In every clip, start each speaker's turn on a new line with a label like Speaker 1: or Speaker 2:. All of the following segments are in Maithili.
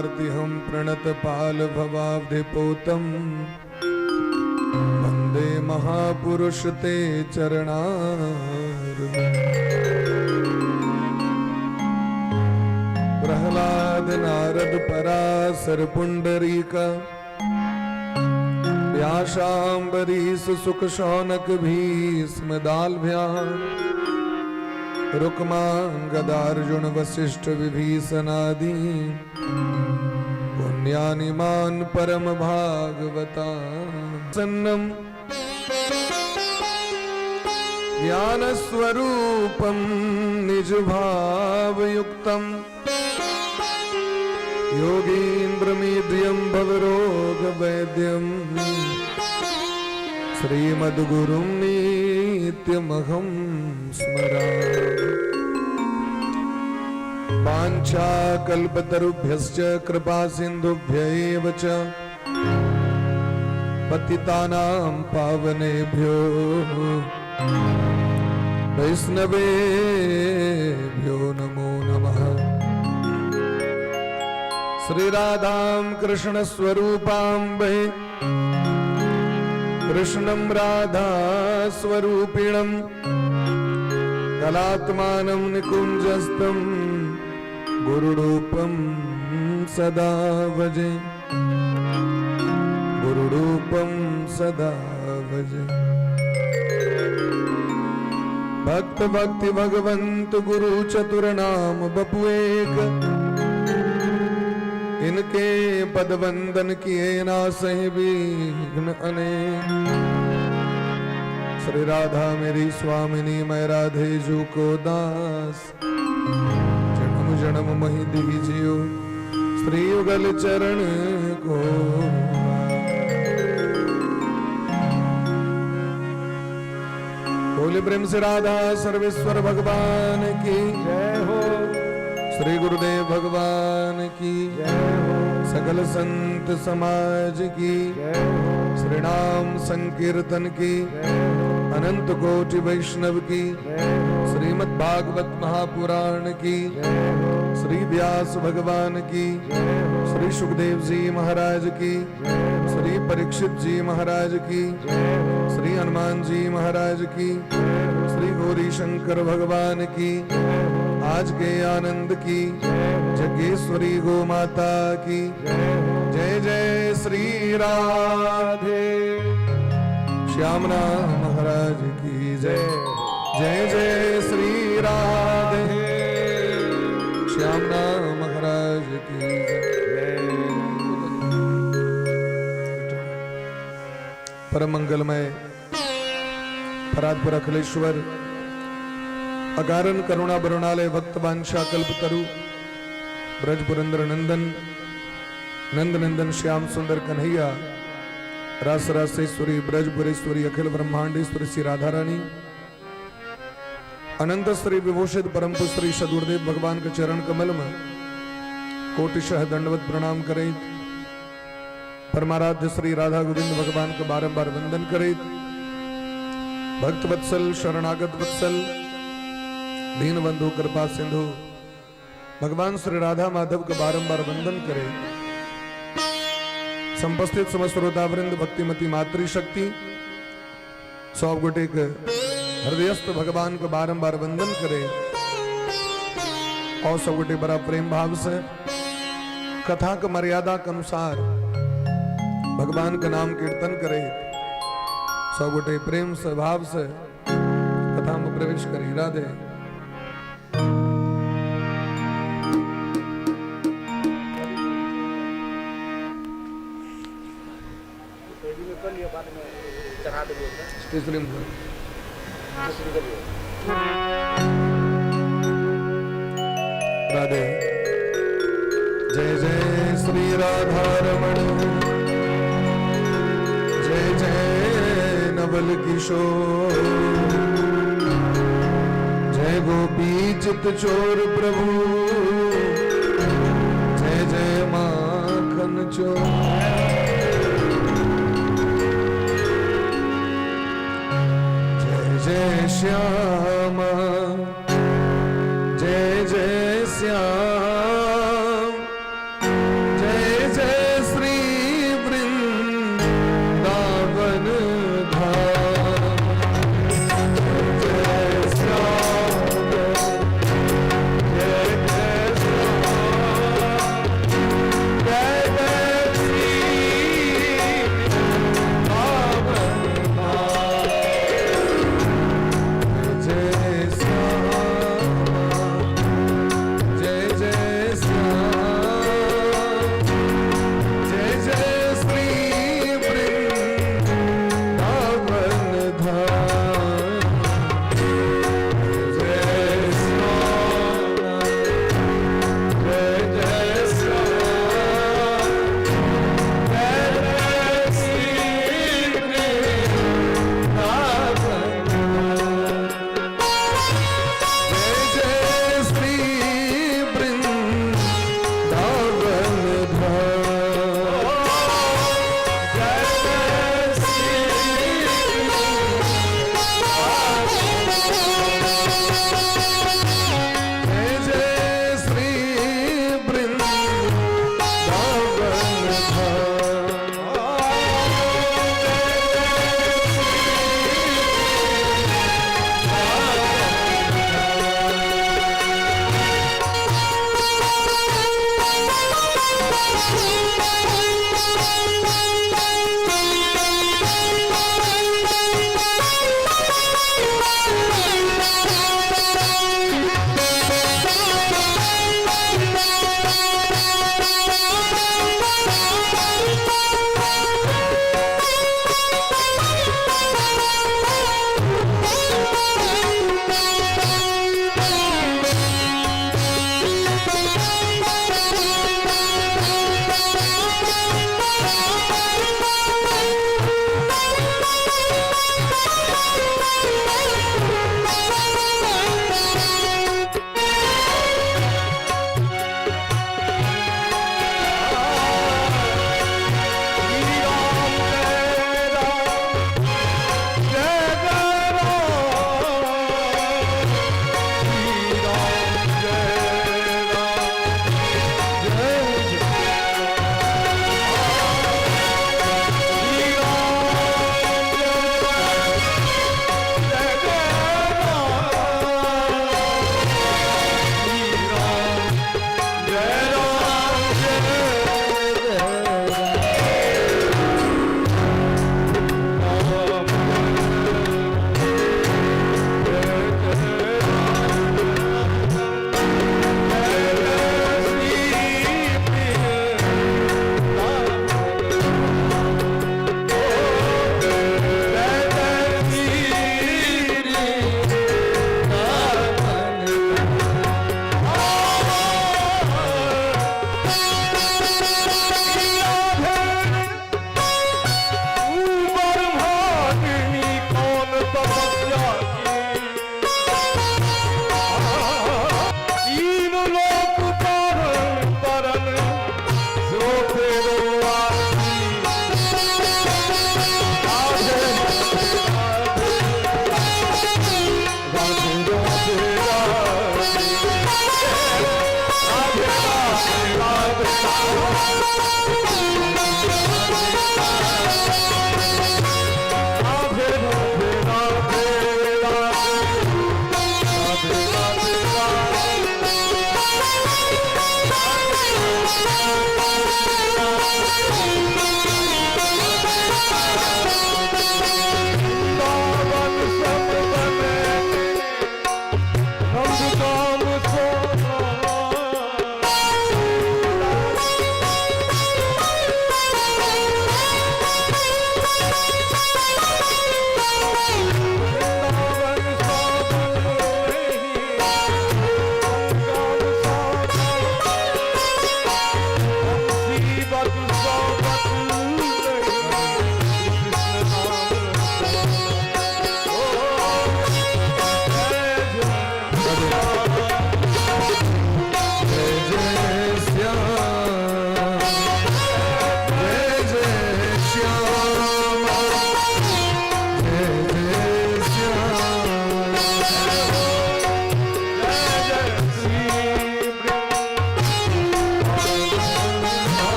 Speaker 1: भवार्तिहं प्रणतपाल भवाब्धिपोतं वंदे महापुरुष ते चरणारविन्दम्। प्रहलाद नारद पराशर पुंडरीका व्यासाम्बरीश सुख शौनक भीष्म दाल्भ्यान रुक्मांगदार्जुन वशिष्ठ विभीषणादि पुण्यानिमान परम भागवता सन्नम ज्ञान स्वरूपम निज भावयुक्तम योगीन्द्रमीड्यं भवरोग वैद्यम श्रीमद्गुरुं नित्यमहं स्मरामि। वाञ्छाकल्पतरुभ्यश्च कृपा सिन्धुभ्य एव च पतितानां पावनेभ्यो वैष्णवेभ्यो नमो नमः। श्री राधां कृष्ण स्वरूपां वै कृष्णं राधा स्वरूपिणं कलात्मानं निकुञ्जस्थं गुरुरूपं सदा भजे, गुरुरूपं सदा भजे। भक्त भक्ति भगवंत गुरु चतुर नाम बपु एक, इनके पद वंदन किए ना सही विघ्न अनेक। श्री राधा मेरी स्वामिनी, मैं राधे जू को दास, जन्म जन्म मही दीजियो श्री युगल चरण को। बोले प्रेम से राधा सर्वेश्वर भगवान की
Speaker 2: जय हो।
Speaker 1: श्री गुरुदेव भगवान की
Speaker 2: जय हो।
Speaker 1: सकल संत समाज की
Speaker 2: जय हो।
Speaker 1: श्री नाम संकीर्तन की
Speaker 2: जय हो।
Speaker 1: अनंत कोटि वैष्णव की
Speaker 2: जय हो।
Speaker 1: श्रीमद् भागवत महापुराण की
Speaker 2: जय हो।
Speaker 1: श्री व्यास भगवान की
Speaker 2: जय हो।
Speaker 1: श्री सुखदेव जी महाराज की
Speaker 2: जय हो।
Speaker 1: श्री परीक्षित जी महाराज की
Speaker 2: जय हो।
Speaker 1: श्री हनुमान जी महाराज की
Speaker 2: जय हो।
Speaker 1: श्री गौरी शंकर भगवान की
Speaker 2: जय हो।
Speaker 1: आज के आनंद की
Speaker 2: जय हो।
Speaker 1: जगेश्वरी गो माता की
Speaker 2: जय हो।
Speaker 1: जय जय श्री राधे। श्याम नाम महाराज की जय। जय जय श्री राधे। श्याम नाम महाराज की जय।
Speaker 2: जय।
Speaker 1: परम मंगलमय परात्पर अखिलेश्वर अगारन करुणा बरुणालय भक्त वांछा कल्पतरु ब्रज पुरंदर नंदन नंद नंदन श्याम सुंदर कन्हैया रास रासेश्वरी ब्रजपुरेश्वरी अखिल ब्रह्मांडेश्वरी श्री राधा रानी अनंत श्री विभूषित परम श्री सदगुरुदेव भगवान के चरण कमल में कोटिशः दंडवत प्रणाम करे, परमाराध्य श्री राधा गोविंद भगवान के बारंबार वंदन करे, भक्त वत्सल शरणागत वत्सल दीन बंधु कृपा सिंधु भगवान श्री राधा माधव के बारंबार वंदन करे, संपस्थित समस्त श्रोतावृंद भक्तिमती मातृशक्ति सब गोटे के हृदयस्थ भगवान को बारंबार वंदन करे और सब गोटे बड़ा प्रेम भाव से कथा के मर्यादा के अनुसार भगवान का नाम कीर्तन करे, सब गोटे प्रेम से भाव से कथा में प्रवेश करे। राधे।
Speaker 2: कर लिया, बाद में चढ़ा देबो।
Speaker 1: तीसरी में
Speaker 2: शुरू करियो।
Speaker 1: राधे। जय जय श्री राधा रमण, जय जय नवल किशोर, जय गोपी चित चोर प्रभु, जय जय माखन चोर, जय जय श्याम, जय जय श्याम,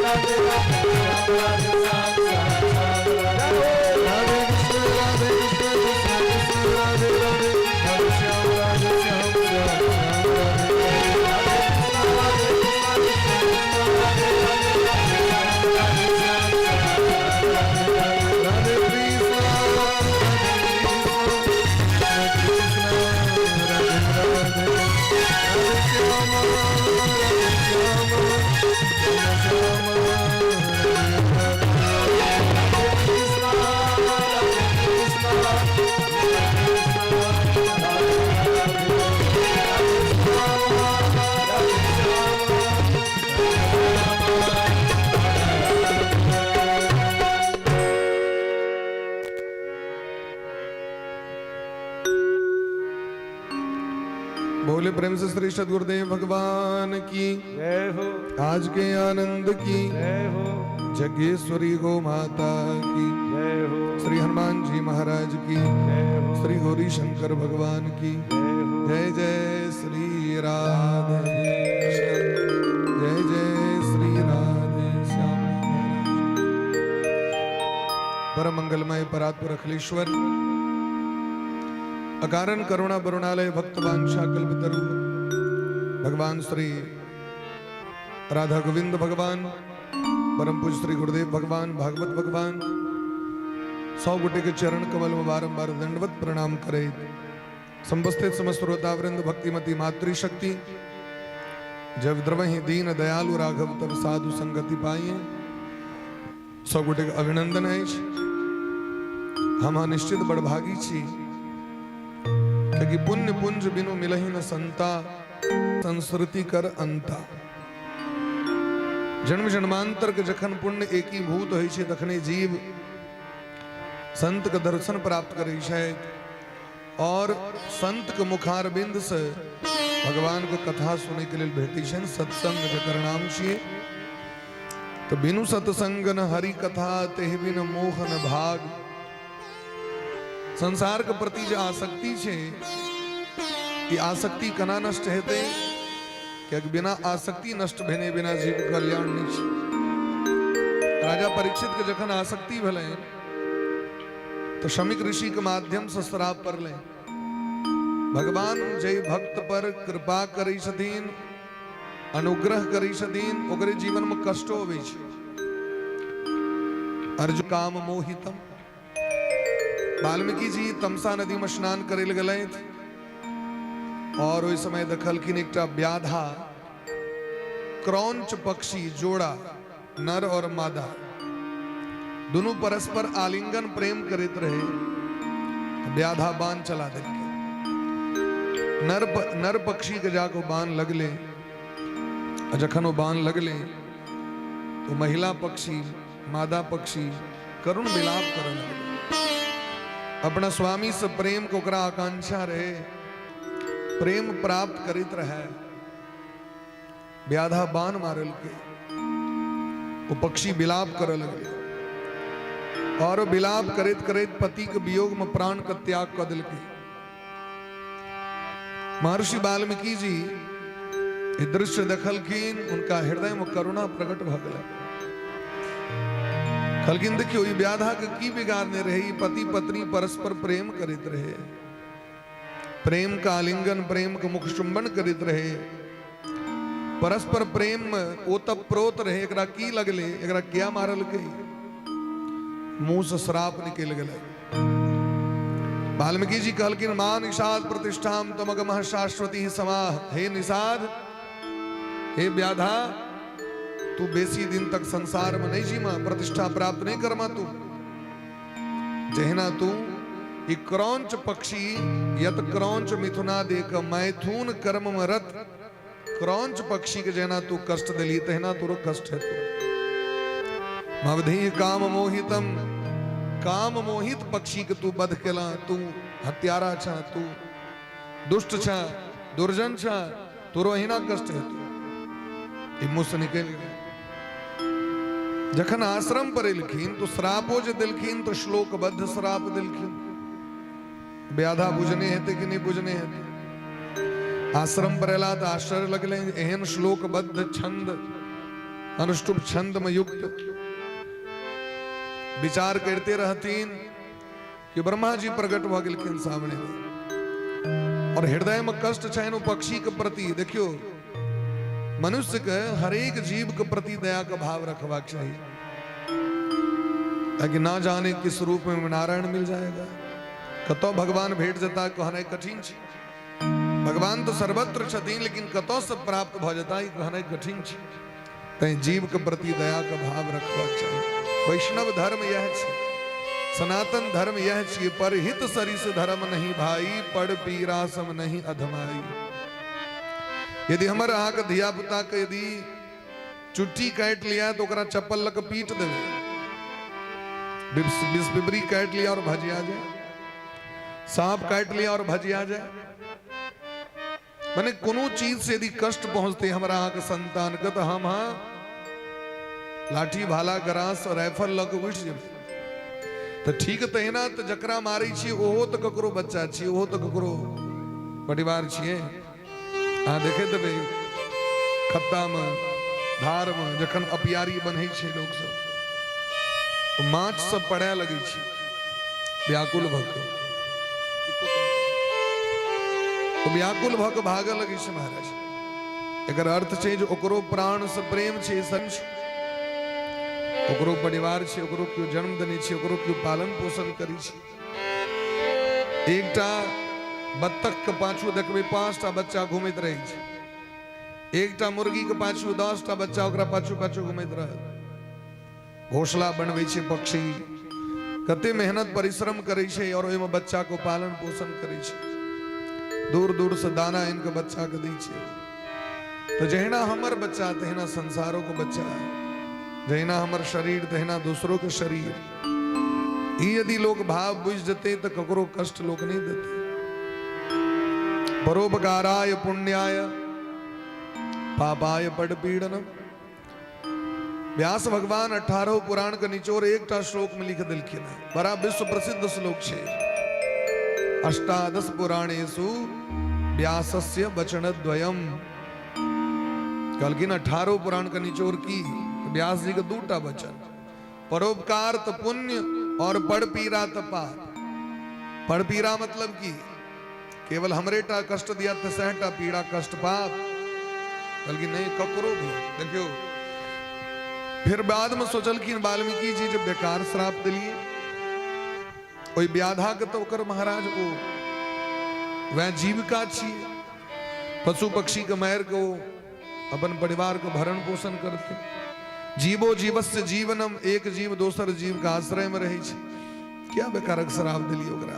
Speaker 1: राधे कृष्ण राधे कृष्ण कृष्ण कृष्ण राधे राधे, राधे श्याम राधे श्याम श्याम श्याम राधे राधे कृष्ण राधे कृष्ण राधे राधे, राधे श्याम राधे श्याम श्याम श्याम राधे बोले प्रेम से श्री सदगुरुदेव भगवान की
Speaker 2: जय हो।
Speaker 1: आज के आनंद की
Speaker 2: जय हो।
Speaker 1: जगेश्वरी गो माता की
Speaker 2: जय हो।
Speaker 1: श्री हनुमान जी महाराज की
Speaker 2: जय हो।
Speaker 1: श्री गौरी शंकर भगवान की
Speaker 2: जय हो।
Speaker 1: जय जय श्री राधे श्याम, जय जय श्री राधे श्याम। परम मंगलमय परात्पर अखिलेश्वर अकारण करुणा बरुणालय भक्तवांछा कल्पतरु भगवान श्री राधा गोविंद भगवान, परम पूज्य श्री गुरुदेव भगवान, भागवत भगवान, 100 गोटे के चरण कमल में बारंबार दंडवत प्रणाम करे संपस्थित समस्त श्रोतावृंद, भक्तिमती मातृशक्ति, जब द्रवहि दीन दयालु राघव तब साधु संगति पाइए। 100 गोटे के अभिनंदन अछि। हम निश्चित बड़भागी छी, क्योंकि पुण्य पुंज बिनु मिलहि न संता, संस्कृति कर अंता। जन्म जन्मांतर के जखन पुण्य एकीभूत होइ छै तखने जीव संत के दर्शन प्राप्त करै छै और संत के मुखारबिंद से भगवान के कथा सुनै के लेल भेटै छनि। सत्संग जकर नाम छियै, तो बिनु सत्संग न हरि कथा, तेहि बिन मोह न भाग। संसार के प्रति जे आसक्ति छै, ई आसक्ति केना नष्ट हेतै? कियाकि बिना आसक्ति नष्ट भेने बिना जीव कल्याण नहि छै। राजा परीक्षित के जखन आसक्ति भेलै तो शमिक ऋषि के माध्यम से श्राप पड़लै। भगवान जय भक्त पर कृपा करै छथिन, अनुग्रह करै छथिन, ओकरे जीवन में कष्टो अबै छै। अर्जुन काम मोहितम। वाल्मीकि जी तमसा नदी में स्नान करे लए गेलथि और ओहि समय देखलखिन एकटा व्याधा क्रौंच पक्षी जोड़ा, नर और मादा, दुनू परस्पर आलिंगन प्रेम करैत रहे। व्याधा बाण चला देलकै। नर पक्षी के जाके बाण लगले आ जखन ओ बाण लगले तो महिला पक्षी, मादा पक्षी करुण विलाप करऽ लगले। अपना स्वामी से प्रेम के ओकरा आकांक्षा रहे, प्रेम प्राप्त करैत रहे। व्याधा बाण मारलकै, ओ पक्षी विलाप करऽ लगले और विलाप करैत करैत पति के वियोग में प्राण के त्याग कऽ देलकै। महर्षि वाल्मीकि जी ई दृश्य देखलखिन, उनका हृदय में करुणा प्रकट भऽ गेलै। कहलखिन देखियौ, ई व्याधा के की बिगाड़ने रहे? ई पति पत्नी परस्पर प्रेम करैत रहे, प्रेम का आलिंगन, प्रेम के मुख चुंबन करैत रहे, परस्पर प्रेम में ओतप्रोत रहे। एकरा की लगले? एकरा किया मारलकै? मुंह से श्राप निकलि गेलै। वाल्मीकि जी कहलखिन, मां निषाद प्रतिष्ठाम तमगमः शाश्वती समाह। हे निषाद, हे व्याधा, तू बेसी दिन तक संसार में नहीं जीमा, प्रतिष्ठा प्राप्त नहीं करमा तू। जहिना तू ई क्रौंच पक्षी, यत क्रौंच मिथुना देख मैथुन कर्म में रत, क्रौंच पक्षी के जहिना तू कष्ट दिली तहिना तोरो कष्ट हेतु। मवधि काम मोहितम, काम मोहित पक्षी के तू बध केला, तू हत्यारा छा, तू दुष्ट छा, दुर्जन छा, तोरो अहिना कष्ट हेतु। ई मुँह से निकलि गेल। जखन आश्रम पर एलखिन तो श्रापो जे देलखिन तो श्लोकबद्ध श्राप देलखिन। व्याधा बुझने हेतै कि नहि बुझने हेतै? आश्रम पर एला तऽ आश्चर्य लगलै, एहन श्लोकबद्ध छंद अनुष्टुप छंद में युक्त विचार करते रहथिन कि ब्रह्मा जी प्रकट भऽ गेलखिन सामने में और हृदय में कष्ट छनि ओ पक्षी के प्रति। देखियो, मनुष्य के हरेक जीव के प्रति दया के भाव रखबाक चाही, ताकि ना जाने किस रूप में नारायण मिल जाएगा, कतौ भगवान भेट जेता कहनाइ कठिन छै। भगवान तो सर्वत्र छथिन, लेकिन कतौ से प्राप्त भऽ जेता ई कहनाइ कठिन छै। तैं जीव के प्रति दया के भाव रखबाक चाही। वैष्णव धर्म यह छै, सनातन धर्म यह छियै। परहित सरिस धर्म नहीं भाई, पड़ पीरा सम नहीं अधमाई। यदि हमर अहाँके धिया पुता के यदि चुट्टी काटि लिया तऽ ओकरा चप्पल लऽ कऽ पीट देबै, बिसबिबरी काटि लिया और भजिया जाए, सांप काटि लिया और भजिया जाए, माने कोनो चीज से यदि कष्ट पहुंचते हमरा अहाँके संतान के तऽ हम अहाँ लाठी भाला गरास और राइफल लऽ कऽ उठि जेबै। तऽ ठीक तहिना तऽ जकरा मारै छियै ओहो तऽ ककरो बच्चा छियै, ओहो तऽ ककरो परिवार छियै। अहाँ देखैत हेबै खत्तामे धारमे जखन अपियारी बन्है छै लोकसभ, माछ सब पड़ाय लगै छै व्याकुल भऽ कऽ, व्याकुल भऽ कऽ भागऽ लगै छै महाराज। एकर अर्थ छै जे ओकरो प्राण से प्रेम छै, संग छै, ओकरो परिवार छै, ओकरो केओ जन्म देने छै, ओकरो केओ पालन पोषण करै छै। एकटा बत्तख के पाछू देखबै 5टा बच्चा घूमैत रहै छै, एकटा मुर्गी के पाछू 10टा बच्चा ओकरा पाछू पाछू घूमैत रहत। घोंसला बनबै छै पक्षी, कते मेहनत परिश्रम करै छै और ओहिमे बच्चा को पालन पोषण करै छै, दूर दूर से दाना आनि कऽ बच्चा के दै छै। तऽ जहिना हमर बच्चा तहिना संसारो के बच्चा, जहिना हमर शरीर तहिना दोसरो के शरीर। ई यदि लोक भाव बुझि जेतै तऽ ककरो कष्ट लोक नहि देतै। परोपकाराय पुण्याय पापाय पड़पीड़नम। व्यास भगवान 18 पुराण के निचोड़ एकटा श्लोक में लिख देलखिन है, बड़ा विश्व प्रसिद्ध श्लोक छै। अष्टादश पुराणेषु व्यासस्य वचनद्वयम। कहलखिन 18 पुराण के निचोड़ की व्यास जी के दूटा वचन, परोपकार तो पुण्य और पड़ पीड़ा तो पाप। पड़ पीड़ा मतलब की केवल हमरे टा कष्ट दिया तो सहटा पीड़ा कष्ट पाप, बल्कि नहीं ककरो भी। देखियो फिर बाद में सोचलखिन वाल्मीकि जी जे बेकार श्राप दिलिए ओहि व्याधा के, तो ओकर महाराज ओ वह जीविका छियै, पशु पक्षी के मारि के ओ अपन परिवार के भरण पोषण करते। जीवो जीवस्य जीवनम, एक जीव दोसर जीव के आश्रय में रहै छै, क्या बेकारक श्राप दिलिए ओकरा,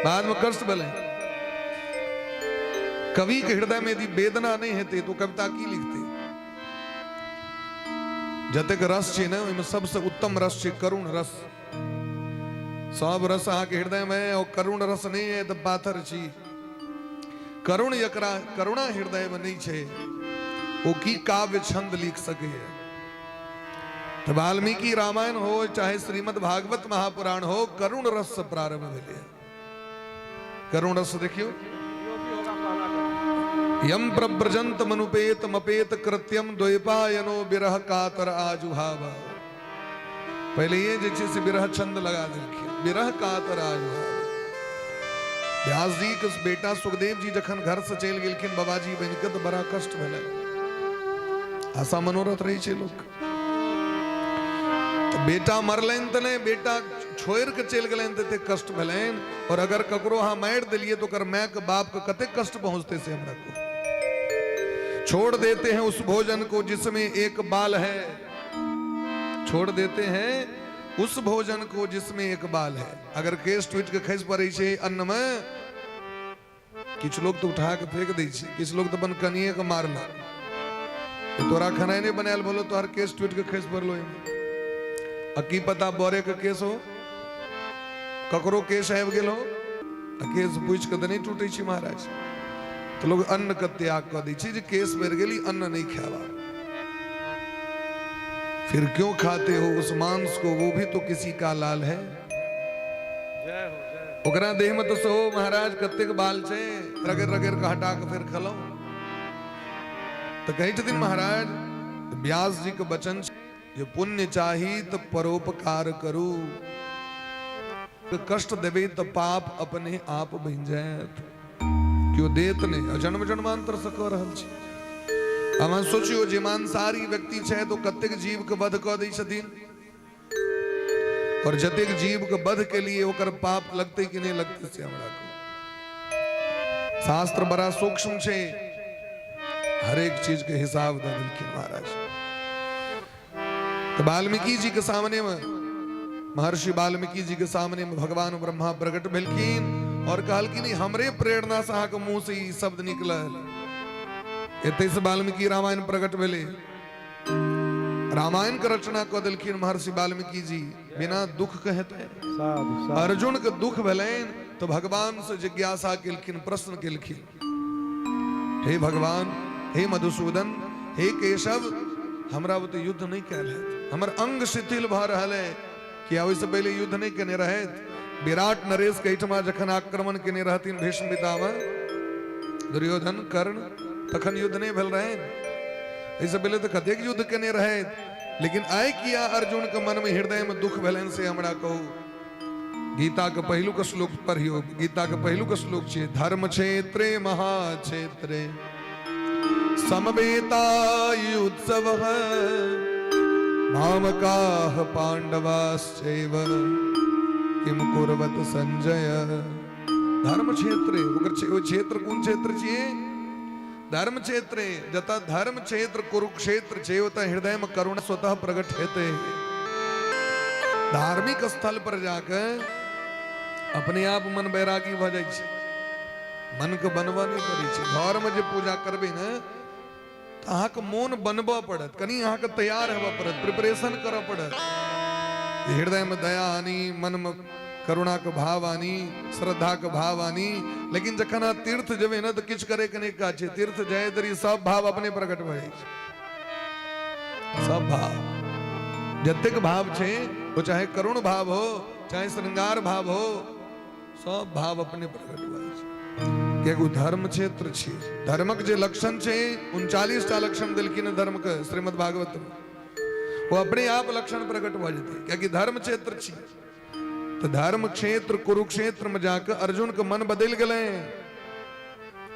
Speaker 1: बाद में कष्ट भेलै। कवि के हृदय में यदि वेदना नहीं हेतै तो कविता की लिखते? जतेक रस छै ने ओहिमे सबसे उत्तम रस छै करुण रस। सब रस अहाँके हृदय में और करुण रस नहीं है तो पाथर छी। करुण एकरा करुणा हृदय में नहीं छै ओ की काव्य छंद लिख सके है? तो वाल्मीकि रामायण हो चाहे श्रीमद् भागवत महापुराण हो, करुण रस से प्रारंभ भेलै। करुण रस देखियो, यम प्रव्रजंत मनुपेत मपेत कृत्यम द्वैपायनो विरह कातर आजुहाव। पहले ये जे छै से विरह छंद लगा देलखिन, विरह कातर आजुहाव। व्यास जी के बेटा सुखदेव जी जखन घर से चलि गेलखिन बाबाजी बनि कऽ, तऽ बड़ा कष्ट भेलै। आशा मनोरथ रहै छै लोक, तऽ बेटा मरलनि तऽ नहि, बेटा छोड़ि कऽ चलि गेलनि तऽ एतेक कष्ट भेलनि। और अगर ककरो अहाँ मारि देलियै तऽ ओकर मायके बापके कतेक कष्ट पहुँचतै से हमरा को। छोड़ देते हैं उस भोजन को जिसमें एक बाल है, छोड़ देते हैं उस भोजन को जिसमें एक बाल है। अगर केस टूटि के खसि पड़ै छै अन्न में, किछु लोग तऽ उठा के फेंक दै छै, किछु लोग तऽ अपन कनिए के मारलक, तोरा खेनाइ नहि बनायल बोलो, तोहर केस टूटि के खसि पड़लो एहिमे। आ की पता बड़े के केस हो, ककरो केस आबि गेल हो, आ केस पूछि के तऽ नहि टूटै छै महाराज। तऽ लोग अन्न के त्याग कऽ दै छै जे केस बढ़ि गेली अन्न नहि खायब। फिर क्यों खाते हो उस मांस को, वो भी तो किसी का लाल है। ओकरा देह में तो सो महाराज कतेक बाल छै, रगड़ रगड़ के हटा के फिर खलौ। तो कहै छथिन महाराज व्यास जी के वचन जे पुण्य चाही तऽ परोपकार करू, कष्ट देबै तऽ पाप अपने आप बनि जायत। केओ देत नहि, आ जन्म जन्मांतर से कऽ रहल छी। अहाँ सोचियो जे मांसाहारी व्यक्ति छथि ओ कतेक जीव के वध कऽ दै छथिन, और जतेक जीव के वध के लिए ओकर पाप लगतै कि नहि लगतै से हमरा कहू। शास्त्र बड़ा सूक्ष्म छै, हरेक चीज के हिसाब दऽ देलखिन महाराज। तो वाल्मीकि जी के सामने में, महर्षि वाल्मीकि जी के सामने में भगवान ब्रह्मा प्रकट भेलखिन और कहलखिन हमरे प्रेरणा से अहाँके मुंह से ई शब्द निकलल। एतै से वाल्मीकि रामायण प्रकट भेलै। रामायण के रचना कऽ देलखिन महर्षि वाल्मीकि जी बिना दुख के हेतै। अर्जुन के दुख भेलनि तो भगवान से जिज्ञासा केलखिन, प्रश्न केलखिन, हे भगवान, हे मधुसूदन, हे केशव, हमरा बुते युद्ध नहीं कयल हैत, हमर अंग शिथिल भऽ रहल है। किया ओहिसँ पहिले युद्ध नहीं केने रहथि? विराट नरेश के एहिठमा जखन आक्रमण केने रहथिन भीष्म पितामह दुर्योधन कर्ण, तखन युद्ध नहीं भेल रहनि। एहिसँ पहिले तऽ कतेक युद्ध केने रहथि, लेकिन आइ किया अर्जुन के मन में हृदय में दुख भेलनि से हमरा कहू। गीता के पहिलुक श्लोक पढ़ियो, गीता के पहिलुक श्लोक छै, धर्म क्षेत्रे महाक्षेत्रे समवेता उत्सव मामकाः पांडवाश्चैव किम कुर्वत संजय। धर्म क्षेत्रे, ओकर ओ क्षेत्र कोन क्षेत्र छियै? धर्म क्षेत्रे। जतऽ धर्म क्षेत्र कुरुक्षेत्र छै ओतऽ हृदय में करुणा स्वतः प्रकट हेतै। धार्मिक स्थल पर जाके अपने आप मन वैरागी भऽ जाइ छै, मन के बनबऽ नहि पड़ै छै। घर में जे पूजा करबै ने तऽ अहाँके मोन बनबऽ पड़त, कनि अहाँके तैयार हेबऽ पड़त, प्रिपरेशन करऽ पड़त। हृदय में दया आनी, मन में करुणा के भाव आनी, श्रद्धा के भाव आनी। लेकिन जखन अहाँ तीर्थ जेबै ने तऽ किछु करे के नहि काज छै। तीर्थ जाय धरि सब भाव अपने प्रकट भऽ जाइ छै। सब भाव, जतेक भाव छै, ओ चाहे करुण भाव हो, चाहे श्रृंगार भाव हो, सब भाव अपने प्रकट भऽ जाइ छै। कियाकि ओ धर्म क्षेत्र छै। धर्मक जे लक्षण छै, 39 टा लक्षण देलखिन धर्म के श्रीमद् भागवत में, ओ अपने आप लक्षण प्रकट भऽ जेतै, कियाकि धर्म क्षेत्र छी। तो धर्म क्षेत्र कुरुक्षेत्र में जाकर अर्जुन के मन बदल गए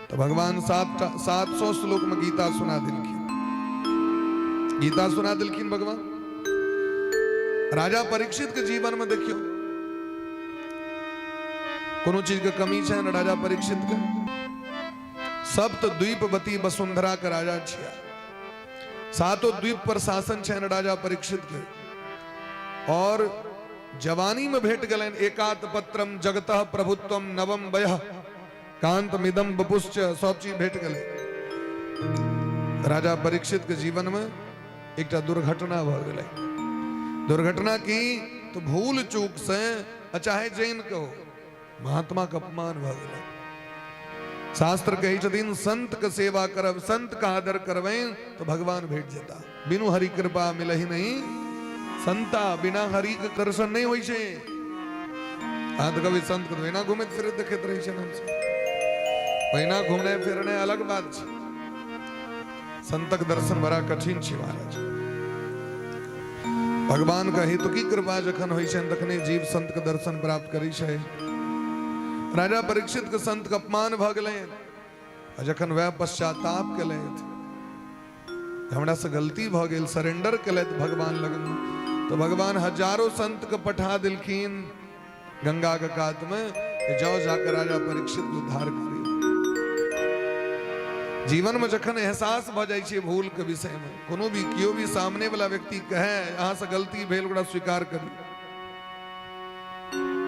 Speaker 1: तो भगवान 700 श्लोक में गीता सुना दिलखिन। गीता सुना दिलखिन भगवान। राजा परीक्षित के जीवन में देखियो कोनो चीज के कमी छै ने राजा परीक्षित के। सप्त द्वीपवती वसुंधरा के राजा छिया, सातों द्वीप पर शासन छै राजा परीक्षित के। और जवानी में भेट गलन एकात पत्रम जगतः प्रभुत्वम नवम वयः कांतमिदम बपुश्च, सब चीज भेट गले। राजा परीक्षित के जीवन में एकटा दुर्घटना भ गेलै। दुर्घटना की तो भूल चूक से चाहे जैन कहो महात्मा के अपमान भ गेलै। शास्त्र कहै छथिन संत के सेवा करब, संत के आदर करबै तो भगवान भेट जेता। बिनु हरि कृपा मिलही नहीं संता, बिना हरि के दर्शन नहीं होइ छै। अहाँ तऽ कभी संत के एना घुमैत फिरैत देखैत रहै छियनि हमसब। ओहिना घुमनाइ फिरनाइ अलग बात छै, संतक दर्शन बड़ा कठिन छै महाराज। भगवान के हेतु की कृपा जखन होइ छनि तखने जीव संत के दर्शन प्राप्त करै छै। राजा परीक्षित के संत के अपमान भऽ गेलनि आ जखन वएह पश्चाताप केलथि, हमरा से गलती भऽ गेल, सरेंडर केलथि भगवान लगमे, तऽ भगवान हजारों संत के पठा देलखिन गंगा के कात में, जाओ जाकर राजा परीक्षित के उद्धार करियो। जीवन में जखन एहसास भऽ जाइ छै भूल के विषय में, कोनो भी केओ भी सामने वाला व्यक्ति कहे अहाँ से गलती भेल, ओकरा स्वीकार करियो।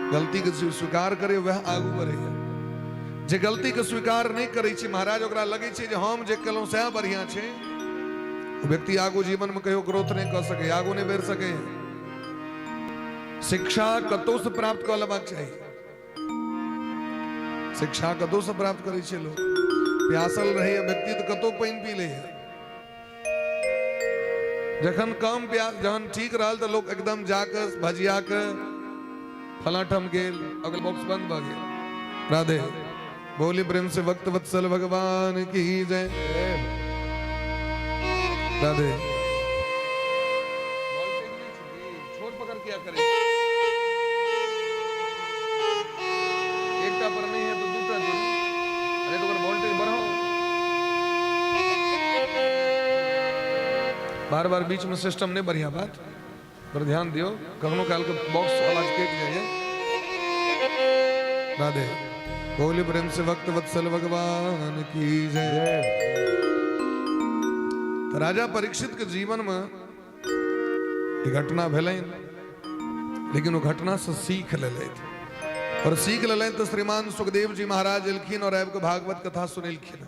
Speaker 1: गलती के स्वीकार करे वह आगू बढ़ैया। जे गलती के स्वीकार नहीं करै छै महाराज, ओकरा लगै छै जे हम जे केलहुँ सएह बढ़िया छै, ओ व्यक्ति आगू जीवन में कहियो ग्रोथ नहीं कऽ सकै, आगू नहीं बढ़ि सकै। शिक्षा कतौ से प्राप्त कऽ लेबाक चाही। शिक्षा कतौ से प्राप्त करै छै लोक। प्यासल रहैया व्यक्ति तऽ कतौ पानि पी लैया। जखन कम प्यास, जहन ठीक रहल तऽ लोक एकदम जाके भजिया के फलां ठाम गेल, अगल बॉक्स बंद भऽ गेल। राधे बोली प्रेम से भक्त वत्सल भगवान की जय। राधे। किया करै एकटा पर नहि है तऽ दूटा जोड़ी, अरे तऽ ओकर वोल्टेज बढ़ाउ। बार बार बीच में सिस्टम नहीं बढ़िया बात पर ध्यान दियो, कखनो काल के बॉक्स आवाज कटि जाइए। राधे बोली प्रेम से भक्त वत्सल भगवान की जय। तो राजा परीक्षित के जीवन में ई घटना भेलनि, लेकिन ओ घटना से सीख लेलथि और सीख लेलनि तऽ श्रीमान सुखदेव जी महाराज एलखिन और आबि कऽ भागवत कथा सुनेलखिन।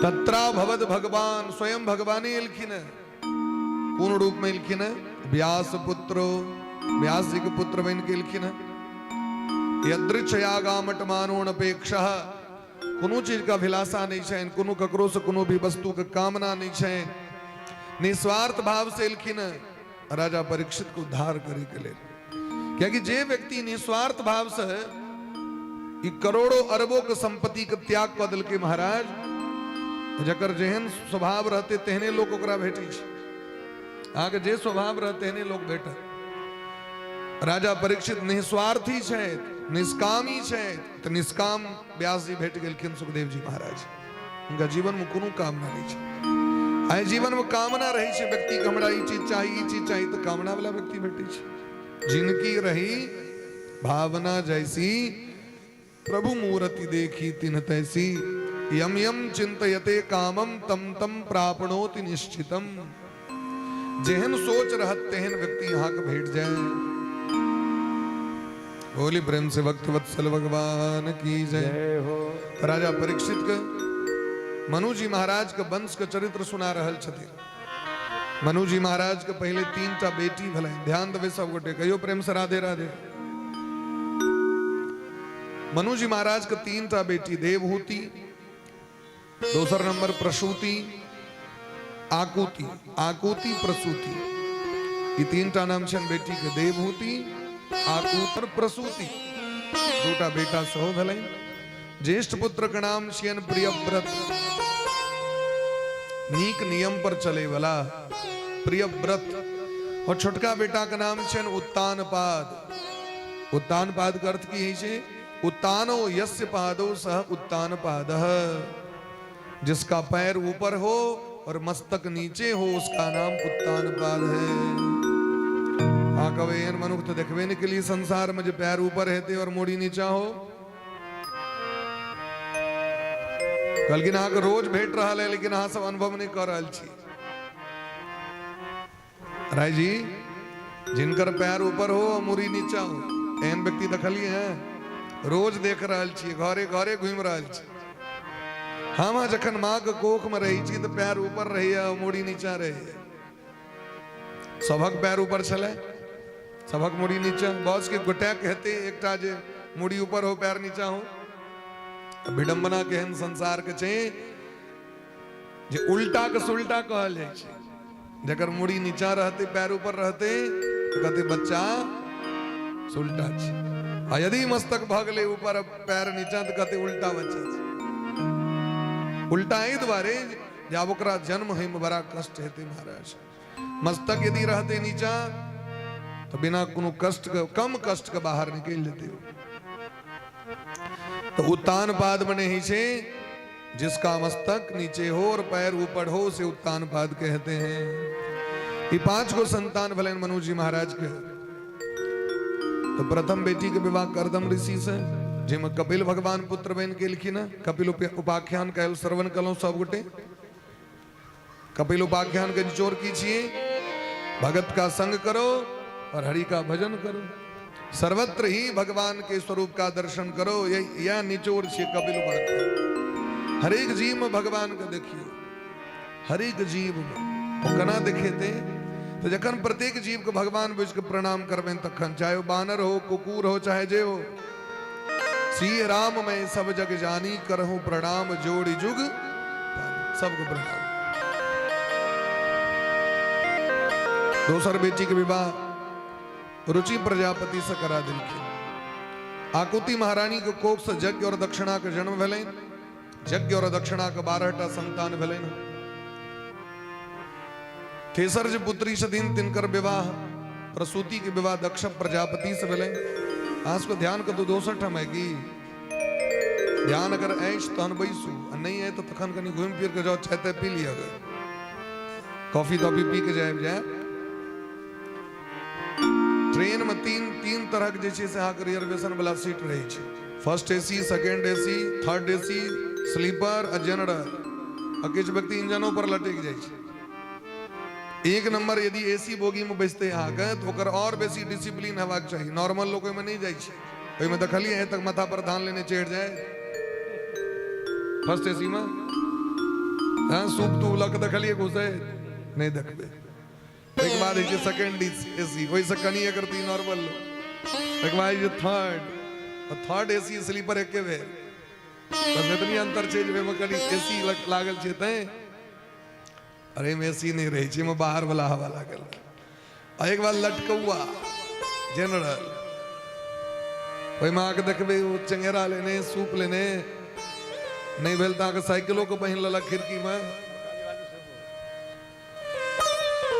Speaker 1: तत्रा भवद भगवान, स्वयं भगवाने एलखिन। कोन रूप में एलखिन? व्यास पुत्र, व्यास जी के पुत्र बनि के एलखिन। यदृच्छया गामट मानोनपेक्ष, कोनो चीज के अभिलाषा नहीं छनि, कोनो ककरो से कोनो भी वस्तु के कामना नहीं छनि, निस्वार्थ भाव से एलखिन राजा परीक्षित को उद्धार करे के लेल। कियाकि जे व्यक्ति निस्वार्थ भाव से ई करोड़ों अरबों के संपत्ति के त्याग कऽ देलकै महाराज, जकर जेहन स्वभाव रहते तेहने लोक ओकरा भेटै छै। अहाँके जे स्वभाव रहत तेहने लोक भेटत। राजा परीक्षित निस्वार्थी छथि, निष्कामी छथि, तऽ निष्काम व्यास जी भेट गेलखिन सुखदेव जी महाराज। हुनका जीवन में कोनो कामना नहीं छै। आइ जीवन में कामना रहै छै व्यक्ति के, हमरा ई चीज चाही, ई चीज चाही, तऽ कामना वाला व्यक्ति भेटै छै। जिनकी रही भावना जैसी, प्रभु मूर्ति देखी तिन तैसी, यम यम चिंतयते कामम तम तम प्राप्नोति निश्चितम। जेहन सोच रहत तेहन व्यक्ति यहाँ के भेट जाए। बोली प्रेम से भक्त वत्सल भगवान की जय। जय हो। राजा परीक्षित के मनु जी महाराज के वंश के चरित्र सुना रहल छथिन। मनु जी महाराज के पहले 3 टा बेटी भेलनि। ध्यान देबै सब गोटे, कहियो प्रेम से राधे राधे। मनु जी महाराज के 3 टा बेटी, देवहूति, दोसर नंबर प्रसूति, आकुति। आकुति प्रसूति, ई 3 टा नाम छनि बेटी के, देवहूति, आकुति और प्रसूति। 2टा बेटा सेहो भेलनि। ज्येष्ठ पुत्र के नाम छियनि प्रियव्रत, नीक नियम पर चले वाला प्रियव्रत। और छोटका बेटा के नाम छियनि उत्तानपाद। उत्तानपाद के अर्थ की होइ छै? उत्तानो यस्य पादो सह उत्तानपादः, जिसका पैर ऊपर हो और मस्तक नीचे हो उसका नाम उत्तानपाद है। हाँ कवे एहन मनुख तो देखबे नहीं के लिए संसार में जो पैर ऊपर हेते और मूड़ी नीचा हो। कहलखिन अहाँके रोज भेट रहल है, लेकिन अहाँ सब अनुभव नहीं कर रहल छी। राय जी, जिनकर पैर ऊपर हो और मूड़ी नीचा हो, एहन व्यक्ति देखलिए हैं, रोज देख रहल छी, घरे घरे घूमि रहल छी। हम जखन माँ के कोख में रहै छी तऽ पैर ऊपर रहैया मूड़ी नीचा रहैया। सभक पैर ऊपर छलै, सभक मूड़ी नीचा। बस के गोटैक हेतै एकटा जे मूड़ी ऊपर हो पैर नीचा हो। विडंबना केहन संसार के छै जे उल्टा के सुल्टा कहल जाइ छै। जकर मूड़ी नीचा रहते पैर ऊपर रहते तऽ कहते बच्चा सुल्टा छै, आ यदि मस्तक भऽ गेलै ऊपर पैर नीचा तऽ कहते उल्टा बच्चा छै। उल्टा एहि दुआरे जे आब ओकरा जन्म होइमे बड़ा कष्ट हेतै महाराज। मस्तक यदि रहते नीचा तो बिना कोनो कष्ट के, कम कष्ट के बाहर निकल जेतै। तो उत्तान पाद बने ही छे, जिसका मस्तक नीचे हो और पैर ऊपर हो उसे उत्तान पाद कहते हैं। ये 5 गो संतान भले मनु जी महाराज के। तो प्रथम बेटी के विवाह करदम ऋषि से, जिसमें कपिल भगवान पुत्र बन के लिखी ना, कपिल उपाख्यान कहल श्रवण कलो सब गोटे। कपिल उपाख्यान के निचोड़ कीजिए, भगत का संग करो और हरि का भजन करो, सर्वत्र ही भगवान के स्वरूप का दर्शन करो। यह निचोड़ छे कपिल उपाख्यान। हरेक जीव में भगवान के देखियो, हरेक जीव में वो कना देखेते तो जखन प्रत्येक जीव के भगवान बुझ के प्रणाम करबेन तखन, चाहे वो बानर हो, कुकुर हो, चाहे जे हो। श्री राम मैं सब जग जानी, करहूं प्रणाम जोड़ी जुग, सबको प्रणाम। दोसर बेटी के विवाह रुचि प्रजापति से करा दिलखिन। आकुति महारानी के कोख से यज्ञ और दक्षिणा के जन्म भेलनि। यज्ञ और दक्षिणा के 12टा संतान भेलनि। तेसर जे पुत्री छथिन तिनकर विवाह प्रसूति के विवाह दक्ष प्रजापति से भेलनि। अहाँ सबके ध्यान कतौ दोसर ठाम है की? ध्यान अगर अछि तहन बैसू, आ नहि अछि तऽ तखन कनि घुमि फिर के जाउ, चाय ताय पी लिअ, कॉफी तॉफी पी के जायब जायब। ट्रेन में तीन तीन तरह के जे छै से अहाँके रिजर्वेशन वाला सीट रहै छै, first AC, second AC, third AC, sleeper आ जनरल। आ किछु व्यक्ति इंजनो पर लटकि जाइ छै। एक नंबर यदि एसी बोगी में बैसते अहाँके तऽ ओकर और बेसी डिसिप्लिन हेबाक चाही। नॉर्मल लोक ओहिमे नहि जाइ छै। ओहिमे देखलियै हे तक माथा पर धान लेने चढ़ि जाय फर्स्ट एसी में, हाँ, सूप तूप लऽ कऽ देखलियै घुसै नहि देखबै। ओहिके बाद होइ छै सेकेंड एसी, ओहिसँ कनि एकर ती नॉर्मल लोक। ओहिके बाद होइ छै थर्ड, थर्ड एसी स्लीपर एके भेल, बस एतनी अंतर छै जे ओहिमे कनि एसी लागल छै तैं, अरे एहिमे एसी नहि रहै छै, एहिमे बाहर वाला हवा लागल। आ एक बार लटकौआ जनरल, ओहिमे अहाँके देखबै ओ चंगेरा लेने, सूप लेने, नहि भेल तऽ अहाँके साइकिलो के बहिन लेलक खिड़कीमे,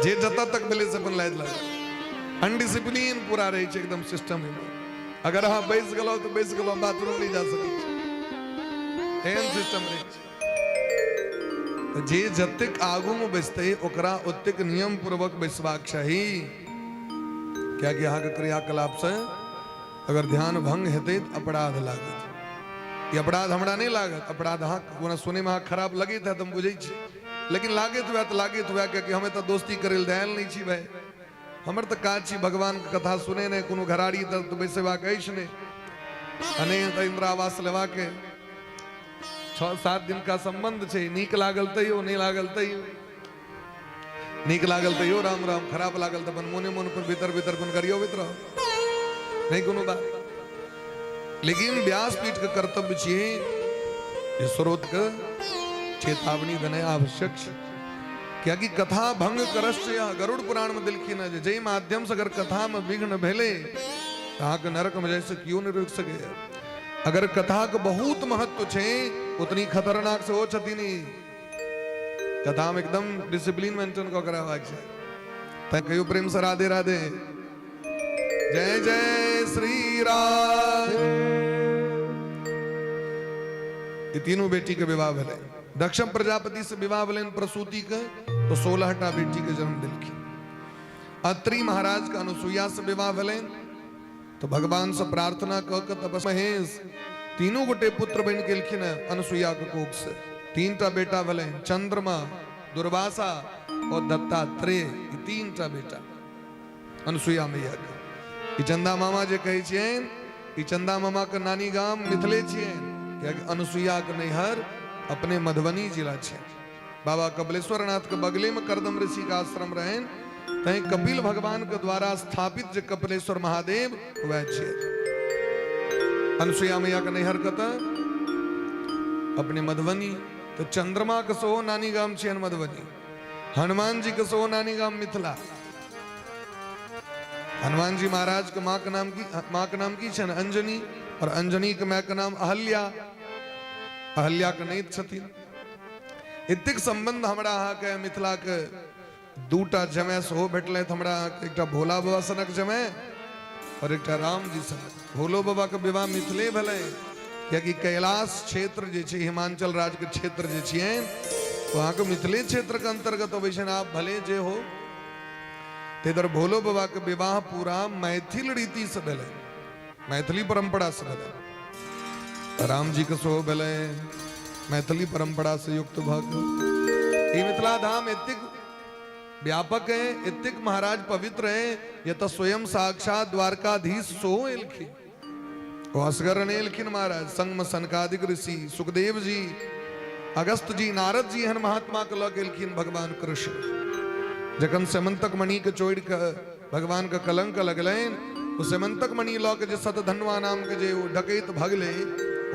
Speaker 1: जे जतऽ तक भेलै से अपन लादि लेलक। अनडिसिप्लिन पूरा रहै छै एकदम सिस्टम। एहिमे अगर अहाँ बैस गेलहुँ तऽ बैस गेलहुँ, बाथरूम नहि जा सकै छी, एहन सिस्टम रहै छै। तऽ जे जतेक आगूमे बैसतै ओकरा ओतेक नियम पूर्वक बैसबाक चाही, कियाकि अहाँके क्रियाकलापसँ अगर ध्यान भंग हेतै तऽ अपराध लागत। ई अपराध हमरा नहि लागत, अपराध अहाँ कोना सुनैमे अहाँ खराब लगैत हैत हम बुझै छी, लेकिन लागैत हुए तऽ लागैत हुए, कियाकि हम एतऽ दोस्ती करै लए आयल नहि छी भाय। हमर तऽ काज छी भगवानके कथा सुने नहि, कोनो घराड़ी तऽ बैसेबाक अछि नहि, आ नहि तऽ इन्दिरा आवास लेबाक। 6-7 दिन का संबंध छै, नीक लागल तैयो, नहि लागल तैयो, नीक लागल तैयो राम राम, खराब लागल तऽ अपन मोने मोन पर भीतर भीतर अपन गरियबैत रह, नहि कोनो बात। लेकिन व्यासपीठ के कर्तव्य छियै जे स्रोत के चेतावनी देनाइ आवश्यक छै, कियाकि कथा भंग करश्च गरुड़ पुराण में देलखिन हँ जे जाहि माध्यम से अगर कथा में विघ्न भेलै तऽ अहाँके नरक में जाइ से केओ नहि रोकि सकैए। अगर कथा के बहुत महत्व छै उतनी खतरनाक सेहो छथिन ई। कथा में एकदम डिसिप्लिन मेंटेन कऽ के रहबाक छै। तैं कहियो प्रेम से राधे राधे, जय जय श्री राम। ई तीनू बेटी के विवाह भेलै। दक्ष प्रजापति से विवाह भेलनि प्रसूति के, तो 16टा बेटी के जन्म देलखिन। अत्रि महाराज के अनुसुईया से विवाह भेलनि, तो भगवान से प्रार्थना कऽ के तपस महेश तीनू गोटे पुत्र बनि गेलखिन हेँ अनुसुईया के कोख से। 3टा बेटा भेलनि, चंद्रमा, दुर्वासा और दत्तात्रेय, ई 3टा बेटा अनुसुईया मैया के। ई चंदा मामा जे कहै छियनि, ई चंदा मामा के नानी गाम मिथिले छियनि, कियाकि अनुसुईया के नैहर अपने मधुबनी जिला छै। बाबा कपिलेश्वर नाथ के बगले में करदम ऋषि का आश्रम रहनि, तैं कपिल भगवान के द्वारा स्थापित जे कपिलेश्वर महादेव वएह छियै। अनुसुईया मैया के नैहर कतऽ? अपने मधुबनी। तो चंद्रमा के सेहो नानी गाम छियनि मधुबनी, हनुमान जी के सेहो नानी गाम मिथिला। हनुमान जी महाराज के माँ के नाम की, माँ के नाम की छनि? अंजनी। और अंजनी के माय के नाम अहल्या, अहल्या के नैत छथिन। एतेक संबंध हमरा अहाँके मिथिला के दूटा जमाय सेहो भेटलथि हमरा अहाँके, एकटा भोला बाबा सनक जमाय और एकटा राम जी सनक। भोलो बाबा के विवाह मिथिले भेलै, कियाकि कैलाश क्षेत्र जे छै, हिमाचल राज्य के क्षेत्र जे छियै, ओ अहाँके मिथिले क्षेत्र के अंतर्गत अबै छै। आप भले जे हो, ताहि दुआरे भोलो बाबा के विवाह पूरा मैथिल रीति से भेलै, मैथिली परंपरा से भेलै। राम जी के सेहो भेलै मैथिली परंपरा से युक्त भऽ के। ई मिथिला धाम एतेक व्यापक है, एतेक महाराज पवित्र है, ये तो स्वयं साक्षात द्वारकाधीश सेहो एलखिन। ओ असगर नहि एलखिन महाराज, संग में सनकादिक ऋषि, सुखदेव जी, अगस्त जी, नारद जी एहन महात्मा के लऽ के एलखिन भगवान कृष्ण। जखन सेमंतक मणि के चोरि के भगवान के कलंक लगलनि, ओ सेमंतक मणि लऽ के जे सतधनवा नाम के जे ओ डकैत भगलै,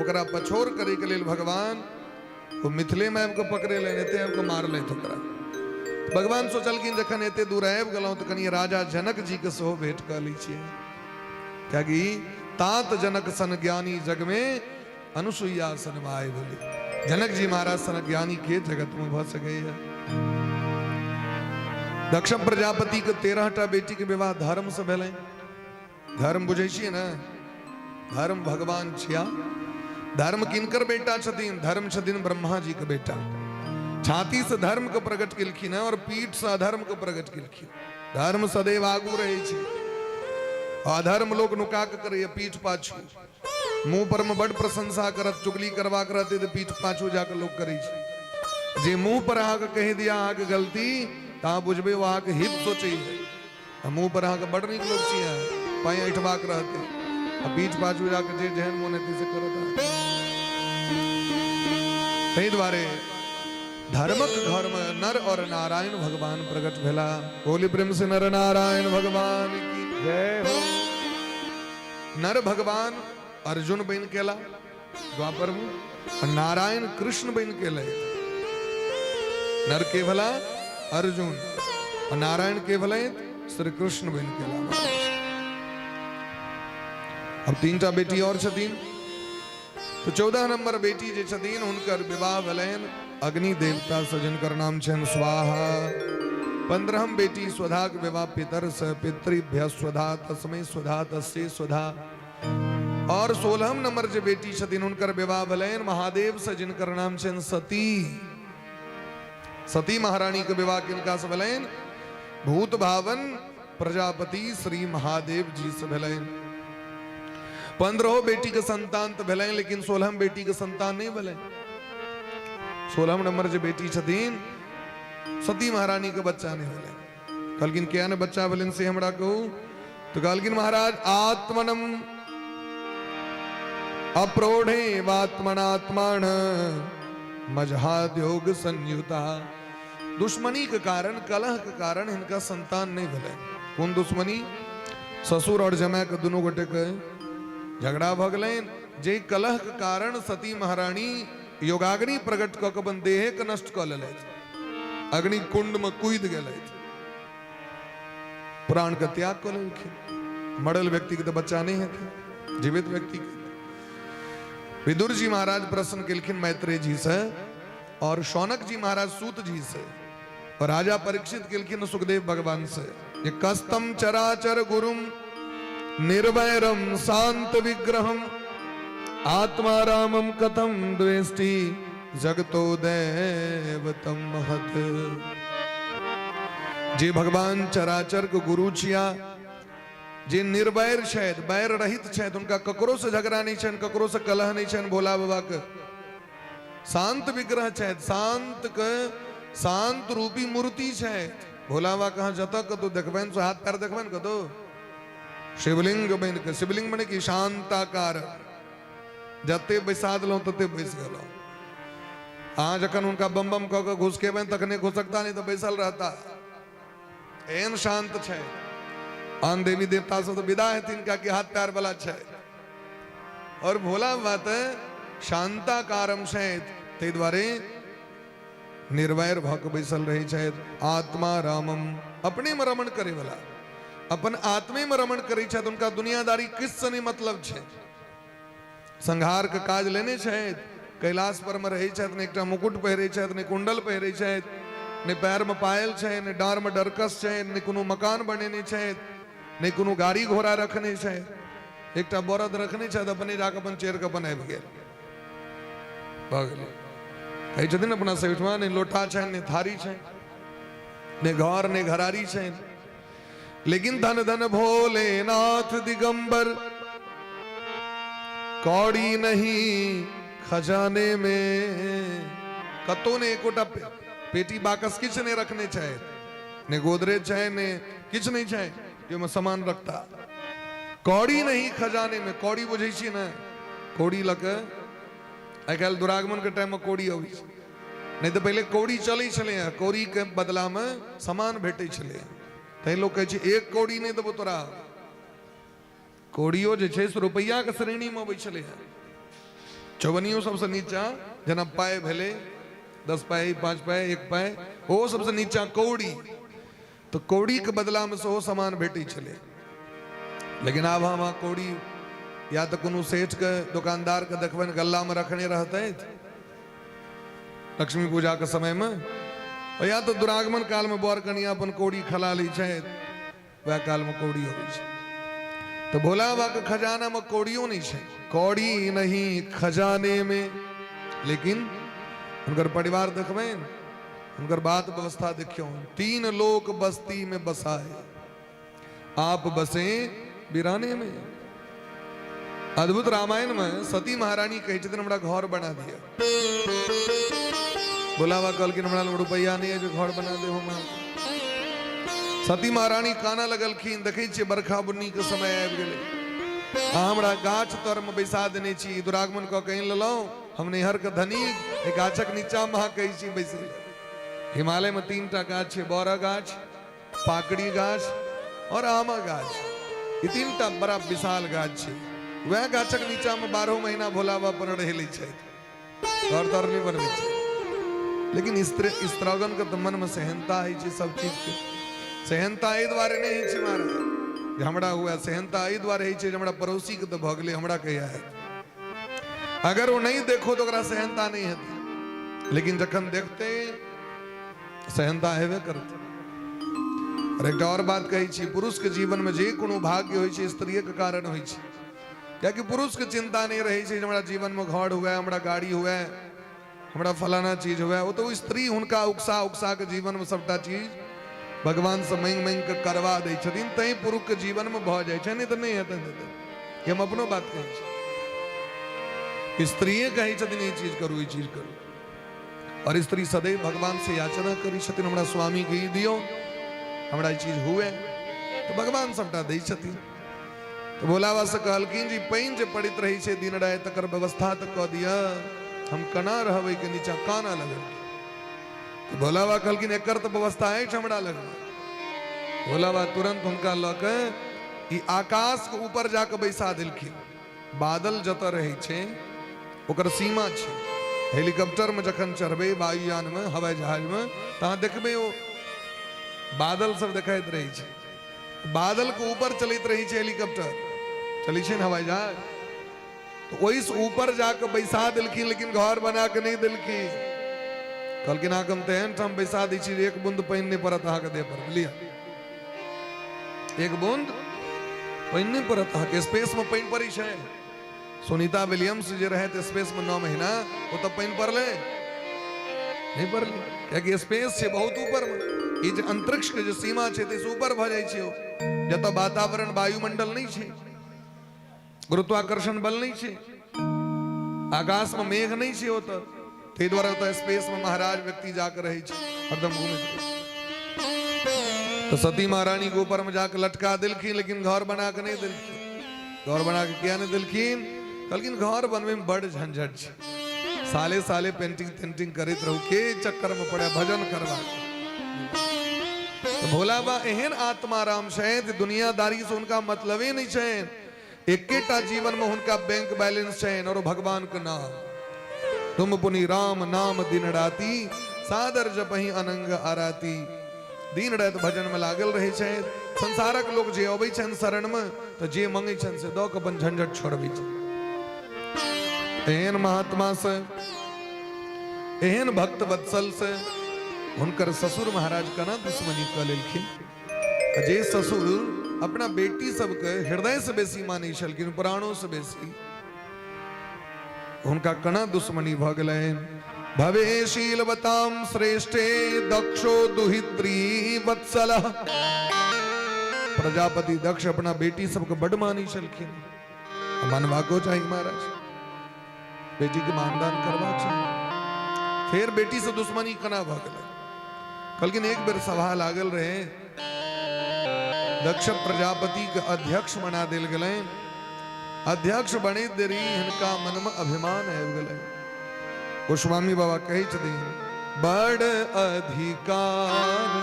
Speaker 1: ओकरा पछोर करे के लेल भगवान ओ मिथिले में आबि कऽ पकड़ेलनि, एते आबि कऽ मारलथि ओकरा। भगवान सोचलखिन जखन एते दूर आबि गेलहुँ तऽ कनि राजा जनक जी के सेहो भेंट कऽ लै छियै, कियाकि तात जनक सन ज्ञानी जग में अनुसुईया सन my भेलै। जनक जी महाराज सन ज्ञानी के जगत में भऽ सकैया। दक्ष प्रजापति के 13टा बेटी के विवाह धर्म से भेलै। धर्म बुझै छियै ने? धर्म भगवान छिया। धर्म किनकर बेटा छथिन? धर्म छथिन ब्रह्मा जी के बेटा। छाती से धर्म के प्रकट केलखिन और पीठ से अधर्म के प्रकट केलखिन। धर्म सदैव आगू रहै छै, अधर्म लोक नुका के करैए पीठ पाछू। मुंह पर में बड़ प्रशंसा करत, चुगली करबाक रहते तऽ पीठ पाछू जाके लोक करै छै। जे मुंह पर अहाँके कहि दिया अहाँके गलती, तऽ अहाँ बुझबै ओ अहाँके हित सोचैए। आ मुंह पर अहाँके बड़ नीक लोक छी अहाँ, पाइ ऐठबाक रहतै, आ पीठ पाछू जाके जे जेहन मोन हेतै से करत। ताहि दुआरे धर्मक घर में नर और नारायण भगवान प्रकट भेला। बोली प्रेम से नर नारायण भगवान की
Speaker 2: जय हो।
Speaker 1: नर भगवान अर्जुन बन के एला द्वापर में, और नारायण कृष्ण बन के एलै। नर के भला अर्जुन और नारायण के भले श्री कृष्ण बन के एला। अब 3टा बेटी और छथिन, तो 14 नंबर बेटी जे छथिन हुनकर विवाह भेलनि अग्नि देवता से, जिनकर नाम छनि स्वाहा। 15 बेटी स्वधा के विवाह पितर से, पितृभ्य स्वधा तस्मै स्वधा तस्य स्वधा। और 16 नंबर जे बेटी छथिन हुनकर विवाह भेलनि महादेव से, जिनकर नाम छनि सती। सती महारानी के विवाह किनका से भेलनि? भूत भावन प्रजापति श्री महादेव जी से भेलनि। 15 बेटी के संतान तो भेलनि, लेकिन 16 बेटी के संतान नहीं भेलनि। 16 नंबर जे बेटी छथिन सती महारानी के बच्चा नहीं भेलनि। कहलखिन किया ने बच्चा भेलनि से हमरा कहू। तो कहलखिन महाराज आत्मनम अप्रोढ़े वात्मनात्मान मजहाद्योग संयुता। दुश्मनी के कारण, कलह के कारण हिनका संतान नहीं भेलनि। कोन दुश्मनी? ससुर और जमाय के दुनू गोटे के झगड़ा भऽ गेलनि, जे कलह के कारण सती महारानी योगाग्नि प्रकट कऽ के अपन देहे के नष्ट कऽ लेलथि, अग्नि कुंड में कूद गेलथि, प्राण के त्याग कऽ लेलखिन। मरल व्यक्ति के तऽ बच्चा नहीं हेतै, जीवित व्यक्ति के। विदुर जी महाराज प्रश्न केलखिन मैत्रेय जी से और शौनक जी महाराज सूत जी से और राजा परीक्षित केलखिन सुखदेव भगवान से जे कस्तम चराचर गुरुम निर्वैरम शांत विग्रहम आत्मा रामम कथम द्वेष्टि जगतो दैवतम महत। जे भगवान चराचर के गुरु छिया, जे निर्वैर छथि, बैर रहित छथि, उनका ककरो से झगड़ा नहीं छनि, ककरो से कलह नहीं छनि, भोला बाबा के शांत विग्रह छथि, शांत के शांत रूपी मूर्ति छथि। भोला बाबा कहाँ जतऽ कतौ देखबनि से हाथ पैर देखबनि कतौ शिवलिंग बनि के, शिवलिंग बने कि शांताकार, जते बैसा देलहुँ तते बैस गेलहुँ। अहाँ जखन हुनका बम बम कऽ के घुसकेबनि तखने घुसकता, नहीं तऽ बैसल रहता। एहन शांत छै। आन देवी देवता सब तऽ विदा हेथिन कियाकि हाथ पैर वाला छै, और भोला बाबा तऽ शांताकारम छथि, ताहि दुआरे निर्वैर भऽ कऽ बैसल रहै छथि। आत्मा रामम, अपने में रमण करे वाला, अपन आत्मे में रमण करै छथि, उनका दुनियादारी किछु से नहीं मतलब छै। संहार के काज लेने छथि, कैलाश पर में रहै छथि, ने एकटा मुकुट पहिरै छथि, ने कुंडल पहिरै छथि, ने पैर में पायल छै, ने डाँर में डरकस छै, ने कोनो मकान बनेने छथि, ने कोनो गाड़ी घोड़ा रखने छथि, एकटा बरद रखने छथि, अपने जाके अपन चेर के अपन आबि गेल, भऽ गेलै। कहै छथिन अपना सब ओहिठमा ने लोटा छनि, ने थारी छनि, ने घर, ने घरारी छनि, लेकिन धन धन भोलेनाथ दिगंबर, कौड़ी नहीं खजाने में। कतौ ने एकोटा पेटी बाकस किछु नहीं रखने छै, ने गोदरेज छै, ने किछु नहीं छै जे सामान रखता। कौड़ी नहीं खजाने में, कौड़ी बुझै छियै ने? कौड़ी लऽ कऽ आइ काल्हि दुरागमन के टाइम में कौड़ी अबै छै, नहीं तऽ पहिले कौड़ी चलै छलै हँ, कौड़ी के बदला में सामान भेटै छलै हँ। तैं लोक कहै छै एक कौड़ी नहि देबो तोरा। कौड़ियो जे छै से रुपैआ के श्रेणी में अबै छलै हँ। चौबनियो सबसँ नीचा, जेना पाइ भेलै 10 पाइ, 5 पाइ, 1 पाइ, ओहो सबसँ नीचा कौड़ी। तऽ कौड़ी के बदला में सेहो सामान भेटै छलै। लेकिन आब हम अहाँ कौड़ी या तऽ कोनो सेठ के दोकानदार के देखबनि गल्ला में रखने रहतथि लक्ष्मी पूजा के समय में, या तऽ दुरागमन कालमे बर कनिया अपन कौड़ी खला लै छथि, वएह कालमे कौड़ी अबै छै। तऽ भोला बाबाके खजानामे कौड़ियो नहि छै, कौड़ी नहीं खजानेमे। लेकिन हुनकर परिवार देखबनि, हुनकर बात व्यवस्था देखियौ, तीन लोक बस्ती में बसाए, आप बसे बिराने में। अद्भुत रामायण में सती महारानी कहै छथिन हमरा घर बना दिअ। भोला बाबा कहलखिन हमरा लग रुपैआ नहि है जे घर बना दे हम। सती महारानी काना लगलखिन, देखै छियै बरखा बुन्नी के समय आबि गेलै, आ हमरा गाछ तर में बैसा देने छी, दुरागमन कऽ के आनि लेलहुँ, हम नैहर के धनी, एहि गाछक नीचा मे अहाँ कहै छी बैसै लए। हिमालय में 3 टा गाछ छै, बड़ा गाछ, पाकड़ी गाछ और आमा गाछ, ई 3 टा बड़ा विशाल गाछ छै। वएह गाछक नीचा में 12 महीना भोला बाबा अपन रहि लै छथि, घर तर नहि बनबै छै। लेकिन स्त्रीगण के तऽ मन में सेहनता होइ छै सब चीज के। सेहनता एहि दुआरे नहि होइ छै महाराज जे हमरा हुए, सेहनता एहि दुआरे होइ छै जे हमरा पड़ोसी के तऽ भऽ गेलै, हमरा कहिया हेतै। अगर ओ नहि देखो तऽ ओकरा सेहनता नहि हेतै, लेकिन जखन देखतै सेहनता हेबे करतै। और एकटा और बात कहै छी, पुरुष के जीवन में जे कोनो भाग्य होइ छै स्त्रीये के कारण होइ छै। कियाकि पुरुष के चिंता नहि रहै छै जे हमरा जीवन में घर हुए, हमरा गाड़ी हुए, हमरा फलाना चीज हुए। ओ तऽ स्त्री हुनका उकसा उकसा के जीवन में सबटा चीज भगवान से मांगि मांगि के करवा दै छथिन, तैं पुरुष के जीवन में भऽ जाइ छै, नहि तऽ नहि हेतनि। हेतै, हम अपनो बात कहै छी, स्त्रीये कहै छथिन ई चीज करू, ई चीज करू। और स्त्री सदैव भगवान से याचना करै छथिन, हमरा स्वामी के ई दियौ, हमरा ई चीज हुए, तऽ भगवान सबटा दै छथिन। तऽ भोला बाबा से कहलखिन जी पानि जे पड़ैत रहै छै दिन राति तकर व्यवस्था तऽ कऽ दिअ, हम केना रहबै के नीचा काना लगलखिन। तऽ भोला बाबा कहलखिन एकर तऽ व्यवस्था अछि हमरा लगमे। भोला बाबा तुरंत हुनका लऽ के ई आकाश के ऊपर जाके बैसा देलखिन। बादल जतऽ रहै छै ओकर सीमा छै। हेलीकॉप्टर में जखन चढ़बै, वायुयान में, हवाई जहाज में, तऽ अहाँ देखबै ओ बादल सब देखाइत रहै छै। बादल के ऊपर चलैत रहै छै हेलीकॉप्टर, चलै छै ने हवाई जहाज, तऽ ओहिसँ ऊपर जाके बैसा देलखिन, लेकिन घर बना के नहि देलखिन। कहलखिन अहाँके हम तेहन ठाम बैसा दै छी जे एक बूंद पानि नहि पड़त अहाँके देह पर, बुझलियै, एक बूंद पानि नहि पड़त अहाँके। स्पेस में पानि पड़ै छै। सुनीता विलियम्स जे रहै तऽ स्पेस में 9 महीना, ओतऽ पानि पड़लै नहि पड़लै, कियाकि स्पेस छै बहुत ऊपर में। ई जे अंतरिक्ष के जे सीमा छै ताहिसँ ऊपर भऽ जाइ छै ओ, जतऽ वातावरण वायुमंडल नहि छै, गुरुत्वाकर्षण बल नहि छै, आकाश में मेघ नहि छै ओतऽ, ताहि दुआरे ओतऽ स्पेस में महाराज व्यक्ति जाके रहै छै, हरदम घूमैत रहै छै। तऽ सती महारानी के ऊपर में जाके लटका देलखिन, लेकिन घर बना के नहि देलखिन। घर बना के किया नहि देलखिन? कहलखिन घर बनबै में बड़ झंझट छै, साले साले पेंटिंग तेंटिंग करैत रहू, के चक्कर में पड़े भजन करवा। तऽ भोला बा एहन आत्माराम छथि, दुनियादारी से हुनका मतलबे नहि छनि। एकेटा जीवन में हुनका बैंक बैलेंस छनि और भगवान के नाम। तुम पुनि राम नाम दिन राति, सादर जपहि अनंग आराती। दिन राति भजन में लागल रहै छथि। संसारक लोक जे अबै छनि शरण में तऽ जे मंगै छनि से दऽ कऽ अपन झंझट छोड़बै छनि। एहन महात्मा से, एहन भक्त वत्सल से हुनकर ससुर महाराज केना दुश्मनी कऽ लेलखिन? जे ससुर अपना बेटी सबके हृदय से बेसी मानै छलखिन, प्राणों से बेसी, हुनका केना दुश्मनी भऽ गेलनि? भवे शीलवताम श्रेष्ठे दक्षो दुहित्री वत्सल। प्रजापति दक्ष अपना बेटी सबके बड मानै छलखिन। मानबाको चाही महाराज, बेटी के मानदान करबाक चाही। फेर बेटी से दुश्मनी केना भऽ गेलै? कहलखिन एक बेर सभा लागल रहे, दक्ष प्रजापति के अध्यक्ष बना देल गेलनि। अध्यक्ष बनैत देरी हिनका मन में अभिमान आबि गेलै। गोस्वामी बाबा कहै छथिन बड़ अधिकार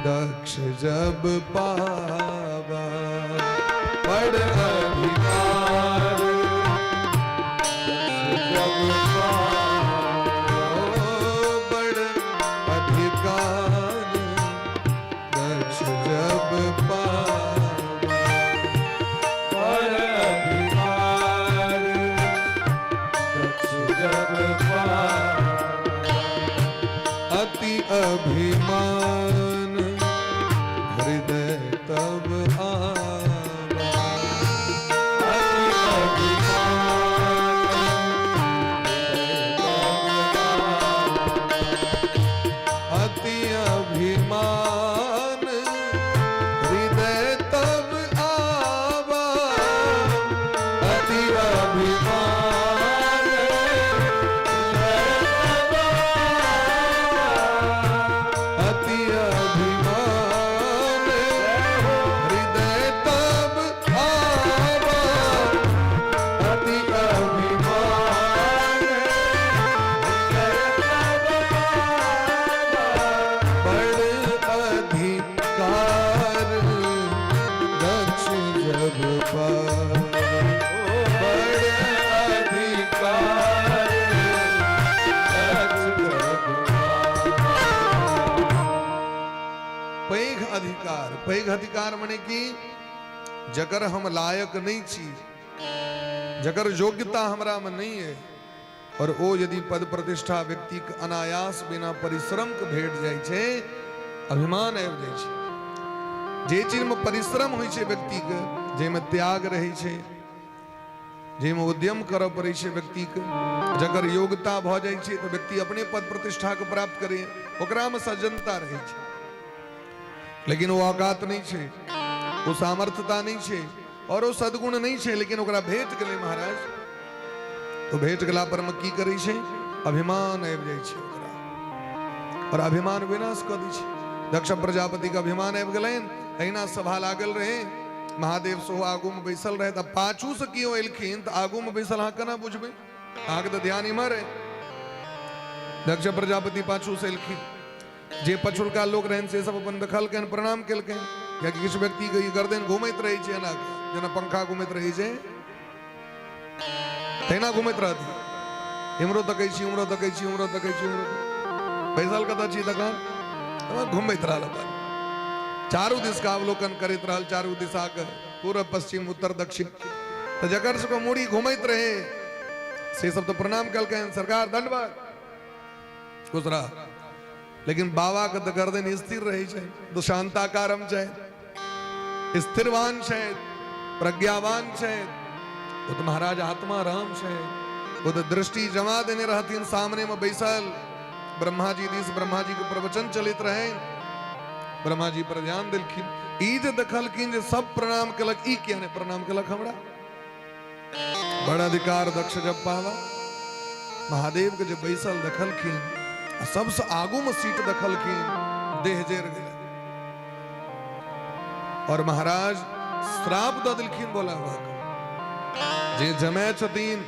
Speaker 1: दक्ष जब पावा, बड़ अधिकार दक्ष जब पावा, बड़ अधिकार दक्ष जब पावा,
Speaker 3: बड़ अधिकार दक्ष जब पावा।
Speaker 1: अति तब आवा।
Speaker 3: अति अभिमान
Speaker 1: अति अभिमान हृदय तब आवा।
Speaker 3: अति अभिमान
Speaker 1: अति अभिमान हृदय तब आवा।
Speaker 3: अति अभिमान
Speaker 1: बड़ अधिकार दक्ष जब पावा।
Speaker 3: बड़ अधिकार दक्ष जब।
Speaker 1: पैघ अधिकार, पैघ अधिकार मने कि जकर हम लायक नहीं छी, जकर योग्यता हमरा में नहीं है, और ओ यदि पद प्रतिष्ठा व्यक्ति के अनायास बिना परिश्रम के भेट जाइ छै, अभिमान आबि जाइ छै। जे चीज में परिश्रम होइ छै व्यक्ति के, जाहिमे त्याग रहै छै, जाहिमे उद्यम करऽ पड़ै छै व्यक्ति के, जकर योग्यता भऽ जाइ छै तऽ व्यक्ति अपने पद प्रतिष्ठा के प्राप्त करे, ओकरामे सज्जनता रहै छै। लेकिन ओ औकात नहि छै, ओ सामर्थ्यता नहि छै और ओ सद्गुण नहि छै, लेकिन ओकरा भेट गेलै महाराज, तो भेट गेला पर मे की करै छै? अभिमान आबि जाइ छै ओकरा, और अभिमान विनाश कऽ दै छै। दक्ष प्रजापति के अभिमान आबि गेलनि। अहिना सभा लागल रहै, महादेव सेहो आगूमे बैसल रहै, तऽ पाछू से केओ एलखिन तऽ आगूमे बैसल अहाँ केना बुझबै? अहाँके तऽ ध्यान इम्हर है। दक्ष प्रजापति पाछू से एलखिन, जे पछुलका लोक रहनि से सब अपन देखलकनि, प्रणाम केलकनि, कियाकि किछु व्यक्तिके ई गर्दन घुमैत रहै छै एना, जेना पंखा घुमैत रहै छै तहिना घुमैत रहती। इम्हरो तकै छी, उम्हरो तकै छी, उम्हरो तकै छी, उम्हरो बैसल कतऽ छी तखन घुमैत रहल, अपन चारू दिस के अवलोकन करैत रहल, चारू दिशाके, पूरब पश्चिम उत्तर दक्षिण। तऽ जकर सबके मूड़ी घुमैत रहे से सब तऽ प्रणाम केलकनि, सरकार दंडवत, खुश रह। लेकिन बाबा के तऽ गर्दन स्थिर रहै छै, तऽ शांताकारम छै, स्थिरवान छै, प्रज्ञावान छै, ओ तऽ महाराज आत्मा राम छै। ओ तऽ दृष्टि जमा देने रहथिन सामने में बैसल ब्रह्मा जी दिस, ब्रह्मा जी के प्रवचन चलैत रहे, ब्रह्मा जी पर ध्यान देलखिन। ई जे देखलखिन जे सब प्रणाम केलक, ई किया नहि प्रणाम केलक हमरा? बड़ अधिकार दक्ष जब पावा। महादेव के जे बैसल देखलखिन आ सबसे आगू में सीट देखलखिन, देह जरि गेलै और महाराज श्राप दऽ देलखिन। भोला बाबा जे जमै छथिन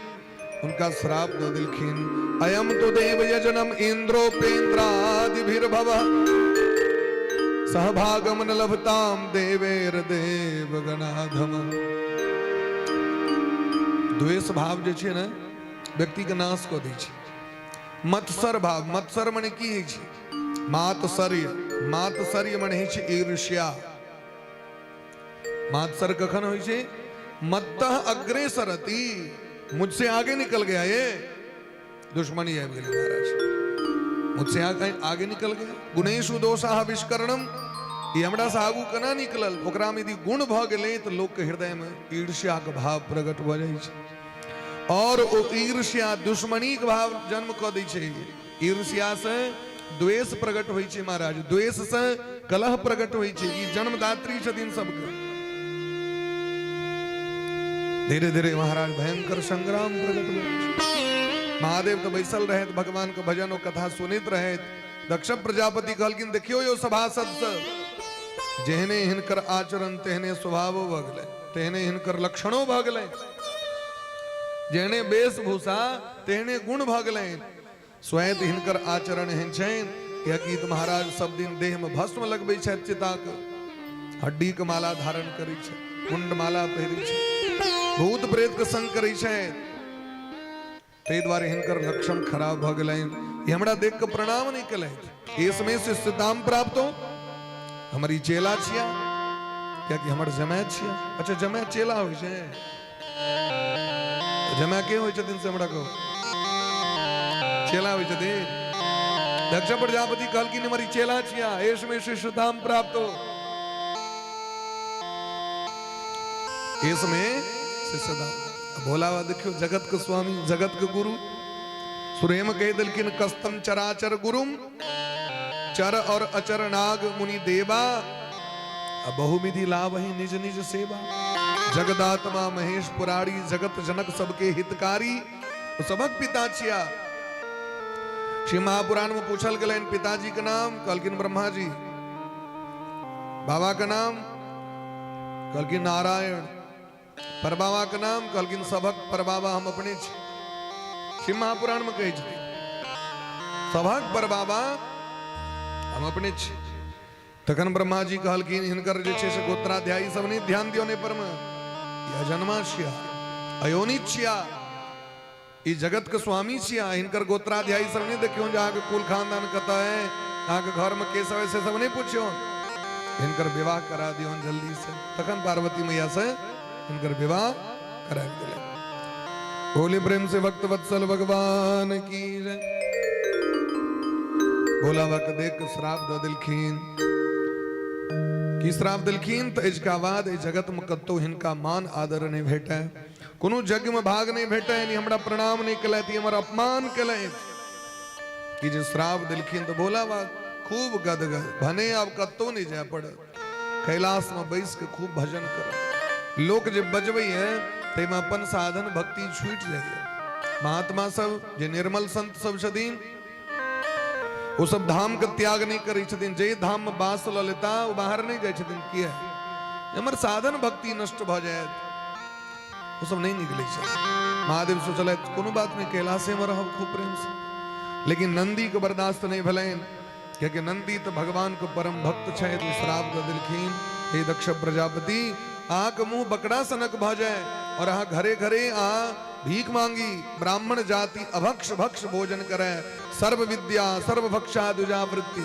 Speaker 1: उनका श्राप दऽ देलखिन। अयम तो देव यजनम इंद्रोपेन्द्रादिभिर्भव सहभागम न लभताम देवेर देव गणाधम। द्वेष भाव जे छै ने व्यक्ति के नाश कऽ दै छै। मत्सर भाव, मत्सर मने की होइ छै? मातसर्य, मातसर्य मने होइ छै ईर्ष्या। मात्सर कखन होइ छै? मत्तः अग्रेसरति, मुझसे आगे निकल गया, ये दुश्मनी आबि गेलै महाराज, मुझसे आगे आगे निकल गया। गुणेशु दोषाः विष्करणम, ई हमरा से आगू केना निकलल? ओकरा मे यदि गुण भऽ गेलै तऽ लोक के हृदय मे ईर्ष्याक भाव प्रकट भऽ जाइ छै और ओ ईर्ष्या दुश्मनीक भाव जन्म कऽ दै छै। ईर्ष्या से द्वेष प्रकट होइ छै महाराज, द्वेष से कलह प्रकट होइ छै। ई जन्मदात्री छथिन सबके। धीरे धीरे महाराज भयंकर संग्राम प्रकट होइ छै। महादेव तऽ बैसल रहथि, भगवान के भजन ओ कथा सुनैत रहथि। दक्ष प्रजापति कहलखिन, देखियौ यौ सभासद सब, जेहने हिनकर आचरण तेहने स्वभावो भऽ गेलै, तेहने हिनकर लक्षणो भऽ गेलै, जेहने वेशभूषा तेहने गुण भऽ गेलै। स्वयं हिनकर आचरण एहन छनि, कियाकि तऽ महाराज सब दिन देह में भस्म लगबै छथि, चिताक हड्डी के माला धारण करै छै, मुंड माला पहिरै छै, भूत प्रेत के संग करै छै, ताहि दुआरे हिनकर लक्षण खराब भऽ गेलनि। ई हमरा देख के प्रणाम नहि केलथि। इसमें शिष्यताम प्राप्त हो, हमर ई चेला छिया, कियाकि हमर जमाय छिया। अच्छा, जमाय चेला होइ छै? जमाय के होइ छथिन से हमरा कहू, चेला होइ छथिन? दक्ष प्रजापति कहलखिन, हमर ई चेला छिया, एष में शिष्यताम प्राप्त हो। केश में से सदा। भोला बाबा देखियो जगत के स्वामी, जगत के गुरु। सुरेम कह दिलखिन कस्तम चराचर गुरुम, चर और अचर नाग मुनि देवा, बहुविधि लाभ ही निज निज सेवा। जगदात्मा महेश पुरारी, जगत जनक सबके हितकारी, सबक पिता छिया। श्री महापुराण में पूछल गेलनि पिताजी के नाम, कहलखिन ब्रह्मा जी। बाबा के नाम कहलखिन नारायण। परबाबा के नाम कहलखिन सबक परबाबा हम अपने छी। शिव महापुराण में कहै छथिन सबक परबाबा हम अपने छी। तखन ब्रह्मा जी कहलखिन हिनकर जे छै से गोत्राध्यायी सब नहि ध्यान दियौ नहि पर में, ई अजन्मा छिया, अयोनित छिया, ई जगत के स्वामी छिया, हिनकर गोत्राध्यायी सब नहीं देखियो जे अहाँके कुल खानदान कतऽ है, अहाँके घर में के सब है, से सब नहीं पूछियो, हिनकर विवाह करा दियौ जल्दी से। तखन पार्वती मैया से हिनकर विवाह करायल गेलै। बोले प्रेम से भक्त वत्सल भगवान की जय। भोला बाबा के देख के श्राप दऽ देलखिन। की श्राप देलखिन? तऽ एहिके बाद एहि जगत में कतौ हिनका मान आदर नहीं भेटै, कोनो यज्ञ में भाग नहीं भेटै, हमरा प्रणाम नहीं केलथि, हमर अपमान केलथि। कि जे श्राप देलखिन तऽ भोला बाबा खूब गदगद, भने आब कतौ नहीं जाय पड़त, कैलाश में बैस के खूब भजन करब। लोक जे बजबै है ताहिमे अपन साधन भक्ति छूटि जाइए। महात्मा सब जे निर्मल संत सब छथिन ओ सब धाम के त्याग नहीं करै छथिन, जे धाम में बास लऽ लेता ओ बाहर नहीं जाइ छथिन। किया? हमर साधन भक्ति नष्ट भऽ जायत, ओ सब नहीं निकलै छै। महादेव सोचलथि कोनो बात नहीं, कैलाशे में रहब खूब प्रेम से। लेकिन नंदी के बर्दाश्त नहीं भेलनि, कियाकि नंदी तऽ भगवान के परम भक्त छथि। श्राप दऽ देलखिन, हे दक्ष प्रजापति, अहाँके मुंह बकरा सनक भऽ जाय और अहाँ घरे घरे अहाँ भीख मांगी, ब्राह्मण जाति अभक्ष भक्ष भोजन करे, सर्व विद्या सर्व भक्षा दुजा वृत्ति।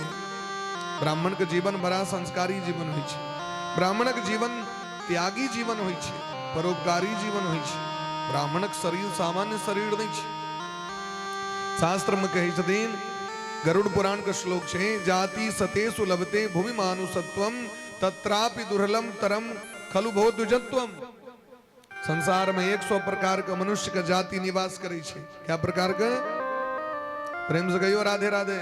Speaker 1: ब्राह्मण के जीवन बड़ा संस्कारी जीवन होइ छै, ब्राह्मणक जीवन त्यागी जीवन होइ छै, परोपकारी जीवन होइ छै। ब्राह्मणक शरीर सामान्य शरीर नहि छै। शास्त्र में कहै छथिन, गरुड़ पुराण के श्लोक छै, जाति सतेषु लभते भूमि मानुषत्वम तत्रापि दुर्लभ तरम खलु भो द्विजत्वम। संसार में 100 प्रकार के मनुष्य के जाति निवास करै छै। क्या प्रकार के? प्रेम से कहियो राधे राधे।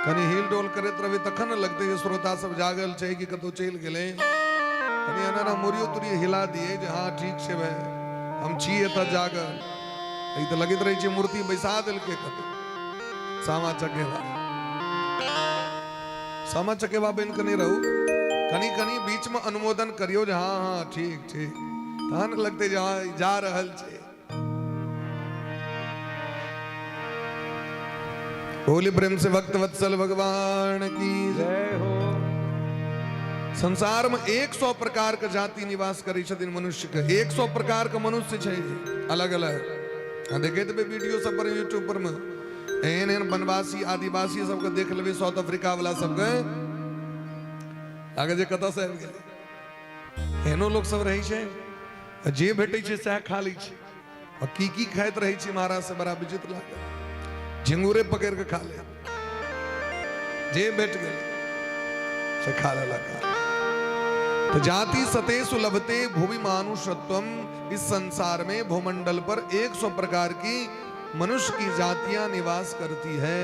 Speaker 1: कनी हिल डोल करैत रहबै तखन ने लगतै जे श्रोता सब जागल छै कि कतौ चलि गेलै। कनी एना एना मुड़ियो तुड़ियो हिला दियै जे हाँ ठीक छै भाई, हम छी एतऽ जागल। ई तऽ लगैत रहै छै मूर्ति बैसा देलकै कतौ। सामा चकेवा, सामा चकेवा बनि कऽ नहि रहू, कनी कनी बीच में अनुमोदन करियौ जे हाँ हाँ ठीक ठीक, तहन लगतै जे हाँ जा रहल छै। बोले प्रेम से भक्त वत्सल भगवान की
Speaker 2: जय हो।
Speaker 1: संसार में 100 प्रकार के जाति निवास करै छथिन मनुष्य के, 100 प्रकार के मनुष्य छै अलग अलग। अहाँ देखैत हेबै वीडियो सब पर, यूट्यूब पर में एहन एहन वनवासी आदिवासी सबके देख लेबै, साउथ अफ्रीका वाला सबके लागत जे कतऽ से आबि गेलै। एहनो लोक सब रहै छै, जे भेटै छै सएह खा लै छै। आ की की खाइत रहै छै महाराज से बड़ा विचित्र लागल। झिंगुरे पकड़ि कऽ खा ले, जे भेट गेल से खा लेलक। तो जाति सतेषु लभते भुवि मानुषत्वम, इस संसार में भूमंडल पर 100 प्रकार की मनुष्य की जातियां निवास करती है।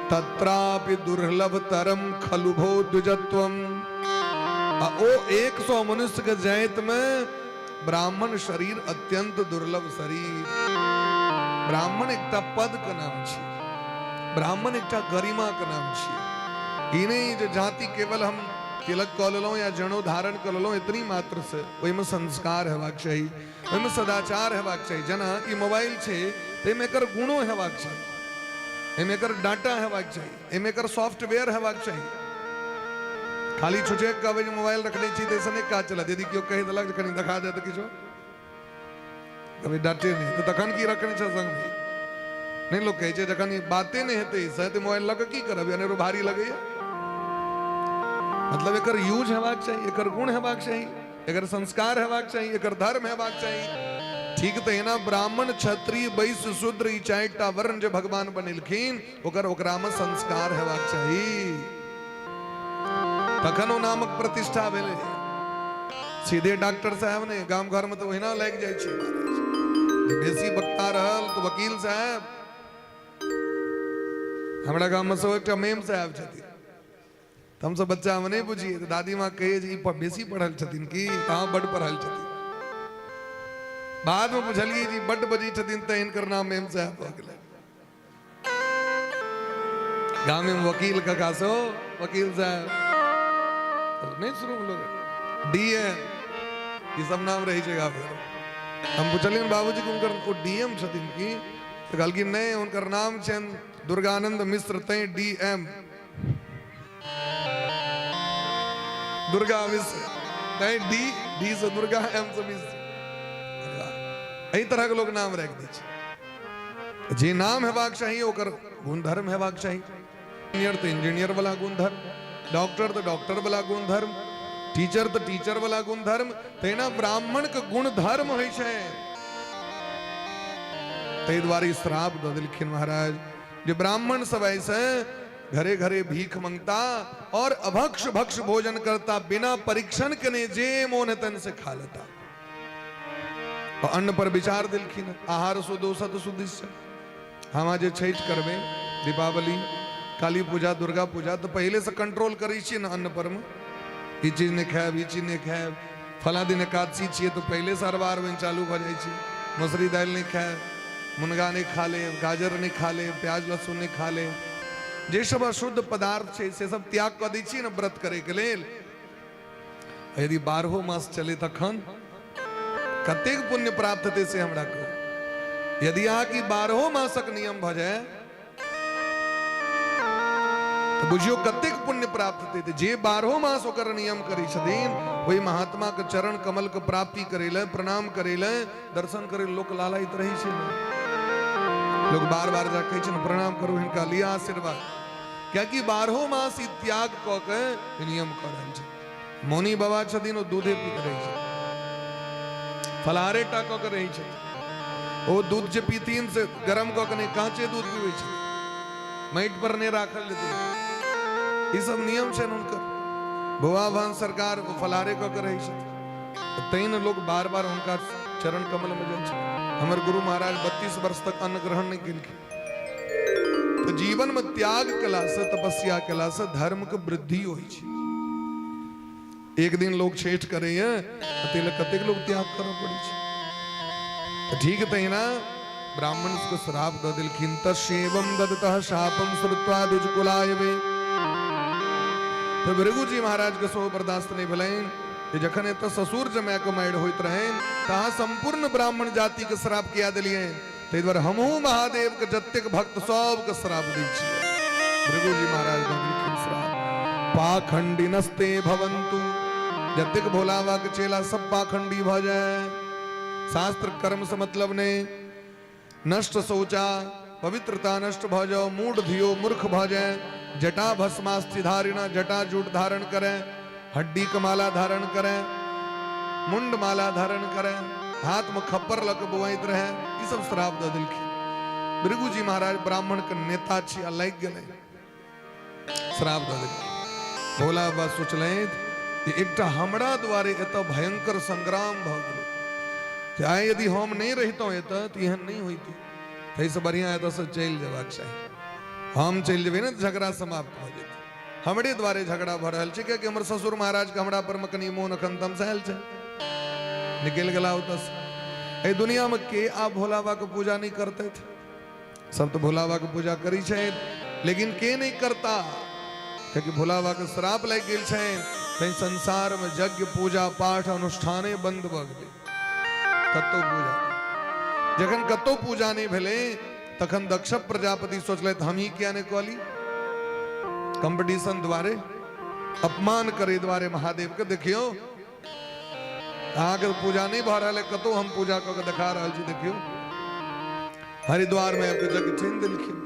Speaker 1: तत्रापि दुर्लभ तरम खलु भो द्विजत्वम, आ ओ 100 मनुष्य के जाति में ब्राह्मण शरीर अत्यंत दुर्लभ शरीर। ब्राह्मण एकटा पद के नाम छै, ब्राह्मण एकटा गरिमा के नाम छै। ई नहि जे जाति केवल हम तिलक कऽ लेलहुँ या जनेऊ धारण कऽ लेलहुँ इतनी मात्र से, ओहिमे संस्कार हेबाक चाही, ओहिमे सदाचार हेबाक चाही। जेना ई मोबाइल छै ताहिमे एकर गुणो हेबाक चाही, एहिमे एकर डाटा हेबाक चाही, एहिमे एकर सॉफ्टवेयर हेबाक चाही। खाली छुछे कहबै जे मोबाइल रखने छी ताहिसँ नहि काज चलत। यदि केओ कहि देलक जे कनि देखा दे तऽ किछो कभी डाटे नहि, तऽ तखन की रखने छ संगमे? नहि लोक कहै छै जखन ई बाते नहि हेतै से तऽ मोबाइल लऽ कऽ की करब, अनेरो भारी लगैया। मतलब एकर यूज हेबाक चाही, एकर गुण हेबाक चाही, एकर संस्कार हेबाक चाही, एकर धर्म हेबाक चाही। ठीक तहिना ब्राह्मण क्षत्रिय वैश्य शूद्र ई 4टा वर्ण जे भगवान बनेलखिन ओकर ओकरामे संस्कार हेबाक चाही, तखन ओ नामक प्रतिष्ठा भेलै। सीधे डॉक्टर साहब ने गाम घर में तऽ ओहिना लागि जाइ छै महाराज। जे बेसी वक्ता रहल तऽ वकील साहब। हमरा गाममे सेहो एकटा मेम साहब छथिन। तऽ हमसब बच्चामे नहि बुझियै तऽ दादी माँ कहियै जे ई बेसी पढ़ल छथिन की, तऽ हँ बड्ड पढ़ल छथिन। बादमे बुझलियै जे ई बड्ड बजै छथिन तऽ हिनकर नाम मेम साहब भऽ गेलै। गामे में वकील काका सो वकील साहब नहीं शुरू में लोग डीएम ई सब नाम रहे छै गामे में। हम पुछलियनि बाबूजी के हुनकर ओ डीएम छथिन की, तऽ कहलखिन नहि हुनकर नाम छनि दुर्गानंद मिश्र तैं डीएम दुर्गा मिश्र तैं डी, डी से दुर्गा एम से मिश्र। एहि तरह के लोग नाम राखि दै छै। जे नाम हेबाक चाही ओकर गुणधर्म हेबाक चाही। इंजीनियर तऽ इंजीनियर वाला गुणधर्म, डॉक्टर तऽ डॉक्टर वाला गुणधर्म, टीचर तऽ टीचर वाला गुणधर्म, तहिना ब्राह्मण के गुणधर्म होइ छै। ताहि दुआरे श्राप दऽ देलखिन महाराज जे ब्राह्मण सब ऐसे घरे घरे भीख मंगता और अभक्ष भक्ष भोजन करता, बिना परीक्षण केने जे मोन हेतनि से खा लेता। अन्न पर विचार देलखिन, आहार शुद्धो सत शुद्धिश्च। हम जे छठि करबै, दीपावली, काली पूजा, दुर्गा पूजा, तऽ पहिले से कंट्रोल करै छियै ने अन्न पर मे, ई चीज नहि खायब, ई चीज नहि खायब। फलां दिन एकादशी छियै तऽ पहिले से अरबा अरबाइन चालू भऽ जाइ छै। मसुरी दालि नहि खायब, मुनगा नहि खा लेब, गाजर नहि खा लेब, प्याज लहसुन नहि खा लेब, जे सब अशुद्ध पदार्थ छै से सब त्याग कऽ दै छियै ने व्रत करैके लेल। यदि बारहो मास चले तखन कतेक पुण्य प्राप्त हेतै से हमरा कहू। यदि अहाँके बारहो मासक नियम भऽ जाय तऽ बुझियौ कतेक पुण्य प्राप्त हेतै। जे बारहो मास ओकर नियम करै छथिन ओहि महात्मा के चरण कमल के प्राप्ति करै लए, प्रणाम करै लए, दर्शन करै लए लोक लालायित रहै छै ने। लोक बार बार जा कहै छै ने प्रणाम करू हिनका, लिअ आशीर्वाद। कियाकि बारहो मास ई त्याग कऽ के नियम कऽ रहल छै। मौनी बाबा छथिन ओ दूधे पी के रहै छथिन, फलाहारे टा कऽ के रहै छथिन। ओ दूध जे पीथिन से गरम कऽ के नहि, काँचे दूध पीबै छथिन, माटि पर नहि राखल जेतै। ई सब नियम छनि हुनकर। बौआ भान सरकार ओ फलाहारे कऽ के रहै छथिन, तैं ने लोक बार बार हुनका चरण कमल में जाइ छथिन। हमर गुरु महाराज 32 वर्ष तक अन्न ग्रहण नहि केलखिन। तऽ जीवन में त्याग कला से, तपस्या कला से धर्म के वृद्धि होइ छै। एक दिन लोग छठि करैया ताहि लए कतेक लोग त्याग करऽ पड़ै छै। तऽ ठीक तहिना ब्राह्मण सबके श्राप दऽ देलखिन। तस्येवं ददतः शापं श्रुत्वा द्विजकुलायवे। तऽ भृगुजी महाराज के सेहो बर्दाश्त नहि भेलनि जे जखन एतऽ ससुर जमाय के मारि होइत रहनि तऽ अहाँ सम्पूर्ण ब्राह्मण जाति के श्राप किया देलियनि? ताहि दुआरे हमहूँ महादेव के जतेक भक्त सबके श्राप दै छियै। भृगुजी महाराज दऽ देलखिन श्राप, पाखंडिनस्ते भवन्तु। जतेक भोला बाबा के चेला सब पाखंडी भऽ जाय, शास्त्र कर्म से मतलब नहि, नष्ट शौचा पवित्रता नष्ट भऽ जाओ, मूढ़ धियो मूर्ख भऽ जाय, जटा भस्मास्थि धारिणा जटा जूट धारण करें, हड्डी के माला धारण करें, मुंड माला धारण करें, हाथ में खप्पर लऽ के बौआइत रहे, ई सब श्राप दऽ देलखिन। भृगुजी महाराज ब्राह्मण के नेता छी आ लागि गेलै, श्राप दऽ देलखिन। भोला बाबा सोचलथि जे एकटा हमरा दुआरे एतऽ भयंकर संग्राम भऽ गेलै, जे आइ यदि हम नहि रहितहुँ एतऽ तऽ एहन नहि होइतै, ताहिसँ बढ़िआँ एतऽसँ चलि जेबाक चाही। हम चलि जेबै ने तऽ झगड़ा समाप्त भऽ जेतै। हमरे द्वारे झगड़ा भऽ रहल छै, कियाकि हमर ससुर महाराज के हमरा पर में कनि मोन अखन तमसायल छै, निकलि गेला ओतऽसँ। एहि दुनिया में के आब भोला बाबा के पूजा नहि करतथि? सब तऽ भोला बाबा के पूजा करै छथि, लेकिन के नहि करता? कियाकि भोला बाबा के श्राप लागि गेल छनि, तैं संसार में यज्ञ पूजा पाठ अनुष्ठाने बंद भऽ गेलै, कतौ पूजा नहि। जखन कतौ पूजा नहि भेलै तखन दक्ष प्रजापति सोचलथि हम ही किया नहि कऽ ली कंपटीशन द्वारे, अपमान करे द्वारे महादेव के। देखियौ अहाँके पूजा नहि भऽ रहल है कतौ, हम पूजा कऽ के देखा रहल छी। देखियौ हरिद्वार में आबि यज्ञ ठानि देलखिन,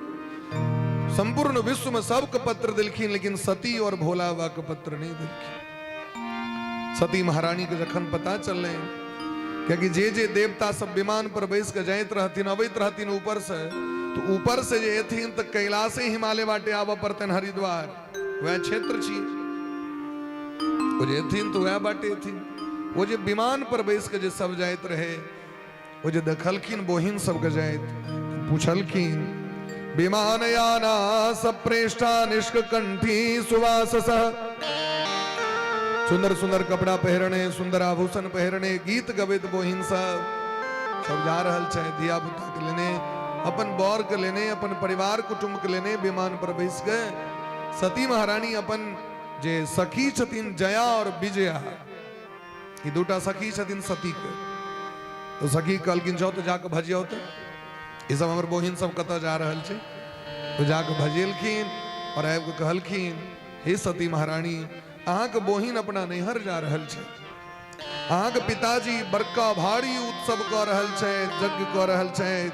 Speaker 1: संपूर्ण विश्व में सबके पत्र देलखिन, लेकिन सती और भोला बाबा के पत्र नहीं देलखिन। सती महारानी के जखन पता चललै, कियाकि जे जे देवता सब विमान पर बैस के जाइत रहथिन अबैत रहथिन ऊपर से, तो ऊपर से जे एथिन तऽ कैलाशे हिमालय बाटे आबऽ पड़तनि हरिद्वार, वएह क्षेत्र छी, ओ जे एथिन तऽ वएह बाटे एथिन। ओ जे विमान पर बैस के जे सब जाइत रहे, ओ जे देखलखिन बोहिन सबके जाइत, पूछलखिन विमान याना सप्रेष्ठा निष्कंठी सुवासस। सुंदर सुंदर कपड़ा पहिरने, सुंदर आभूषण पहिरने, गीत गबैत बोहिन सब सब जा रहल छै, धिया पुता के लेने, अपन बर के लेने, अपन परिवार कुटुंब के लेने विमान पर बैस के सती महारानी अपन जे सखी छथिन जया और विजया, ई दूटा सखी छथिन सती के, तो सखी कहलखिन जाओ तो जाके भजियौ तो ई सब हमर बहिन सब कतऽ जा रहल छै। तो जाके भजेलखिन और आबि कऽ कहलखिन हे सती महारानी, अहाँके बहिन अपना नैहर जा रहल छै, अहाँके पिताजी बड़का भारी उत्सव कऽ रहल छथि, यज्ञ कऽ रहल छथि,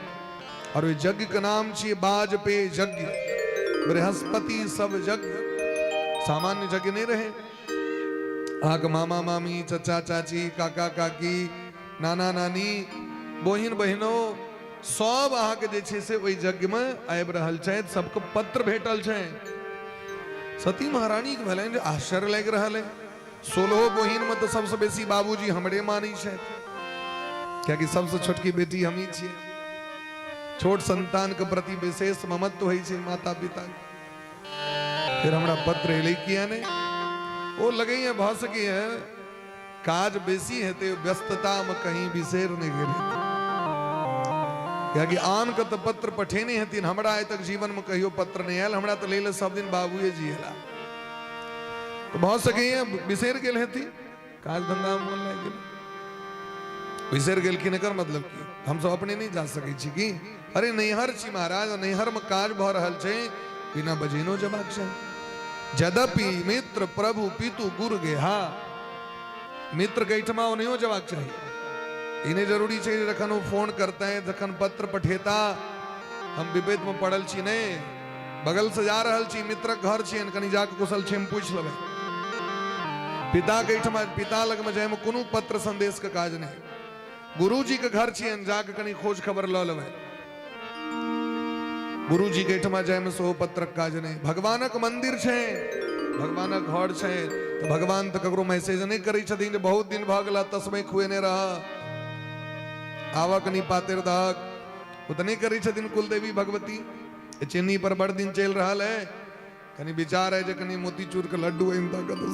Speaker 1: और ओहि यज्ञ के नाम छियै वाजपेय यज्ञ, बृहस्पति सब यज्ञ, सामान्य यज्ञ नहि रहे। अहाँके मामा मामी, चचा चाची, काका काकी, नाना नानी, बहिन बहिनो सब अहाँके जे छै से ओहि यज्ञमे आबि रहल छथि, सबके पत्र भेटल छै। सती महारानीके भेलनि जे आश्चर्य लागि रहल है, 16 बहिनमे तऽ सबसँ बेसी बाबूजी हमरे मानै छथि, कियाकि सबसँ छोटकी बेटी हमही छियै, छोट संतानके प्रति विशेष ममत्व होइ छै माता पिता। फिर हमरा पत्र एलै किया नहि? ओ लगैए भऽ सकैए काज बेसी हेतै, व्यस्ततामे कहीं बिसरि नहि गेल हेतै, कियाकि आनके तऽ पत्र पठेने हेथिन, हमरा आइ तक जीवनमे कहियो पत्र नहि आयल, हमरा तऽ लै लए सब दिन बाबुए जी एला, तऽ भऽ सकैए बिसरि गेल हेथिन, काज धंधामे मोन लागि गेल, बिसरि गेलखिन। एकर मतलब की हमसब अपने नहि जा सकै छी की? अरे नैहर छी महाराज, नैहरमे काज भऽ रहल छै, बिना बजेनो जेबाक चाही। यद्यपि मित्र प्रभु पितु गुरु गेहा, मित्र के एहिठमा ओनहियो जेबाक चाही। ई नहि जरूरी छै जे जखन ओ फोन करतै, जखन पत्र पठेता, हम विपैतमे पड़ल छी, नहि, बगल से जा रहल छी, मित्रक घर छियनि, कनि जाके कुशल क्षेम पूछि लेबै। पिता के एहिठमा, पिता लगमे जायमे कोनो पत्र संदेश के काज नहि। गुरुजी के घर छियनि, जाके कनि खोज खबर लऽ लेबै। गुरुजी के एहिठमा जायमे सेहो पत्रक काज नहि। भगवानक मंदिर छै, भगवानक घर छै, तऽ भगवान तऽ ककरो मैसेज नहि करै छथिन जे बहुत दिन भऽ गेल तस्मै खुएने रह, आबऽ कनि पातर दहक, ओ तऽ नहि करै छथिन कुलदेवी भगवती। चीनी पर बड़ दिन चलि रहल है, कनि विचार है जे कनि मोतीचूर के लड्डू आनि कतौ।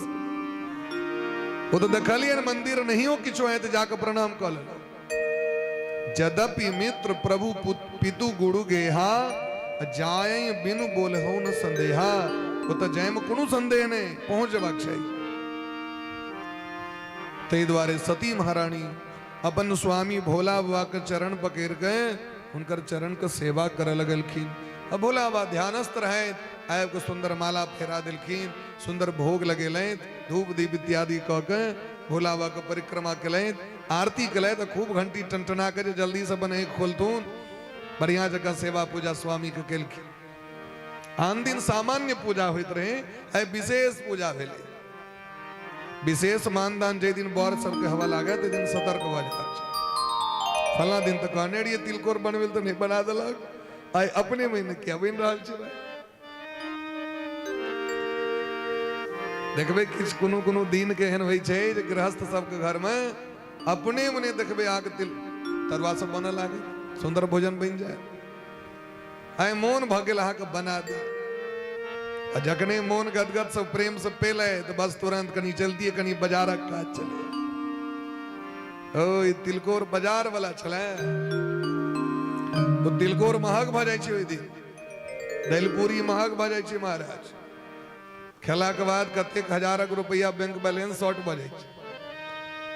Speaker 1: ओ तऽ देखलियै ने मंदिर नहियो किछो है तऽ जाके प्रणाम कऽ लेलहुँ। यद्यपि मित्र प्रभु पितु गुरु गेहा, जाय बिनु बोलहु न संदेहा। ओ तऽ जायमे कोनो संदेह नहि, पहुँच जेबाक चाही। ताहि दुआरे सती महारानी अपन स्वामी भोला बाबा के चरण पकड़ के हुनकर चरण के सेवा करऽ लगलखिन। आ भोला बाबा ध्यानस्थ रहथि, आबि कऽ सुन्दर माला फेरा देलखिन, सुन्दर भोग लगेलथि, धूप दीप इत्यादि कऽ के भोला बाबा के परिक्रमा केलथि, आरती केलथि, खूब घंटी टनटना के जे जल्दी से अपन आँखि खोलथुन, बढ़िया जकाँ सेवा पूजा स्वामी के केलखिन। आन दिन सामान्य पूजा होइत रहे, आइ विशेष पूजा भेलै। विशेष मानदान जाहि दिन बर सबके हवा लागे ताहि दिन सतर्क भऽ जेबाक चाही। फलां दिन तऽ कहने रहियै तिलकोर बनबै तऽ नहि बना देलक, आइ अपने महीने किया बनि रहल छै भाई। देखबै किछु कोनो कोनो दिन के एहन होइ छै जे गृहस्थ सबके घरमे अपने मने देखबै अहाँके तिल तरुआ सब बनऽ लागे, सुन्दर भोजन बनि जाय। आइ मोन भऽ गेल अहाँके बना दी, आ जखने मोन गदगद से प्रेम से पेलै तऽ बस तुरंत कनि चलतियै कनि बाजारक काज चले। ओ ई तिलकोर बाजार वाला छलै, ओ तिलकोर महग भऽ जाइ छै ओहि दिन, दालिपूरी महग भऽ जाइ छै महाराज। खेलाके बाद कतेक हजारक रुपैआ बैंक बैलेंस शॉर्ट भऽ जाइ छै।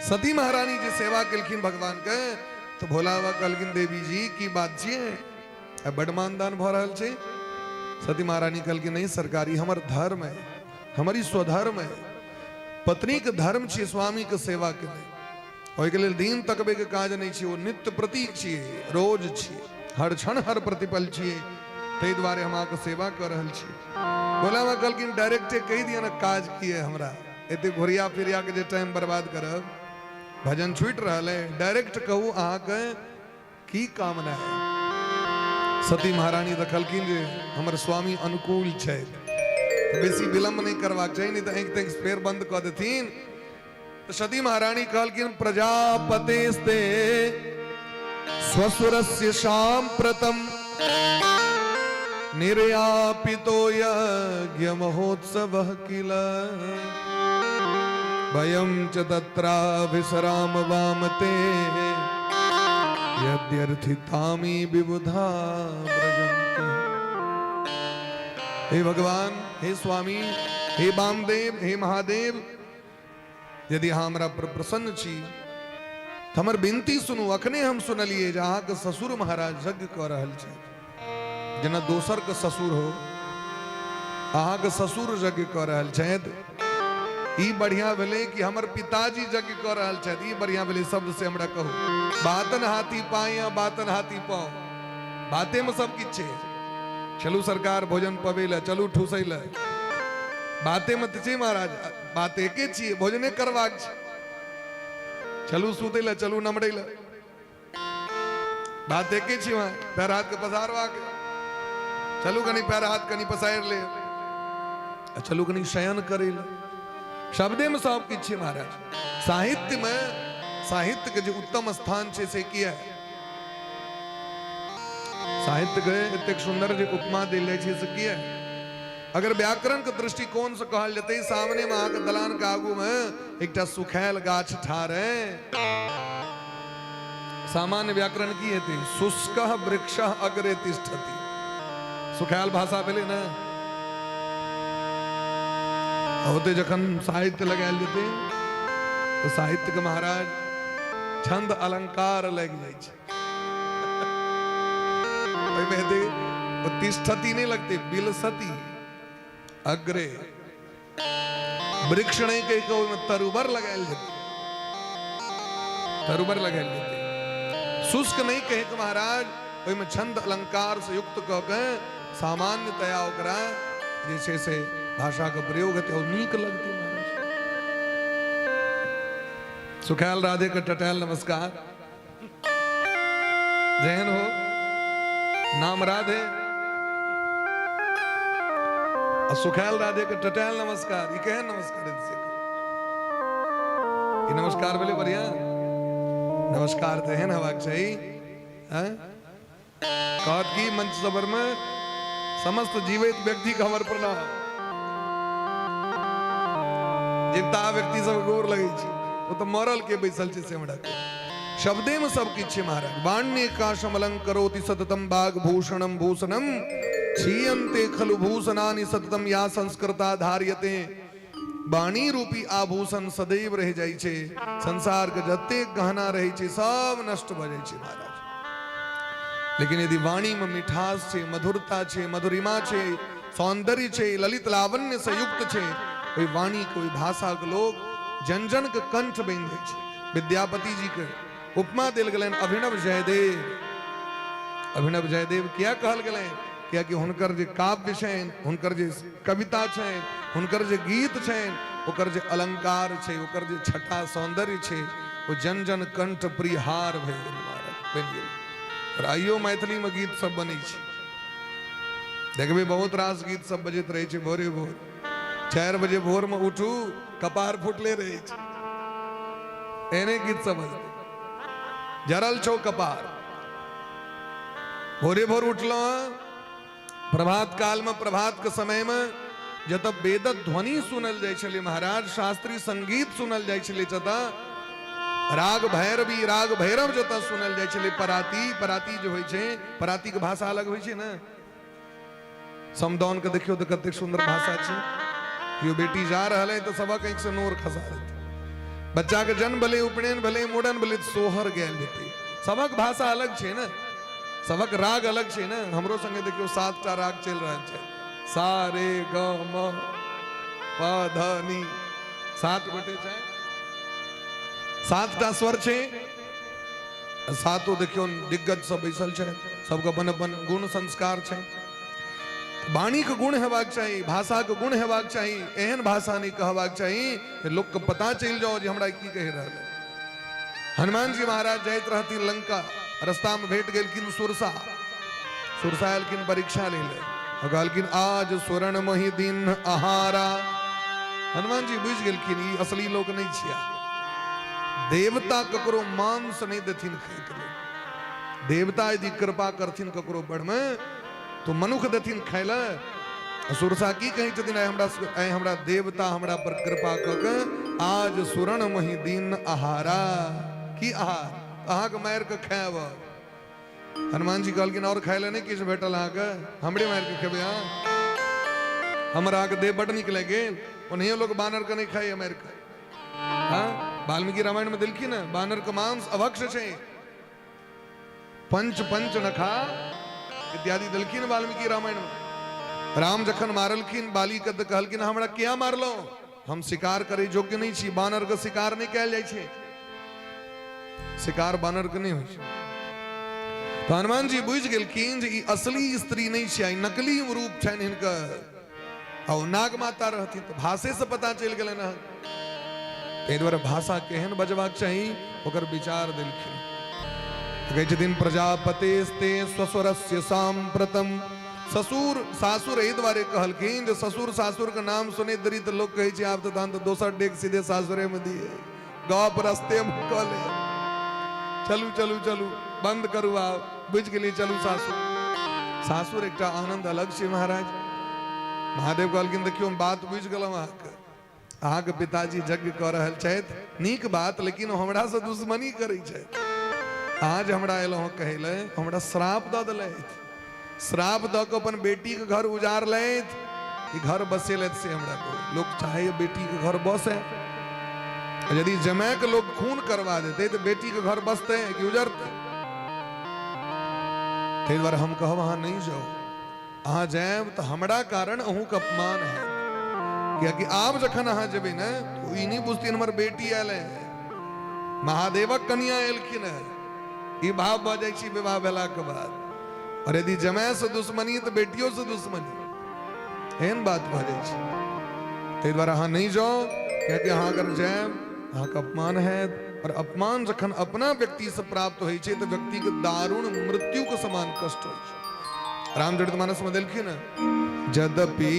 Speaker 1: सती महारानी जे सेवा केलखिन भगवान के, तऽ भोला बाबा कहलखिन देवी जी की बात छियै, आइ बड मानदान भऽ रहल छै। सती महारानी कहलखिन नहीं सरकार, ई हमर धर्म है, हमर ई स्वधर्म है, पत्नी के धर्म छियै स्वामी के सेवा केनाइ, ओहिके लेल दिन तकबे के काज नहि छियै, ओ नित्य प्रतीक छियै, रोज छियै, हर क्षण हर प्रतिपल छियै, ताहि दुआरे हम अहाँके सेवा कऽ रहल छी। भोला बाबा कहलखिन डायरेक्टे कहि दिअ ने काज की है हमरा, एते घुरिया फिरिया के जे टाइम बर्बाद करब, भजन छूटि रहल है, डायरेक्ट कहू अहाँके की कामना है। सती महारानी देखलखिन जे हमर स्वामी अनुकूल छथि, बेसी विलम्ब नहि करबाक चाही, नहि तऽ आँखि ताँखि फेर बंद कऽ देथिन। तऽ सती महारानी कहलखिन प्रजापतेस्ते स्वसुरस्य साम्प्रतम निर्यापितो यज्ञ महोत्सव किल वयं च तत्राभिसराम वामते यद्यर्थितामि विबुधा व्रजन्ति। हे भगवान, हे स्वामी, हे वामदेव, हे महादेव, यदि अहाँ हमरा पर प्रसन्न छी तऽ हमर विनती सुनू। अखने हम सुनलियै जे अहाँके ससुर महाराज यज्ञ कऽ रहल छथि, जेना दोसरके ससुर हो, अहाँके ससुर यज्ञ कऽ रहल छथि। ई बढ़िया भेलै कि हमर पिताजी यज्ञ कऽ रहल छथि? ई बढ़िया भेलै शब्द से हमरा कहू। बातन हाथी पाई आ बातन हाथी पाँव, बाते में सब किछु छै। चलू सरकार भोजन पबै लए, चलू ठूसै लए, बाते में तऽ छै महाराज। बात एके छियै, भोजने करबाक छै। चलू सुतै लए, चलू नमरै लए, बात एके छी। वहाँ पैर हाथ के पसारबाक, चलू कनी पैर हाथ कनी पसारि ले, आ चलू कनी शयन करै लए, शब्दे में सब किछु छै महाराज। साहित्य में साहित्य के जे उत्तम स्थान छै से किया? साहित्य के एतेक सुंदर जे उपमा देल जाइ छै से किया? अगर व्याकरण के दृष्टिकोण से कहल जेतै, सामने में अहाँके दलान के आगू में एकटा सुखायल गाछ ठाढ़ है, सामान्य व्याकरण की हेतै? शुष्क वृक्ष अग्रे तिष्ठति। सुखायल भाषा भेलै ने? होते जखन साहित्य लगायल जेतै तऽ साहित्य के महाराज छंद अलंकार लागि जाइ छै। ओहिमे हेतै ओ तिष्ठति नहि लगतै, बिलसति अग्रे। वृक्ष नहि कहि कऽ ओहिमे तरुबर लगायल जेतै, तरुबर लगायल जेतै। शुष्क नहि कहि कऽ महाराज ओहिमे छंद अलंकार से युक्त कऽ के सामान्यतया ओकरा जे छै से भाषाके प्रयोग हेतै और नीक लगतै महाराज। सुखायल राधे के टटायल नमस्कार। जेहन हो नाम राधे, आ सुखायल राधे के टटायल नमस्कार, ई केहन नमस्कार हेतै से? ई नमस्कार भेलै बढ़िया? नमस्कार तऽ एहन हेबाक चाही, हैं? कहत की मंच सबर में समस्त जीवित व्यक्ति के हमर प्रणाम। जिनता व्यक्ति सब गोर लगै छै, ओ तऽ मरल के बैसल छै से हमरा के। शब्दे में सब किछु छै महाराज। वाण्यकाशम अलंकरोति सततम बाघभूषणम भूषणम क्षीयन्ते खलु भूषणानि सततम या संस्कृता धार्यते। वाणी रूपी आभूषण सदैव रहि जाइ छै। संसार के जतेक गहना रहै छै सब नष्ट भऽ जाइ छै महाराज, लेकिन यदि वाणी में मिठास छै, मधुरता छै, मधुरिमा छै, सौंदर्य छै, ललित लावण्य से युक्त छै, ओहि वाणी के, ओहि भाषा के लोग जन जन के कंठ बनि जाइ छै। विद्यापति जी के उपमा देल गेलनि अभिनव जयदेव। अभिनव जयदेव किया कहल गेलनि? कियाकि हुनकर जे काव्य छनि, हुनकर जे कविता छनि, हुनकर जे गीत छनि, ओकर जे अलंकार छै, ओकर जे छटा सौंदर्य छै, ओ जन जन कंठ प्रियहार भए गेल महाराज, बनि गेल। और आइयो मैथिलीमे गीत सब बनै छै, देखबै बहुत रास गीत सब बजैत रहै छै। भोरे भोर 4 बजे भोर में उठू, कपार फुटले रहै छै, एहने गीत सब बजतै। जरल छौ कपार। भोरे भोर उठलहुँ प्रभात काल में, प्रभात के समय में जतऽ वेदक ध्वनि सुनल जाइ छलै महाराज, शास्त्रीय संगीत सुनल जाइ छलै, जतऽ राग भैरवी, राग भैरव जतऽ सुनल जाइ छलै, पराती, पराती जे होइ छै, पराती के भाषा अलग होइ छै ने। समदाउन के देखियौ तऽ कतेक सुन्दर भाषा छै। केओ बेटी जा रहल है तऽ सबक आँखि से नोर खसा देतै। बच्चा के जन्म भेलै, उपनयन भेलै, मुड़न भेलै तऽ सोहर गायल जेतै। सबक भाषा अलग छै ने, सबक राग अलग छै ने। हमरो संगे देखियौ 7टा राग चलि रहल छै, सा रे ग म प ध नी, 7 गोटे छै, 7टा स्वर छै, सातो देखियौ दिग्गज सब बैसल छै, सबके अपन अपन गुण संस्कार छै। वाणीके गुण हेबाक चाही, भाषाके गुण हेबाक चाही। एहन भाषा नहि कहबाक चाही जे लोकके पता चलि जाओ जे हमरा की कहि रहल है। हनुमान जी महाराज जाइत रहथिन लंका, रास्तामे भेट गेलखिन सुरसा। सुरसा एलखिन परीक्षा लै लए, कहलखिन आज स्वर्ण मही दिन आहारा। हनुमान जी बुझि गेलखिन ई असली लोक नहि छिया। देवता ककरो मांस नहि देथिन खाइके लेल। देवता यदि कृपा करथिन ककरो बढ़मे तो मनुख देथिन खाय लए। सुरसा की कहै छथिन, आइ हमरा आइ हमरा देवता हमरा पर कृपा कऽ के आज सुरण मही दिन आहारा। की आहार? अहाँके मारि कऽ खायब। हनुमान जी कहलखिन और खाय लए नहि किछु भेटल अहाँके, हमरे मारि कऽ खेबै अहाँ? हमरा अहाँके देह बड्ड नीक लागि गेल। ओनाहियो लोक बानर के नहि खाइए मारि कऽ। हाँ, वाल्मीकि रामायण में देलखिन हँ, बानर के मांस अभक्ष छै, पंच पंच नखा इत्यादि देलखिन वाल्मीकि रामायण में। राम जखन मारलखिन बाली के तऽ कहलखिन हमरा किया मारलहुँ, हम शिकार करै योग्य नहि छी, बानर के शिकार नहि कयल जाइ छै, शिकार बानर के नहि होइ छै। तऽ हनुमान जी बुझि गेलखिन जे ई असली स्त्री नहि छै, ई नकली रूप छनि हिनकर, आ ओ नाग माता रहथिन, तऽ भाषे से पता चलि गेलनि हँ। ताहि दुआरे भाषा केहन बजबाक चाही ओकर विचार देलखिन। कहै छथिन प्रजापतेस्ते स्वसुरस्य साम्प्रतम। ससुर सासुर एहि दुआरे कहलखिन जे ससुर सासुर के नाम सुनैत देरी तऽ लोक कहै छै आब तऽ तहन तऽ दोसर डेग सीधे सासुरे मे दिए, गप रस्ते मे कऽ ले, चलू चलू चलू बंद करू आब, बुझि गेलियै, चलू सासुर। सासुर एकटा आनंद अलग छै महाराज। महादेव कहलखिन देखियौ हम बात बुझि गेलहुँ अहाँके, अहाँके पिताजी यज्ञ कऽ रहल छथि, नीक बात, लेकिन ओ हमरासँ दुश्मनी करै छथि। अहाँ जे हमरा एलहुँ हँ कहै लए, हमरा श्राप दऽ देलथि, श्राप दऽ कऽ अपन बेटीके घर उजाड़लथि, ई घर बसेलथि से हमरा कहू। लोक चाहैए बेटीके घर बसै, यदि जमायके लोक खून करवा देतै तऽ बेटीके घर बसतै कि उजड़तै? ताहि दुआरे हम कहब अहाँ नहि जाउ, अहाँ जायब तऽ हमरा कारण अहूँके अपमान हैत, कियाकि आब जखन अहाँ जेबै ने तऽ ई नहि बुझथिन हमर बेटी आयल है, महादेवक कनिया एलखिन है, ई भाव भऽ जाइ छै विवाह भेलाके बाद। और यदि जमायसँ दुश्मनी तऽ बेटियोसँ दुश्मनी, एहन बात भऽ जाइ छै। ताहि दुआरे अहाँ नहि जाउ, कियाकि अहाँ अगर जायब अहाँके अपमान हैत, और अपमान जखन अपना व्यक्तिसँ प्राप्त होइ छै तऽ व्यक्तिके दारुण मृत्युके समान कष्ट होइ छै। रामचरित मानस में देलखिन यद्यपि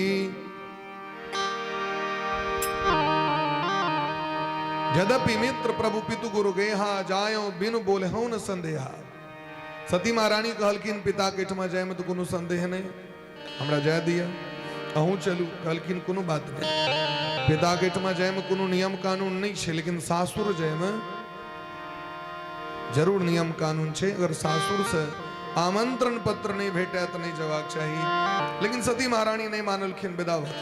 Speaker 1: यद्यपि मित्र प्रभु पितु गुरु गेहा जायो बिनु बोलहु न संदेहा। सती महारानी कहलखिन पिता के एहिठमा जायमे तऽ कोनो संदेह नहि, हमरा जाय दिअ, अहूँ चलू। कहलखिन कोनो बात नहि, पिता के एहिठमा जायमे कोनो नियम कानून नहि छै, लेकिन सासुर जायमे जरूर नियम कानून छै। अगर सासुर से आमंत्रण पत्र नहीं भेटे तो नहीं जवाब चाहिए। लेकिन सती महारानी नहीं मानलखिन, विदा भऽ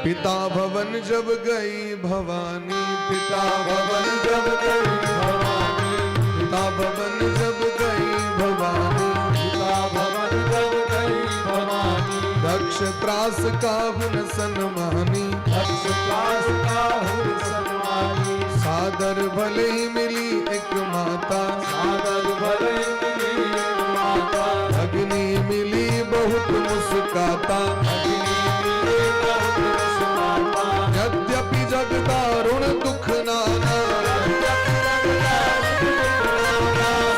Speaker 1: पिता भवन जब गई भवानी, पिता भवन जब गई भवानी, पिता भवन जब गई भवानी,
Speaker 3: पिता भवन जब गई भवानी,
Speaker 1: दक्ष त्रास काहुन सनमानी,
Speaker 3: दक्ष त्रास काहुन सनमानी,
Speaker 1: सादर भले ही मिली एक माता,
Speaker 3: सादर भले मिली एक माता,
Speaker 1: अग्नि मिली बहुत मुस्काता,
Speaker 3: अग्नि मिली बहुत मुस्काता,
Speaker 1: यद्यपि जग दारुण दुख नाना,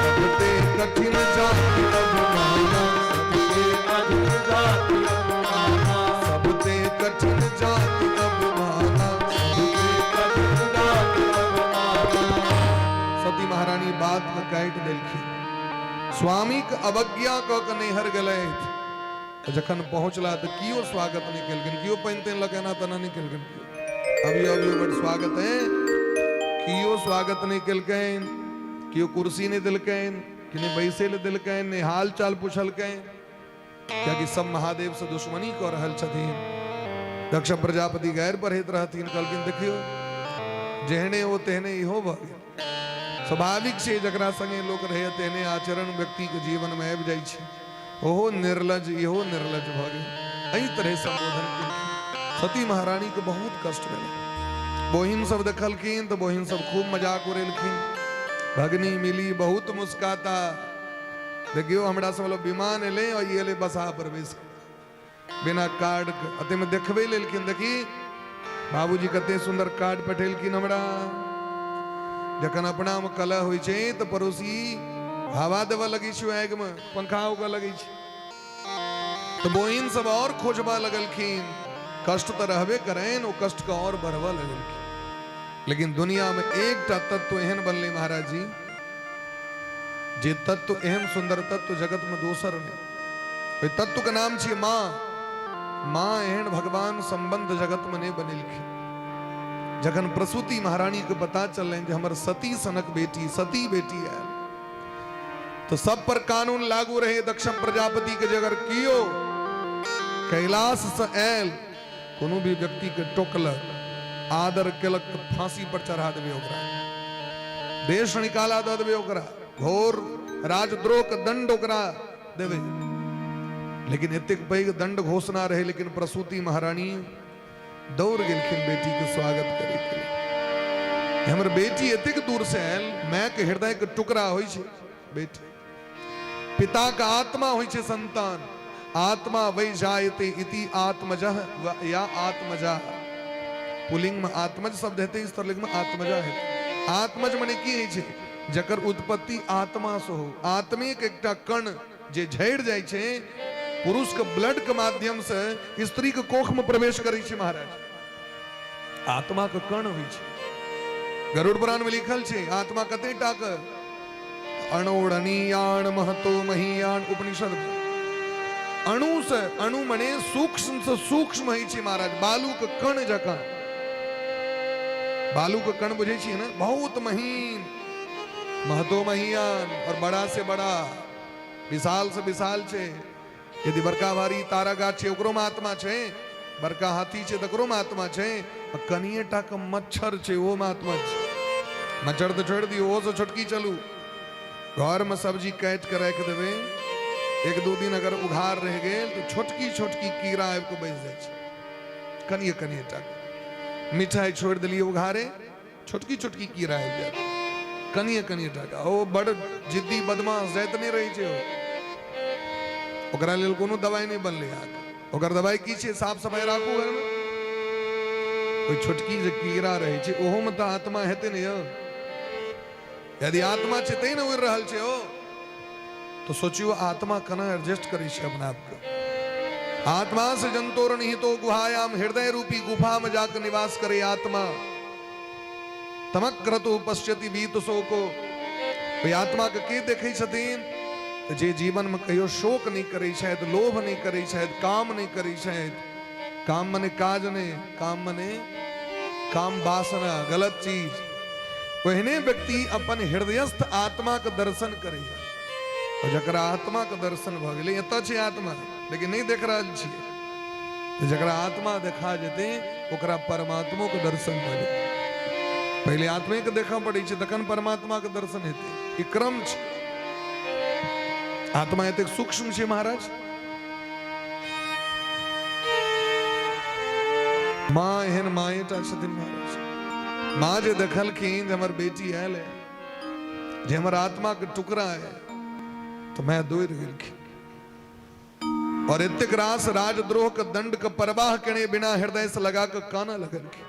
Speaker 1: सबते कठिन जाति अभिमाना,
Speaker 3: सबते कठिन जाति अभिमाना,
Speaker 1: सबते कठिन जाति अभिमाना,
Speaker 3: सबते कठिन जाति अभिमाना।
Speaker 1: सती महारानी बात के काटि देलखिन, स्वामीक अवज्ञा कऽ के नैहर गेलथि। जखन पहुँचला तऽ कियो स्वागत नहि केलखिन, कियो पानि तानि लऽ के एना तेना नहि केलखिन, कियो अबियो अबियो बड स्वागत है, कियो स्वागत नहि केलकनि, कियो कुर्सी नहि देलकनि, कि नहि बैसै लए देलकनि, नहि हाल चाल पुछलकनि, कियाकि सब महादेव से दुश्मनी कऽ रहल छथिन। दक्ष प्रजापति गैर पढ़ैत रहथिन, कहलखिन देखियौ जेहने ओ तेहने इहो भऽ गेल। स्वाभाविक छै जकरा संगे लोक रहैए तेहने आचरण व्यक्तिके जीवनमे आबि जाइ छै, ओहो निर्लज इहो निर्लज भऽ गेल। एहि तरह संबोधन केलखिन। सती महारानीके बहुत कष्ट भेलै। बहिन सब देखलखिन तऽ बहिन सब खूब मजाक उड़ेलखिन। भगनी मिली बहुत मुस्काता, देखियौ हमरा सब लग विमान एलै और ई एलै बसहा पर बैस कऽ बिना कार्ड के, अतेमे देखबै लेलखिन, देखी बाबूजी कते सुंदर कार्ड पठेलखिन हमरा। जखन अपना में कलह होइ छै तऽ पड़ोसी हवा देबऽ लगै छै, आगि में पंखा उगऽ लगै छै। तऽ बहिन सब और खोजबऽ लगलखिन, कष्ट तऽ रहबे करनि, ओ कष्ट के और बढ़बऽ लगलखिन। लेकिन दुनिया में एकटा तत्व एहन बनलै महाराज जी, जे तत्व एहन सुंदर तत्व जगत में दोसर नहीं। ओहि तत्व के नाम छियै माँ। माँ एहन भगवान संबंध जगत में नहीं बनेलखिन। जखन प्रसूति महारानी के पता चललनि जे हमर सती सनक बेटी, सती बेटी आयल, तो सब पर कानून लागू रहे दक्ष प्रजापति के, जे अगर कियो कैलाश से आयल कोनो भी व्यक्ति के टोकलक, आदर केलक, तऽ फांसी पर चढ़ा देबै ओकरा, देश निकाला दऽ देबै ओकरा, घोर राजद्रोह के दंड ओकरा देबै। लेकिन एतेक पैघ दंड घोषणा रहे, लेकिन प्रसूति महारानी दौड़ गेलखिन बेटी के स्वागत करे के लिए। हमर बेटी एतेक दूर से आयल, माय के हृदय के टुकड़ा होइ छै बेटी, पिता के आत्मा होइ छै संतान। आत्मा वै जायते इति आत्मजः या आत्मजा। पुलिंग में आत्मज शब्द हेतै, स्त्रीलिंग में आत्मजा हेतै। आत्मज मने की होइ छै? जकर उत्पत्ति आत्मा से हो, आत्मे के एकटा कण जे झड़ि जाइ छै, पुरुष के ब्लड के माध्यम से स्त्री के कोख में प्रवेश करै छै महाराज। आत्मा के कण होइ छै। गरुड़ पुराण में लिखल छै आत्मा कते टा के, अणोरणीयाण महतो महीयान, उपनिषद। अणु से अणु मने सूक्ष्म से सूक्ष्म होइ छै महाराज, बालू के कण जकाँ। बालू के कण बुझै छियै ने, बहुत महीन, महतो महीयान, और बड़ा से बड़ा, विशाल से विशाल छै। यदि बड़का भारी तारा गाछ छै ओकरो में आत्मा छै, बड़का हाथी छै तकरो में आत्मा छै, आ कनिए टा के मच्छर छै ओहो में आत्मा छै। मच्छर तऽ छोड़ि दियौ, ओहो से छोटकी चलू। घर में सब्जी काटि के राखि देबै, एक दू दिन अगर उघार रहि गेल तऽ छोटकी छोटकी कीड़ा आबि कऽ बैस जाइ छै, कनिए कनिए टा के। मिठाई छोड़ि देलियै उघारे, छोटकी छोटकी कीड़ा आबि जायत, कनिए कनिए टाका। ओ बड़ जिद्दी बदमाश जाइत नहि रहै छै, ओकरा लेल कोनो दवाइ नहि बनलै अहाँके। ओकर दवाइ की छै? साफ सफाइ राखू घरमे। ओहि छोटकी जे कीड़ा रहै छै ओहोमे तऽ आत्मा हेतै ने यौ। यदि आत्मा छै तै ने उड़ि रहल छै ओ। तो सोचियो आत्मा केना एडजस्ट करै छै अपना आपके। आत्मा से जंतोर निहितो गुहायाम, हृदय रूपी गुफा में जाकर निवास करे आत्मा। तमक्रतु पश्यति वीत शोको। ओहि आत्मा के के देखै छथिन? तऽ जे जीवन में कहियो शोक नहि करै छथि, लोभ नहि करै छथि, काम नहि करै छथि। काम मने काज नहि, काम मने काम वासना, गलत चीज। ओहने व्यक्ति अपन हृदयस्थ आत्मा के दर्शन करैया। और जकरा आत्मा के दर्शन भऽ गेलै, एतऽ छै आत्मा लेकिन नहि देख रहल छियै, तऽ जकरा आत्मा देखा जेतै ओकरा परमात्मो के दर्शन भऽ जेतै। पहिले आत्मे के देखऽ पड़ै छै तखन परमात्मा के दर्शन हेतै। ई क्रम छै। आत्मा एतेक सूक्ष्म छै महाराज। माँ एहन माए टा छथिन महाराज। माँ जे देखलखिन जे हमर बेटी आयल है, जे हमर आत्मा के टुकड़ा है, तो मैं दौड़ गेलखिन। और एतेक रास राजद्रोह के दंड के परवाह केने बिना हृदय से लगा के काना लगलखिन।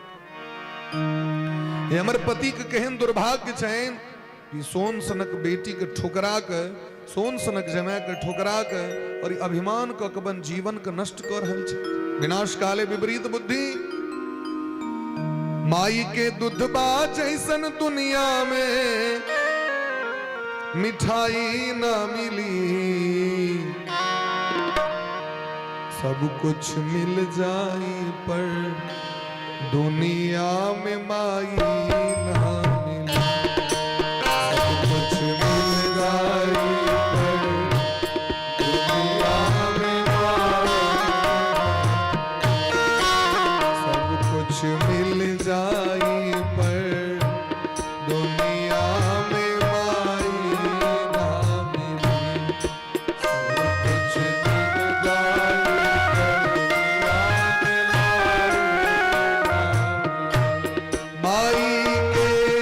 Speaker 1: हमर पति के केहन दुर्भाग्य छनि कि सोन सनक बेटी के ठुकरा के, सोन सनक जमाय के ठुकरा के और अभिमान क के अपन जीवन के नष्ट कर रहल छै। विनाश काले विपरीत बुद्धि। माई के दूधबा जैसन दुनिया में मिठाई न मिली, सब कुछ मिल जाई पर दुनिया में माई न मिली। सब कुछ मिल जाई पर दुनिया में माई, सब कुछ मिल जाई पर दुनिया में माई ना मिली। सब कुछ मिल जाई पर दुनिया में माई ना मिली। माई के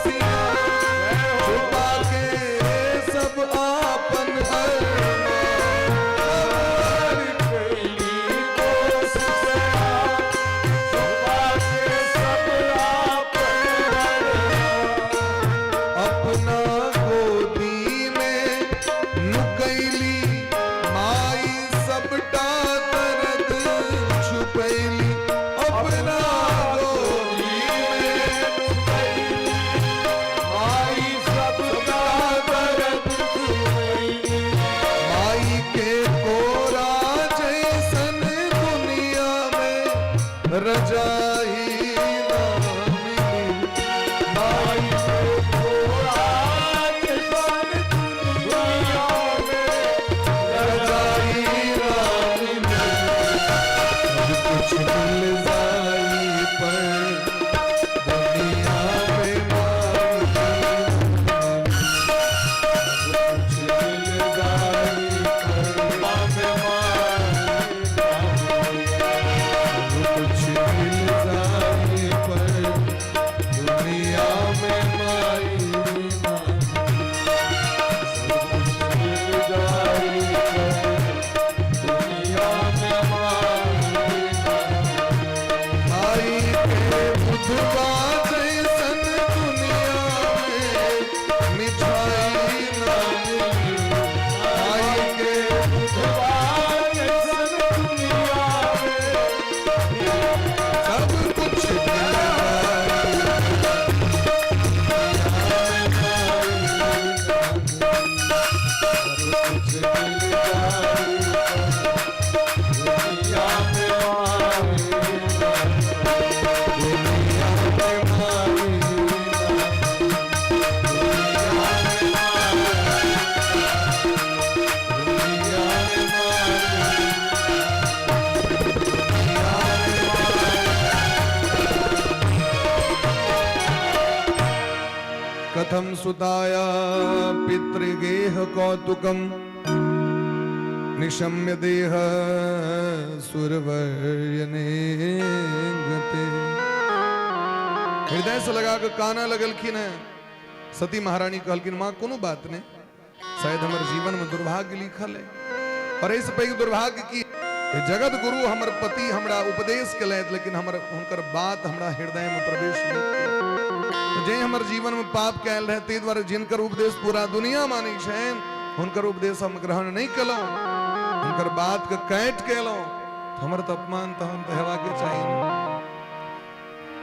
Speaker 1: कोशिशियां, छुपा के सब आपन अरमान।
Speaker 3: हर कैली कोशिशियां, छुपा के सब आपन अरमान।
Speaker 1: अपना गोदी में नुकैली माई, सबटा दर्द छुपैली। अपना गोदी में
Speaker 3: माई सबका दर्द छुपैली।
Speaker 1: माई के कोरा जैसन दुनिया में रजाई ना मिली।
Speaker 3: माई के कोरा जैसन दुनिया में
Speaker 1: रजाई ना मिली। सब कुछ मिल जाई पर दुनिया में माई ना मिली।
Speaker 3: सब कुछ मिल जाई पर में माई ना मिली।
Speaker 1: सब कुछ मिल जाई पर दुनिया में माई ना
Speaker 3: सब कुछ मिल जाई पर दुनिया में माई ना मिली।
Speaker 1: माई के बुधवा जैसन दुनिया में मिठाई ना मिली। माई के
Speaker 3: बुधवा जैसन दुनिया में
Speaker 1: सब कुछ मिल जाई।
Speaker 3: सब कुछ मिल जाई पर दुनिया में माई ना
Speaker 1: दुनिया में माई ना दुनिया में माई। कथम सुताया पितृगेह कौतुकम निशम्य देह सुरवर्यने गते। हृदय से लगा के काना लगलखिन है। सती महारानी कहलखिन, माँ कोनो बात नहीं, शायद हमर जीवन में दुर्भाग्य लिखल है और एहिसँ पैघ दुर्भाग्य की जगत गुरु हमर पति हमरा उपदेश केलथि, लेकिन हमर हुनकर बात हमरा हृदय में प्रवेश नहीं केलक। जे हमर जीवन में पाप कयल रहे, ताहि दुआरे जिनकर उपदेश पूरा दुनिया मानै छनि, हुनकर उपदेश हम ग्रहण नहीं केलहुँ, हुनकर बात के काटि के एलहुँ, तऽ हमर तऽ अपमान तहन तऽ हेबाके चाही ने।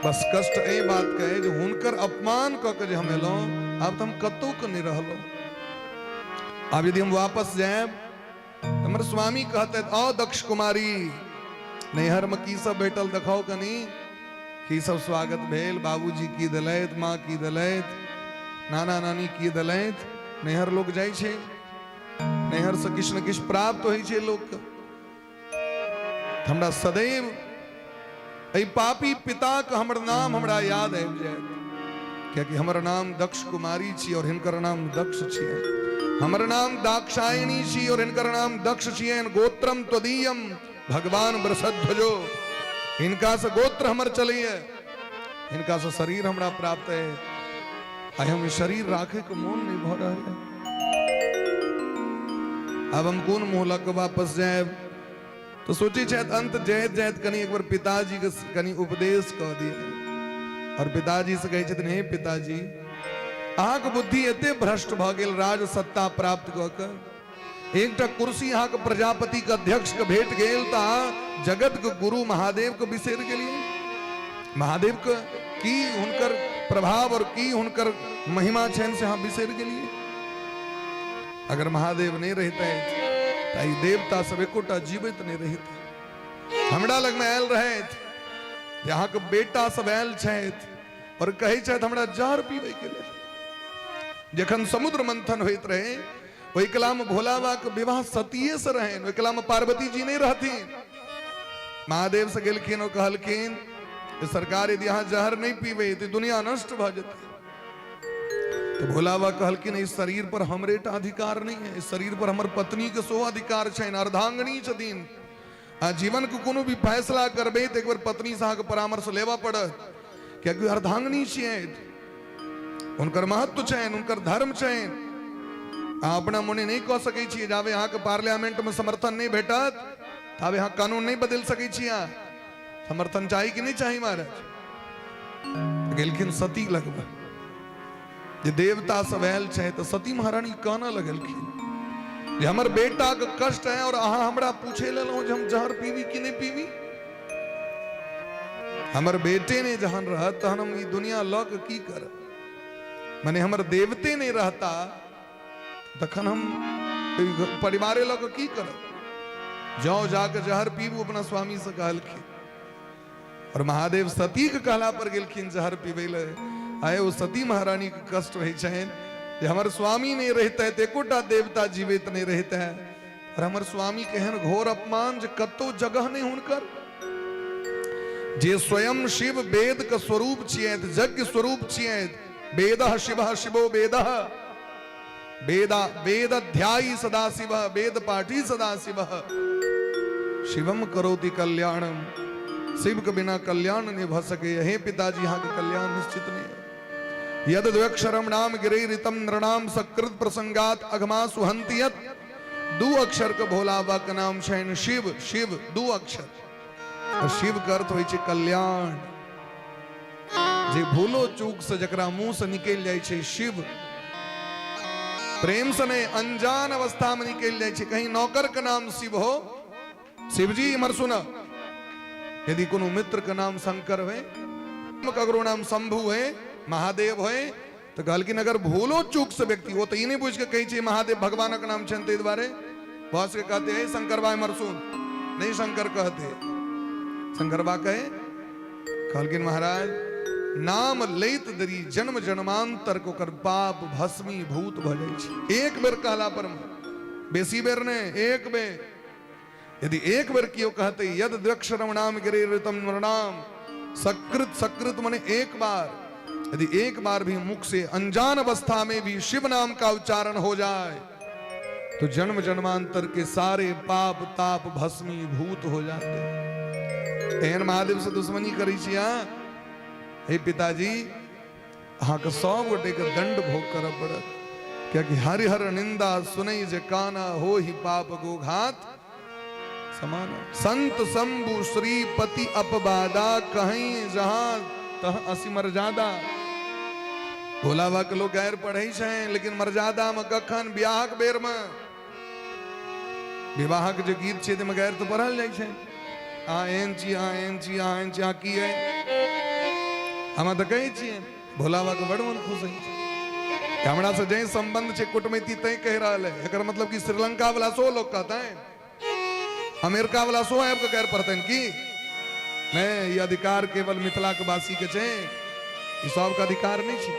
Speaker 1: बस कष्ट एहि बात के अइ जे हुनकर अपमान कऽ के जे हम एलहुँ, आब तऽ हम कतहु के नहि रहलहुँ। आब यदि हम वापस जायब तऽ हमर स्वामी कहतथि, आओ दक्ष कुमारी, नैहरमे की सब भेटल देखाउ कनी, की सब स्वागत भेल, बाबूजी की देलथि, माँ की देलथि, नाना नानी की देलथि। नैहर लोक जाइ छै, नैहरसँ किछु ने किछु प्राप्त होइ छै लोकके। हमरा सदैव एहि पापी पिताके हमर नाम हमरा याद आबि जायत, कियाकि हमर नाम दक्ष कुमारी छी और हिनकर नाम दक्ष छियै। हमर नाम दाक्षायणी छी और हिनकर नाम दक्ष छियनि। गोत्रम त्वदीयम भगवान वृषध्वजो, हिनका से गोत्र हमर चलैए, हिनका से शरीर हमरा प्राप्त है। आइ हम शरीर राखे के मोन नहीं भऽ रहल है। आब हम कोन मुँह लऽ कऽ वापस जायब? तो सोचै छथि, अंत जाइत जाइत कनि एक बार पिताजी के कनि उपदेश कऽ दिए। और पिताजी से कहै छथिन, हे पिताजी, अहाँके बुद्धि एते भ्रष्ट भऽ गेल राज सत्ता प्राप्त कऽ के, एकटा कुर्सी अहाँके प्रजापति के अध्यक्ष के भेट गेल तऽ अहाँ जगत के गुरु महादेव के बिसरि गेलियै। महादेव के की हुनकर प्रभाव और की हुनकर महिमा छनि से अहाँ बिसरि गेलियै। अगर महादेव नहीं रहिते तऽ ई देवता सब एकोटा जीवित नहीं रहिते। हमरा लगमे आयल रहथि जे अहाँके बेटा सब आयल छथि और कहै छथि हमरा जहर पीबै के लेल। जखन समुद्र मंथन होइत रहे, ओहि कला में भोला बाबा के विवाह सतीये से रहनि, ओहि कला में पार्वती जी नहीं रहथिन। महादेव से गेलखिन और कहलखिन, सरकार, यदि अहाँ जहर नहीं पीबै तऽ दुनिया नष्ट भऽ जेतै। तो भोला बाबा कहलखिन, इस शरीर पर हमरे टा अधिकार नहीं है, इस शरीर पर हमर पत्नी के सेहो अधिकार छनि, अर्धांगिनी छथिन। आ जीवन के कोनो भी फैसला करबै तऽ एक बेर पत्नी से अहाँके परामर्श लेबऽ पड़त, कियाकि अर्धांगिनी छियै। हुनकर महत्व छनि, हुनकर धर्म छनि। अहाँ अपना मोने नहि कऽ सकै छियै। जाबे अहाँके पार्लियामेंटमे समर्थन नहि भेटत ताबे अहाँ कानून नहि बदलि सकै छी। अहाँ समर्थन चाही कि नहि चाही महाराज? गेलखिन सती लगमे, जे देवता सब आयल छै, तऽ सती महारानी कानऽ लगलखिन जे हमर बेटाके कष्ट है और अहाँ हमरा पूछे लेलहुँ जे हम जहर पीबी कि नहि पीबी। हमर बेटे नहि जहन रहत तहन हम ई दुनिया लऽ कऽ की करब? मने हमर देवते नहि रहता तखन हम परिवारे लऽ कऽ की करब? जाओ, जाके जहर पीबू, अपना स्वामी से कहलखिन। और महादेव सती के कहला पर गेलखिन जहर पीबै लए। आए ओ सती महारानी के कष्ट होइ छनि जे हमर स्वामी नहि रहिते तऽ एकोटा देवता जीवित नहि रहिते, और हमर स्वामी के एहन घोर अपमान जे कतौ जगह नहि हुनकर। जे स्वयं शिव वेद के स्वरूप छियै, यज्ञ स्वरूप छियै, वेद शिव शिवो वेद, वेदा वेद ध्यायी सदा शिव, वेद पाठी सदा शिव, शिवम करोति कल्याणम। शिव के बिना कल्याण नहीं भ सके। हे पिताजी, यहाँ के कल्याण निश्चित नहीं है। यद द्व्यक्षरम नाम गिरितम नृणाम सकृत प्रसंगात अघमा सुहंति यत। दू अक्षर के भोला बाबा के नाम छनि शिव। शिव दू अक्षर, और शिव के अर्थ होइ छै कल्याण। जे भूलो चूक से जकरा मुंह से निकलि जाइ छै शिव, प्रेम से नहीं, अनजान अवस्था में निकलि जाइ छै। कहीं नौकर के नाम शिव हो, शिवजी इमर सुन, यदि कोनो मित्र के नाम शंकर होय, ककरो नाम शंभु होय, महादेव होय, तऽ कहलखिन अगर भूलो चूक से व्यक्ति, वो तऽ ई नहीं बुझि के कहै छै महादेव भगवानक नाम छनि, ताहि दुआरे बस के कहते है शंकर भाई मरसुन नहीं, शंकर कहते, शंकर बा कहे। कहलखिन महाराज, नाम लैत देरी जन्म जन्मांतर के ओकर पाप भस्मीभूत भऽ जाइ छै। एक बेर कहला पर, बेसी बेर नहि, एक बेर। यदि एक बेर केओ कहते यद द्व्यक्षरम नाम गिरितम नृणाम सकृत, सकृत मने एक बार, यदि एक बार भी मुख से अनजान अवस्था में भी शिव नाम का उच्चारण हो जाए तो जन्म जन्मांतर के सारे पाप ताप भस्मीभूत हो जाते। एहन महादेव से दुश्मनी करै छी अहाँ? हे पिताजी, अहाँके सब गोटे के दंड भोग करऽ पड़त, कियाकि हरिहर निंदा सुनै जे काना हो ही पाप गोघात समान। संत शंभु श्रीपति अपवादा कहीं जहां तह असी मर्यादा। भोला बाबा के लोग गैर पढ़ै छै, लेकिन मर्यादा में कखन? ब्याहक बेर में। विवाहक जे गीत छै ताहिमे गैर तऽ पढ़ल जाइ छै। अहाँ एहन छी, अहाँ एहन छी, अहाँ एहन छी, अहाँ की है, हम तऽ कहै छियै। भोला बाबा के बड़ मन खुश होइ छै। हमरा से जै संबंध छै कुटमैती तैं कहि रहल है। एकर मतलब कि श्रीलंका वाला सो लोग कहते हैं, अमेरिका वाला सो आबि कऽ गैर पढ़तनि की नहि? ई अधिकार केवल मिथिला के वासी के छै, ई सबके अधिकार नहि छै।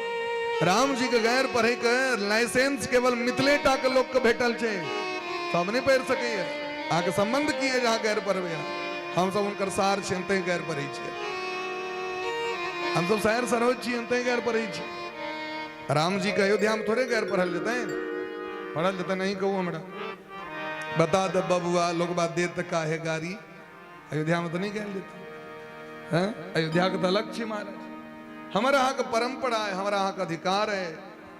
Speaker 1: राम जी के गैर पढ़े के लाइसेंस केवल मिथिले टा के लोक के भेटल छै, सब नहि पढ़ि सकैए। अहाँके संबंध की है जे अहाँ गैर पढ़बै? हम सब हुनकर सार छियनि तैं गैर पढ़ै छियै। हम सब सार सरोज छियनि तैं गैर पढ़ै छी। राम जी के अयोध्या में थोड़े गैर पढ़ल जेतै, पढ़ल जेतै नहीं? कहू हमरा, बता दे बबुआ, लोग बात देत काहे गारी? अयोध्या में तो नहीं कहल जेतै हैं? अयोध्या के तो अलग छी महाराज। हमर अहाँके परंपरा है, हमरा अहाँके अधिकार है।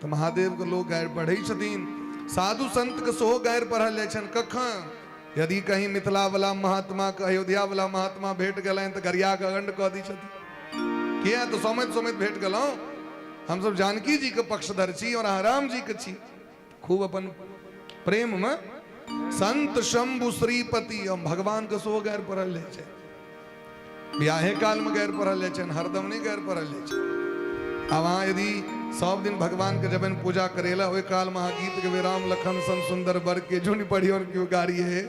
Speaker 1: तऽ महादेव के लोग गारि पढ़ै छथिन, साधु संत के सेहो गारि पढ़ल जाइ छनि। कखन? यदि कहीं मिथिला वाला महात्मा के अयोध्या वाला महात्मा भेट गेलनि तऽ गरिया के अगंड कऽ दै छथिन। किया? तऽ समेत समेत भेट गेलहुँ। हमसब जानकी जी के पक्षधर छी और अहाँ राम जी के छी। खूब अपन प्रेम में संत शंभु श्रीपति, हम भगवान के सेहो गैर पढ़ल जाइ छै। बियाहे काल में गैर पढ़ल जाइ छै, हरदम नहीं गैर पढ़ल जाइ छै। आब अहाँ यदि सब दिन भगवान के जबन पूजा करेला, ओहि काल में अहाँ गीत गबे राम लखन सन सुंदर बर के झुन पढ़ी और क्यों गाड़ी है,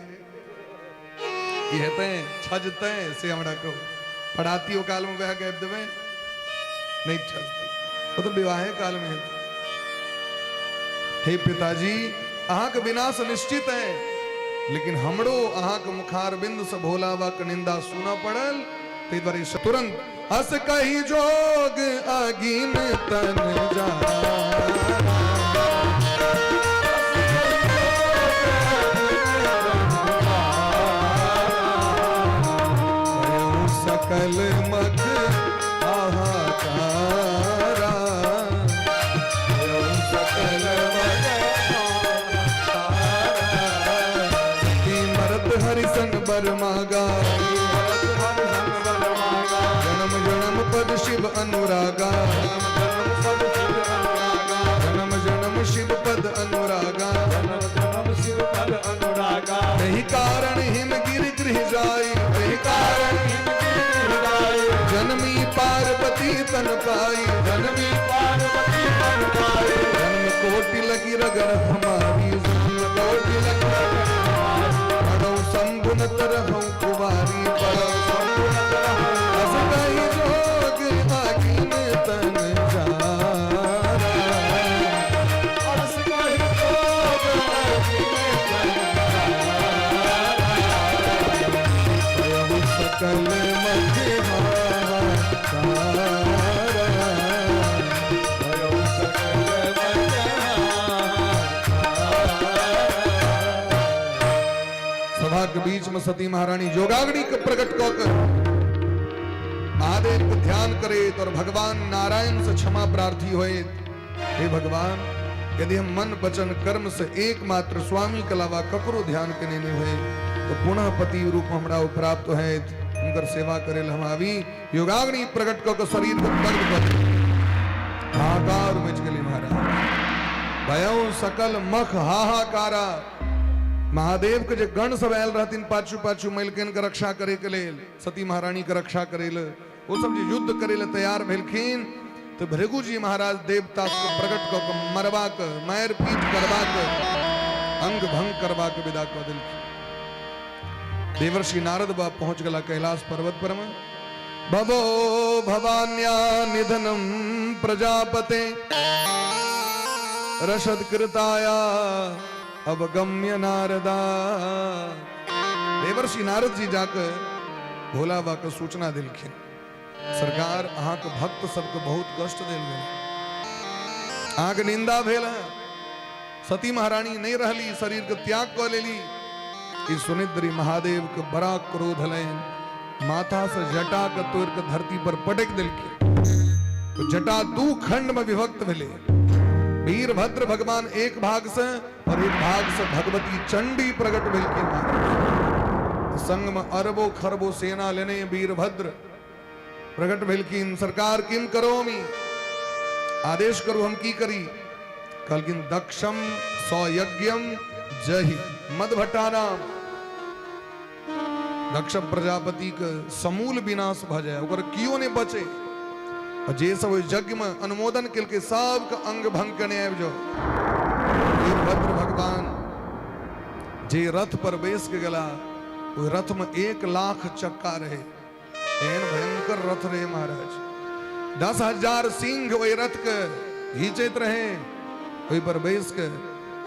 Speaker 1: की हेतै छजतै से हमरा कहू? पढ़ाती ओ काल में वएह गाबि देबै, नहीं छजतै। ओ तऽ विवाहे काल में हेतै। हे पिताजी, अहाँके विनाश निश्चित है, लेकिन हमरो अहाँके मुखारबिंद से भोला बाबा के निंदा सुनऽ पड़ल, ताहि दुआरे तुरंत हस कही जोग अगिन तन जा। सकल मख हाहाकारा। बर मागा।
Speaker 3: भरत हर संग बर मागा।
Speaker 1: जन्म जन्म पद शिव अनुरागा।
Speaker 3: जन्म पद शिव अनुरागा।
Speaker 1: जन्म जन्म शिव पद अनुरागा।
Speaker 3: जन्म जन्म शिव पद अनुरागा।
Speaker 1: नहीं कारण हिम गिर गृह जाय। नहीं कारण
Speaker 3: हिमगिरि गाय।
Speaker 1: जन्मी पार्वती तन पाई।
Speaker 3: जन्मी पार्वती तन पाए।
Speaker 1: जन्म कोटि लगी रगड़ हमारी। जन्म कोटि लगी रगड़ हमारी। पढ़ो शंभु न तरहु कुमारी। पढ़ो शंभु न तरहु। अस कहि जोग आगिन तन जारा।
Speaker 3: अस कहि जोग अगिन तन
Speaker 1: भयउ सकल मध्य हाहाकारा।
Speaker 3: भयो सकल
Speaker 1: सभा के बीच में सती महारानी योगाग्नि के प्रकट कऽ के महादेव के ध्यान करैत और भगवान नारायण से क्षमा प्रार्थी होइत, हे भगवान, यदि हम मन वचन कर्म से एकमात्र स्वामी के अलावा ककरो ध्यान केने नहि होय तो पुनः पति रूप हमरा ओ प्राप्त होयत, हुनकर सेवा करे हम आबी। योगाग्नि प्रकट कऽ के शरीर के दग्ध कऽ देलक। हाहाकार मचि गेलै महाराज। भयउ सकल मख हाहाकारा। महादेव के जे गण सब आयल रहथिन पाछू पाछू मलिकन के रक्षा करे के लेल, सती महारानी के रक्षा करे ले, ओ सब जे युद्ध करे ले तैयार भेलखिन तो भृगु जी महाराज देवता के प्रकट कऽ के मरबाक, मारि पीट करबाक, अंग भंग करबाक विदा कऽ देलखिन। देवर्षि नारद बाबा पहुंच गेला कैलाश पर्वत पर में। भवो भवान्या निधनम प्रजापते रसद कृताया अवगम्य नारदा। देवर्षि नारद जी जाकर भोला बाबा के सूचना दिलखिन, सरकार अहाँके भक्त सबके बहुत कष्ट देल गेल, अहाँके निंदा भेल है, सती महारानी नहीं रहली, शरीर के त्याग कऽ लेली। ई सुनिद्री महादेव के बड़ा क्रोध हलनि, माथा से जटा के तोड़ के धरती पर पटक देलखिन। तो जटा दू खंड में विभक्त भेलै, वीरभद्र भगवान एक भाग से और एक भाग से भगवती चंडी प्रकट भेलखिन। संग में अरबों खरबों सेना लेने वीरभद्र प्रकट भेलखिन। सरकार किम करोमी, आदेश करू हम की करी? कहलखिन दक्षम सयज्ञम जहि मद भट्टाना। दक्ष प्रजापति के समूल विनाश भ जाए, ओकर कियो नहीं बचे, और जे सब ओहि यज्ञ में अनुमोदन केलकै सबके अंग भंग केने आबि जाओ। वीरभद्र भगवान जे रथ पर बैस के गेला ओहि रथ में 1 लाख चक्का रहे, एहन भयंकर रथ रहे महाराज। 10,000 सिंह ओहि रथ के घींचैत रहे। ओहि पर बैस के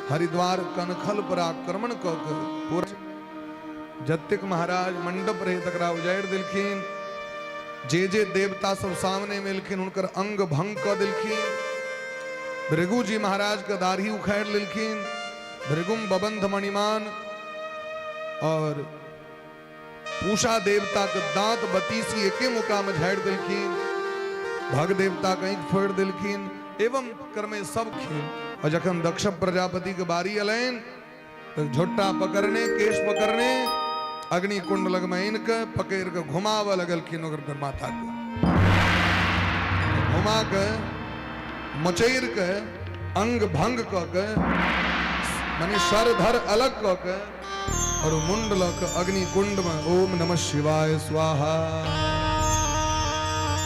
Speaker 1: हरिद्वार कनखल पर आक्रमण कऽ के पूरा जतेक महाराज मंडप रहे तकरा उजाड़ि देलखिन। जे जे देवता सब सामने में एलखिन हुनकर अंग भंग कऽ देलखिन। भृगु जी महाराज के दाढ़ी उखाड़ि लेलखिन। भृगुम बबंध मणिमान और पूषा देवता के दांत बतीसी एके मुका में झाड़ि देलखिन। भग देवता के आँखि फोड़ि देलखिन। एवं क्रमे सब खेल। और जखन दक्ष प्रजापति के बारी एलनि तो झोटा पकड़ने, केश पकड़ने, अग्नि कुंड लग में आनि के पकड़ के घुमाबऽ लगलखिन ओकर माथा के घुमा के मचैर के अंग भंग कऽ के माने सर धर अलग कऽ के और मुंड लऽ के अग्नि कुंड में ओम नमः शिवाय स्वाहा।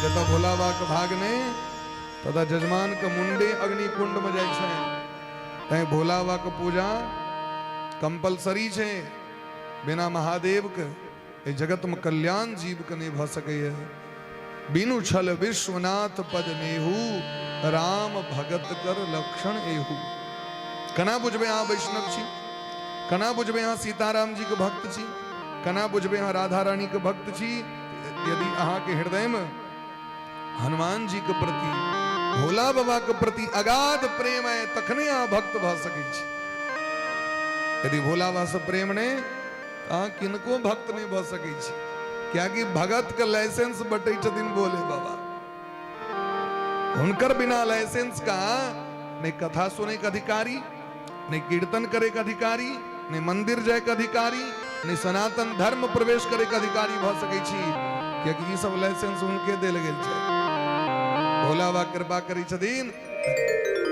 Speaker 1: जतऽ भोला बाबा के भाग नहि ततऽ जजमान के मुंडे अग्नि कुंड में जाइ छै। तैं भोला बाबा के पूजा कंपलसरी छै। बिना महादेव के एहि जगत में कल्याण जीव के नहीं भऽ सकैए। बिनु छल विश्वनाथ पद नेहू, राम भगत कर लक्षण एहू। केना बुझबै अहाँ वैष्णव छी? केना बुझबै अहाँ सीताराम जी के भक्त छी? केना बुझबै अहाँ राधा रानी के भक्त छी? यदि अहाँके हृदय में हनुमान जी के प्रति, भोला बाबा के प्रति अगाध प्रेम है तखने अहाँ भक्त भऽ सकै छी। यदि भोला बाबा से प्रेम नहीं तऽ अहाँ किनको भक्त नहीं भऽ सकै छी। कियाकि भगत के लाइसेंस बटै छथिन भोले बाबा। हुनकर बिना लाइसेंस का नहीं कथा सुने के अधिकारी, नहीं कीर्तन करे के अधिकारी, नहीं मंदिर जाए के अधिकारी, नहि सनातन धर्म प्रवेश करैके अधिकारी भऽ सकै छी, कियाकि ई सब लाइसेंस हुनके देल गेल छै। भोला बाबा कृपा करै छथिन।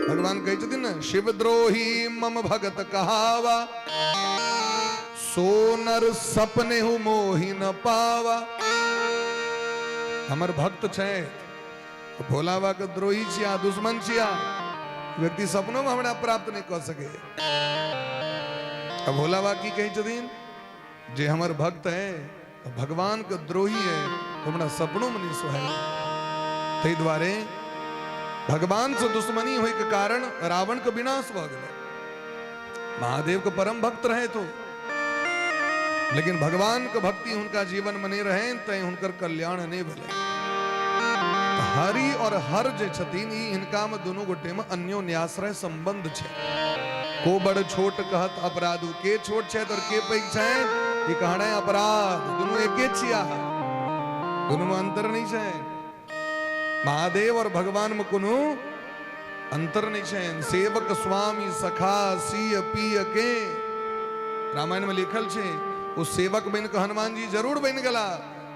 Speaker 1: भगवान कहै छथिन ने, शिवद्रोही मम भगत कहावा, सोनर सपने हूँ मोहि न पावा। हमर भक्त छै, भोला बाबा के द्रोही छिया, दुश्मन छिया, व्यक्ति सपनो में हमरा प्राप्त नहीं कऽ सके। अब भोला बाबा की कहै छथिन, जे हमर भक्त है, भगवान के द्रोही है, तो हमरा सपनों में नहीं सोहाय। ताहि दुआरे भगवान से दुश्मनी होय के कारण रावण के विनाश भऽ गेलै। महादेव के परम भक्त रहे तो, लेकिन भगवान के भक्ति हुनका जीवन में नहीं रहे, तैं हुनकर कल्याण नहीं भेलै। हरि और हर जे छथिन, ई हिनका में दुनू गोटे में अन्योन्याश्रय संबंध छै। को बड़ छोट कहत अपराधु, के छोट छै और के पैघ छै, ई कहना अपराध, दुनू एके छिया, दुनू में अंतर नहीं छै। महादेव और भगवान में कोनो अंतर नहीं छै। सेवक स्वामी सखा सिय पिय के, रामायण में लिखल छै, ओ सेवक बनि कऽ हनुमान जी जरूर बनि गेला,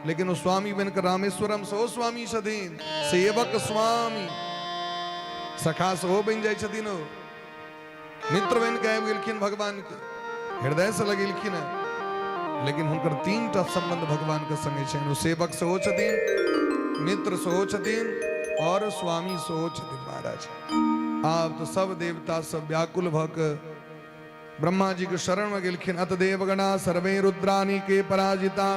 Speaker 1: लेकिन ओ स्वामी बनि कऽ रामेश्वरम सेहो स्वामी छथिन। सेवक स्वामी सखा सेहो बनि जाइ छथिन, ओ मित्र बनि कऽ आबि गेलखिन, भगवान के हृदय से लगेलखिन हेँ, लेकिन हुनकर तीन टा संबंध भगवान के संगे छनि। ओ सेवक सेहो छथिन, मित्र सेहो छथिन और स्वामी सेहो छथिन। महाराज, आब तऽ सब देवता सब व्याकुल भऽ कऽ ब्रह्मा जी के शरण में गेलखिन। अत देवगणा सर्वे रुद्रानी के पराजिता,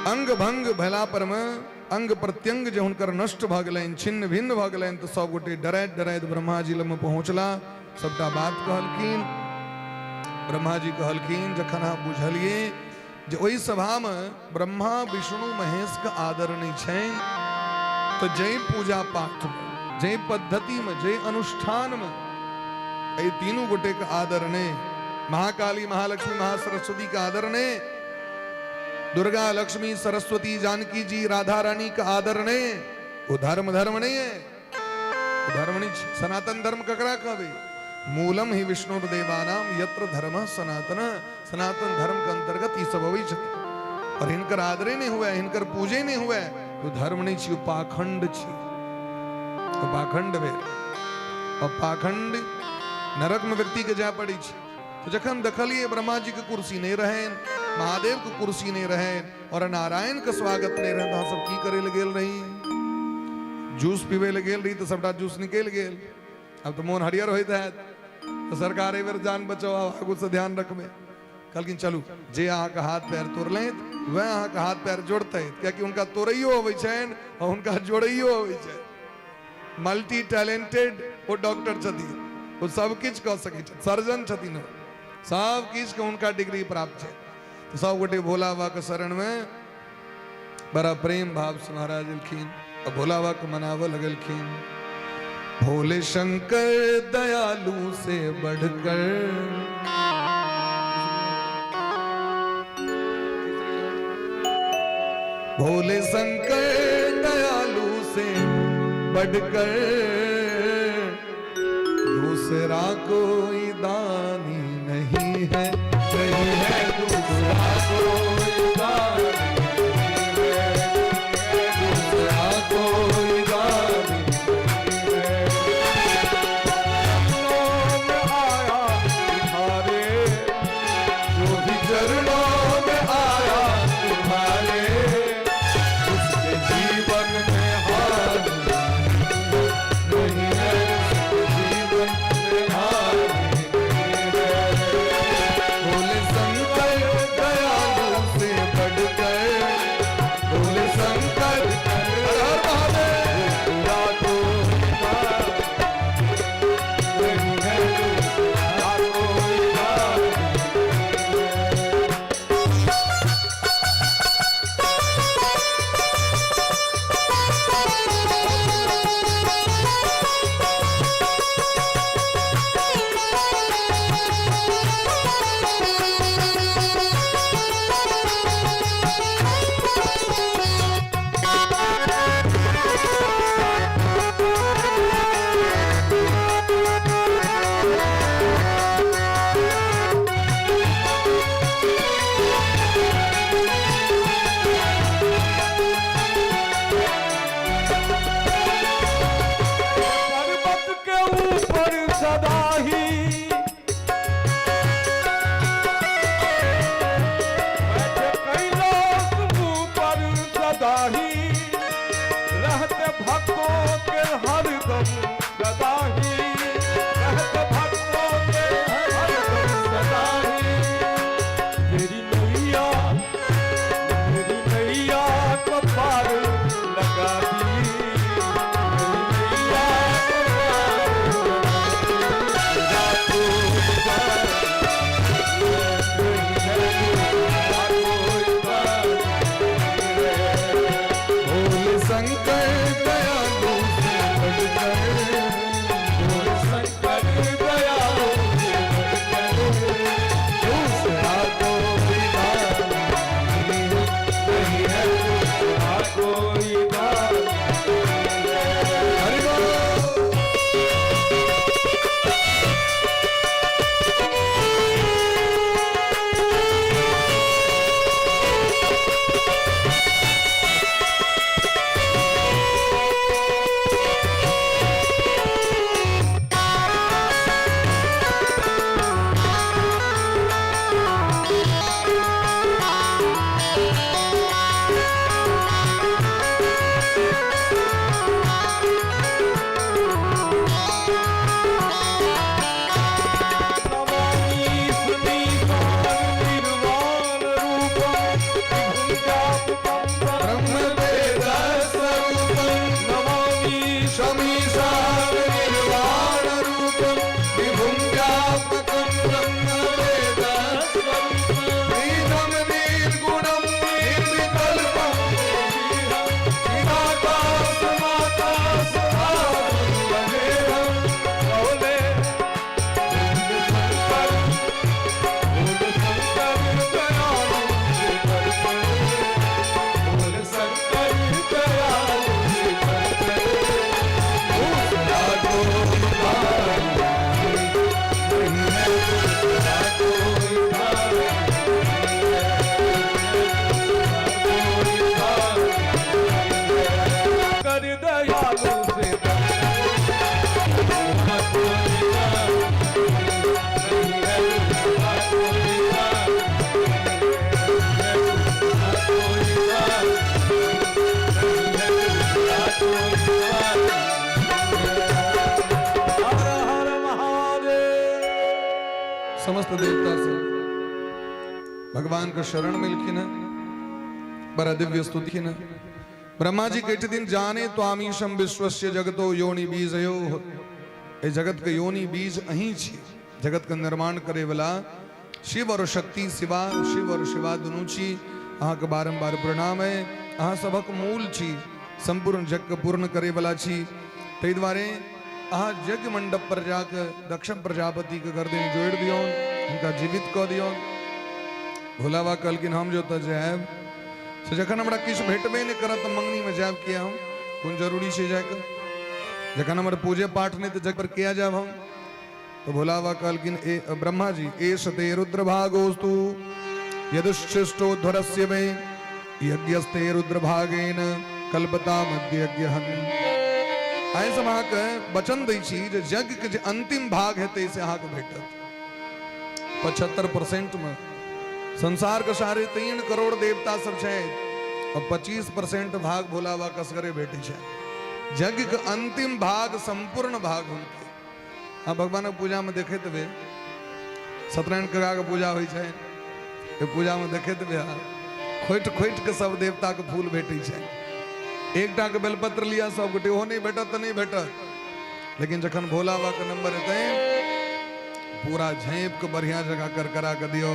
Speaker 1: अंग भंग भेला पर में अंग प्रत्यंग जे हुनकर नष्ट भऽ गेलनि, छिन्न भिन्न भऽ गेलनि, तऽ सब गोटे डरैत डरैत ब्रह्मा जी लगमे पहुँचला, सबटा बात कहलखिन। ब्रह्मा जी कहलखिन, जखन अहाँ बुझलियै जे ओहि सभामे ब्रह्मा विष्णु महेशके आदर नहि छनि, तऽ जाहि पूजा पाठमे, जाहि पद्धतिमे, जाहि अनुष्ठानमे एहि तीनू गोटेके आदर नहि, महाकाली महालक्ष्मी महासरस्वतीके आदर नहि, दुर्गा लक्ष्मी सरस्वती जानकी जी राधा रानी के आदर नहीं, वो धर्म धर्म नहीं है, वो धर्म नहीं। सनातन धर्म ककरा कहबे? मूलम ही विष्णु देवानाम यत्र धर्म सनातन। सनातन धर्म के अंतर्गत ई सब अबै छथिन और हिनकर आदरे नहीं हुए, हिनकर पूजे नहीं हुए, तो धर्म नहीं छी, पाखंड छी। तो पाखंड भेल और पाखंड नरक में व्यक्ति के जाय पड़ै छै। तो जखन देखलिए ब्रह्मा जी के कुर्सी नहीं रहन, महादेव के कुर्सी नहीं रहन और नारायण के स्वागत नहीं रहन, तो हम सब की करे ले गेल रही? जूस पीवे ले गेल रही तो सबटा जूस निकल गेल। अब तो मोन हरियर होइत हैत। तो सरकार एहि बेर जान बचाओ, आगू से ध्यान रखबे। कहलखिन चलू, जे अहाँके हाथ पैर तोड़लथि वएह अहाँके हाथ पैर जोड़तथि, कियाकि हुनका तोड़ैयो अबै छनि और हुनका जोड़ैयो अबै छनि। मल्टी टैलेंटेड ओ डॉक्टर छथिन, ओ सब किछु कऽ सकै छथिन, सर्जन छथिन, ओ सब किछुके हुनका डिग्री प्राप्त छै। तऽ सब गोटे भोला बाबाके शरणमे बड़ा प्रेम भाव से महाराज एलखिन आ भोला बाबा के मनाबऽ लगलखिन। भोले शंकर दयालु से बढ़कर, भोले शंकर दयालु से बढ़कर दूसरा कोई दानी नहीं है, नहीं है दूसरा कोई दानी नहीं है, दूसरा कोई दानी नहीं है।
Speaker 3: चरणों में आया तुम्हारे,
Speaker 1: जो भी चरणों में आया तुम्हारे, उसके जीवन में हानि नहीं है, उसके जीवन में हानि नहीं है। भोले शंकर दयालु से समस्त देवता सब भगवान के शरण में एलखिन हेँ, बड़ा दिव्य स्तुति है। ब्रह्मा जी कहै छथिन, जाने त्वामीशम विश्वस्य जगतो योनि बीजयो। एहि जगत के योनि बीज अहीं छी। जगत के निर्माण करे वाला शिव और शक्ति, शिवा, शिव और शिवा दुनू छी। अहाँके बारम्बार प्रणाम है। अहाँ सबक मूल छी, संपूर्ण जग के पूर्ण करे वाला छी। ताहि दुआरे अहाँ यज्ञ मंडप पर जाके दक्ष प्रजापति के गर्दन जोड़ि दियौन, हुनका जीवित कऽ दियौन। भोला बाबा कहलखिन, हम जो ओतऽ जायब से जखन हमरा किछु भेटबे नहि करत तऽ मंगनीमे जायब किया हम? कोन जरूरी छै जायके? जखन हमर पूजे पाठ नहि तऽ जग पर किया जायब हम? तऽ भोला बाबा कहलखिन, ए ब्रह्मा जी, एष ते रुद्र भागोस्तु यदुच्छिष्टोध्वरस्य मे यज्ञस्ते रुद्र भागेन कल्पता मध्य यज्ञहन। आइ हम अहाँके वचन दै छी जे यज्ञ के जे अंतिम भाग हेतै से अहाँके भेटत। 75% में संसार के 3.5 करोड़ देवता सब छै और 25% भाग भोला बाबा कसगरे भेटै छै। यज्ञ के अंतिम भाग, संपूर्ण भाग हुनके। हाँ, भगवानक पूजा में देखैत हेबै, सत्यनारायण काका के पूजा होइ छै, ओहि पूजा में देखैत हेबै अहाँ, खोटि खोटि के सब देवता के फूल भेटै छै। एकटा के बेलपत्र लिअ सब गोटे, ओहो नहि भेटत तऽ नहि भेटत। लेकिन जखन भोला बाबा के नंबर एतै, पूरा झाँपि के बढ़िया जगह कर करा के दियौ।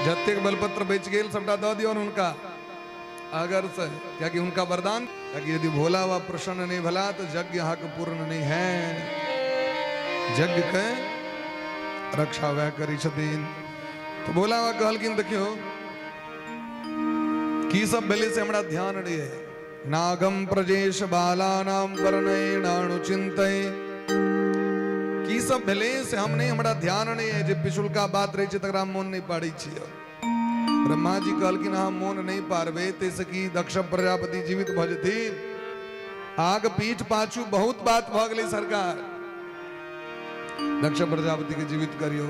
Speaker 1: जतेक बेलपत्र बचि गेल सबटा दऽ दियौन हुनका अगर से, कियाकि हुनका वरदान, कियाकि यदि भोला बाबा प्रसन्न नहीं भला तो यज्ञ अहाँके पूर्ण नहीं है। यज्ञ के रक्षा वह करै छथिन। तो भोला बाबा कहलखिन, देखियौ की सब भेलै से हमरा ध्यान नहीं है। नागम प्रजेश बालानाम वर्णेनानुचिंतय। की सब भेलै से हम नहीं, हमरा ध्यान नहीं है। जे पिछुलका बात रहै छै तकरा मोन नहीं पाड़ै छियै। ब्रह्मा जी कहलखिन, अहाँ मोन नहीं पारबै ताहिसँ कि दक्ष प्रजापति जीवित भऽ जेथिन? आग पीठ पाछू बहुत बात भऽ गेलै सरकार। दक्ष प्रजापति के जीवित करियौ।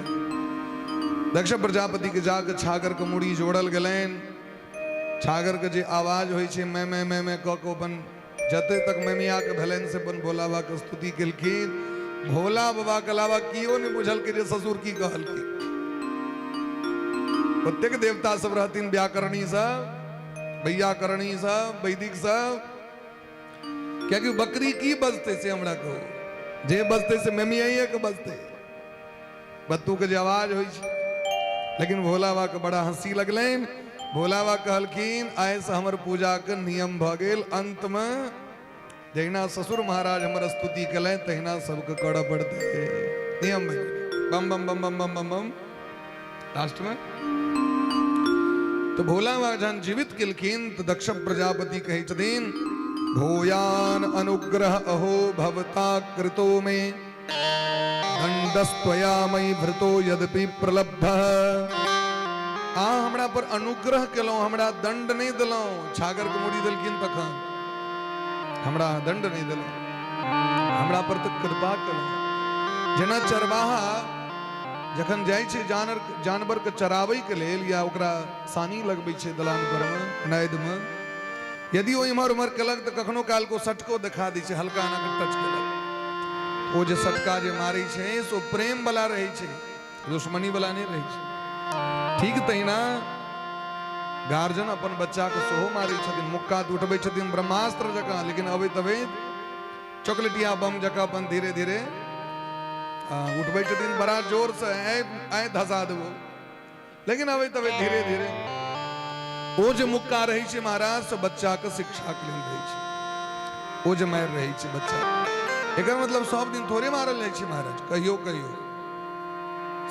Speaker 1: दक्ष प्रजापति के जाके छागर के मुड़ी जोड़ल गेलनि। छागर के जे आवाज होइ छै, मैं मैं मैं मैं कऽ के अपन जते तक मैमिया के भेलनि से अपन भोला बाबा के स्तुति केलखिन। भोला बाबा के अलावा कियो नहि बुझलकै जे ससुर की कहलखिन। ओतेक देवता सब रहथिन, व्याकरणी सब, वैयाकरणी सब, वैदिक सब। कियाकि बकरी की बजतै से हमरा कहू? जे बजतै से मेमियाइए के बजतै, बत्तू के जे आवाज होइ छै। लेकिन भोला बाबा के बड़ा हंसी लगलनि। भोला बाबा कहलखिन, आइ से हमर पूजा के नियम भऽ गेल। अंत में जहिना ससुर महाराज हमर स्तुति केलनि तहिना सबके करऽ पड़तै। नियम बनि गेलै। बम बम बम बम बम बम बम। लास्ट में तो भोला बाबा जहन जीवित केलखिन तऽ दक्ष प्रजापति कहै छथिन, भूयान अनुग्रह अहो भवता कृतो मे दंडस्त्वया मयि भृतो यद्यपि प्रलब्ध। आ हमरा पर अनुग्रह केलहुँ, हमरा दंड नहि देलहुँ। छागर के मुड़ी देलखिन तखन हमरा दंड नहि देलहुँ, हमरा पर तऽ कृपा केलहुँ। जेना चरवाहा जखन जाइ छै जानवर जानवर के चराबै के लेल या ओकरा सानी लगबै छै दलान पर मे, नद मे, यदि ओ इम्हर उम्हर केलक तऽ कखनो काल को सटको देखा दै छै, हल्का एना कऽ टच केलक। ओ जे सटका जे मारै छै से ओ प्रेम वाला रहै छै, दुश्मनी वाला नहि रहै छै। ठीक तहिना गार्जियन अपन बच्चा के सेहो मारै छथिन। मुक्का तऽ उठबै छथिन ब्रह्मास्त्र जकाँ, लेकिन अबैत अबैत चॉकलेटिया बम जकाँ अपन धीरे धीरे उठबै छथिन बड़ा जोर से, ऐ ऐ धसा देबो, लेकिन अबैत अबैत धीरे धीरे। ओ जे मुक्का रहै छै महाराज से बच्चाके शिक्षाके लेल रहै छै। ओ जे मारि रहै छै बच्चा, एकर मतलब सब दिन थोड़े मारल जाइ छै महाराज, कहियो कहियो,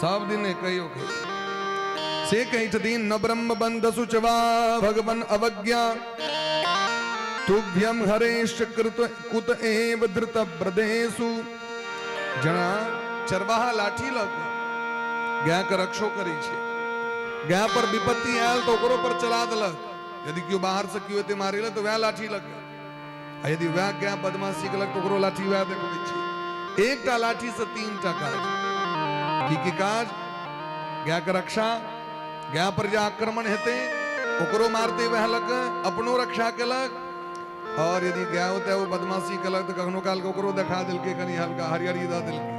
Speaker 1: सब दिन नहि, कहियो कहियो। से कहै छथिन, न ब्रह्म बंध सुचवा भगवन अवज्ञा तुभ्यम हरेश कृत कुत एव धृत व्रदेशु। जना चरवाहा लाठी लऽ कऽ गाय के रक्षो करै छै, गाय पर विपत्ति आयल तऽ ओकरो पर चला देलक। यदि केओ बाहर से केओ एते मारै लए तऽ वएह लाठी लऽ कऽ, आ यदि वएह गाय बदमाशी केलक तऽ ओकरो लाठी वएह देखबै छै। एकटा लाठी से 3टा काज। की की काज? गाय के रक्षा, गाय पर जे आक्रमण हेतै ओकरो मारते वएह लऽ कऽ, अपनो रक्षा केलक, और यदि गाय होते वो बदमाशी केलक तऽ कखनो काल के ओकरो देखा देलकै, कनि हल्का हरियरी दऽ देलकै।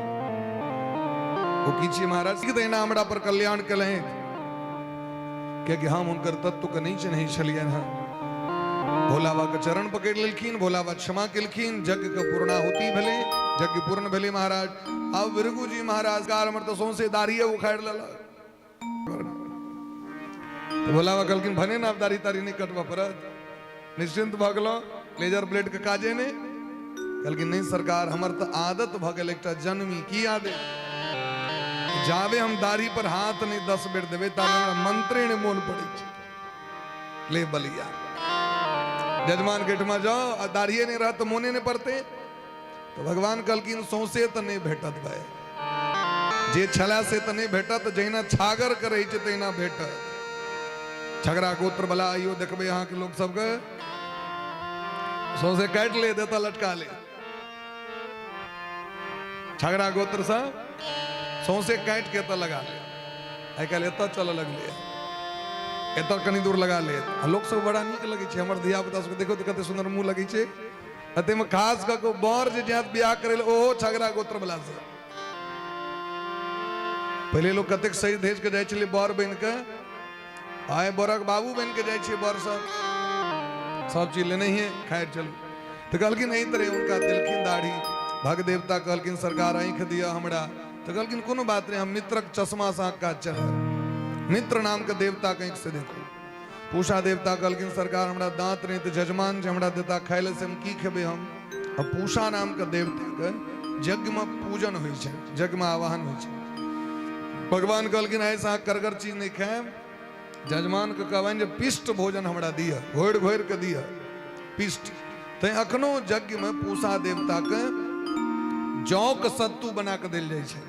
Speaker 1: ओ की छियै महाराज? कि तहिना हमरा पर कल्याण केलनि, कियाकि हम हुनकर तत्व के नहि चिन्है छलियनि हँ। भोला बाबा के चरण पकड़ि लेलखिन, भोला बाबा क्षमा केलखिन, यज्ञ के पूर्णाहुति भेलै, यज्ञ पूर्ण भेलै महाराज। आब भृगु जी महाराज कार हमर तऽ सौंसे दाढ़िए उखाड़ि लेलक। तऽ भोला बाबा कहलखिन भने ने आब दाढ़ी ताढ़ी नहि कटबऽ पड़त, निश्चिंत भऽ गेलहुँ, लेजर ब्लेड के काजे नहि। कहलखिन नहि सरकार, हमर तऽ आदत भऽ गेल एकटा जन्मी। की आदत? जाबे हम दाढ़ी पर हाथ नहि 10 बेर देबै ताबे हमरा मंत्रे नहि मोन पड़ै छै। ले बलिया जजमान के एहिठमा जाओ आ दाढ़िए नहि रहत तऽ मोने नहि पड़तै। तऽ भगवान कहलखिन सौंसे तऽ नहि भेटत भाय, जे छला से तऽ नहि भेटत, जहिना छागर के रहै छै तहिना भेटत। छगरा गोत्र वाला आइयो देखबै अहाँके लोक सबके सौंसे काटि ले देता लटका ले। छगरा गोत्र से सौंसे काटि के एतऽ लगा ले। आइ काल्हि एतऽ चलऽ लगलै, एतऽ कनि दूर लगा ले। आ लोक सब बड़ा नीक लगै छै, हमर धिया पुता सबके देखो तऽ कते सुन्दर मुँह लगै छै। आ ताहिमे खास कऽ कऽ बर जे जायत बियाह करै लए ओहो छगरा गोत्र वाला से। पहिले लोक कतेक सजि धजि कऽ जाइ छलै बर बनि कऽ, आइ बरक बाबू बनि कऽ जाइ छै बर सब, सब चीज लेने ही खैर चलू। तऽ कहलखिन एहि तरह हुनका देलखिन दाढ़ी। भग देवता कहलखिन सरकार आँखि दिअ हमरा। तऽ कहलखिन कोनो बात नहि, हम मित्रक चश्मा से अहाँके काज चलत, मित्र नामके देवताके आँखि से देखू। पूषा देवता कहलखिन सरकार हमरा दाँत नहि तऽ जजमान जे हमरा देता खाय लए से हम की खेबै हम। आ पूषा नामके देवताके यज्ञमे पूजन होइ छै, यज्ञमे आवाहन होइ छै। भगवान कहलखिन आइ से अहाँ करगर चीज नहि खायब, जजमानके कहबनि जे पिष्ट भोजन हमरा दिअ, घोरि घोरि कऽ दिअ पिष्ट। तैं अखनो यज्ञमे पूषा देवताके जौके सत्तू बना कऽ देल जाइ छै।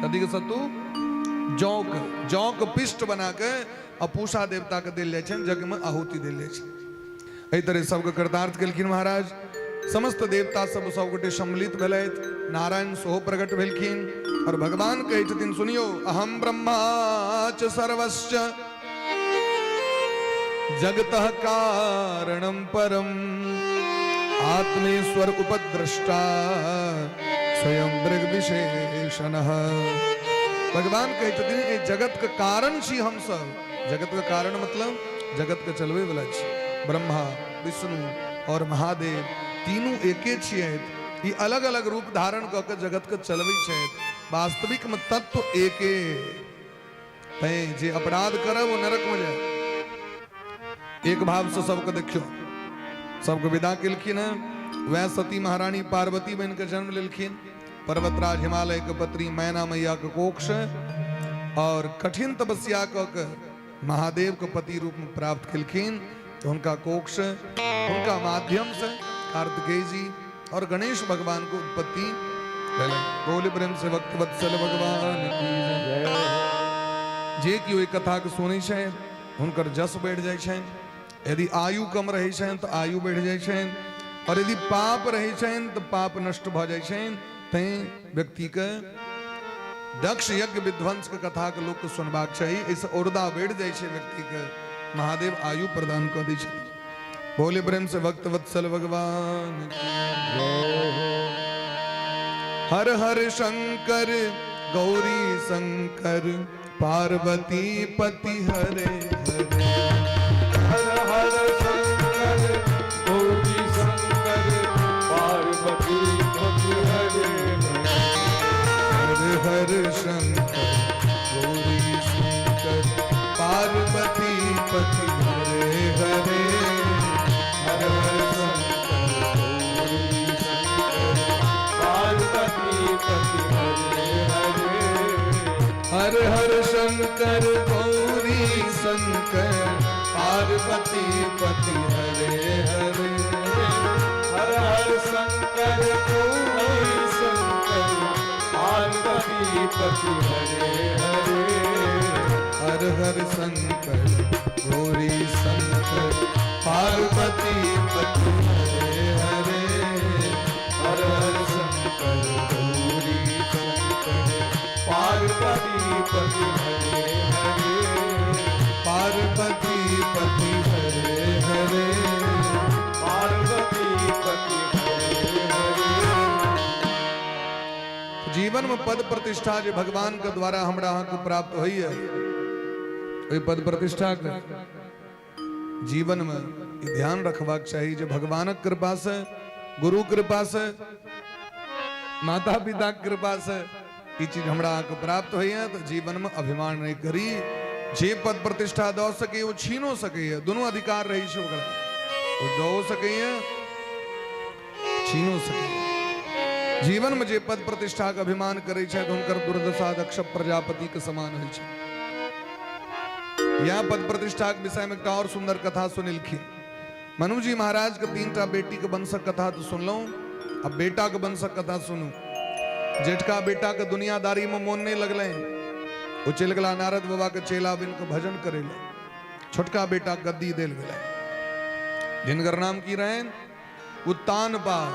Speaker 1: कथी के सत्तू? जौक, जौक पिष्ट बना के आ पूषा देवता के देल जाइ छनि, यज्ञ में आहुति देल जाइ छै। एहि तरह सबके कृतार्थ केलखिन महाराज। समस्त देवता सब सबगोटे सम्मिलित भेलथि, नारायण सेहो प्रकट भेलखिन और भगवान कहै छथिन सुनियो, अहम ब्रह्मा च सर्वश्च जगतः कारणं परम आत्मेश्वर उपद्रष्टा स्वयं दृग विशेषण। भगवान कहै छथिन एहि जगत के कारण छी हम सब। जगत के कारण मतलब जगत के चलबै वाला छी। ब्रह्मा विष्णु और महादेव तीनू एके छियै, ई अलग अलग रूप धारण कऽ के जगत के चलबै छथि। वास्तविक में तत्व एके। तैं जे अपराध करब ओ नरक में जाए। एक भाव से सबके देखियो, सबके विदा केलखिन हैं। वह सती महारानी पार्वती बन के जन्म लेलखिन। पर्वतराज हिमालय के पत्नी मैना मैया के कोख से और कठिन तपस्या कऽ के महादेव के पति रूप में प्राप्त केलखिन। तो उनका कोख से, उनका माध्यम से कार्तिकेय जी और गणेश भगवान को उत्पत्ति भेलै। बोल प्रेम से भक्त वत्सल भगवान की जय। जे कि ओहि कथा के सुनै छै हुनकर जस बढ़ि जाइ छनि। यदि आयु कम रहै छनि तऽ आयु बढ़ि जाइ छनि, और यदि पाप रहै छनि तऽ पाप नष्ट भऽ जाइ छनि। तैं व्यक्तिके दक्ष यज्ञ विध्वंस के कथा के लोक के सुनबाक चाही, एहिसँ औरदा बढ़ि जाइ छै व्यक्तिके, महादेव आयु प्रदान कऽ दै छथिन। बोले प्रेम से भक्त वत्सल भगवान की हर हर शंकर गौरी शंकर पार्वती पति हरे हरे।
Speaker 3: हर हर शंकर गौरी शंकर पार्वती पति हरे हरे।
Speaker 1: हर हर शंकर गौरी शंकर पार्वती पति हरे हरे।
Speaker 3: हर हर शंकर गौरी शंकर पार्वती पति हरे हरे।
Speaker 1: हर हर शंकर गौरी शंकर पार्वती पति हरे हरे।
Speaker 3: हर हर शंकर गौरी शंकर पार्वती पति हरे हरे।
Speaker 1: हर हर शंकर गौरी शंकर पार्वती पति हरे हरे।
Speaker 3: हर हर शंकर गौरी शंकर पार्वती पति हरे हरे।
Speaker 1: पार्वती पति हरे हरे।
Speaker 3: पार्वती पति हरे हरे।
Speaker 1: जीवन में पद प्रतिष्ठा जे भगवान के द्वारा हमरा अहाँके प्राप्त होइए, ओहि पद प्रतिष्ठा के जीवन में ई ध्यान रखबाक चाही जे भगवानक कृपा से, गुरु कृपा से, माता पिता के कृपा से ई चीज हमरा अहाँके प्राप्त होइए, तऽ जीवन में अभिमान नहि करी। जे पद प्रतिष्ठा दऽ सकैए ओ छीनो सकैए, दुनू अधिकार रहै छै ओकरा, ओ दऽ सकैए, छीनो सकैए। जीवन में जे पद प्रतिष्ठा के अभिमान करै छथि हुनकर दुर्दशा दक्ष प्रजापति के समान होइ छै। यह पद प्रतिष्ठा के विषय में एकटा और सुंदर कथा सुनेलखिन। मनुजी महाराज के 3टा बेटी के वंशक कथा तो सुनलहुं, अब बेटा के वंशक कथा सुनू। जेठका बेटा के दुनियादारी में मोन नहीं लगल, ओ चलि गेला नारद बाबा के चेला बन के भजन करे ले। छोटका बेटा गद्दी देल गेलै, जिनकर नाम की रहनि? उत्तानपाद।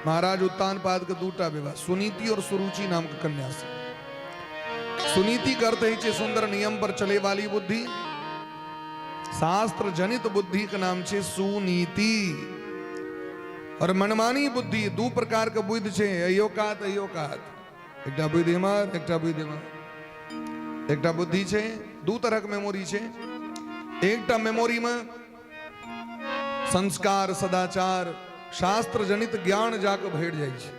Speaker 1: महाराज उत्तानपाद के 2टा विवाह, सुनीति और सुरुचि नाम के कन्या से। सुनीति के अर्थ होइ छै सुंदर नियम पर चले वाली बुद्धि, शास्त्र जनित बुद्धि के नाम छै सुनीति। और मनमानी बुद्धि 2 प्रकार के बुद्धि छै, अहियो कात अहियो कात, एकटा बुद्धि एम्हर एकटा बुद्धि एम्हर। एकटा बुद्धि छै, 2 तरहक मेमोरी छै। एकटा मेमोरी में संस्कार सदाचार शास्त्र जनित ज्ञान जाके भरि जाइ छै,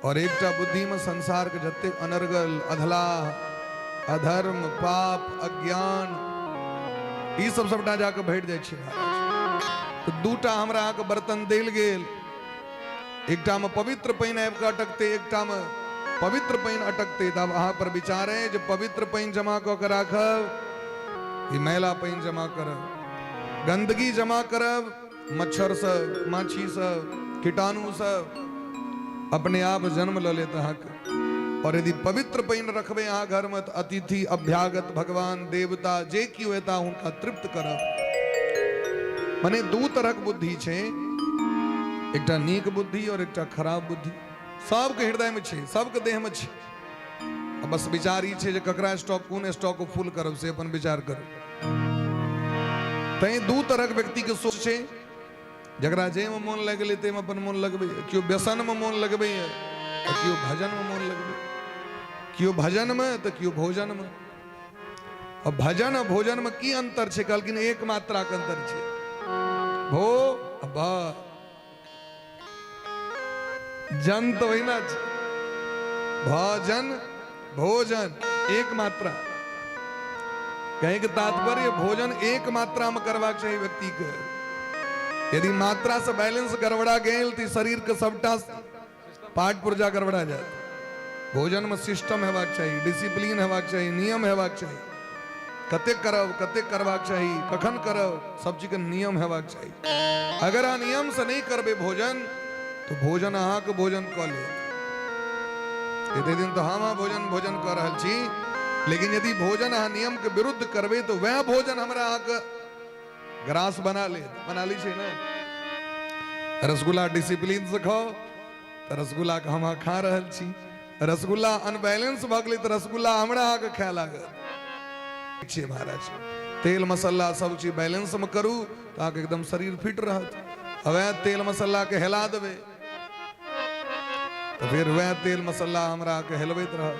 Speaker 1: और एकटा बुद्धि में संसार के जतेक अनर्गल अधलाह अधर्म पाप अज्ञान ई सब सबटा जाके भरि जाइ छै महाराज। तऽ 2टा हमरा अहाँके बर्तन देल गेल, एकटा में पवित्र पानि आबि कऽ अटकतै, एकटा में पवित्र पानि अटकतै। तऽ आब अहाँ पर विचार अइ जे पवित्र पानि जमा कऽ के राखब कि मैला पानि जमा करब, गंदगी जमा करब, मच्छर सब माछी सब कीटाणु सब अपने आप जन्म लऽ लेत अहाँके। और यदि पवित्र पानि रखबै अहाँ घर में तऽ अतिथि अभ्यागत भगवान देवता जे केओ एता हुनका तृप्त करब। मने 2 तरहक बुद्धि छै, एकटा नीक बुद्धि और एकटा खराब बुद्धि। सबके हृदय में छै, सबके देह में छै। बस विचार ई छै जे ककरा स्टॉक कोन स्टॉक फुल करब से अपन विचार करू। तैं 2 तरहक व्यक्ति के सोच छै, जकरा जाहिमे मोन लागि गेलै ताहिमे अपन मोन लगबैए। केओ व्यसनमे मोन लगबैए तऽ केओ भजनमे मोन लगबैए, केओ भजनमे तऽ केओ भोजनमे। आ भजन आ भोजनमे की अंतर छै? कहलखिन एक मात्राके अंतर छै, भो आ भ। जन तऽ ओहिना छै, भजन भोजन एक मात्रा। कहे के तात्पर्य भोजन एक मात्रा में करबाक चाही व्यक्ति के। यदि मात्रा से बैलेंस गड़बड़ा गेल तो शरीर के सबटा पार्ट पुर्जा गड़बड़ा जायत। भोजन में सिस्टम हेबाक चाही, डिसिप्लिन हेबाक चाही, नियम हेबाक चाही, कतेक करब कतेक करबाक चाही, कखन करब, सब चीज के नियम हेबाक चाही। अगर अहाँ नियम से नहीं करबे भोजन तो भोजन अहाँके भोजन कऽ लेत। एते दिन तो हम अहाँ भोजन भोजन कऽ रहल छी, लेकिन यदि भोजन अहाँ नियम के विरुद्ध करबे तो वह भोजन हमरा अहाँके ग्रास बना लेत। बना ली छै ने रसगुल्ला, डिसिप्लिन से खाओ तऽ रसगुल्ला के हम अहाँ खा रहल छी। रसगुल्ला अनबैलेंस भऽ गेलै तऽ रसगुल्ला हमरा अहाँके खाय लागत छियै महाराज। तेल मसाला सब चीज बैलेंस में करू तऽ अहाँके एकदम शरीर फिट रहत। आ वएह तेल मसाला के हेला देबै तऽ फेर वएह तेल मसाला हमरा अहाँके हेलबैत रहत।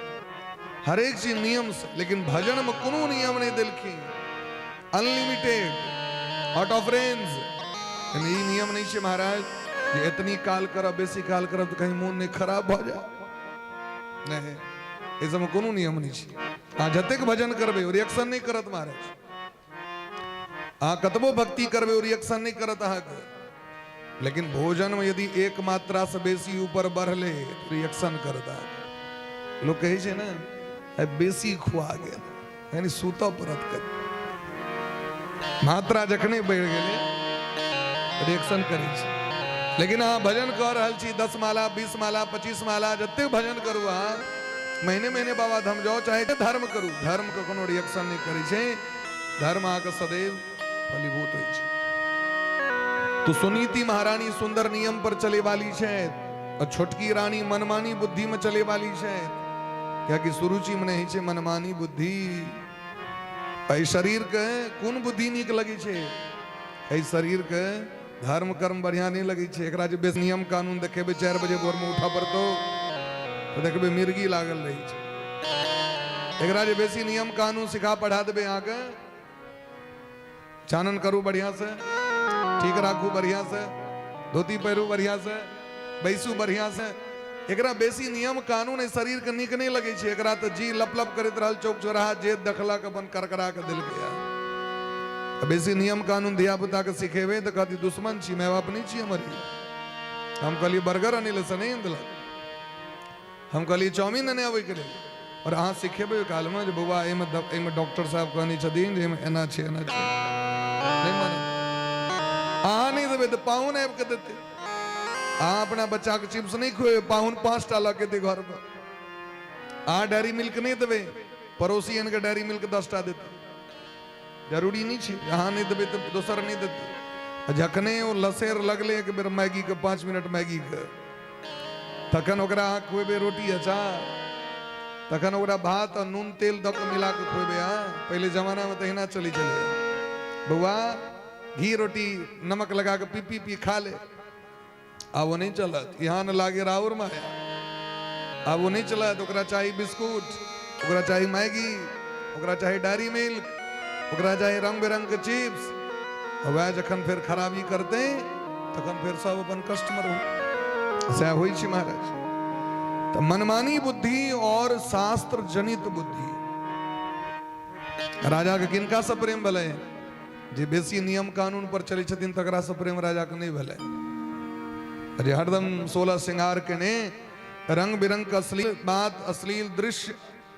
Speaker 1: हरेक चीज नियम से, लेकिन भजन में कोनो नियम नहि देलखिन, अनलिमिटेड आउट ऑफ रेंज। ई नियम नहीं छै महाराज जे एतनी काल करब बेसी काल करब तऽ कहीं मोन नहि खराब भऽ जाय, नहीं, एहि सबमे कोनो नियम नहि छै। अहाँ जतेक भजन करबै ओ रिएक्शन नहि करत महाराज। अहाँ कतबो भक्ति करबै ओ रिएक्शन नहि करत अहाँके। लेकिन भोजन में यदि एक मात्रा से बेसी ऊपर बढ़ले रिएक्शन करत अहाँके। लोक कहै छै ने आइ बेसी खुआ गेल, यानी सुतऽ पड़त कनि। मात्रा जखने बढ़ि गेलै रिएक्शन करै छै। लेकिन अहाँ भजन कऽ रहल छी 10 माला 20 माला 25 माला, जतेक भजन करू अहाँ, महीने महीने बाबा धाम जाओ, चाहे धर्म करू, धर्म के कोनो रिएक्शन नहि करै छै। धर्म अहाँके सदैव फलीभूत होइ छै। तो सुनीति महारानी सुंदर नियम पर चले वाली छै और छोटकी रानी मनमानी बुद्धि में चले वाली छै, कियाकि सुरुचि में नहीं छै मनमानी बुद्धि। एहि शरीर के कोन बुद्धि नीक लगै छै? एहि शरीर के धर्म कर्म बढ़िया नहि लगै छै। एकरा जे बेस नियम कानून देखेबै, 4 बजे भोरमे उठऽ पड़तौ तऽ देखबै मिर्गी लागल रहै छै। एकरा जे बेसी नियम कानून सिखा पढ़ा देबै अहाँके, चानन करू बढ़िया से, ठीक राखू बढ़िया से, धोती पहिरू बढ़िया से, बैसू बढ़िया से, एकरा बेसी नियम कानून एहि शरीर के नीक नहि लगै छै। एकरा तऽ जी लप लप करैत रहल, चौक चौराहा जे देखलक अपन करकरा के देलकै। बेसी नियम कानून धिया पुता के सिखेबै तऽ कहती दुश्मन छी, माय बाप नहि छी हमर। हम कहलियै बर्गर अनै लए, से नहि आनि देलक। हम कहलियै चाउमिन अने अबैके लेल। आओर अहाँ सिखेबै ओहि कालमे जे बौआ एहिमे एहिमे डॉक्टर साहब कहने छथिन जे एहिमे एना छै एना छै, नहि माने। अहाँ नहि देबै तऽ पाहुन आबि कऽ देतै। अहाँ अपना बच्चाके चिप्स नहि खुएबै, पाहुन 5टा लऽ के एतै घर पर। अहाँ डेयरी मिल्क नहि देबै, पड़ोसी आनि कऽ डेयरी मिल्क 10टा देतै। जरूरी नहि छै अहाँ नहि देबै तऽ दोसर नहि देतै। आ जखने ओ लसेर लगलै एक बेर मैगीके, 5 मिनट मैगीके, तखन ओकरा अहाँ खुएबै रोटी अचार, तखन ओकरा भात आ नून तेल दऽ कऽ मिला कऽ खुएबै अहाँ। पहिले जमानामे तहिना चलै छलै, बौआ घी रोटी नमक लगा कऽ पी पी पी खा ले। आब ओ नहि चलत, यहाँ न लागे राउर माया, आब ओ नहि चलत। ओकरा चाही बिस्कुट, ओकरा चाही मैगी, ओकरा चाही डायरी मिल्क, ओकरा चाही रंग बिरंग के चिप्स। वएह जखन फेर खराबी करतै तखन फेर सब अपन कस्टमर हो, सएह होइ छै महाराज। तऽ मनमानी बुद्धि और शास्त्र जनित बुद्धि। राजा के किनका से प्रेम भेलै? जे बेसी नियम कानून पर चलै छथिन तकरा से प्रेम राजा के नहि भेलै। जे हरदम 16 श्रृंगार केने रंग बिरंग के अश्लील बात, अश्लील दृश्य,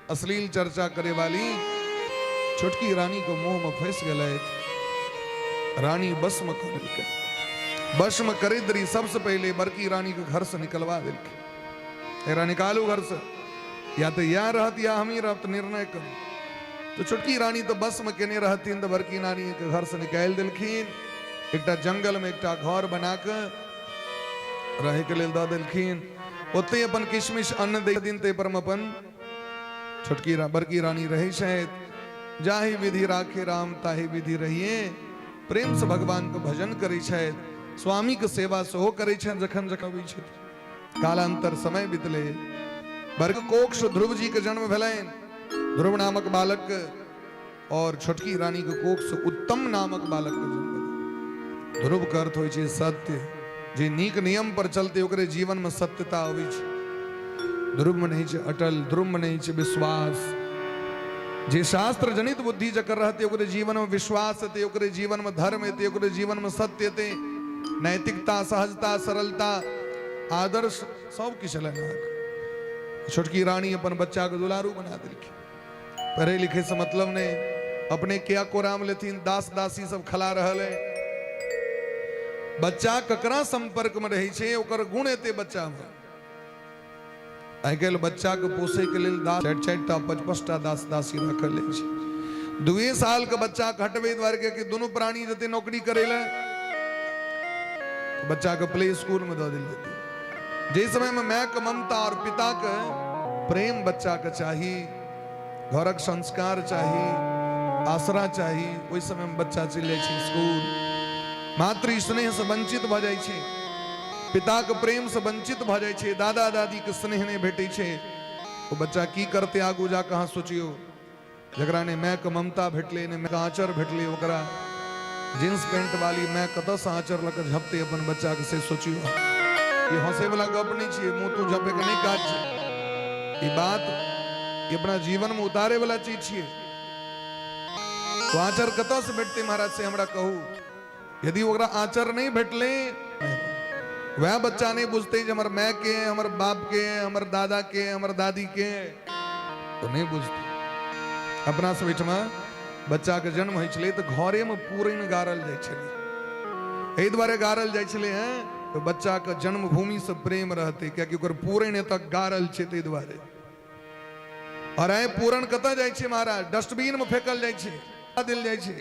Speaker 1: अश्लील चर्चा करे वाली छोटकी रानी के मुंह में फंस गेलै। रानी बस में कऽ देलकै। बस में करैत रही सबसे पहले बड़की रानी के घर से निकलवा देलकै। एकरा निकालू घर से, या तो या रहत या हम ही रहत, निर्णय करू। तो छोटकी रानी तो बस में केने रहथिन, तो बड़की रानी के घर से निकालि देलखिन। एकटा जंगल में एकटा घर बना के रहे के लेल दऽ देलखिन। ओतहि अपन किशमिश अन्न दै दिन, ताहि पर में अपन छोटकी बड़की रानी रहै छथि। जाहि विधि राखे राम ताहि विधि रहिए, प्रेम से भगवान के भजन करै छथि, स्वामी के सेवा सेहो करै छथि जखन जखन अबै छथि। कालांतर समय बितले, बर्ग कोक्ष ध्रुव जी के जन्म भेलनि, ध्रुव नामक बालक, और छोटकी रानी के कोख से उत्तम नामक बालक के जन्म भेलै। ध्रुव के अर्थ होइ छै सत्य, जे नीक नियम पर चलते ओकरे जीवन में सत्यता अबै छै। ध्रुव में नहीं छै अटल, ध्रुव में नहीं छै विश्वास। जे शास्त्र जनित बुद्धि जकर रहते ओकरे जीवन में विश्वास हेतै, ओकरे जीवन में धर्म हेतै, ओकरे जीवन में सत्य हेतै, नैतिकता, सहजता, सरलता, आदर्श सब किछु एलनि अहाँके। छोटकी रानी अपन बच्चाके दुलारू बना देलखिन। पढ़े लिखे से मतलब नहीं, अपने क्या कोराम लेथिन, दास दासी सब खला रहल है। बच्चा ककरा संपर्क में रहै छै ओकर गुण एते बच्चा में। आइ काल्हि बच्चा के पोसै के लेल दास चारि चारि टा पाँच पाँच टा दास दासी राखल जाइ छै। 2 साल के बच्चा के हटबै दुआरे के कि दुनू प्राणी जते नौकरी करै लए, बच्चा के प्ले स्कूल में दऽ देल जेतै। जाहि समय में माय के ममता और पिता के प्रेम बच्चा के चाही, घरक संस्कार चाही, आसरा चाही, ओहि समय में बच्चा चलि जाइ छै स्कूल। मातृ स्नेह से वंचित भऽ जाइ छै, पिता के प्रेम से वंचित भऽ जाइ छै, दादा दादी के स्नेह नहि भेटै छै। ओ बच्चा की करतै आगू जाकऽ अहाँ सोचियौ। जकरा ने माय के ममता भेटलै, ने माय के आँचर भेटलै, ओकरा जींस पेंट वाली माय कतऽसँ आँचर लऽ कऽ झपतै अपन बच्चाके, से सोचियौ। ई हंसैवला गप नहि छियै, मुँह तू झपैके नहि काज छै। ई बात ई अपना जीवनमे उतारैवला चीज छियै। तो आँचर कतऽसँ भेटतै महाराज से हमरा कहू। यदि ओकरा आँचर नहि भेटलै, वएह बच्चा नहि बुझतै जे हमर माय के, हमर बाप के, हमर दादा के, हमर दादी के, तो नहि बुझतै। अपना सब ओहिठमा बच्चाके जन्म होइ छलै तऽ घरेमे पुरैन गाड़ल जाइ छलै। एहि दुआरे गाड़ल जाइ छलै हेँ तऽ बच्चाके जन्मभूमिसँ प्रेम रहतै, कियाकि ओकर पुरैन एतऽ गाड़ल छै ताहि दुआरे। आओर आइ पूरन कतऽ जाइ छै महाराज? डस्टबिनमे फेकल जाइ छै, देल जाइ छै,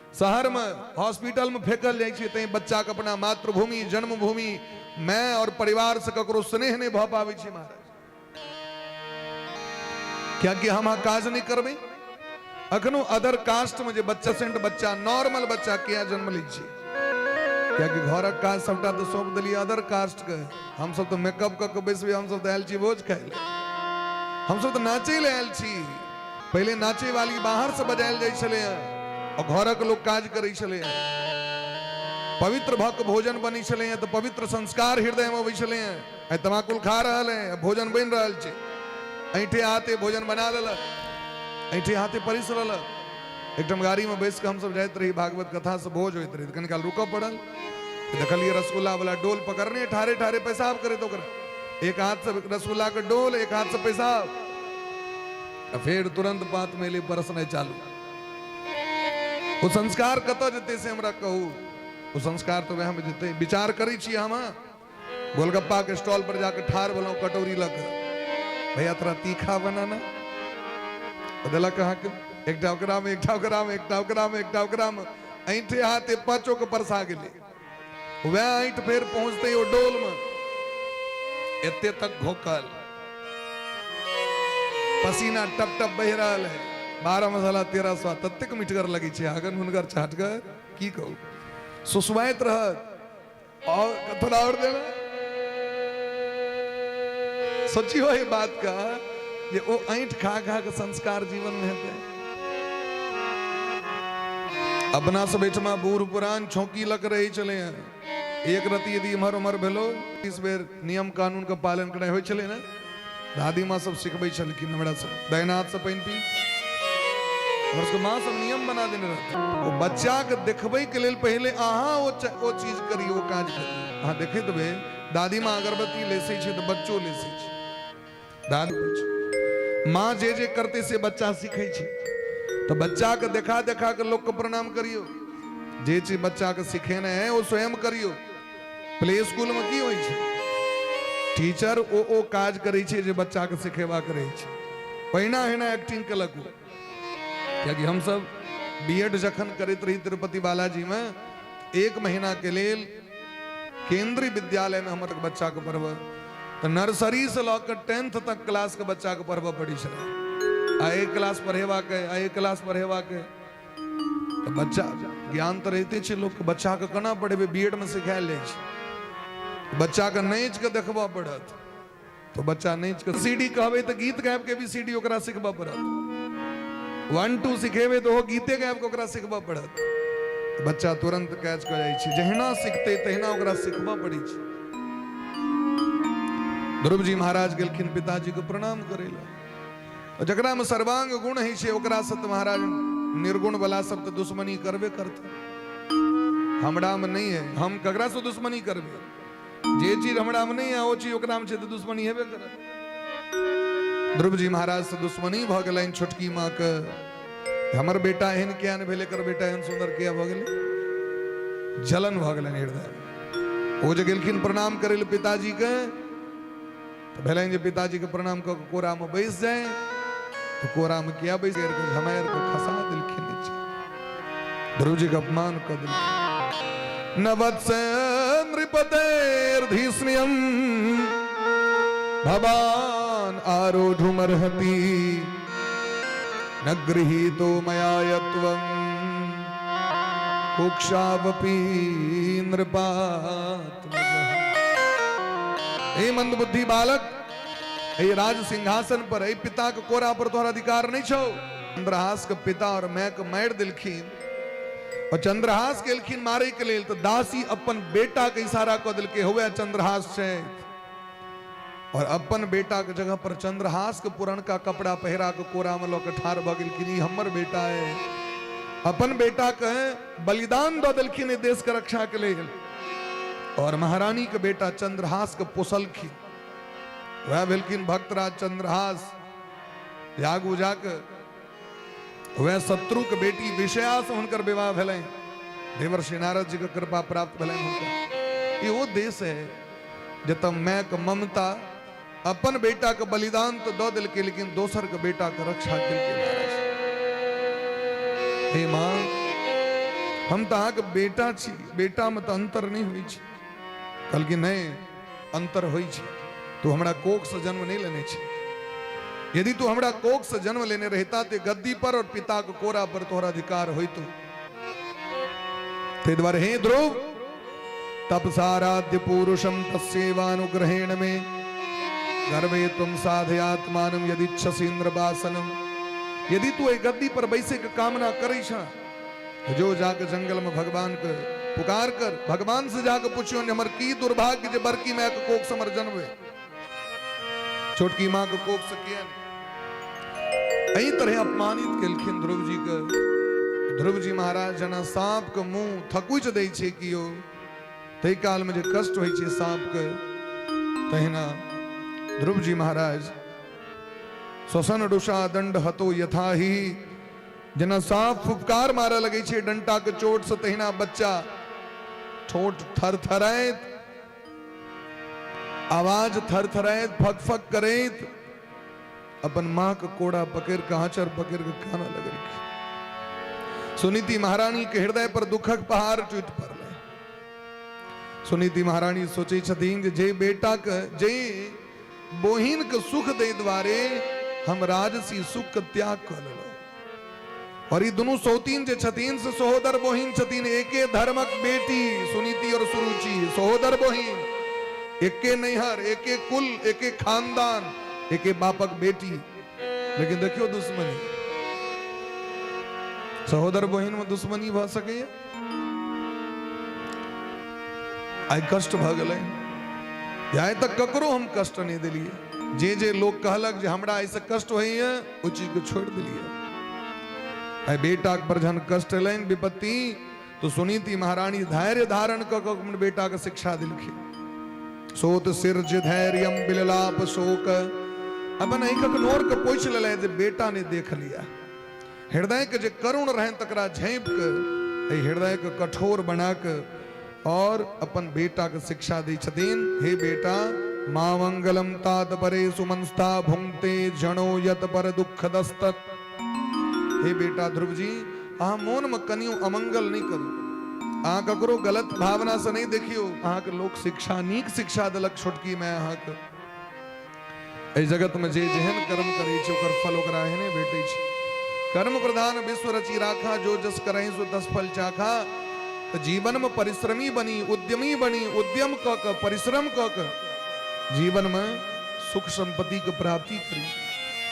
Speaker 1: शहरमे हॉस्पिटलमे फेकल जाइ छै। तैं बच्चाके अपना मातृभूमि, जन्मभूमि, माय और परिवार से ककरो स्नेह नहि भऽ पाबै छै महाराज। कियाकि हम अहाँ काज नहि करबै। अखनो अदर कास्ट में जे बच्चा सेंट बच्चा, नॉर्मल बच्चा किया जन्म लै छै? कियाकि घरक काज सबटा तऽ सौंप देलियै अदर कास्टके। हमसब तऽ मेकअप कऽ के बैसबै, हमसब तऽ आयल छी भोज खाय लए, हमसब तऽ नाचै लए आयल छी। पहिले नाचे वाली बाहर से बजायल जाइ छलै और घरक लोक काज करै छलै। पवित्र भऽ कऽ भोजन बनै छलै तऽ पवित्र संस्कार हृदय में अबै छलै। आइ तमाकुल खा रहल है, भोजन बनि रहल छै, ऐठे हाथे भोजन बना लेलक, ऐठे हाथे परसि लेलक। एकठाम गाड़ी में बैस कऽ हमसब जाइत रही, भागवत कथा से भोज होइत रही, कनी काल रुकऽ पड़ल। देखलियै रसगुल्ला वाला डोल पकड़ने ठारे ठारे पेशाब करैत, ओकरा एक हाथ से रसगुल्ला के डोल, एक हाथ से पेशाब, आ फेर तुरंत पात में एलै परसनाइ चालू। ओ संस्कार कतऽ जेतै से हमरा कहू? ओ संस्कार तऽ वएह में जेतै। विचार करै छी हम, गोलगप्पा के स्टॉल पर जाके ठाढ़ भेलहुँ कटोरी लऽ कऽ, भैया थोड़ा तीखा बनाना। देलक अहाँके एकटा ओकरामे, एकटा ओकरामे, एकटा ओकरामे, एकटा ओकरामे, ऐंठे हाथे पाँचो के परसा गेलै। वएह ऐंठ फेर पहुँचतै ओ डोलमे, एते तक घोकल, पसीना टप टप बहि रहल है, 12 मसाला 13 स्वाद, ततेक मिठगर लगै छै अगन हुनकर चाटगर की कहू, सुसुआइत रहत और थोड़ा और देना। सोचियो ई बात का जे ओ ऐंठ खा खा के संस्कार जीवन में हेतै। अपना सब एहिठमा बूढ़ पुरान छौंकी लग रहै छलै हँ, एक रति यदि इम्हर उम्हर भेलो 30 बेर नियम कानून के पालन करनाइ होइ छलै ने। दादी माँ सब सिखबै छलखिन हमरा सब, दाहिना हाथ से पानि पी। हमर सबके माँ सब नियम बना देने रहथिन। ओ बच्चा के देखबै के लेल पहिले अहाँ ओ चीज करी, ओ काज करी। अहाँ देखैत हेबै दादी माँ अगरबत्ती लेसै छै तऽ बच्चो लेसै छै। दादी माँ जे जे करतै से बच्चा सीखै छै। तऽ बच्चा के देखा देखा के लोक के प्रणाम करियौ। जे चीज बच्चा के सिखेने है ओ स्वयं करियौ। प्ले स्कूल में की होइ छै? टीचर ओ ओ काज करै छै जे बच्चा के सिखेबाक रहै छै। पहिना हिना एक्टिंग केलक ओ। कियाकि हमसब बी एड जखन करैत रही तिरुपति बालाजी में, 1 महीना के लेल केंद्रीय विद्यालय में हमर बच्चा के पढ़बऽ, तऽ नर्सरी से लऽ कऽ 10th तक क्लास के बच्चा के पढ़बऽ पड़ै छलै। आ एक क्लास पढ़ेबाक अइ, आ एक क्लास पढ़ेबाक अइ, तऽ बच्चा ज्ञान तऽ रहिते छै लोकके, बच्चाके केना पढ़ेबै? बी एड मे सिखायल जाइ छै, बच्चाके नाचि कऽ देखबऽ पड़त तऽ बच्चा नाचि कऽ। सी डी कहबै तऽ गीत गाबि कऽ भी सी डी ओकरा सिखबऽ पड़त। 1 2 सिखेबै तऽ ओहो गीते गाबि कऽ ओकरा सिखबऽ पड़त। बच्चा तुरंत कैच कऽ जाइ छै, जहिना सिखतै तहिना ओकरा सिखबऽ पड़ै छै। ध्रुव जी महाराज गेलखिन पिताजी के प्रणाम करै लए। जकरा में सर्वांग गुण होइ छै ओकरा से तऽ महाराज निर्गुण वाला सब तऽ दुश्मनी करबे करतै। हमरा में नहीं है, हम ककरा से दुश्मनी करबे? जे चीज हमरा में नहीं है ओ चीज ओकरा में छै तऽ दुश्मनी हेबे करत। ध्रुव जी महाराज से दुश्मनी भऽ गेलनि छोटकी माँ के, हमर बेटा एहन किया नहि भेल, एकर बेटा एहन सुंदर किया भऽ गेलै? जलन भऽ गेलनि हृदय। ओ जे गेलखिन प्रणाम करै लए पिताजी के, तऽ भेलनि जे पिताजीके प्रणाम कऽ कऽ कोरामे बैस जाय, तऽ कोरामे किया बैस गेल? झमारि कऽ खसा देलखिन नीचे, ध्रुव जी के अपमान कऽ देलखिन। न वत्स नृपतेर्धीस्नियम भवान आरोढुमर्हति, न गृहीतो मया यत्वं कुक्षावपि नृपात्मजः। हे मंदबुद्धि बालक, हे राज सिंहासन पर, हे पिता के कोरा पर तोहर अधिकार नहीं छौ। चंद्रहास के पिता और माय के मारि देलखिन और चंद्रहास के एलखिन मारे के लेल, तो दासी अपन बेटा के इशारा कऽ देलकै हुए चंद्रहास छै, और अपन बेटा के जगह पर चंद्रहास के पुरनका कपड़ा पहिरा के कोरा में लऽ के ठाढ़ भऽ गेलखिन, ई हमर बेटा है। अपन बेटा के बलिदान दऽ देलखिन देश के रक्षा के लेल, और महारानी के बेटा चंद्रहास के पोसलखिन। वह भेलखिन भक्तराज चंद्रहास। आगू जाके वह शत्रु के बेटी विषया से हुनकर विवाह भेलनि, देवर्षि नारद जी के कृपा प्राप्त भेलनि हुनका। ई ओ देश है जतऽ माय के ममता अपन बेटा के बलिदान तो दऽ देलकै, लेकिन दोसर के बेटा के रक्षा केलकै महाराज। हे माँ, हम तऽ अहाँके बेटा छी, बेटा में तऽ अंतर नहि होइ छै। कहलखिन नहि, अंतर होइ छै, तू हमरा कोख से जन्म नहि लेने छै। यदि तू हमरा कोख से जन्म लेने रहता ते गद्दी पर और पिता के कोरा पर तोहरा अधिकार होइतो। ताहि दुआरे हे ध्रुव, तपसाराध्य पुरुषम तस्यैवानुग्रहेण मे गर्भे तुम साधयात्मानं यदि इच्छसीन्द्रवासनम। यदि तू एहि गद्दी पर बैसे के कामना करै छ, जो जाके जंगल में भगवान के पुकार कर, भगवान से जाके पूछियो ने हमर की दुर्भाग्य जे बड़की माय के कोख से हमर जन्म भेल, छोटकी माँ के कोख से किया नहीं। एहि तरह अपमानित केलखिन ध्रुव जी के। ध्रुव जी महाराज जना सांप के मुंह थकुच दै छै कियो, ताहि काल में जे कष्ट होइ छै सांप के, तहिना ध्रुव जी महाराज श्वसन रुषा दंड हतो यथा ही, जेना सांप फुफकार मारऽ लगै छै डंटा के चोट से, तहिना बच्चा ठोठ थरथराइत, आवाज थरथराइत, फक फक करैत अपन माँ के कोड़ा पकड़ के, आंचर पकड़ के कानऽ लगलखिन। सुनीति महारानी के हृदय पर दुखक पहाड़ टूटि पड़लै। सुनीति महारानी सोचै छथिन जे जे बेटा के, जे बोहिन के सुख दै द्वारे हम राजसी सुख के त्याग कऽ लेलहुँ, और ई दुनू सौतीन जे छथिन से सहोदर बोहिन छथिन, एके धर्मक बेटी सुनीति और सुरुचि, सहोदर बोहिन, एके नैहर, एके कुल, एके खानदान, एके बापक बेटी, लेकिन देखियो दुश्मनी, सहोदर बहिन में दुश्मनी भऽ सकैया। आइ कष्ट भऽ गेलै, आइ तक ककरो हम कष्ट नहि देलियै, जे जे लोक कहलक जे हमरा एहिसँ कष्ट होइए ओहि चीजके छोड़ि देलियै। आइ बेटाके पर जहन कष्ट एलनि विपत्ति, तो सुनीति महारानी धैर्य धारण कऽ कऽ अपन बेटाके शिक्षा देलखिन। सोत सिर्ज धैर्यम बिललाप शोक, अपन आँखिक नोरके पोछि लेलनि जे बेटा नहि देख लिया। हृदयके जे करुण रहनि तकरा झाँपि कऽ एहि हृदयके कठोर बना कऽ और अपन बेटाके शिक्षा दै छथिन, हे बेटा माँ मंगलम तात परे सुमनस्था भुंगते जनो यत पर दुख दस्तत। हे बेटा ध्रुव जी, अहाँ मोनमे कनियो अमंगल नहि करू, अहाँ ककरो गलत भावनासँ नहि देखियौ, अहाँके लोक शिक्षा नीक शिक्षा देलक छोटकी माय अहाँके। एहि जगतमे जे जेहन कर्म करै छै ओकर फल ओकरा एहने भेटै छै। कर्म प्रधान विश्व रचि राखा, जो जस करहि सो तस फल चाखा। तऽ जीवनमे परिश्रमी बनी, उद्यमी बनी, उद्यम कऽ कऽ, परिश्रम कऽ कऽ जीवनमे सुख सम्पत्तिके प्राप्ति करी।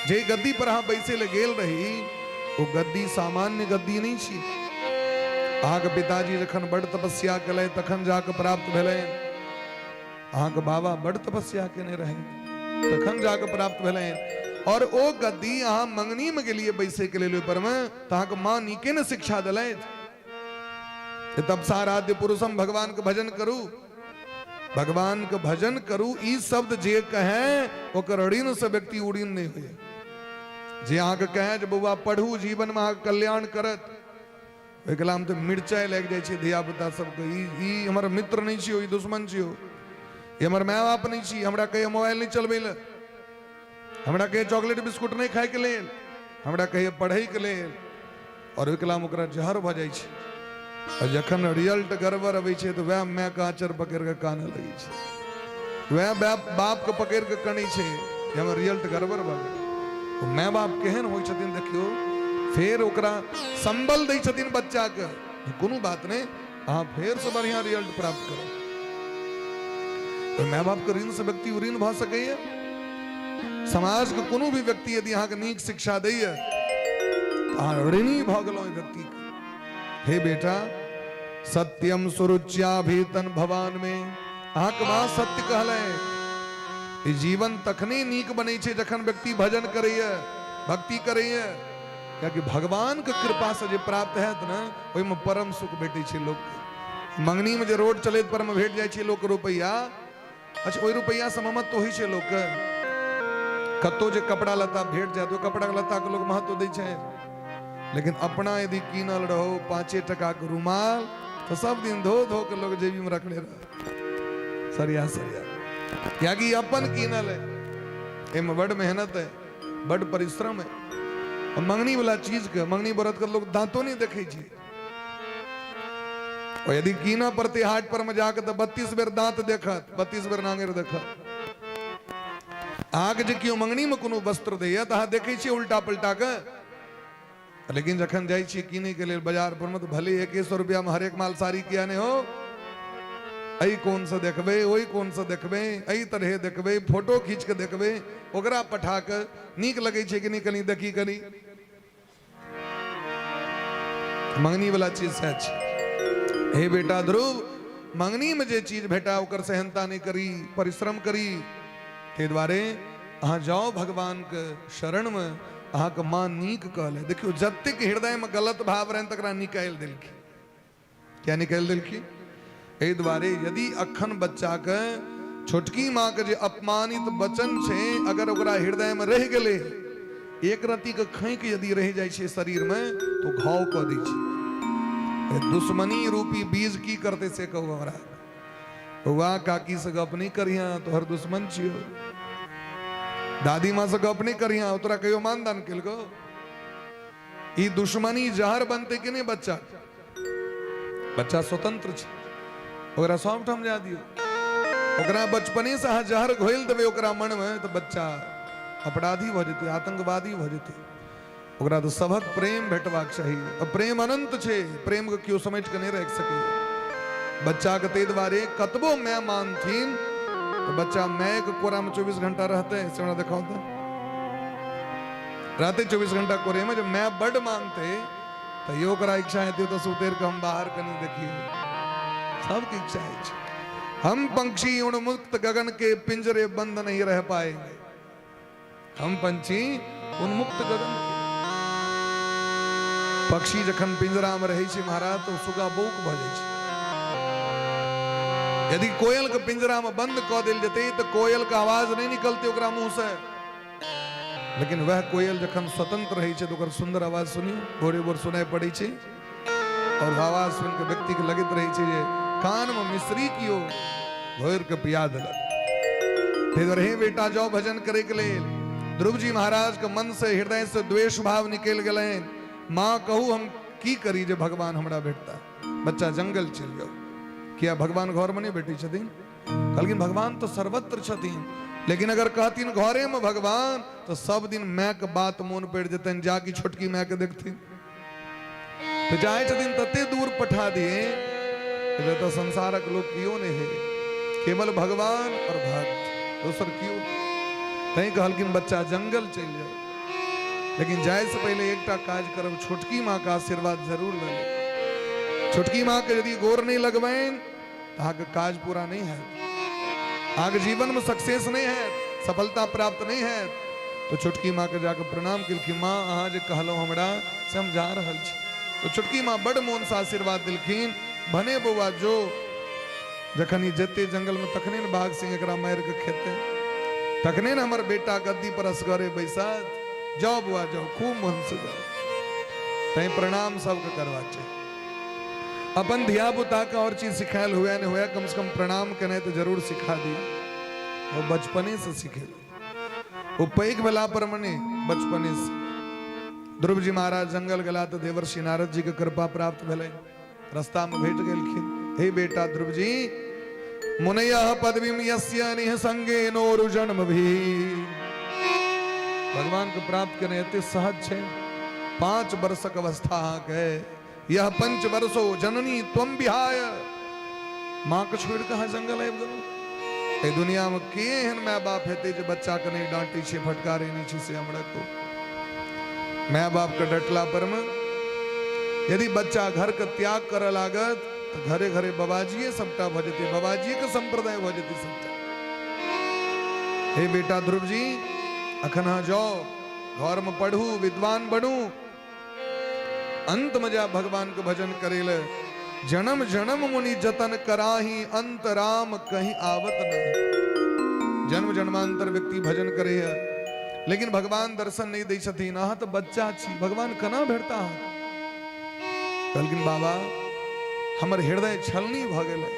Speaker 1: जे गद्दी पर अहाँ बैसै लए गेल रही ओ गद्दी सामान्य गद्दी नहि छी। अहाँके पिताजी जखन बड्ड तपस्या केलथि तखन जाकऽ प्राप्त भेलनि। अहाँके बाबा बड्ड तपस्या केने रहै तखन जाकऽ प्राप्त भेलनि। और ओ गद्दी अहाँ मंगनीमे गेलियै बैसैके लेल ओहि परमे, तऽ अहाँके माँ नीके ने शिक्षा देलथि जे तपसाराध्य पुरुषम भगवानके भजन करू, भगवानके भजन करू। ई शब्द जे कहे ओकर ऋण से व्यक्ति उऋण नहि होइए। जे अहाँके कहे जे बौआ पढ़ू, जीवनमे अहाँके कल्याण करत, ओहि कलामे तऽ मिरचाइ लागि जाइ छै धियापुता सबके। ई ई हमर मित्र नहि छियौ, ई दुश्मन छियौ, ई हमर माय बाप नहि छी, हमरा कहियो मोबाइल नहि चलबै लए, हमरा कहियो चॉकलेट बिस्कुट नहि खायके लेल, हमरा कहियो पढ़ैके लेल। और ओहि कलामे ओकरा जहर भऽ जाइ छै। आ जखन रिजल्ट गड़बड़ अबै छै तऽ वएह मायके आँचर पकड़ि कऽ कानऽ लगै छै, वएह बापके पकड़ि कऽ कनै छै जे हमर रिजल्ट गड़बड़ भऽ गेल। माय बाप केहन होइ छथिन देखियौ, फेर ओकरा संबल दै छथिन बच्चाके, कोनो बात नहि, अहाँ फेरसँ बढ़िआँ रिजल्ट प्राप्त करब। माय बापके ऋणसँ व्यक्ति ऋण भऽ सकैए। समाजके कोनो भी व्यक्ति यदि अहाँके नीक शिक्षा दैए तऽ अहाँ ऋणी भऽ गेलहुँ ओहि व्यक्तिके। हे बेटा, सत्यम सुरुच्याभीतन भवान में, अहाँके माँ सत्य कहलनि। ई जीवन तखने नीक बनै छै जखन व्यक्ति भजन करैए, भक्ति करैए, कियाकि भगवानके कृपासँ जे प्राप्त हैत ने ओहिमे परम सुख भेटै छै लोकके। मंगनीमे जे रोड चलैत परमे भेट जाइ छै लोकके रुपैआ, अच्छा ओहि रुपैआसँ ममत्व होइ छै लोकके। कतहु जे कपड़ा लत्ता भेट जायत ओहि कपड़ा लत्ताके लोक महत्व दै छै, लेकिन अपना यदि कीनल रहो 5 टकाके रुमाल तऽ सब दिन धो धो के लोग जेबीमे रखने रह, सरिया सरिया, कियाकि अपन कीनल है, एहिमे बड मेहनत है, बड परिश्रम है। मंगनी वाला चीज के, मंगनी व्रत के लोग दांतो नहीं देखै छै। और यदि कीनऽ पड़तै हाट पर में जाके तऽ 32 बेर दांत देखत, 32 बेर नांगरि देखत। अहाँके जे केओ मंगनी में कोनो वस्त्र दैया तऽ अहाँ देखै छियै उल्टा पलटा के, लेकिन जखन जाइ छियै कीनै के लेल बाजार पर में तऽ भले 100 रुपया में हरेक माल साड़ी किया नहि हो, एहि कोणसँ देखबै, ओहि कोणसँ देखबै, एहि तरहे देखबै, फोटो खींच कऽ देखबै, ओकरा पठा कऽ नीक लगै छै कि नहि कनि देखी कनि। मंगनी वाला चीज सएह छै। हे बेटा ध्रुव, मंगनी में जे चीज भेटा ओकर सेहनता नहि करी, परिश्रम करी। ताहि दुआरे अहाँ जाओ भगवान के शरण में, अहाँके माँ नीक कहले। देखियौ जतेक हृदय में गलत भाव रहनि तकरा निकालि देलखिन। किया निकालि देलखिन? एहि दुआरे यदि अखन बच्चाके छोटकी माँके जे अपमानित वचन छै अगर ओकरा हृदयमे रहि गेलै, एक रत्तीके खैक यदि रहि जाइ छै शरीरमे तऽ घाव कऽ दै छै। दुश्मनी रूपी बीज की करतै से कहू हमरा। बौआ काकी से गप नहि करिहा, तोहर दुश्मन छियौ। दादी माँ से गप नहि करिहा, तोरा कहियो मानदान केलकौ? ई दुश्मनी जहर बनतै कि नहि? बच्चा बच्चा स्वतंत्र छै, ओकरा सब ठाम जा दियौ। ओकरा बचपने से अहाँ जहर घोलि देबै ओकरा मनमे तऽ बच्चा अपराधी भऽ जेतै, आतंकवादी भऽ जेतै। ओकरा तऽ सभक प्रेम भेटबाक चाही। आ प्रेम अनंत छै, प्रेमके केओ समेट कऽ नहि राखि सकैए। बच्चाके ताहि दुआरे कतबो माय मानथिन तऽ बच्चा मायके कोरामे 24 घंटा रहतै से हमरा देखाउ तऽ। रहतै 24 घंटा कोरेमे? जब माय बड्ड मानतै तैयो ओकरा इच्छा हेतै ओतऽसँ उतरि कऽ हम बाहर कनि देखियै। सबके इच्छा होइ छै। हम पंक्षी उन्मुक्त गगन के पिंजरे बंद नहीं रह पाएंगे। हम पंछी उन्मुक्त गगन के। पक्षी जखन पिंजरा में रहै छै महाराज तऽ सुगा बौक भऽ जाइ छै। यदि कोयल के पिंजरा में बंद कऽ देल जेतै तऽ कोयल के आवाज नहि निकलतै ओकरा मुंह से। लेकिन वह कोयल जखन स्वतंत्र रहै छै तऽ ओकर सुंदर आवाज सुनियौ, भोरे भोर सुनाइ पड़ै छै और आवाज सुनि के व्यक्ति के लगैत रहै छै जे कान में मिश्री कियो घोरि के पिया देलक। ताहि दुआरे हे बेटा जाओ भजन करे के लेल। ध्रुव जी महाराज के मन से हृदय से द्वेष भाव निकलि गेलनि। माँ कहू हम की करी जे भगवान हमरा भेटता? बच्चा जंगल चलि जाओ। किया भगवान घर में नहि भेटै छथिन? कहलखिन भगवान तो सर्वत्र छथिन, लेकिन अगर कहथिन घरे में भगवान तो सब दिन माय के बात मोन पड़ि जेतनि, जाकि छोटकी माय के देखथिन। तो चाहे छथिन तते दूर पठा दिए जतऽ संसारक लोक केओ नहि है, केवल भगवान और भक्त, दोसर केओ नहि। तैं कहलखिन बच्चा जंगल चलि जाओ, लेकिन जाय से पहले एकटा काज करब, छोटकी माँ का आशीर्वाद जरूर लऽ लेब। छोटकी माँ के यदि गोर नहीं लगबनि तऽ अहाँके काज पूरा नहीं हैत, अहाँके जीवन में सक्सेस नहीं हैत, सफलता प्राप्त नहीं हैत। तो छोटकी माँ के जाके प्रणाम केलखिन, माँ अहाँ जे कहलहुँ हमरा से हम जा रहल छी। तो छोटकी माँ बड़ मोन से आशीर्वाद देलखिन, भने बौआ जो। जखन ई जेते जंगल में तखने ने बाघ सिंह एकरा मारि के खेते, तखने ने हमर बेटा गद्दी पर असगरे बैसत। जाओ बौआ जाओ, खूब मन से जाओ। तैं प्रणाम सबके करबाक चाही। अपन धिया पुता के और चीज सिखायल हुए नहीं हुए, कम से कम प्रणाम केनाइ तऽ जरूर सिखा दियौ। ओ बचपने से सिखे, ओ पैघ भेला पर मने बचपने से। ध्रुव जी महाराज जंगल गेला तऽ देवर्षि नारद जी के कृपा प्राप्त भेलै, रास्ता में भेट गेलखिन। हे बेटा ध्रुव जी, मुनयः पदवीं यस्य निःसंगे नोरु जन्म भी। भगवान के प्राप्त केनाइ एते सहज छै। 5 वर्षक अवस्था अहाँके, यह पंच वर्षो जननी त्वं विहाय। माँ के छोड़ि कऽ अहाँ जंगल आबि गेलहुँ। एहि दुनिया में के एहन माय बाप हेतै जे बच्चा के नहि डांटै छै, फटकारै नहि छै, से हमरा कहू। माय बाप के डटला पर में यदि बच्चा घर के त्याग करऽ लागत तऽ घरे घरे बाबाजिए सबटा भऽ जेतै, बाबाजिए के संप्रदाय भऽ जेतै सबटा। हे बेटा ध्रुव जी, अखन अहाँ जाओ, घर में पढ़ू, विद्वान बनू, अंत में जा भगवान के भजन करे ले। जन्म जन्म मुनि जतन कराही, अंत राम कहीं आवत नहीं। जन्म जन्मांतर व्यक्ति भजन करे है, लेकिन भगवान दर्शन नहीं दै छथिन। अहाँ तो बच्चा छी, भगवान केना भेटता अहाँ? कहलखिन बाबा हमर हृदय छलनी भऽ गेलै,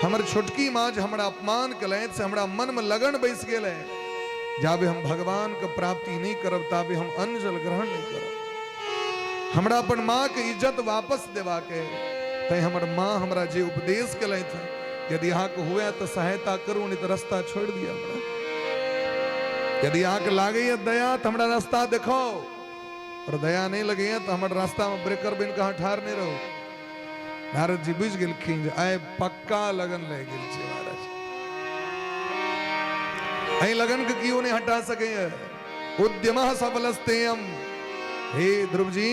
Speaker 1: हमर छोटकी माँ जे हमरा अपमान केलथि से हमरा मन में लगन बैस गेलै, जाबे हम भगवान के प्राप्ति नहीं करब ताबे हम अन्न जल ग्रहण नहीं करब। हमरा अपन माँ के इज्जत वापस देवा के, तैं हमर माँ हमरा जे उपदेश केलथि, यदि अहाँके हुए तऽ सहायता करू, नहीं तऽ रास्ता छोड़ि दिअ हमरा। यदि अहाँके लागैए दया तऽ हमरा रास्ता देखाउ, और दया नहीं लगैए तऽ हमर रास्ता में ब्रेकर बनि कऽ अहाँ ठाढ़ नहीं रहू। नारद जी बुझि गेलखिन जे आइ पक्का लगन लागि गेल छै महाराज। एहि लगन के केओ नहि हटा सकैए। उद्यम सफलस्तेयम। हे ध्रुव जी,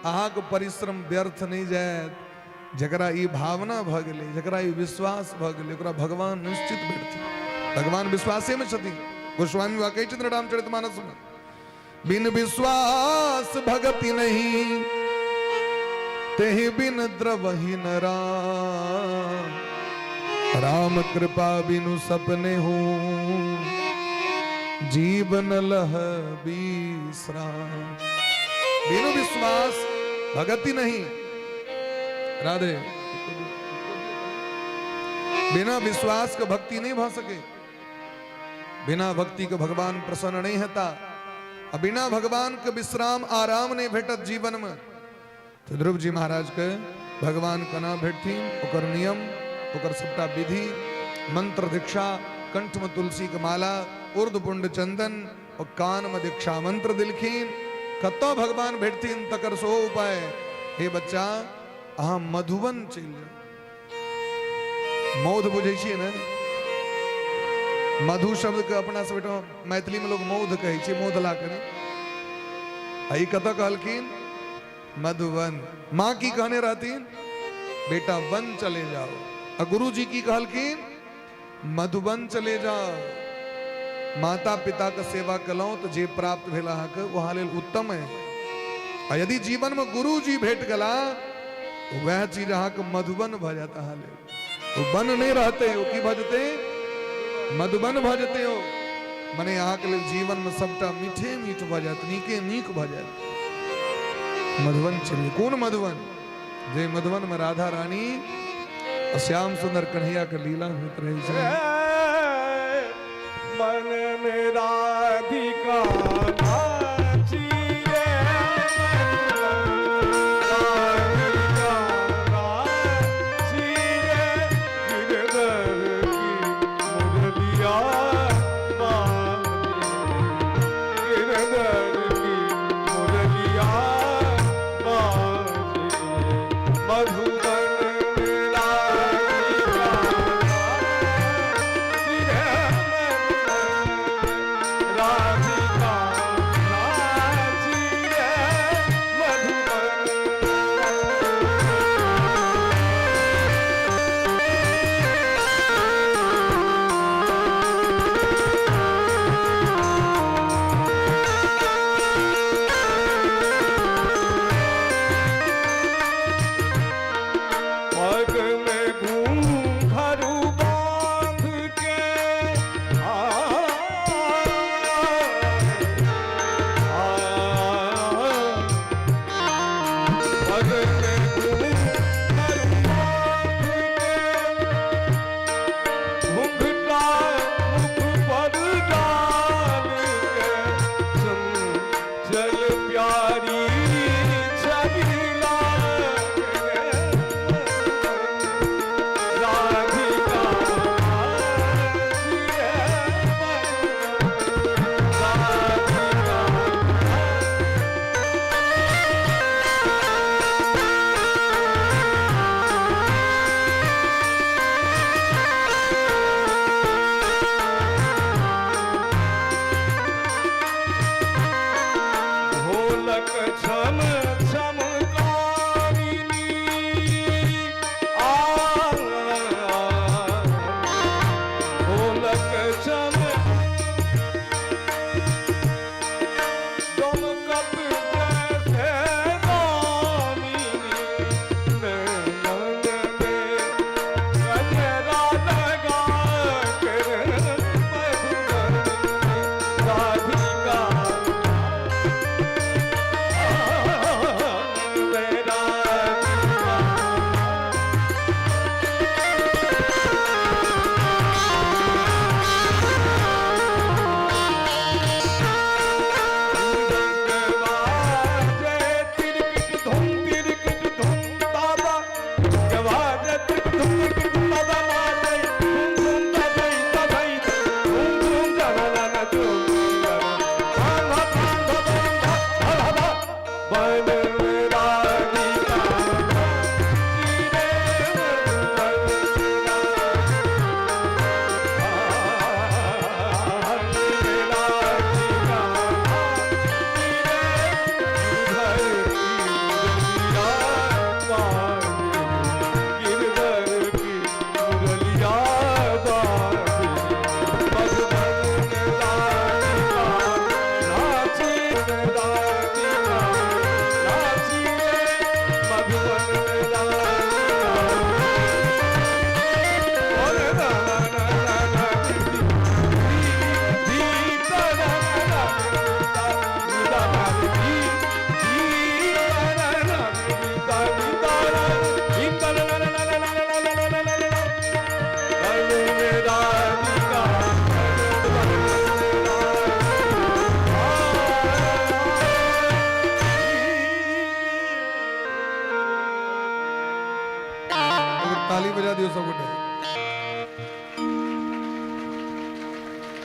Speaker 1: अहाँके परिश्रम व्यर्थ नहि जायत। जकरा ई भावना भऽ गेलै, जकरा ई विश्वास भऽ गेलै, ओकरा भगवान निश्चित भेटथिन। भगवान विश्वासेमे छथिन। गोस्वामी बाबा कहै छथिन रामचरित मानसमे, बिन विश्वास भगति नहीं, तेहि बिन द्रवहि न राम। राम कृपा बिनु सपने हूँ, जीवन लह विश्राम। बिनु विश्वास भगति नहीं। राधे, बिना विश्वास के भक्ति नहीं भ सके। बिना भक्ति के भगवान प्रसन्न नहीं हेता, आ बिना भगवान के विश्राम आराम नहीं भेटत जीवन में। तो ध्रुव जी महाराज के भगवान केना भेटथिन, ओकर नियम, ओकर सबटा विधि, मंत्र दीक्षा, कंठ में तुलसी के माला, ऊर्ध्व पुंड चंदन और कान में दीक्षा मंत्र दिलखिन। कतौ भगवान भेटथिन तकर सेहो उपाय। हे बच्चा, अहाँ मधुबन चलि जाउ। मौध बुझै छियै ने? मधु शब्द के अपना सब एहिठाम मैथिली में लोग मौध कहै छै, मौध ला कऽ। आ ई कतऽ कहलखिन? मधुबन। माँ की कहने रहथिन? बेटा वन चले जाओ। आ गुरु जी की कहलखिन? मधुबन चले जाओ। माता पिता के सेवा कलहुँ तऽ जे प्राप्त भेल अहाँके, ओ अहाँ लेल उत्तम है। आ यदि जीवन में गुरु जी भेट गेला, तो वह चीज अहाँके मधुबन भऽ जायत। अहाँ लेल ओ वन नहीं रहते, ओ की भऽ जेतै? मधुबन भऽ जेतै। ओ मने अहाँके लेल जीवन में सबटा मीठे मीठ भऽ जायत, नीके नीक भऽ जायत। मधुबन चलिए। कोन मधुबन? जे मधुबन में राधा रानी आ श्याम सुंदर कन्हैया के लीला होइत रहै छै।
Speaker 3: मन में राधिका नाची रे, राधिका नाची रे, गिरधर की मुरलिया बाजी, गिरधर की मुरलिया बाजी, मधुबन में राधिका नाची रे, मधुबन में राधिका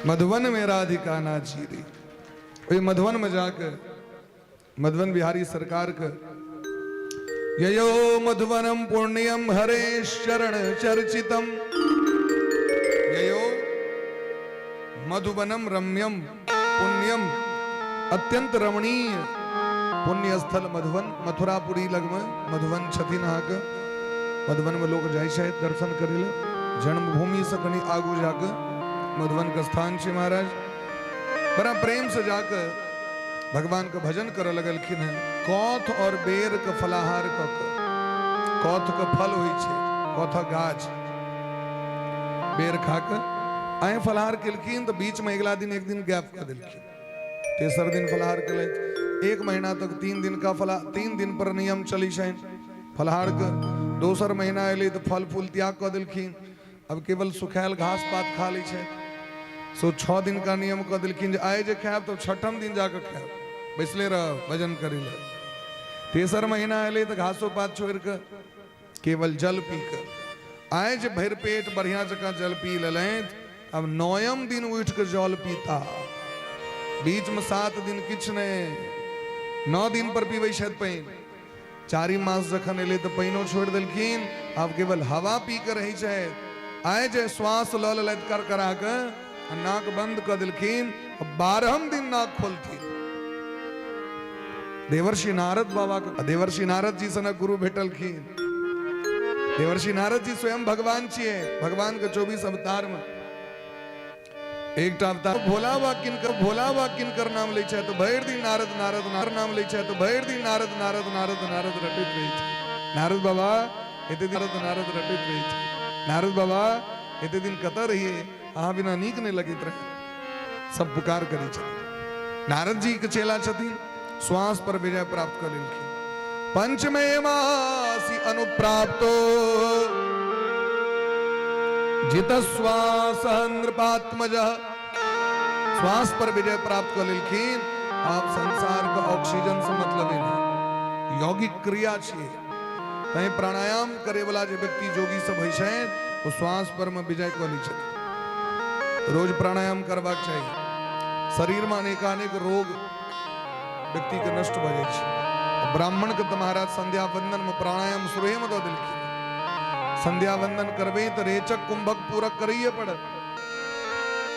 Speaker 1: मधुबन में राधिका नाची रे। ओहि मधुबन में जाके मधुबन बिहारी सरकार के ययो मधुबनम पुण्यम हरे शरण चर्चितम, ययो मधुबनम रम्यम पुण्यम, अत्यंत रमणीय पुण्य स्थल मधुबन, मथुरापुरी लगमे मधुबन छथिन। अहाँके मधुबन में लोग जाइ छथि दर्शन करै लए। जन्मभूमि से कनि आगू जाके मधुबन के स्थान छै। महाराज बड़ा प्रेम से जाके भगवान के भजन करऽ लगलखिन हेँ। कौथ और बेर के फलाहार कऽ के, कौथ के फल होइ छै, कौथक गाछ, बेर खा के आइ फलाहार केलखिन तऽ बीच में अगिला दिन एक दिन गैप कऽ देलखिन, तेसर दिन फलाहार केलथि। एक महीना तक 3 दिन का फला, 3 दिन पर नियम चलै छनि फलाहार के। दोसर महीना एलै तऽ फल फूल त्याग कऽ देलखिन, अब केवल सुखायल घास पात खा लै छथि। सो 6 दिन का नियम कऽ देलखिन जे आइ जे खायब तऽ छठम दिन जाकऽ खायब, बैसले रहब भजन करै लए। तेसर महीना एलै तऽ घासो पात छोड़ि कऽ केवल जल पी कऽ, आइ जे भरि पेट बढ़िआँ जकाँ जल पी लेलथि, अब नौयम दिन उठि कऽ जल पीता। बीचमे 7 दिन किछु नहि, 9 दिन पर पीबै छथि पानि। चारिम मास जखन एलै तऽ पानिओ छोड़ि देलखिन, आब केवल हवा पी कऽ रहै छथि। आइ जे श्वास लऽ लेलथि करकरा कऽ आ नाक बंद कऽ देलखिन, 12म दिन नाक खोलथिन। देवर्षि नारद बाबा के, देवर्षि नारद जी सनक गुरु भेटलखिन। देवर्षि नारद जी स्वयं भगवान छियै। भगवान के 24 अवतार में एकटा अवतार भोला बा किनकर, भोला बा किनकर नाम लै छै तऽ भरि दिन नारद नारद नारद नाम लै छै तऽ भरि दिन नारद नारद नारद नारद रटैत रहै छै। नारद बाबा एते दिन नारद नारद रटैत रहै छै। नारद बाबा एते दिन कतऽ रहियै, अहाँ बिना नीक नहि लगैत रहै। सब पुकार करै छथिन। नारद जी के चेला छथिन, श्वास पर विजय प्राप्त कऽ लेलखिन। पंचमे मासी अनुप्राप्तो जित श्वास नृपात्मज, श्वास पर विजय प्राप्त कऽ लेलखिन। आब संसार के ऑक्सीजन से मतलब नहि, यौगिक क्रिया छियै। तैं प्राणायाम करे वाला जे व्यक्ति जोगी सब होइ छथि ओ श्वास पर में विजय कऽ लै छथिन। रोज प्राणायाम करबाक चाही। शरीर में अनेकानेक रोग व्यक्ति के नष्ट भऽ जाइ छै। ब्राह्मण के तऽ महाराज संध्या वंदन में प्राणायाम शुरुए में दऽ देलखिन। संध्या वंदन करबै तऽ रेचक कुंभक पूरक करैए पड़त।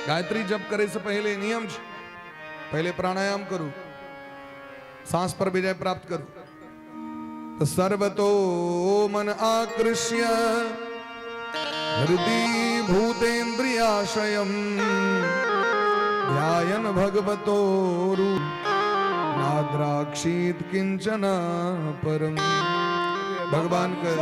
Speaker 1: गायत्री जप करे से पहले नियम छै, पहले प्राणायाम करू, सांस पर विजय प्राप्त करू। तो सर्वतो मन आकृष्य हृदि भूतेन्द्रियाशयम ध्यायन भगवतो रूप नाद्राक्षीत किंचन परम। भगवान के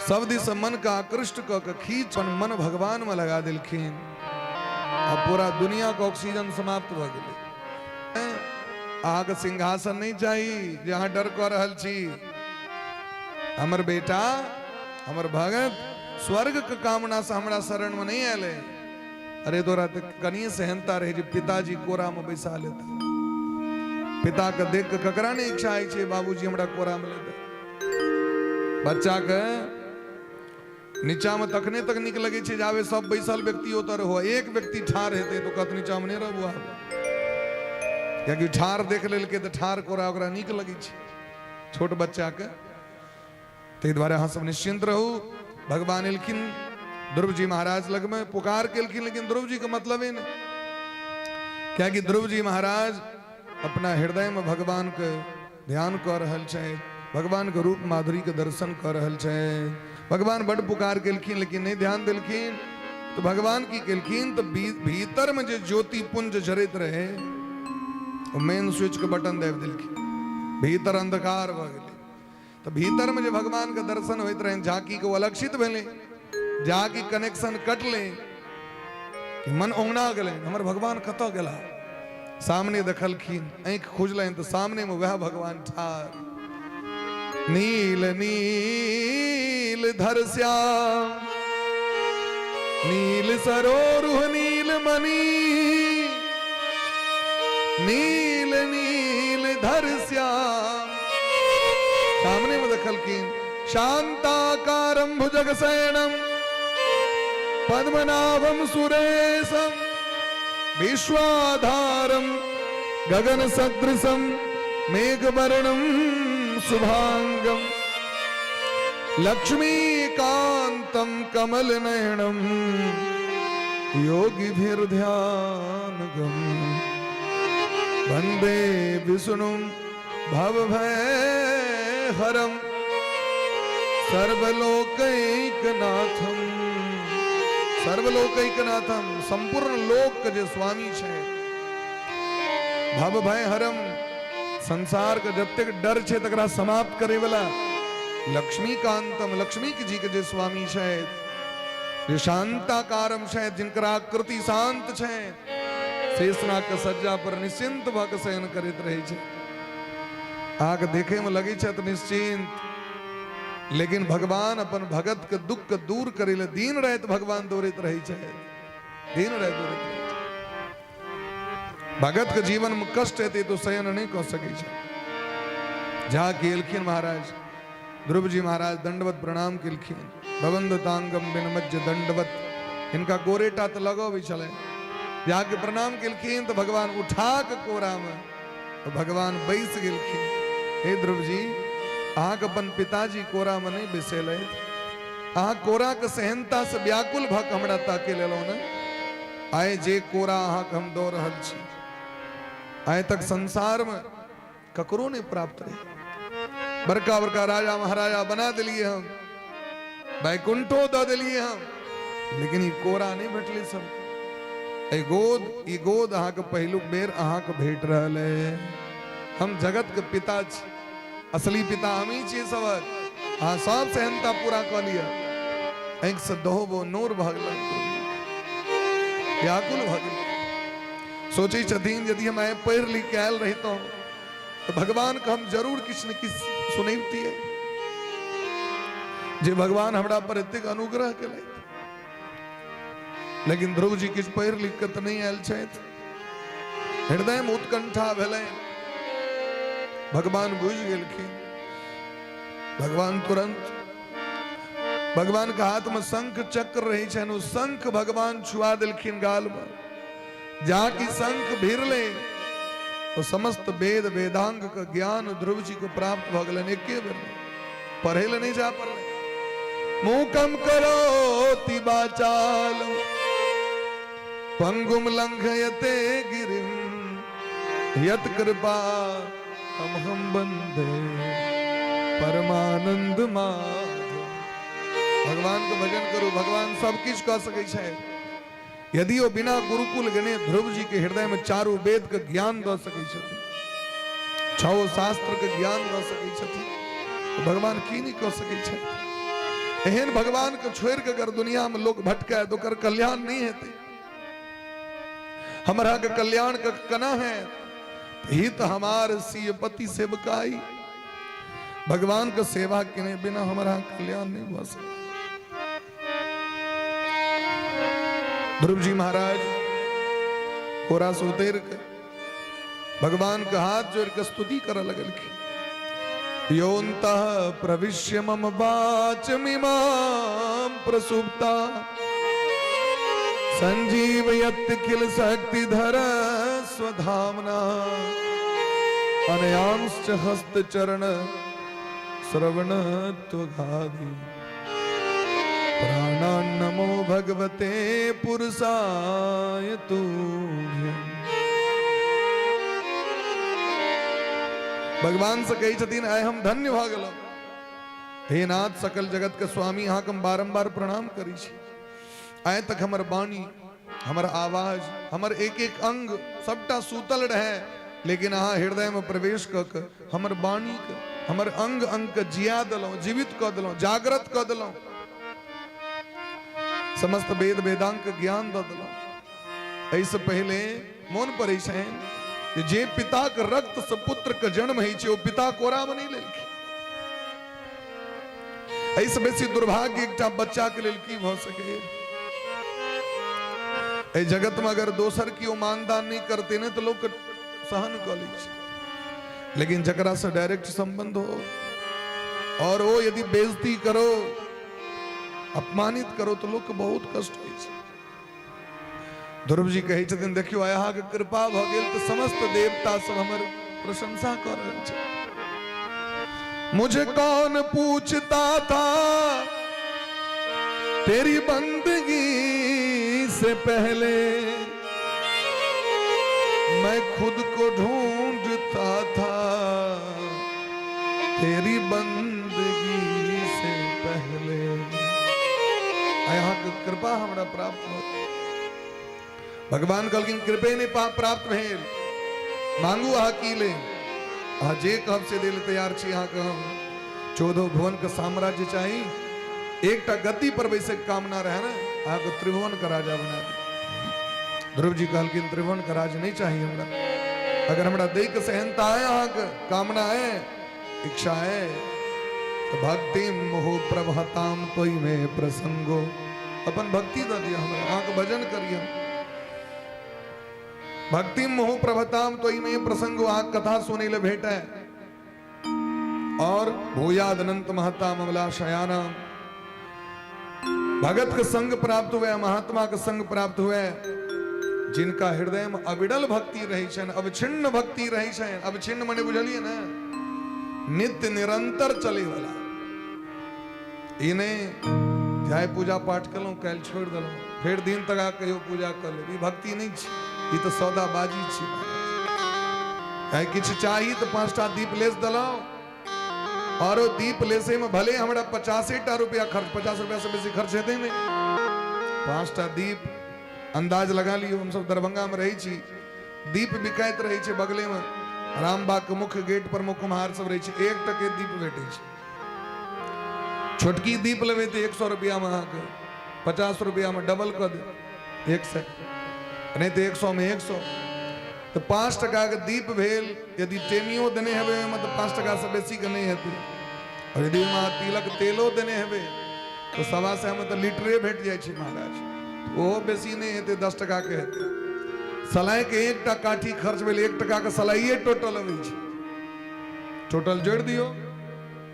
Speaker 1: सब दिस मन के आकृष्ट क के खींच मन भगवान में लगा दिलखिन। आ पूरा दुनिया के ऑक्सीजन समाप्त भ गेलै। अहाँके सिंहासन नहीं चाही जे अहाँ डर कऽ रहल छी। हमर बेटा, हमर भगत स्वर्ग के कामना से हमरा शरण में नहीं आयल। अरे तोरा तऽ कनिए सेहनता रहे जे पिताजी कोरा में बैसा लेते। पिता के देख के ककरा नहीं इच्छा होइ छै बाबूजी हमरा कोरा में लेते। बच्चा के नीचा में तखने तक निक लगे छै जाबे सब बैसल व्यक्ति ओतऽ रहो, एक व्यक्ति ठाढ़ हेतै तऽ कहत नीचा में नहि रहबो आब, कियाकि ठाढ़ देख लेलकै तऽ ठाढ़ कोरा ओकरा नीक लगै छै छोट बच्चाके। ताहि दुआरे अहाँ सब निश्चिंत रहू। भगवान एलखिन ध्रुव जी महाराज लगमे, पुकार केलखिन, लेकिन ध्रुव जी के मतलब ही नहीं, कियाकि ध्रुव जी महाराज अपना हृदय में भगवान के ध्यान कऽ रहल छै, भगवान के रूप माधुरी के दर्शन कऽ रहल छै। भगवान बड पुकार केलखिन लेकिन नहीं ध्यान देलखिन। तो भगवान की केलखिन तो भीतर में जे ज्योति पुंज जरैत रहे ओ मेन स्विच के बटन दाबि देलखिन, भीतर अंधकार भऽ गेलै। तो भीतर में जे भगवान के दर्शन होइत रहे झांकी के ओ अलक्षित भेलै, झांकी कनेक्शन कटलै कि मन ओंगना गेलै, हमर भगवान कतऽ गेला। सामने देखलखिन, आँखि खुजलनि तऽ सामने में वएह भगवान ठाढ़, नील नील धर श्याम, नील सरोरुह नील मणि, नील नील धर श्याम। सामने में देखलखिन शांताकारम भुजग शयनम पद्मनाभं सुरेशं विश्वाधारं गगनसदृशं मेघवर्णं शुभाङ्गं लक्ष्मीकान्तं कमलनयनं योगिभिर्ध्यानगं वन्दे विष्णुं भवभयहरं सर्वलोकैकनाथम। सर्वलोकैकनाथम, संपूर्ण लोक के जे स्वामी छै। भव भय हरम, संसार के जतेक डर छै तकरा समाप्त करे वाला। लक्ष्मीकांतम, लक्ष्मी जी के जे स्वामी छै, जे शांताकारम छै, जिनकर आकृति शांत छै, शेषनाग के सज्जा पर निश्चिंत भऽ के शयन करैत रहै छै। अहाँके देखे में लगै छै तऽ निश्चिंत, लेकिन भगवान अपन भगत के दुख के दूर करे ले दिन राति भगवान दौड़ैत रहै छै, दिन राति दौड़ैत रहै छै। भगत के जीवन में कष्ट हेतै तो शयन नहि कऽ सकै छै। जा के एलखिन महाराज ध्रुव जी महाराज, दंडवत प्रणाम केलखिन। भवंदतांगम बिनमज्ज दंडवत, हिनका गोरेटा तऽ लगबै छलै। जाके प्रणाम केलखिन तऽ भगवान उठा के कोरा में तऽ भगवान बैस गेलखिन। हे ध्रुव जी, अहाँके अपन पिताजी कोरा में नहि बैसेलथि, अहाँ कोरा के सेहनता से व्याकुल भऽ के हमरा ताके लेलहुँ ने। आइ जे कोरा अहाँके हम दऽ रहल छी, आइ तक संसार में ककरो नहि प्राप्त रहे। बड़का बड़का राजा महाराजा बना दिलिए हम, वैकुंठो दऽ दिलिए हम, लेकिन ई कोरा नहि भेटलै सब। एहि गोद, ई गोद अहाँके पहिलुक बेर अहाँके भेट रहल है। हम जगत के पिता छी, असली पिता हम ही छियै सबक। अहाँ सब सेहनता पूरा कऽ लिअ। आँखि से दहोबो नोर भऽ गेल, व्याकुल भऽ गेल। सोचै छथिन, यदि हम आइ पढ़ि लिख के आयल रहितहुँ तऽ भगवानके हम जरूर किछु ने किछु सुनैतियै, जे भगवान हमरा पर एतेक अनुग्रह केलथि। लेकिन ध्रुव जी किछु पढ़ि लिख के तऽ नहि आयल छथि। हृदय में उत्कंठा भेलै। भगवान बुझि गेलखिन। भगवान तुरंत, भगवान के हाथ में शंख चक्र रहे छनि, ओ शंख भगवान छुआ देलखिन गाल में। जहाँ की शंख भिरले तो समस्त वेद वेदांग के ज्ञान ध्रुव जी को प्राप्त भ गेलनि एके बेर में। पढ़े ले नहीं जा पड़ले। मूकम करोति वाचाल पंगुम लंघयते गिरिम यत कृपा तमहम वंदे परमानंद माधव। भगवान के भजन करू, भगवान सब किछु कऽ सकै छै। यदि ओ बिना गुरुकुल गेने ध्रुव जी के हृदय में चारू वेद के ज्ञान दऽ सकै छथिन, छओ शास्त्र के ज्ञान दऽ सकै छथिन, तऽ भगवान की नहि कऽ सकै छथि? एहन भगवान के छोड़ि के अगर दुनिया में लोग भटके तऽ ओकर कल्याण नहि हेतै। हमरा के कल्याण के केना है? हित हमार सियपति सेवकाई। भगवान के सेवा केने बिना हमारा कल्याण नहीं भऽ सकै। ध्रुव जी महाराज कोरा से उतर के भगवान के हाथ जोड़ के स्तुति करऽ लगलखिन। योऽन्तः प्रविश्य मम वाचमिमां प्रसुप्ता संजीवयत्यखिल शक्तिधर स्वधाम्ना अनयांश्च हस्तचरण श्रवणत्वगादि प्राणान् नमो भगवते पुरुषाय तुभ्यम्। भगवान से कहै छथिन, आइ हम धन्य भऽ गेलहुँ। हे नाथ, सकल जगत के स्वामी, अहाँके हम बारम्बार प्रणाम करै छी। आइ तक हमर वाणी, हमर आवाज, हमर एक एक अंग सबटा सूतल रहे, लेकिन अहाँ हृदय में प्रवेश कऽ के हमर वाणी के, हमर अंग अंग के जिया देलहुँ, जीवित कऽ देलहुँ, जागृत कऽ देलहुँ, समस्त वेद वेदांग के ज्ञान दऽ देलहुँ। एहिसँ पहिले मोन पड़ै छनि जे पिताक रक्त से पुत्र के जन्म होइ छै, ओ पिता कोरामे नहि लेलखिन। एहिसँ बेसी दुर्भाग्य एकटा बच्चा के लेल की भऽ सकैए एहि जगतमे? अगर दोसर केओ मानदान नहि करतै ने, तऽ लोक सहन कऽ लै छै, लेकिन जकरासँ डायरेक्ट संबंध हो और ओ यदि बेइज्जती करो अपमानित करो तऽ लोकके बहुत कष्ट होइ छै। ध्रुव जी कहै छथिन, देखियौ अहाँके कृपा भऽ गेल तऽ समस्त देवता सब हमर प्रशंसा कऽ रहल छै। मुझे कौन पूछता था तेरी बंदगी से पहले, मैं खुद को ढूंढता था तेरी बंदगी से पहले। अहाँके कृपा हमरा प्राप्त हो। भगवान कहलखिन, कृपे नहि प्राप्त भेल, मांगू अहाँ की ले, अहाँ जे कहब से दे तैयार छी अहाँके हम। चौदह भुवन के साम्राज्य चाही, एकटा गद्दी पर बैसे के कामना रहे ने, अहाँके त्रिभुवन के राजा बना दी। ध्रुव जी कहलखिन, त्रिभुवन के राज नहीं चाहिए हमरा, अगर हमरा दै के सेहनता है, अहाँके कामना है, इच्छा है, तो भक्ति मोह प्रभताम तोई में प्रसंगो, अपन भक्ति दऽ दिअ हमरा, अहाँके भजन करिय। भक्ति मोह प्रभताम तोई में प्रसंगो, अहाँ कथा सुनै लए भेटै। और भूयाद अनंत महता ममला शयाना, भगत के संग प्राप्त हुए, महात्मा के संग प्राप्त हुए, जिनका हृदय में अविरल भक्ति रही छनि, अवच्छिन्न भक्ति रही छनि। अवच्छिन्न मने बुझलिए ने, नित्य निरंतर चले वाला। ई नहि जाय पूजा पाठ केलहुँ, काल्हि छोड़ि देलहुँ, फेर दिन तक आ कहियो पूजा कऽ लेब, ई भक्ति नहि छी, ई तऽ सौदाबाजी छी। आइ किछु चाही तऽ 5टा दीप लेस देलहुँ, और ओ दीप लेसे में भले हमरा 50टा रुपया खर्च, 50 रुपया से बेसी खर्च हेतै नहि, 5टा दीप अंदाज लगा लियौ। हमसब दरभंगा में रहै छी, दीप बिकाइत रहै छै बगले में, रामबाग के मुख्य गेट पर में कुम्हार सब रहै छै, 1 टके दीप भेटै छै। छोटकी दीप लेबै तऽ 100 रुपया में अहाँके 50 रुपया में डबल कऽ देत, 100 नहि तऽ 100 में 100। तऽ 5 टका के दीप भेल, यदि टेमियो देने हेबै ओहिमे तऽ 5 टका से बेसी के नहि हेतै, और यदि ओहिमे अहाँ तिलक तेलो देने हेबै तऽ 125 में तऽ लीटरे भेट जाइ छै महाराज, ओहो बेसी नहि हेतै, 10 टका के हेतै। सलाइ के 1टा काठी खर्च भेल, 1 टका के सलाइए टोटल अबै छै, टोटल जोड़ि दियौ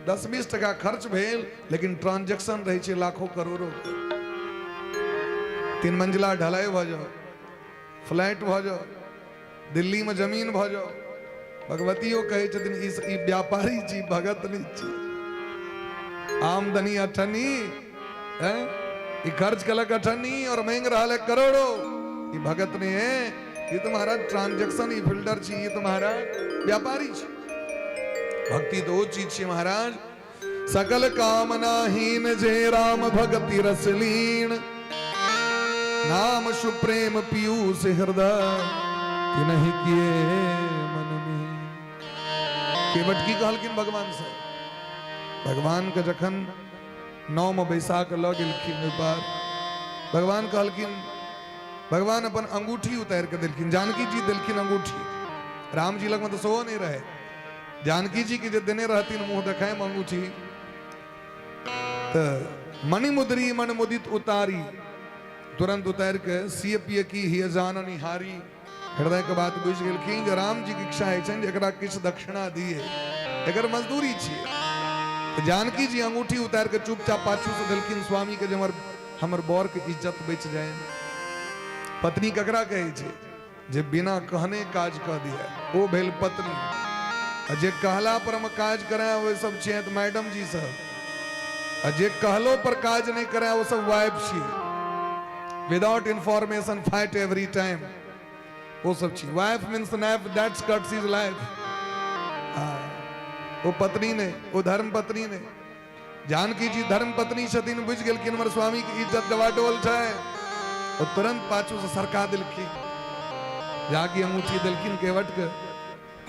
Speaker 1: 10-20 टका खर्च भेल, लेकिन ट्रांजेक्शन रहै छै लाखों करोड़ों के। 3 मंजिला ढलाई भऽ जाओ, फ्लैट भऽ जाओ, दिल्ली में जमीन भऽ जाओ। भगवतियो कहै छथिन ई व्यापारी छी, भगत नहीं छी। आमदनी अठन्नी है, ई खर्च कलक अठन्नी और मांग रहा है करोड़ों, ई भगत नहीं है, ई तो महाराज ट्रांजेक्शन ई फिल्डर छी, ई तो महाराज व्यापारी छी। भक्ति तो वो चीज छी महाराज, सकल कामनाहीन जे राम भक्ति रसलीन, नाम सुप्रेम पीयूष हृदय कि नहीं किए मन में। केवट की कहलखिन भगवान से, भगवान के जखन नाव में बैसा के लऽ गेलखिन ओहि पार, भगवान कहलखिन, भगवान अपन अंगूठी उतारि के देलखिन, जानकी जी देलखिन अंगूठी, राम जी लग में तऽ सेहो नहि रहे, जानकी जी के जे देने रहथिन मुँह देखाय में अंगूठी, तऽ मणिमुद्री मन मुदित उतारी, तुरंत उतारि के सिय पिय की हिय जान निहारी, हृदय के बात बुझि गेलखिन जे राम जी के इच्छा होइ छनि जे एकरा किछु दक्षिणा दिए, एकर मजदूरी छियै। तऽ जानकी जी अंगूठी उतारि के चुपचाप पाछू से देलखिन स्वामी के जे हमर बर के इज्जत बचि जाय। पत्नी ककरा कहै छै? जे बिना कहने काज कऽ दिए ओ भेल पत्नी, आ जे कहला पर हम काज करे ओ सब छियै तऽ मैडम जी सब, आ जे कहलो पर काज नहि करे ओ सब वाइफ छियै। Without information fight every time ओ सब छी। Wife means knife that's cuts is life. ओ पत्नी नहि, ओ धर्म पत्नी नहि। जानकी जी धर्म पत्नी छथिन, बुझि गेलखिन हमर स्वामी के इज्जत डवाडोल छै, ओ तुरंत पाछू से सरका देलखिन, जाकि अंगूठी देलखिन केवट के।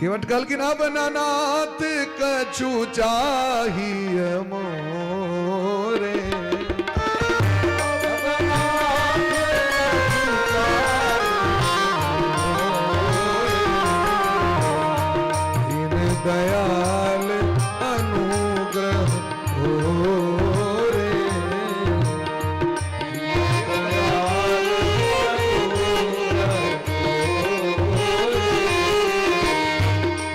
Speaker 1: केवट कहलखिन अब नाथ कछु चाहिए मोरे, दीन दयाल अनुग्रह रे,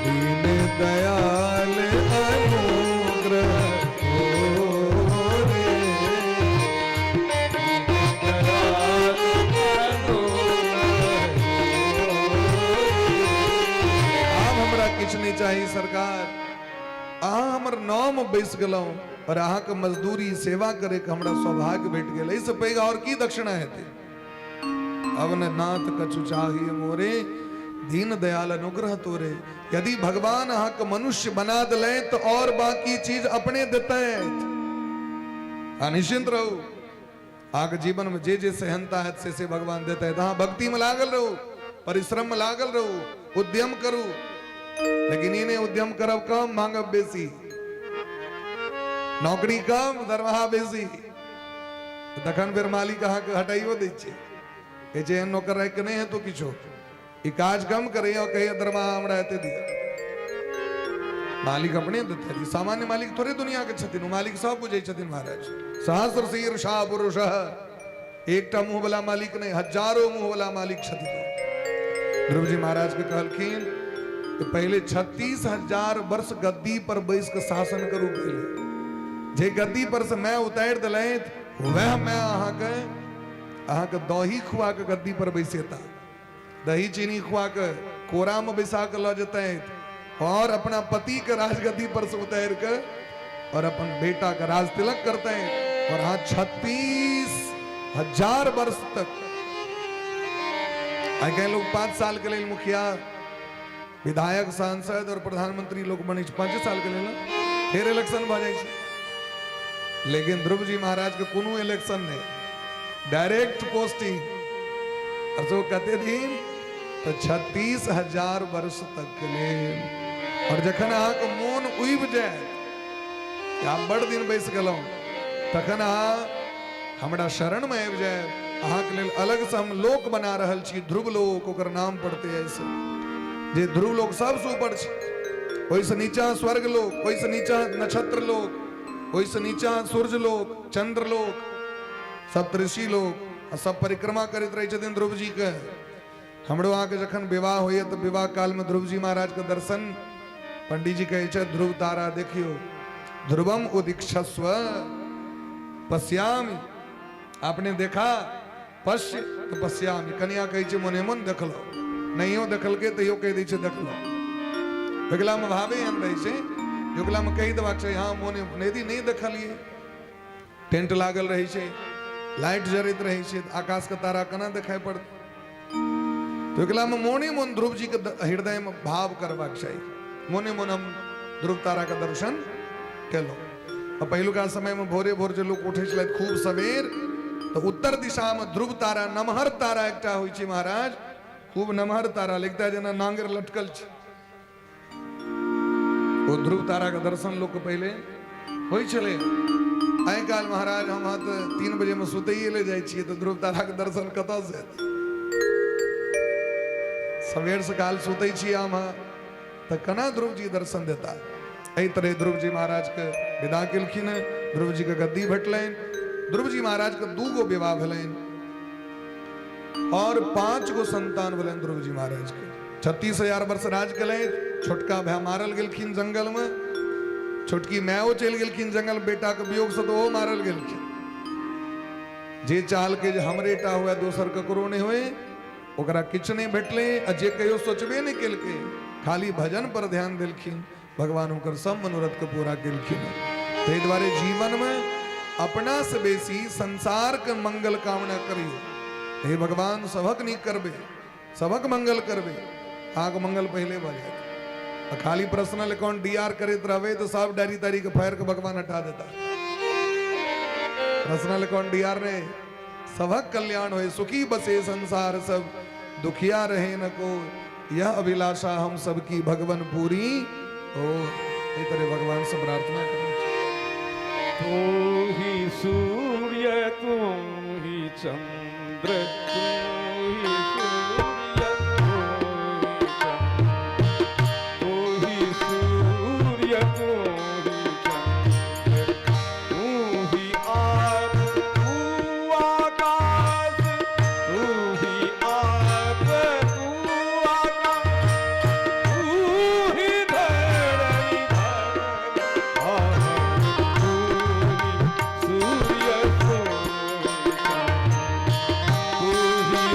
Speaker 1: दीन दयाल अनुग्रह। चाही सरकार, अहाँ हमर नाम बैस गेलहुँ और अहाँके मजदूरी सेवा करैके हमरा सौभाग्य भेट गेल, एहिसँ पैघ आओर की दक्षिणा हेतै? अब न नाथ कछु चाहिए मोरे, दीन दयाल अनुग्रह तोरे। यदि भगवान अहाँके मनुष्य बना दिले तो और बाकी चीज अपने देते। अहाँ निश्चिंत रहू, अहाँके जीवन में जे जे सेहनता है से से भगवान देते। अहाँ भक्ति में लागल रहू, परिश्रम में लागल रहू, उद्यम करू, लेकिन ई नहीं उद्यम करब कम मांगब बेसी, नौकरी कम दरमाहा बेसी, तखन फेर मालिक अहाँके हटाइयो दै छै, कहै छै एहन नौकर राखि कऽ नहि हेतौ किछो, ई काज कम करैया कहैया दरमाहा हमरा एते दिअ। मालिक अपने देतै, सामान्य मालिक थोड़े दुनिया के छथिन, ओ मालिक सब बुझै छथिन महाराज। सहस्र शीर्षा पुरुष, एकटा मुँह वाला मालिक नहि, हजारो मुँह वाला मालिक छथिन। ध्रुव जी महाराज के कहलखिन कि पहले 36,000 वर्ष गद्दी पर बैस के शासन करू, पहले जे गद्दी पर से मैं उतारि देलथि वह मैं अहाँके अहाँके दही खुआ के गद्दी पर बैसेता, दही चीनी खुआ के कोरा में बैसा के लऽ जेतथि और अपना पति के राजगद्दी पर से उतारि के और अपन बेटा के राज तिलक करते और हाँ 36,000 वर्ष तक। आइ काल्हि लोग 5 साल के लेल मुखिया, विधायक, सांसद और प्रधानमंत्री लोग बनै छै 5 साल के लेल, फेर इलेक्शन भऽ जाइ छै। लेकिन ध्रुव जी महाराज के कोनो इलेक्शन नहि, डायरेक्ट पोस्टिंग। और जो कते दिन तो 36,000 वर्ष तक के लेल। और जखन अहाँके मोन उबि जाय, आप बड़ दिन बैस गेलहुँ, तखन अहाँ हमरा शरण में आबि जायब। अहाँके लेल अलग से हम लोक बना रहल छी, ध्रुव लोक ओकर नाम पड़तै। ऐसे जे ध्रुव लोक सबसँ ऊपर छै, ओहिसँ नीचा स्वर्ग लोक, ओहिसँ नीचा नक्षत्र लोक, ओहिसँ नीचा सूर्य लोक, चंद्र लोक, सप्तऋषि लोक, आ सब परिक्रमा करैत रहै छथिन ध्रुव जी के। हमरो अहाँके जखन विवाह होइए तऽ विवाह कालमे ध्रुव जी महाराजके दर्शन पंडीजी कहै छै, ध्रुव तारा देखियौ, ध्रुवम उदीक्षस्व पश्यामि, आपने देखा पश्य तो पश्यामि। कनिया कहै छै मोने मोन देखलो, नहियो देखलकै तैयो कहि दै छै देखलो। ओकलामे भावे एहन रहै छै जे ओकलामे कहि देबाक चाही हाँ मोने मोन, यदि नहि देखलियै, टेंट लागल रहै छै, लाइट जरैत रहै छै, आकाशके तारा केना देखाइ पड़तै? तऽ ओकलामे मोने मोन ध्रुव जीके हृदयमे भाव करबाक चाही, मोने मोन हम ध्रुव ताराके दर्शन केलहुँ। आ पहिलुका समयमे भोरे भोर जे लोक उठै छलथि खूब सवेर, तऽ उत्तर दिशामे ध्रुव तारा, नमहर तारा एकटा होइ छै महाराज, खूब नमहर तारा, लगता जेना नांगर लटकल छै। ओ ध्रुव ताराके दर्शन लोकके पहिले होइ छलै। आइ काल्हि महाराज हम अहाँ तऽ 3 बजेमे सुतैए ले जाइ छियै, तऽ ध्रुव ताराके दर्शन कतऽसँ हेतै? सवेर सकाल सुतै छियै हम अहाँ, तऽ केना ध्रुव जी दर्शन देता? एहि तरह ध्रुव जी महाराजके विदा केलखिन हँ। ध्रुव जीके गद्दी भेटलनि। ध्रुव जी महाराजके 2 गो विवाह भेलनि और 5 गो संतान भेलनि ध्रुव जी महाराजके। 36,000 वर्ष राज केलथि। छोटका भाय मारल गेलखिन जंगलमे, छोटकी मायो चलि गेलखिन जंगल, बेटाके वियोगसँ तऽ ओहो मारल गेलखिन। जे चाहलकै जे हमरे टा हुए दोसर ककरो नहि हुए, ओकरा किछु नहि भेटलै। आ जे कहियो सोचबे नहि केलकै, खाली भजन पर ध्यान देलखिन, भगवान हुनकर सब मनोरथ के पूरा केलखिन। ताहि दुआरे जीवनमे अपना से बेसी संसार के मंगल कामना करियौ। हे भगवान सभक नीक करबै, सभक मंगल करबै, अहाँके मंगल पहिले भऽ जायत। आ खाली पर्सनल अकाउंट डी आर करैत रहबै तऽ सब डायरी तारी के फाड़ि के भगवान हटा देता। पर्सनल अकाउंट डी आर नहि, सभक कल्याण होए, सुखी बसे संसार सब, दुखिया रहे न को, यह अभिलाषा हम सबकी भगवान पूरी हो। एहि तरह भगवान से प्रार्थना करै छी।
Speaker 3: तू ही सूर्य तू ही चंद्र, तू ही सूर्य तू ही चंद्र, तू ही सूर्य तू ही चंद्र, तू ही आप तू आकाश, तू ही आप तू आकाश, तू ही धरणी धर, तू ही सूर्य तू ही चंद्र, तू ही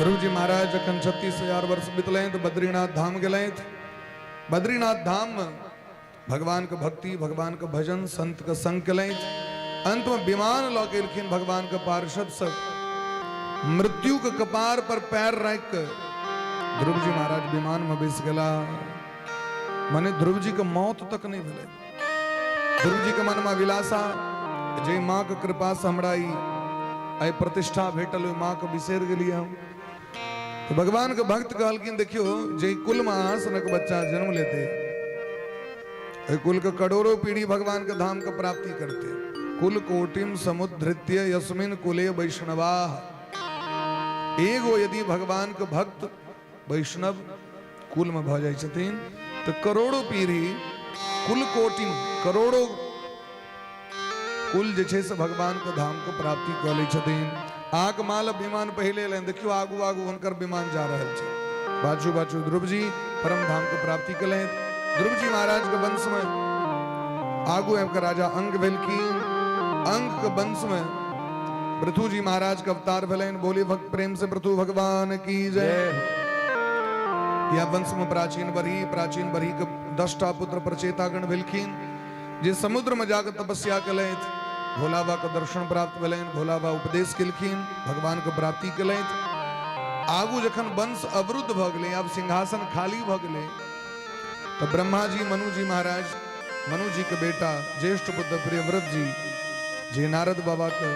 Speaker 1: ध्रुव जी महाराज जखन 36,000 वर्ष बितलनि तऽ बद्रीनाथ धाम गेलथि। बद्रीनाथ धाम में भगवान के भक्ति, भगवान के भजन, संत के संग केलथि। अंत में विमान लऽ के एलखिन भगवान के पार्षद सब। मृत्यु के कपार पर पैर राखि के ध्रुव जी महाराज विमान में बैस गेला। माने ध्रुव जी के मौत तक नहीं भेलै। ध्रुव जी के मन में अभिलाषा जे माँ के कृपा से हमरा ई आइ प्रतिष्ठा भेटल, ओहि माँ के बिसरि गेलियै हम। तो भगवान के भक्त कहलखिन देखियो जे कुल में अहाँ सनक बच्चा जन्म लेते, एहि कुल के करोड़ों पीढ़ी भगवान के धाम के प्राप्ति करते। कुल कोटिम समुद्धृत्य यस्मिन कुले वैष्णवाः। एगो यदि भगवान के भक्त वैष्णव कुल में भऽ जाइ छथिन तऽ करोड़ों पीढ़ी कुल कोटिम करोड़ों कुल जे छै से भगवान के धाम के प्राप्ति कऽ लै छथिन। अहाँके माल विमान पहिले एलनि, देखियौ आगू आगू हुनकर विमान जा रहल छै, बाजू बाजू ध्रुव जी परम धाम के प्राप्ति केलथि। ध्रुव जी महाराज के वंश में आगू आबि कऽ राजा अंग भेलखिन। अंग के वंश में पृथु जी महाराज के अवतार भेलनि। बोले भक्त प्रेम से पृथु भगवान की जय। या वंश में प्राचीन बरही, प्राचीन बरही के 10टा पुत्र प्रचेतागण भेलखिन जे समुद्र में जाकर तपस्या केलथि। भोला बाबा के दर्शन प्राप्त भेलनि, भोला बाबा उपदेश केलखिन, भगवान के प्राप्ति केलथि। आगू जखन वंश अवरुद्ध भऽ गेलै, आब सिंहासन खाली भऽ गेलै, तऽ ब्रह्मा जी मनु जी महाराज, मनु जी के बेटा ज्येष्ठ पुत्र प्रियव्रत जी जे नारद बाबा के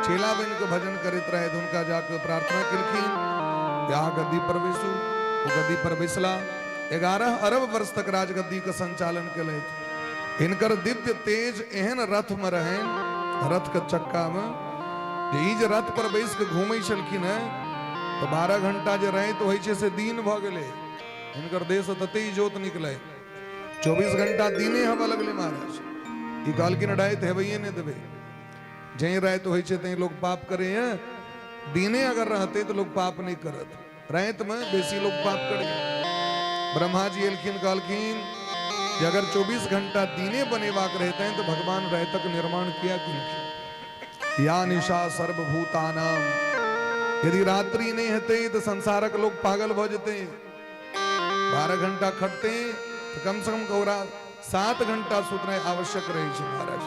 Speaker 1: चेला बनि के भजन करैत रहथि, हुनका जाके प्रार्थना केलखिन जे अहाँ गद्दी पर बैसू। ओ गद्दी पर बैसला, 11 अरब वर्ष तक राजगद्दी के संचालन केलथि। हिनकर दिव्य तेज एहन रथ में रहनि, रथ के चक्का में, जे ई जे रथ पर बैस के घूमै छलखिन हेँ तऽ 12 घंटा जे राति होइ छै से दिन भऽ गेलै। हिनकर देह से तते इजोत निकलै, 24 घंटा दिने हेबऽ लगलै महाराज। ई कहलखिन राति हेबैये नहि देबै, जै राति होइ छै तै लोक पाप करैए, दिने अगर रहतै तऽ लोक पाप नहि करत, राति में बेसी लोग पाप करे। ब्रह्मा जी एलखिन, कहलखिन जे अगर 24 घंटा दिने बनेबाक रहते तो भगवान रातक निर्माण किया केलखिन। या निशा सर्वभूतानाम, यदि रात्रि नहीं हेतै तो संसारक लोग पागल भऽ जेतै। 12 घंटा खटते तो कम से कम गौरा 7 घंटा सुतनाइ आवश्यक रहै छै महाराज।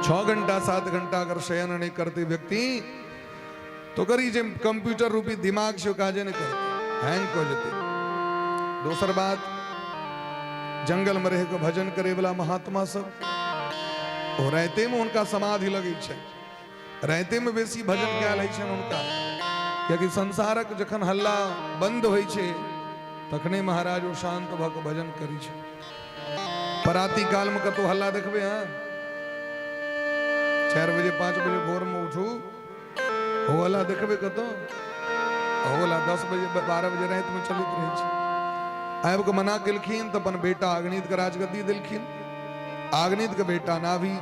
Speaker 1: 6 घंटा 7 घंटा अगर शयन नहीं करते व्यक्ति तो ओकर ई जे कंप्यूटर रूपी दिमाग छै ओ काजे नहि करतै, हैंग कऽ जेतै। दोसर बात, जंगल में रहि कऽ भजन करे वाला महात्मा सब ओ रातिमे हुनका समाधि लगै छै, रातिमे बेसी भजन कयल होइ छनि हुनका, कियाकि संसारक जखन हल्ला बंद होइ छै तखने महाराज ओ शांत भऽ कऽ भजन करै छै। पराती काल में कतौ हल्ला देखबै? हाँ, 4 बजे 5 बजे भोर में उठू, हो हल्ला देखबै कतौ? हो हल्ला 10 बजे 12 बजे राति में चलैत रहै छै। आबि कऽ मना केलखिन तऽ अपन बेटा अग्नित के राजगद्दी देलखिन। अग्नित के बेटा नाभि,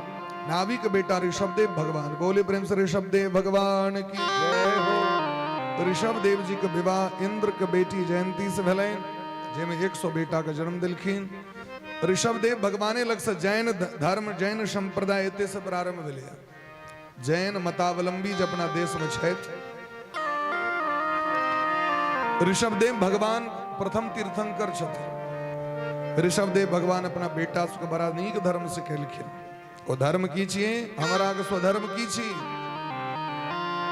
Speaker 1: नाभि के बेटा ऋषभदेव भगवान। बोले प्रेम से ऋषभदेव भगवान की जय हो। तो ऋषभदेव जी के विवाह इंद्र के बेटी जयंती से भेलनि, जाहिमे 100 बेटा के जन्म देलखिन। ऋषभदेव भगवाने लग से जैन धर्म, जैन संप्रदाय एते से प्रारंभ भेलै। जैन मतावलंबी जे अपना देश में छथि, ऋषभदेव भगवान प्रथम तीर्थंकर छथिन। ऋषभदेव भगवान अपना बेटा सबके बड़ा नीक धर्म सिखेलखिन। ओ धर्म की छियै? हमरा के स्वधर्म की छी?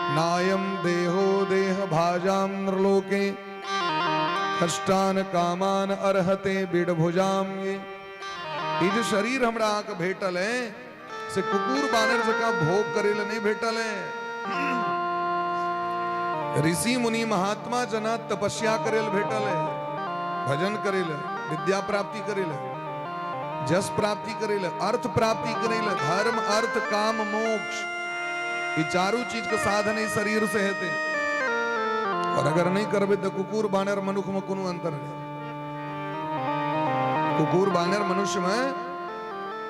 Speaker 1: नायम देहो देह भाजाम नृलोके कष्टान कामान अर्हते बिडभुजाम। ये ई जे शरीर हमरा अहाँके भेटल है से कुकुर बानर जकाँ भोग करे ले नहीं भेटल है। ऋषि मुनि महात्मा जना तपस्या करे ले भेटल है, भजन करे ले, विद्या प्राप्ति करे ले, जस प्राप्ति करे ले, अर्थ प्राप्ति करे ले। धर्म अर्थ काम मोक्ष ये चारू चीज के साधन ई शरीर से हेतै। और अगर नहीं करबै तऽ कुकुर बानर मनुख में कोनो अंतर नहीं, कुकुर बानर मनुष्य में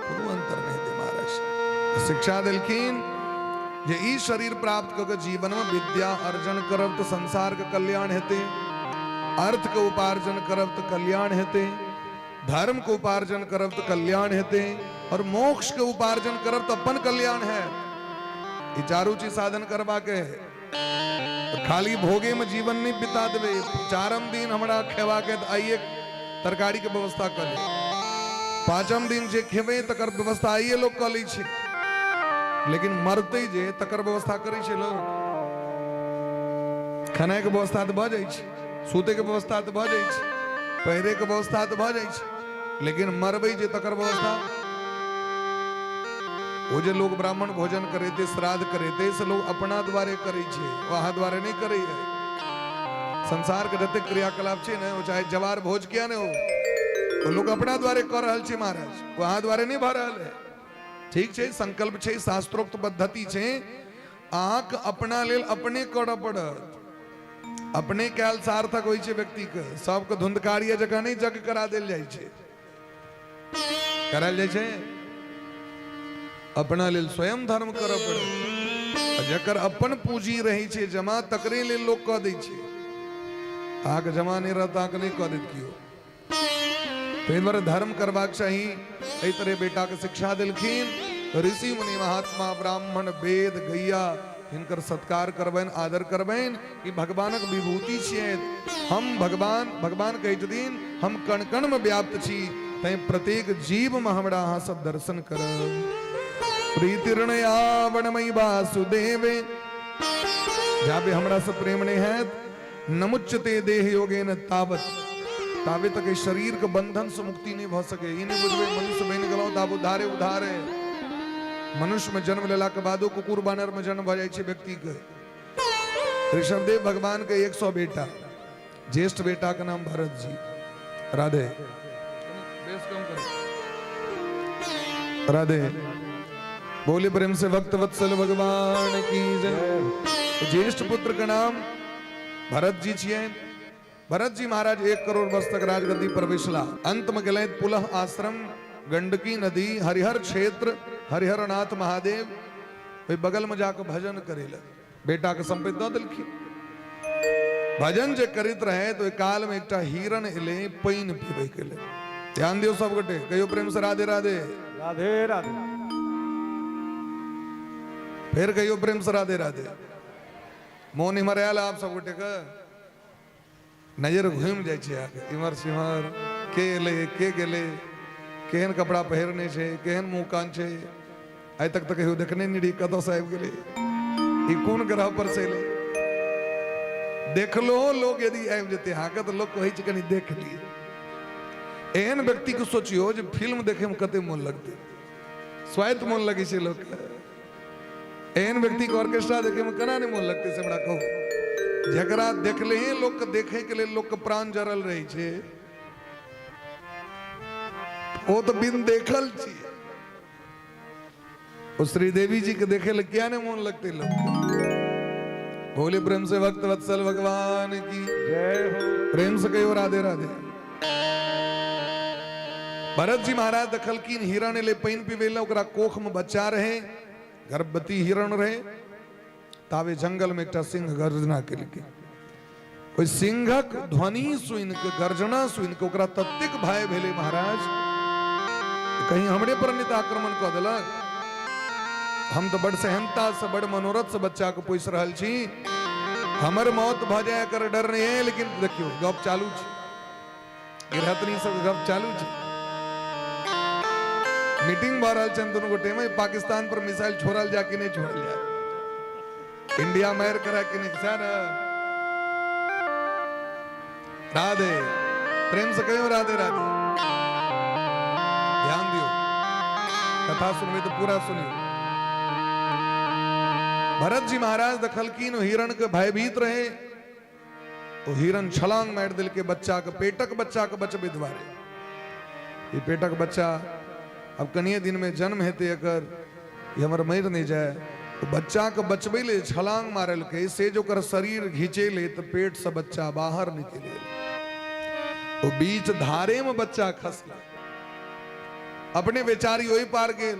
Speaker 1: कोनो अंतर नहीं हेतै महाराज। शिक्षा देलखिन जे ई शरीर प्राप्त कऽ के जीवन में विद्या अर्जन करब तऽ संसार के कल्याण हेतै, अर्थ के उपार्जन करब तऽ कल्याण हेतै, धर्म के उपार्जन करब तऽ कल्याण हेतै, और मोक्ष के उपार्जन करब तऽ अपन कल्याण है। ई चारू चीज साधन करबाक है। खाली भोगे में जीवन नहीं बिता देबै। चारम दिन हमरा खेबाक है तऽ आइए तरकारी के व्यवस्था कऽ ले, पाँचम दिन जे खेबै तकर व्यवस्था आइए लोग कऽ लै छै, लेकिन मरतै जे तकर व्यवस्था करै छै लोग? खेनाइ के व्यवस्था तऽ भऽ जाइ छै, सुतै के व्यवस्था तऽ भऽ जाइ छै, पहिरे के व्यवस्था तऽ भऽ जाइ छै, लेकिन मरबै जे तकर व्यवस्था? ओ जे लोग ब्राह्मण भोजन करेते, श्राद्ध करेते, से लोग अपना द्वारे करै छै, ओ अहाँ द्वारे नहि करैए। संसार के जतेक क्रियाकलाप छै ने, ओ चाहे जवार भोज किया ने हो, ओ लोग अपना द्वारे कऽ रहल छै महाराज, ओ अहाँ द्वारे नहि भऽ रहल है। ठीक छै, संकल्प छै, शास्त्रोक्त पद्धति छै, अहाँके अपना लेल अपने करऽ पड़त। अपने कयल सार्थक होइ छै व्यक्तिके। सबके धुंधकारिया जकाँ नहि जग करा देल जाइ छै, करायल जाइ छै। अपना लेल स्वयं धर्म करऽ पड़त। जकर अपन पूंजी रहै छै जमा, तकरे लेल लोक कऽ दै छै। अहाँके जमा नहि रहत, अहाँके नहि कऽ देत केओ। ताहि दुआरे धर्म करबाक चाही। एहि तरह बेटाके शिक्षा देलखिन ऋषि मुनि महात्मा ब्राह्मण वेद गैया, हिनकर सत्कार करबनि, आदर करबनि। ई भगवानक विभूति छियै। हम भगवान, भगवान कहै छथिन हम कण कण में व्याप्त छी, तैं प्रत्येक जीव में हमरा अहाँ सब दर्शन करब। प्रीतिर्णयावणमयी वासुदेवे, जाबे हमरा से प्रेम नहीं हैत, नमुच्यते देह योगेन तावत, ताबे तक एहि शरीर के बंधन से मुक्ति नहीं भऽ सके। ई नहीं बुझबै मनुष्य बनि गेलहुँ तऽ आब उधारे उधारे। मनुष्य में जन्म लेला के बादो कुकुर बानर में जन्म भऽ जाइ छै व्यक्ति के। ऋषभदेव भगवान के 100 बेटा, ज्येष्ठ बेटा के नाम भरत जी। राधे राधे बोले प्रेम से भक्त वत्सल भगवान की जय। ज्येष्ठ पुत्र के नाम भरत जी छियै। भरत जी महाराज 1 करोड़ वर्ष तक राजगद्दी पर बैसला। अंत में गेलथि पुलह आश्रम, गंडकी नदी, हरिहर क्षेत्र, हरिहरनाथ महादेव, ओहि बगल में जाके भजन करे लग। बेटा के संपत्ति दऽ देलखिन। भजन जे करैत रहे तो ओहि काल में एकटा हिरण एलै पानि पीबै के लेल। ध्यान दियौ सब गोटे, कहियो प्रेम से राधे राधे।
Speaker 3: राधे राधे।
Speaker 1: फेर कहियो प्रेम से राधे राधे। मोन इम्हर आयल आप सब गोटे के? नजर घुमि जाइ छै अहाँके इम्हर सिम्हर, के एलै के गेलै, केहन कपड़ा पहिरने छै, केहन मुँह कान छै, आइ तक तऽ कहियो देखने नहि रही, कतऽसँ आबि गेलै, ई कोन ग्रह पर से एलै। देखलो लोग यदि आबि जेतै अहाँके तऽ लोक कहै छै कनि देख लिए। एहन व्यक्तिके सोचियौ जे फिल्म देखैमे कते मोन लगतै, स्वायत्त मोन लगै छै लोकके। एहन व्यक्ति के ऑर्केस्ट्रा देखे में केना नहीं मोन लगते से हमरा कहू। जकरा देखले ही लोग के देखे के लिए लोग के प्राण जरल रहे छे, ओ तो बिन देखल छी। ओ श्रीदेवी जी के देखे ले क्या नहीं मोन लगते लोग के। बोले प्रेम से भक्त वत्सल भगवान की
Speaker 3: जय हो।
Speaker 1: प्रेम से कहियो राधे राधे। भरत जी महाराज देखलखिन हिरण एलै पानि पीबै लए, ओकरा कोख में बच्चा रहे, गर्भवती हिरण रहे। ताबे जंगल में एकटा सिंह गर्जना केलकै। ओहि सिंहक ध्वनि सुनि के, गर्जना सुनि के ओकरा ततेक भय भेलै महाराज, कहीं हमरे पर नहि तऽ आक्रमण कऽ देलक। हम तऽ बड़ सहनता से, बड़ मनोरथ से बच्चा के पोसि रहल छी, हमर मौत भऽ जाय एकर डर नहीं है। लेकिन देखियौ गप चालू छै, गृहस्थनी सब गप चालू छै, मीटिंग भऽ रहल छनि दुनू गोटे में, पाकिस्तान पर मिसाइल छोड़ल जाय कि नहीं छोड़ल जाय, इंडिया मार करा कि नहीं, सर। राधे प्रेम से कहियो राधे राधे। ध्यान दियो, कथा सुनबे तो पूरा सुनियो। भरत जी महाराज देखलखिन हिरण के भयभीत रहे, तो हिरण छलांग मारि देलकै बच्चा के, पेटक बच्चा के बचबै दुआरे। ई पेटक बच्चा अब कनिए दिन में जन्म हेतै एकर, ई हमर मरि नहि जाय। तो बच्चा के बचबै ले छलांग मारलकै, से जो ओकर शरीर घिचेलै तऽ पेट से बच्चा बाहर निकलि गेल। ओ बीच धारे में बच्चा खसला, अपने बेचारी ओहि पार गेल।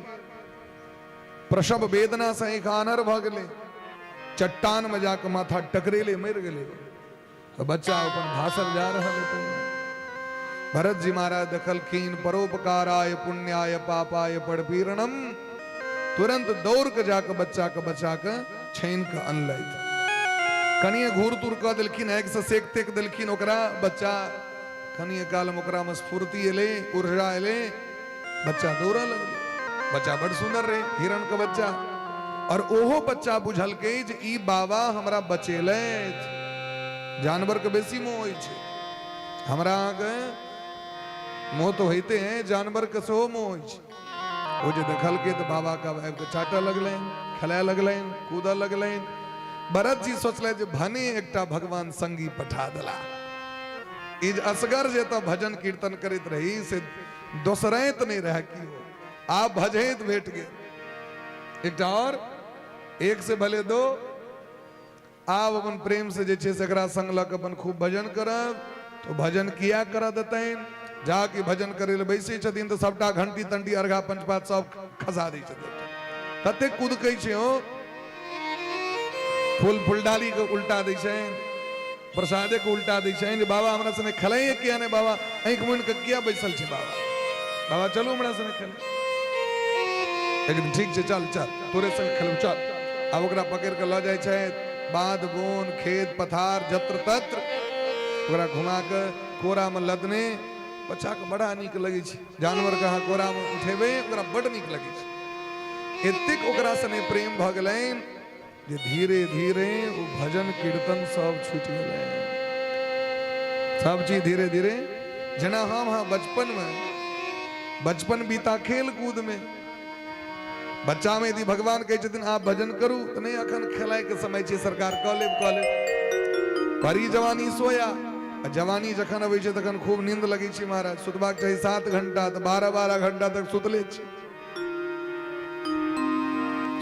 Speaker 1: प्रसव वेदना से आँखि आनर भऽ गेलै, चट्टान में जाके माथा टकरेले, मरि गेलै। तो बच्चा अपन भासल जा रहल है। भरत जी महाराज देखलखिन, परोपकाराय पुण्याय पापाय परपीरणम, तुरंत दौड़ के जाके बच्चा के बचा के छानि के अनलथि। कनिए घूर तूर कऽ देलखिन, आगिसँ सेक तेक देलखिन ओकरा। बच्चा कनिए कालमे ओकरामे स्फूर्ति एलै, ऊर्जा एलै, बच्चा दौड़ऽ लगलै। बच्चा बड़ सुन्दर रहै, हिरणके बच्चा। और ओहो बच्चा बुझलकै जे ई बाबा हमरा बचेलथि। जानवरके बेसी मोह होइ छै, हमरा अहाँके मोह तऽ होइते है, जानवरके सेहो मोह होइ छै। ओ जे देखलकै तऽ बाबाके आबि कऽ चाटऽ लगलनि, खेलाय लगलनि, कूदऽ लगलनि। भरत जी सोचलथि जे भने एकटा भगवान संगी पठा देला। ई जे असगर जे एतऽ भजन कीर्तन करैत रही से दोसरैत नहि रहै केओ, आब भजैत भेट गेल एकटा और, एक से भले दो। आब अपन प्रेम से जे छै से एकरा संग लऽ कऽ अपन खूब भजन करब। तऽ भजन किया करऽ देतनि? जा कि भजन करै लए बैसै छथिन तऽ सबटा घंटी तंटी अर्घा पंचपात सब खसा दै छथिन। ततेक कुदकै छै ओ, फूल फुलडाली के उल्टा दै छनि, प्रसादे के उल्टा दै छनि जे बाबा हमरा सने खेलाइए किया नहि, बाबा आँखि मुनि कऽ किया बैसल छै, बाबा बाबा चलू हमरा सने खेलै। लेकिन ठीक छै, चल चल तोरे संग खेलब चल। आब ओकरा पकड़ि कऽ लऽ जाइ छथि बाध बोन खेत पथार जत्र तत्र, ओकरा घुमा कऽ कोरामे लदने। बच्चाके बड़ा नीक लगै छै जानवरके अहाँ कोरामे उठेबै, ओकरा बड्ड नीक लगै छै। एतेक ओकरा सने प्रेम भऽ गेलनि जे धीरे धीरे ओ भजन कीर्तन सब छूटि गेलै, सब चीज धीरे धीरे। जेना हम हाँ बचपन में, बचपन बीता खेल कूद में। बच्चा में यदि भगवान कहै छथिन आप भजन करू तऽ नहि, अखन खेलाय के समय छै सरकार, कऽ लेब कऽ लेब। भरी जवानी सोया, आ जवानी जखन अबै छै तखन खूब नींद लगै छै महाराज। सुतबाक चाही 7 घंटा तऽ 12-12 घंटा तक सुतले छी,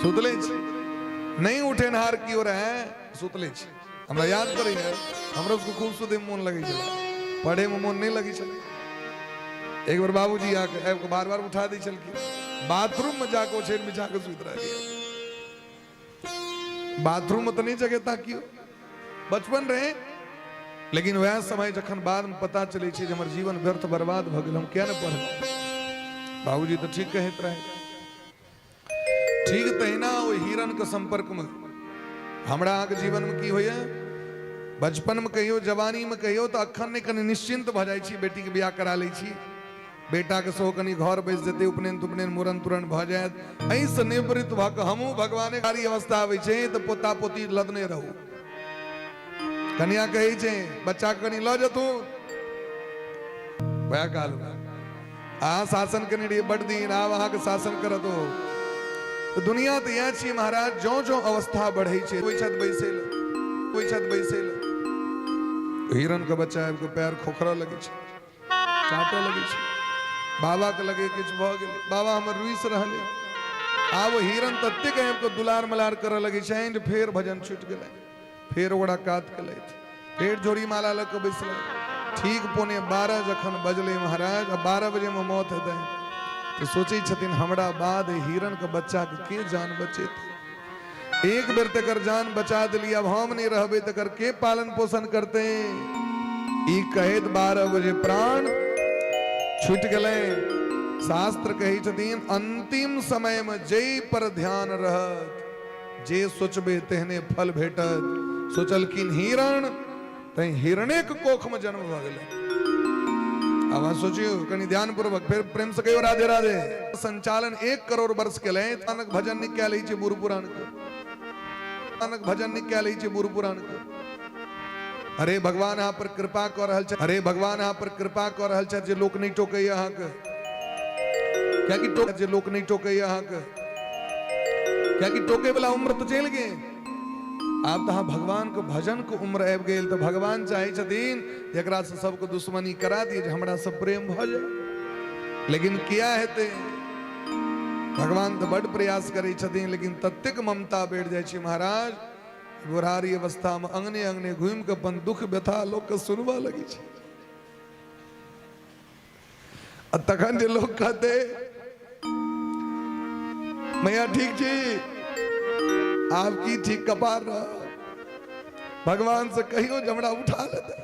Speaker 1: सुतले छी। नहि उठेनहार केओ रहै, सुतले छी। हमरा याद पड़ैए हमरो सबके खूब सुतैमे मोन लगै छलै, पढ़ैमे मोन नहि लगै छलै। एक बेर बाबूजी आके आबि कऽ बार बार उठा दै छलखिन, बाथरूममे जाकऽ ओछैन बिछा कऽ सुति रहलियै। बाथरूममे तऽ नहि जगेता केओ, बचपन रहे। लेकिन वएह समय जखन बादमे पता चलै छै जे हमर जीवन व्यर्थ बर्बाद भऽ गेल, हम किया नहि पढ़लहुँ, बाबूजी तऽ ठीक कहैत रहै। ठीक तहिना ओहि हिरणके सम्पर्कमे हमरा अहाँके जीवनमे की होइए, बचपनमे कहियो, जवानीमे कहियो, तऽ अखन नहि कनि निश्चिन्त भऽ जाइ छी, बेटीके बियाह करा लै छी, बेटाके सेहो कनि घर बैस जेतै, उपनयन तुपनयन मूड़न तुड़न भऽ जायत, एहिसँ निवृत्त भऽ कऽ हमहूँ भगवाने गाड़ी अवस्था आबै छै तऽ पोता पोती लदने रहू। कनिया कहै छै बच्चाके कनि लऽ जेतू, वएह कालमे अहाँ शासन केने रहियै बड दिन, आब अहाँके शासन करत ओ। तऽ दुनिया तऽ इएह छियै महाराज, जँ जँ अवस्था बढ़ै छै, ओहि छथि बैसै लए, ओहि छथि बैसै लए, हिरणके बच्चा आबि कऽ पैर खोखरऽ लगै छै, चाटऽ लगै छै। बाबाके लगे किछु भऽ गेलै, बाबा हमर रुसि रहलै। आब ओ हिरण ततेक आबि कऽ दुलार मलार करऽ लगै छनि जे फेर भजन छुटि गेलै, फेर ओकरा कात केलथि, फेर जोड़ी माला लऽ कऽ बैसलै। ठीक 11:45 जखन बजलै महाराज, आ 12 बजेमे मौत हेतै, तऽ सोचै छथिन हमरा बाद हिरणके बच्चाके के जान बचेतै? एक बेर तकर जान बचा देली, अब हम नहीं रहबै तकर के पालन पोषण करते? ई कहैत 12 बजे प्राण छूटि गेलै। शास्त्र कहै छथिन अंतिम समय में जै पर ध्यान रहत, जे सोचबे तेहने फल भेटत। सोचलखिन हिरण, तैं हिरणे के कोख में जन्म भऽ गेलै। आब अहाँ सोचियौ कनि ध्यानपूर्वक, फेर प्रेम से कहियो राधे राधे। संचालन 1 करोड़ वर्ष केलनि, अनक भजन नहि कयल छै बूढ़ पुरान के, अनक भजन नहि कयल छै बूढ़ पुरान के। अरे भगवान अहाँ पर कृपा कऽ रहल छै, अरे भगवान अहाँ पर कृपा कऽ रहल छथि जे लोक नहि टोकैया अहाँके, कियाकि टोक जे लोक नहि टोकैया अहाँके, कियाकि टोके वाला उम्र तऽ चलि गेल। आब तऽ अहाँ भगवान के भजन के उम्र आबि गेल, तऽ भगवान चाहै छथिन एकरा से सबके दुश्मनी करा दिए जे हमरा से प्रेम भऽ जाए। लेकिन किया हेतै? भगवान तऽ बड प्रयास करै छथिन, लेकिन ततेक ममता बढ़ि जाइ छै महाराज, बुढ़ारी अवस्था में अंगने अंगने घूमि कऽ अपन दुख व्यथा लोक के सुनबऽ लगै छै। आ तखन जे लोक कहते मैया ठीक छी, आब की ठीक कपार रह, भगवान से कहियो जे हमरा उठा लेते।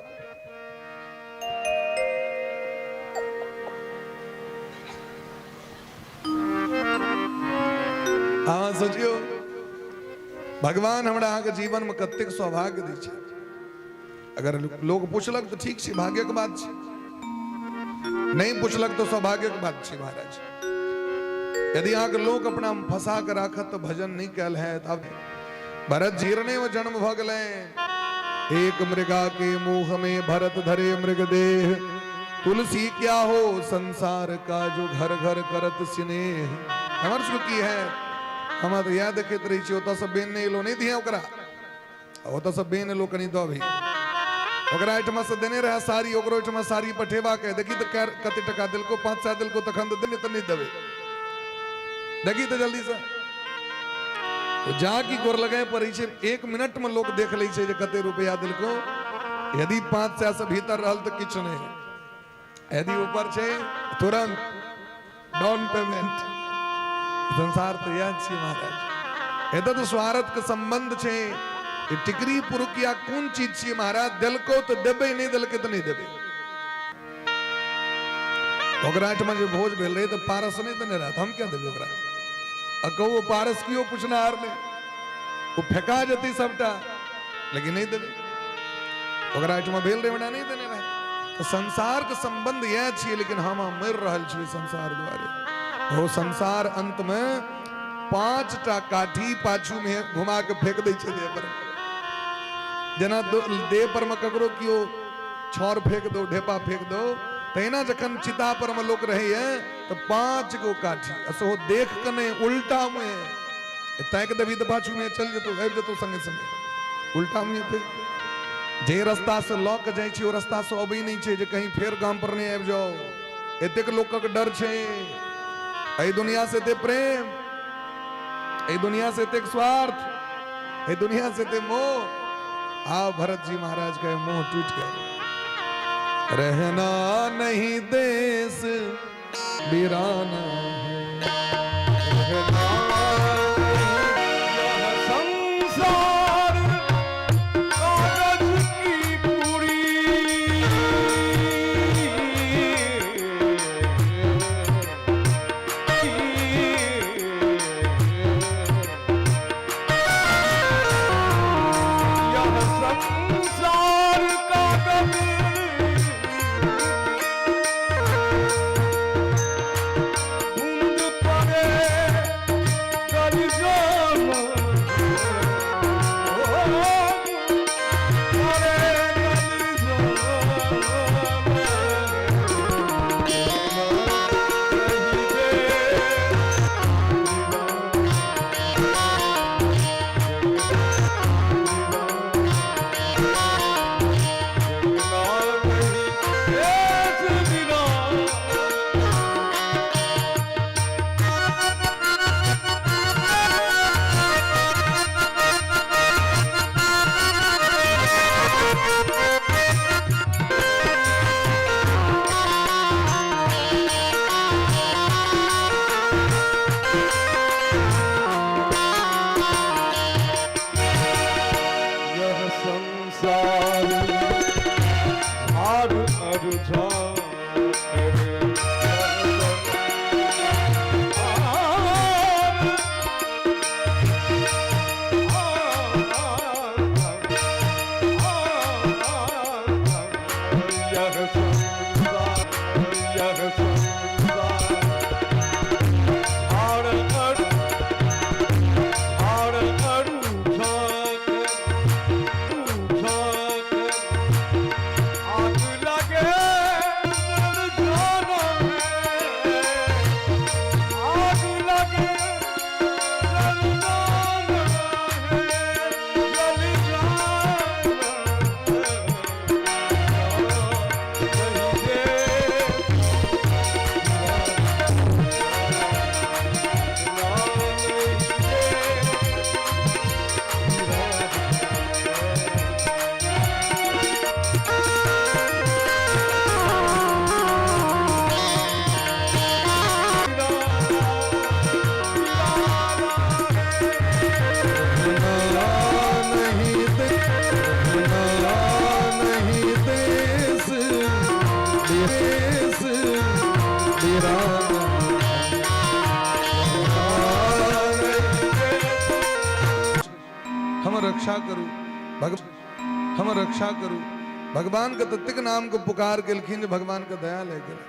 Speaker 1: अहाँ सोचियो भगवान हमरा अहाँके जीवनमे कतेक सौभाग्य दै छै। अगर लोक पुछलक तऽ ठीक छै, भाग्यक बात छै, नहि पुछलक तऽ सौभाग्यक बात छै महाराज। यदि अहाँके लोक अपना फंसा के राखत तऽ भजन नहि कयल हैत। आब भरत झीरने में जन्म भऽ गेलै। एक मृगा के मुंह में भरत धरे मृग देह, तुलसी क्या हो संसार का जो घर घर करत स्नेह। हमर सबके की है, हमरा तऽ इएह देखैत रहै छी, ओतऽसँ बेन नहि एलो, नहि दिहे ओकरा, ओतऽसँ बेन एलो कनि दऽ भी, ओकरा एहिठमा से देने रहै साड़ी, ओकरो एहिठमा साड़ी पठेबाक है, देखी तऽ कते टका देलको, 500 देलको तखन तऽ देने, तऽ नहि देबै, देखी तऽ जल्दीसँ। तो जा की गोर लगाए पड़ै छै, 1 मिनट में लोक देख लै छै जे कते रुपया देलको। यदि 500 से भीतर रहल तऽ किछु नहि, यदि ऊपर छै तुरंत डाउन पेमेंट। संसार तऽ इएह छियै महाराज, एतऽ तऽ स्वार्थ के संबंध छै। ई टिकरी पुरुकिया कोन चीज छियै महाराज, देलको तऽ देबै, नहि देलकै तऽ नहि देबै। ओकरा एहिठमा जे भोज भेल रहै तऽ पारस नहि देने रहत, हम किया देबै ओकरा? आ कहू पारस कियो पुछनाहार नहि, ओ फेका जेतै सबटा, लेकिन नहि देबै। ओकरा एहिठमा भेल रहै, ओना नहि देने रहै। तऽ संसारके संबंध इएह छियै, लेकिन हम मरि रहल छी संसार दुआरे। ओ संसार अंतमे 5टा काठी पाछूमे घुमा के फेंक दै छै देह पर, जेना देह पर मे ककरो केओ छाउर फेंक दो, ढेपा फेंक दो, तहिना जखन चिता पर मे लोक रहैए तऽ 5 गो काठी, आ सेहो देख के नहि, उल्टा मुँहे ताकि देबही तऽ पाछू में चलि जेतौ, आबि जेतौ संगे संगे, उल्टा मुँहे फेंक। जे रास्ता से लऽ के जाइ छी ओ रास्ता से अबै नहि छै जे कहीं फेर गाम पर नहि आबि जाओ, एतेक लोकक डर छै। एहि दुनिया से एते प्रेम, एहि दुनिया से एतेक स्वार्थ, एहि दुनिया से एते मोह। आ भरत जी महाराज के मोह टूट गया। रहना नहीं देश वीराना है,
Speaker 3: यह संसार कागज की पूरी, यह संसार कागज बूंद पड़े कर जाम, पड़े कर जाम।
Speaker 1: हमर रक्षा करू, भग हमर रक्षा करू। भगवान के ततेक नाम के पुकार केलखिन जे भगवान के दया लागि गेलै।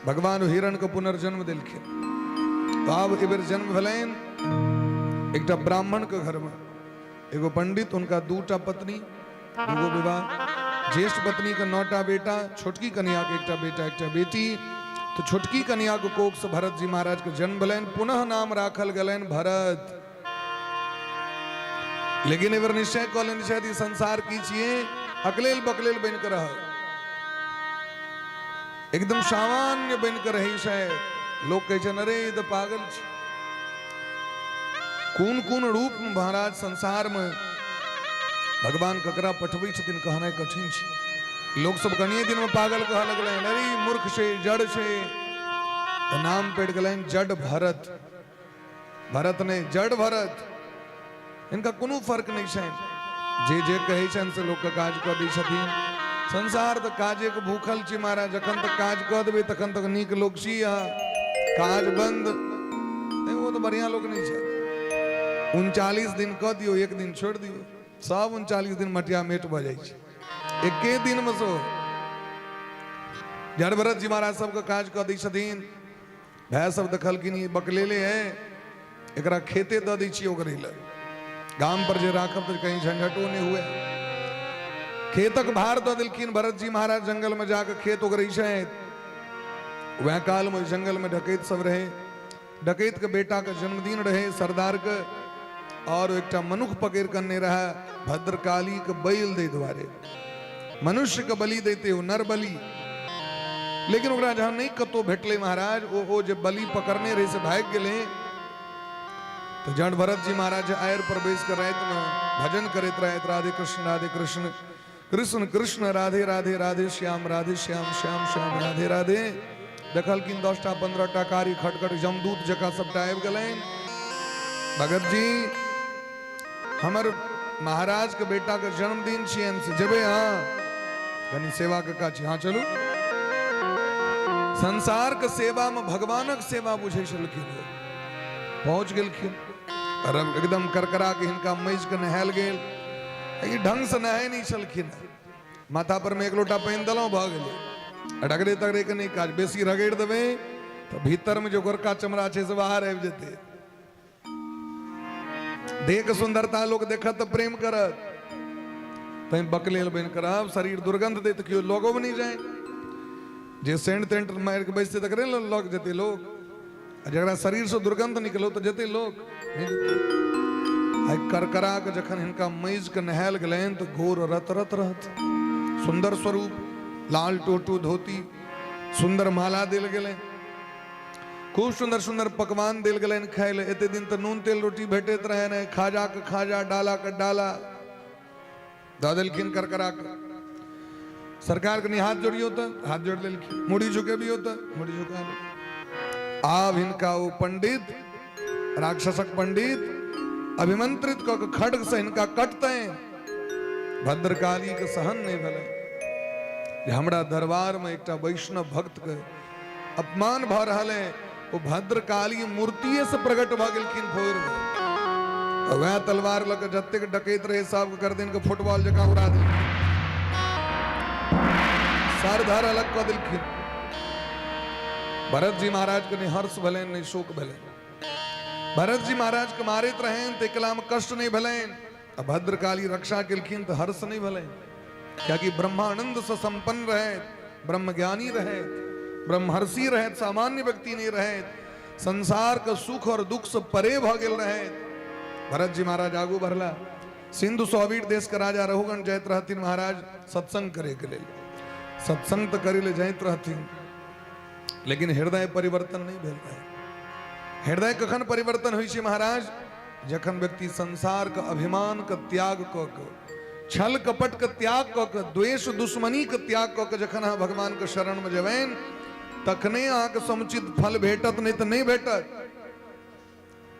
Speaker 1: भगवान हिरण के पुनर्जन्म देलखिन। तऽ आब एहि बेर जन्म भेलनि एकटा ब्राह्मण के घर में, एगो पंडित, उनका दूटा पत्नी, दूगो विवाह, ज्येष्ठ पत्नी के 9टा बेटा, छोटकी कन्या के एकटा बेटा एकटा बेटी। तो छोटकी कन्या के कोख से भरत जी महाराज के जन्म भेलनि, पुनः नाम राखल गेलनि भरत। लेकिन एहि बेर निश्चय कऽ लेने छथि ई संसार की छियै, अकलेल बकलेल बनि कऽ रहब, एकदम सामान्य बनि कऽ रहै छथि। लोक कहै छनि अरे ई तऽ पागल छै। कोन कोन रूप में महाराज संसार में भगवान ककरा पठबै छथिन कहनाइ कठिन छै। लोक सब कनिए दिन में पागल कहऽ लगलनि, अरे ई मूर्ख छै, जड़ छै। तऽ नाम पड़ि गेलनि जड़ भरत। भरत नहि, जड़ भरत। हिनका कोनो फर्क नहि छनि, जे जे कहै छनि से लोकके काज कऽ दै छथिन। संसार तऽ काजेके भूखल छी महाराज, जखन तक काज कऽ देबै तखन तक नीक लोक छी अहाँ, काज बन्द नहि, ओ तऽ बढ़िआँ लोक नहि छथि। 39 दिन कऽ दियौ, एक दिन छोड़ि दियौ, सब 39 दिन मटिया मेट भऽ जाइ छै एके दिनमे। सो जड़ भरत जी महाराज सबके काज कऽ दै छथिन। भाय सब देखलखिन ई बकलेले है, एकरा खेते दऽ दै छियै ओकरे लए, गाम पर जे राखब तऽ कहीं झंझटो नहि हुए। खेतक भार दऽ देलखिन। भरत जी महाराज जंगल में जाके खेत ओगरै छथि। वएह काल में जंगल में डकैत सब रहे, डकैत के बेटा के जन्मदिन रहे सरदार के, और एकटा मनुख पकड़ के अनने रहे भद्रकाली के बैल दै दुआरे, मनुष्य के बलि दैते ओ नर बलि। लेकिन ओकरा जहाँ नहीं कतौ भेटलै महाराज, ओ जे बलि पकड़ने रहे से भागि गेलै। तो जड़ भरत जी महाराज आयर पर बैस कर राति में भजन करैत रहैत, राधे कृष्ण राधे कृष्ण कृष्ण कृष्ण राधे राधे राधे श्याम राधे श्याम श्याम श्याम राधे राधे। देखलखिन 10टा 15टा कारी खटखट जमदूत जकाँ सबटा आबि गेलनि। भगत जी हमर महाराज के बेटा के जन्मदिन छियनि, से जेबै अहाँ कनि सेवा के काज? हाँ चलू। संसार के सेवा में भगवानक सेवा बुझै छलखिन, ओ पहुंच गेलखिन। एकदम करकरा के हिनका मजि के नहायल गेल। ई ढंग से नहाय नहीं छलखिन, माथा पर में एक लोटा पानि देलहुँ भऽ गेलै, रगड़े तगड़े के नहि काज, बेसी रगड़ि देबै तऽ भीतर में जे गोरका चमड़ा छै से बाहर आबि जेतै। देह के सुंदरता लोक देखत तऽ प्रेम करत, तैं बकलेल बनि कऽ रहब, शरीर दुर्गंध दे तऽ केओ लगो नहि जाय। जे सेंट तेंट मारि कऽ बैसतै तकरे ने लग जेतै लोक, आ जकरा शरीरसँ दुर्गंध निकलो तऽ जेतै लोक नहि जेतै। आइ करकरा के जखन हिनका मजि के नहायल गेलनि तऽ गोर रत रत रहत, सुंदर स्वरूप, लाल टोटू धोती, सुंदर माला देल गेलनि, खूब सुंदर सुंदर पकवान देल गेलनि खाय लए। एते दिन तऽ नून तेल रोटी भेटैत रहै ने, खाजा के खाजा, डाला के डाला दऽ देलखिन करकरा के। सरकार के हाथ जोड़ियो तऽ हाथ जोड़ लेलखिन, मुड़ी झुकेबियो तऽ मुड़ी झुका लेलखिन। आब हिनका ओ पंडित, राक्षसक पंडित अभिमंत्रित कऽ के खड्ग से हिनका कटतनि। भद्रकाली के सहन नहि भेलै जे हमरा दरबार में एकटा वैष्णव भक्त के अपमान भऽ रहल है। ओ भद्रकाली मूर्तिए से प्रकट भऽ गेलखिन भोर में, आ वएह तलवार लऽ के जतेक डकैत रहे सबके गर्दन के फुटबॉल जकाँ उड़ा देलखिन, सर धर अलग कऽ देलखिन। भरत जी महाराज के नहि हर्ष भेलनि नहि शोक भेलनि। भरत जी महाराज के मारैत रहनि तऽ एकला में कष्ट नहि भेलनि, आ भद्रकाली रक्षा केलखिन तऽ हर्ष नहि भेलनि, कियाकि ब्रह्मानंद से संपन्न रहे, ब्रह्मज्ञानी रहे, ब्रह्मर्षि रहे, सामान्य व्यक्ति नहीं रहे, संसार के सुख और दुख से परे भ गेल रहे। भरत जी महाराज आगू बढ़ला। सिंधु सौवीर देश के राजा रघुगण जाइत रहथिन महाराज सत्संग करे के लेल। सत्संग तो करे ले जाइत रहथिन, लेकिन हृदय परिवर्तन नहीं भेल रहे। हृदय कखन परिवर्तन होइ छै महाराज? जखन व्यक्ति संसार के अभिमान के त्याग कऽ के, छल कपट के त्याग कऽ के, द्वेष दुश्मनी के त्याग कऽ के जखन अहाँ भगवान के शरण में जेबनि तखने अहाँके समुचित फल भेटत, नहीं तऽ नहीं भेटत।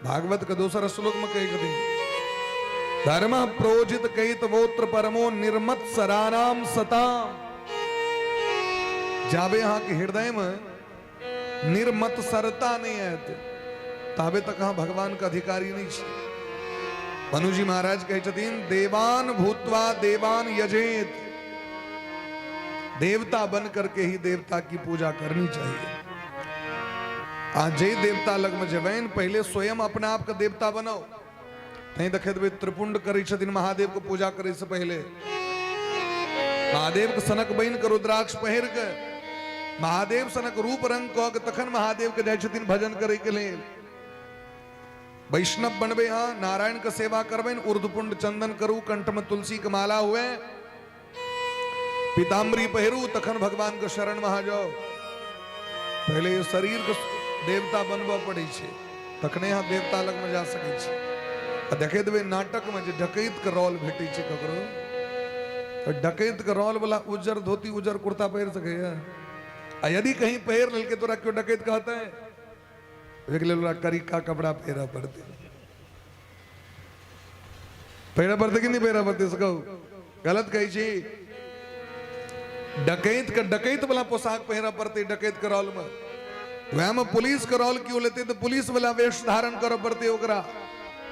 Speaker 1: भागवत के दोसर श्लोक में कहै छथिन, धर्म प्रोजित कैतवोत्र परमो निर्मत सराराम सताम। जाबे अहाँके हृदय में निर्मत्सरता नहीं आयत ताबे तक अहाँ भगवान के अधिकारी नहीं छी। मनुजी महाराज कहै छथिन, देवान भूत्वा देवान यजेत। देवता बन करके ही देवता की पूजा करनी चाहिए। आ जे देवता लगमे जेबनि, पहिले स्वयं अपना आपके देवता बनाओ। तैं देखैत हेबै त्रिपुंड करै छथिन महादेव के पूजा करै से पहिले। महादेव के सनक बनि के रुद्राक्ष पहिर के महादेव सनक रूप रंग कऽ के तखन महादेव के जाइ छथिन भजन करै के लेल। वैष्णव बनबै अहाँ, नारायण के सेवा करबै, ऊर्ध्वपुंड चंदन करू, कंठ में तुलसी के माला हुए, पीताम्बरी पहिरू, तखन भगवान के शरण में अहाँ जाओ। पहिले शरीर के देवता बनबऽ पड़ै छै, तखने अहाँ देवता लग में जा सकै छी। आ देखैत हेबै नाटक में जे डकैत के रोल भेटै छै ककरो, तऽ डकैत के रोल वाला उज्जर धोती उज्जर कुर्ता पहिर सकैया? आ यदि कहीं पहिर लेलकै तोरा केओ डकैत कहतै? ओहिके लेल ओकरा करिका कपड़ा पहिरऽ पड़तै। पहिरऽ पड़तै कि नहि पहिरऽ पड़तै से कहू? गलत कहै छी? डकैत के डकैत वाला पोशाक पहिरऽ पड़तै डकैत के रोल में। वएह में पुलिस के रोल केओ लेतै तऽ पुलिस वाला वेश धारण करऽ पड़तै ओकरा,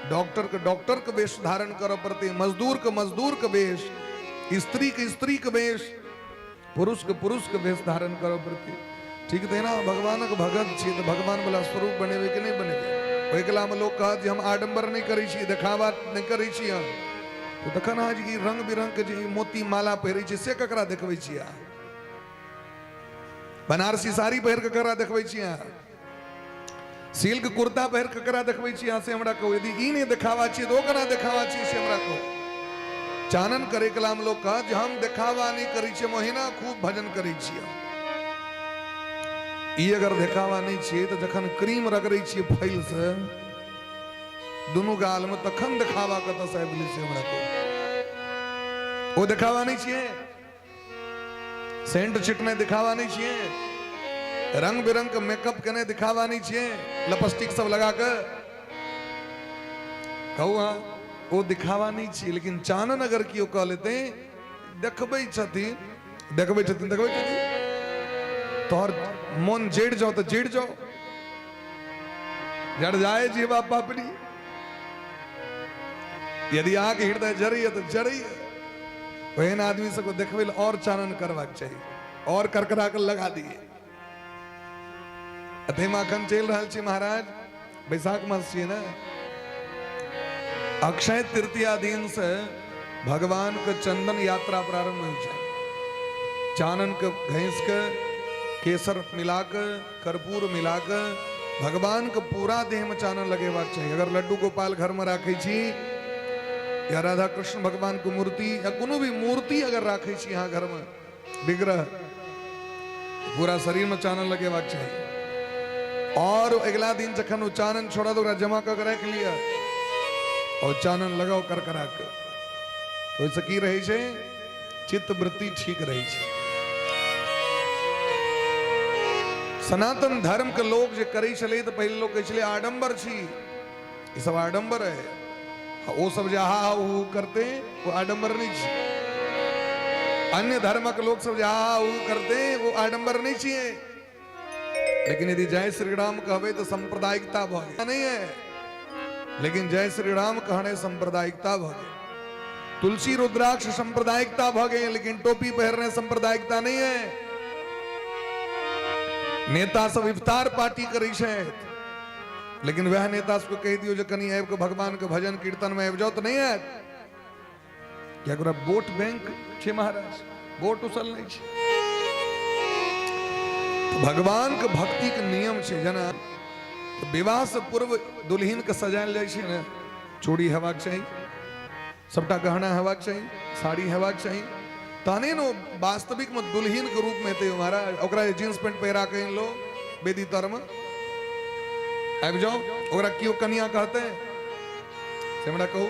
Speaker 1: डॉक्टर के डॉक्टर के वेश धारण करऽ पड़तै, मजदूर के मजदूर के वेश, स्त्री के स्त्री के वेश, पुरुष के पुरुष के वेश धारण करऽ पड़तै। ठीक तहिना भगवानक भगत छी तऽ भगवान वाला स्वरूप बनेबै कि नहि बनेबै? ओहि कलामे लोक कहत जे हम आडम्बर नहि करै छी, देखावा नहि करै छी हम, तऽ तखन अहाँ जे ई रंग बिरंग के जे ई मोती माला पहिरै छी से ककरा देखबै छी अहाँ? बनारसी साड़ी पहिर कऽ ककरा देखबै छी अहाँ? सिल्क कुर्ता पहिर कऽ ककरा देखबै छी अहाँ, से हमरा कहू। यदि ई नहि देखावा छी तऽ ओ केना देखावा छी, से हमरा कहू। चानन करे कलाम लोक कहत जे हम देखावा नहि करै छियै, हम ओहिना खूब भजन करै छियै। ई अगर देखावा नहि छियै तऽ जखन क्रीम रगड़ै छियै फैल से दुनू गाल में, तखन देखावा कतऽ से आबि गेलै, से हमरा कहू। ओ देखावा नहि छियै? सेंट छिटने दिखावा नहीं छियै? रंग बिरंग के मेकअप केने दिखावा नहीं छियै? लिपस्टिक सब लगा के कहू? हाँ, ओ दिखावा नहीं छियै। लेकिन चानन अगर केओ कह लेते, देखबै छथिन, देखबै छथिन, देखबै छथिन, तोहर मन जड़ि जाओ तऽ जड़ि जाओ, जड़ जाए जीवा पापड़ी। यदि अहाँके हृदय जरैया तऽ जरैया। ओहन आदमी सबके देखबै लए आओर चानन करबाक चाही, आओर करकरा के लगा दिए। ताहिमे अखन चलि रहल छी महाराज, बैसाख मास छियै ने, अक्षय तृतीया दिन से भगवान के चंदन यात्रा प्रारंभ होइ छै। चानन के घैस के केसर मिला के कर्पूर मिला के भगवान के पूरा देह में चानन लगेबाक चाही। अगर लड्डू गोपाल घर में राखै छी या राधा कृष्ण भगवान के मूर्ति या कोनो भी मूर्ति अगर राखै छी अहाँ घर में विग्रह, पूरा शरीर में चानन लगेबाक चाही। और अगला दिन जखन ओ चानन छोड़त, ओकरा जमा कऽ के राखि लिअ और चानन लगाओ करकरा के। ओहिसँ की रहै छै? चित्त वृत्ति ठीक रहै छै। सनातन धर्म के लोग जे करै छलै तऽ पहिले लोग कहै छलै आडम्बर छी, ई सब आडम्बर है। ओ सब जे हा हा हू करते वो आडम्बर नहीं छी। अन्य धर्मक लोग सब जे हा हा हू करते वो आडम्बर नहीं छियै। लेकिन यदि जय श्री राम कहबै तऽ सांप्रदायिकता भऽ गेल। नहीं है, लेकिन जय श्री राम कहने सांप्रदायिकता भऽ गेल। तुलसी रुद्राक्ष सांप्रदायिकता भऽ गेल, लेकिन टोपी पहिरने सांप्रदायिकता नहीं है। नेता सब इफ्तार पार्टी करै छथि, लेकिन वह नेता सबके कहि दियौ जे कनि आबि कऽ भगवान के भजन कीर्तन में आबि जाओ तऽ नहि आयत। किएक? ओकरा वोट बैंक छै महाराज, वोट उसल नहि छै। भगवान के भक्ति के नियम छै, जेना विवाह से पूर्व दुल्हन के सजायल जाइ छै ने, चूड़ी हेबाक चाही, सबटा गहना हेबाक चाही, साड़ी हेबाक चाही, तहने ने वास्तविक में दुल्हन के रूप में हेतै महाराज। ओकरा जींस पेंट पहिरा के आनि लो वेदी तर में आबि जाओ, ओकरा केओ कनिया कहतै से हमरा कहू?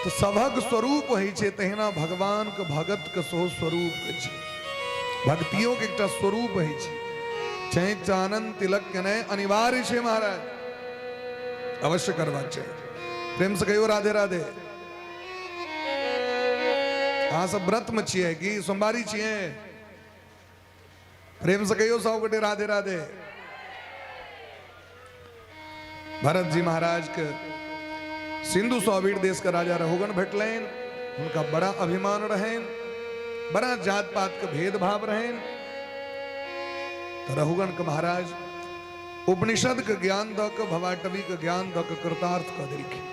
Speaker 1: तऽ सभक स्वरूप होइ छै, तहिना भगवान के भगत के सेहो स्वरूप होइ छै। भक्तियों के एकटा स्वरूप होइ छै। चाहे चानन तिलक केनाइ अनिवार्य छै महाराज, अवश्य करबाक चाही। प्रेम से कहियो राधे राधे। अहाँ सब व्रत में छियै कि सोमवारी छियै? प्रेम से कहियो सब गोटे राधे राधे। भरत जी महाराज के सिंधु सौवीर देश के राजा रघुगण भेटलनि। हुनका बड़ा अभिमान रहनि, बड़ा जात पात के भेदभाव रहनि। तो रघुगण के महाराज उपनिषद के ज्ञान दऽ के, भवाटवी के ज्ञान दऽ के कृतार्थ कऽ देलखिन।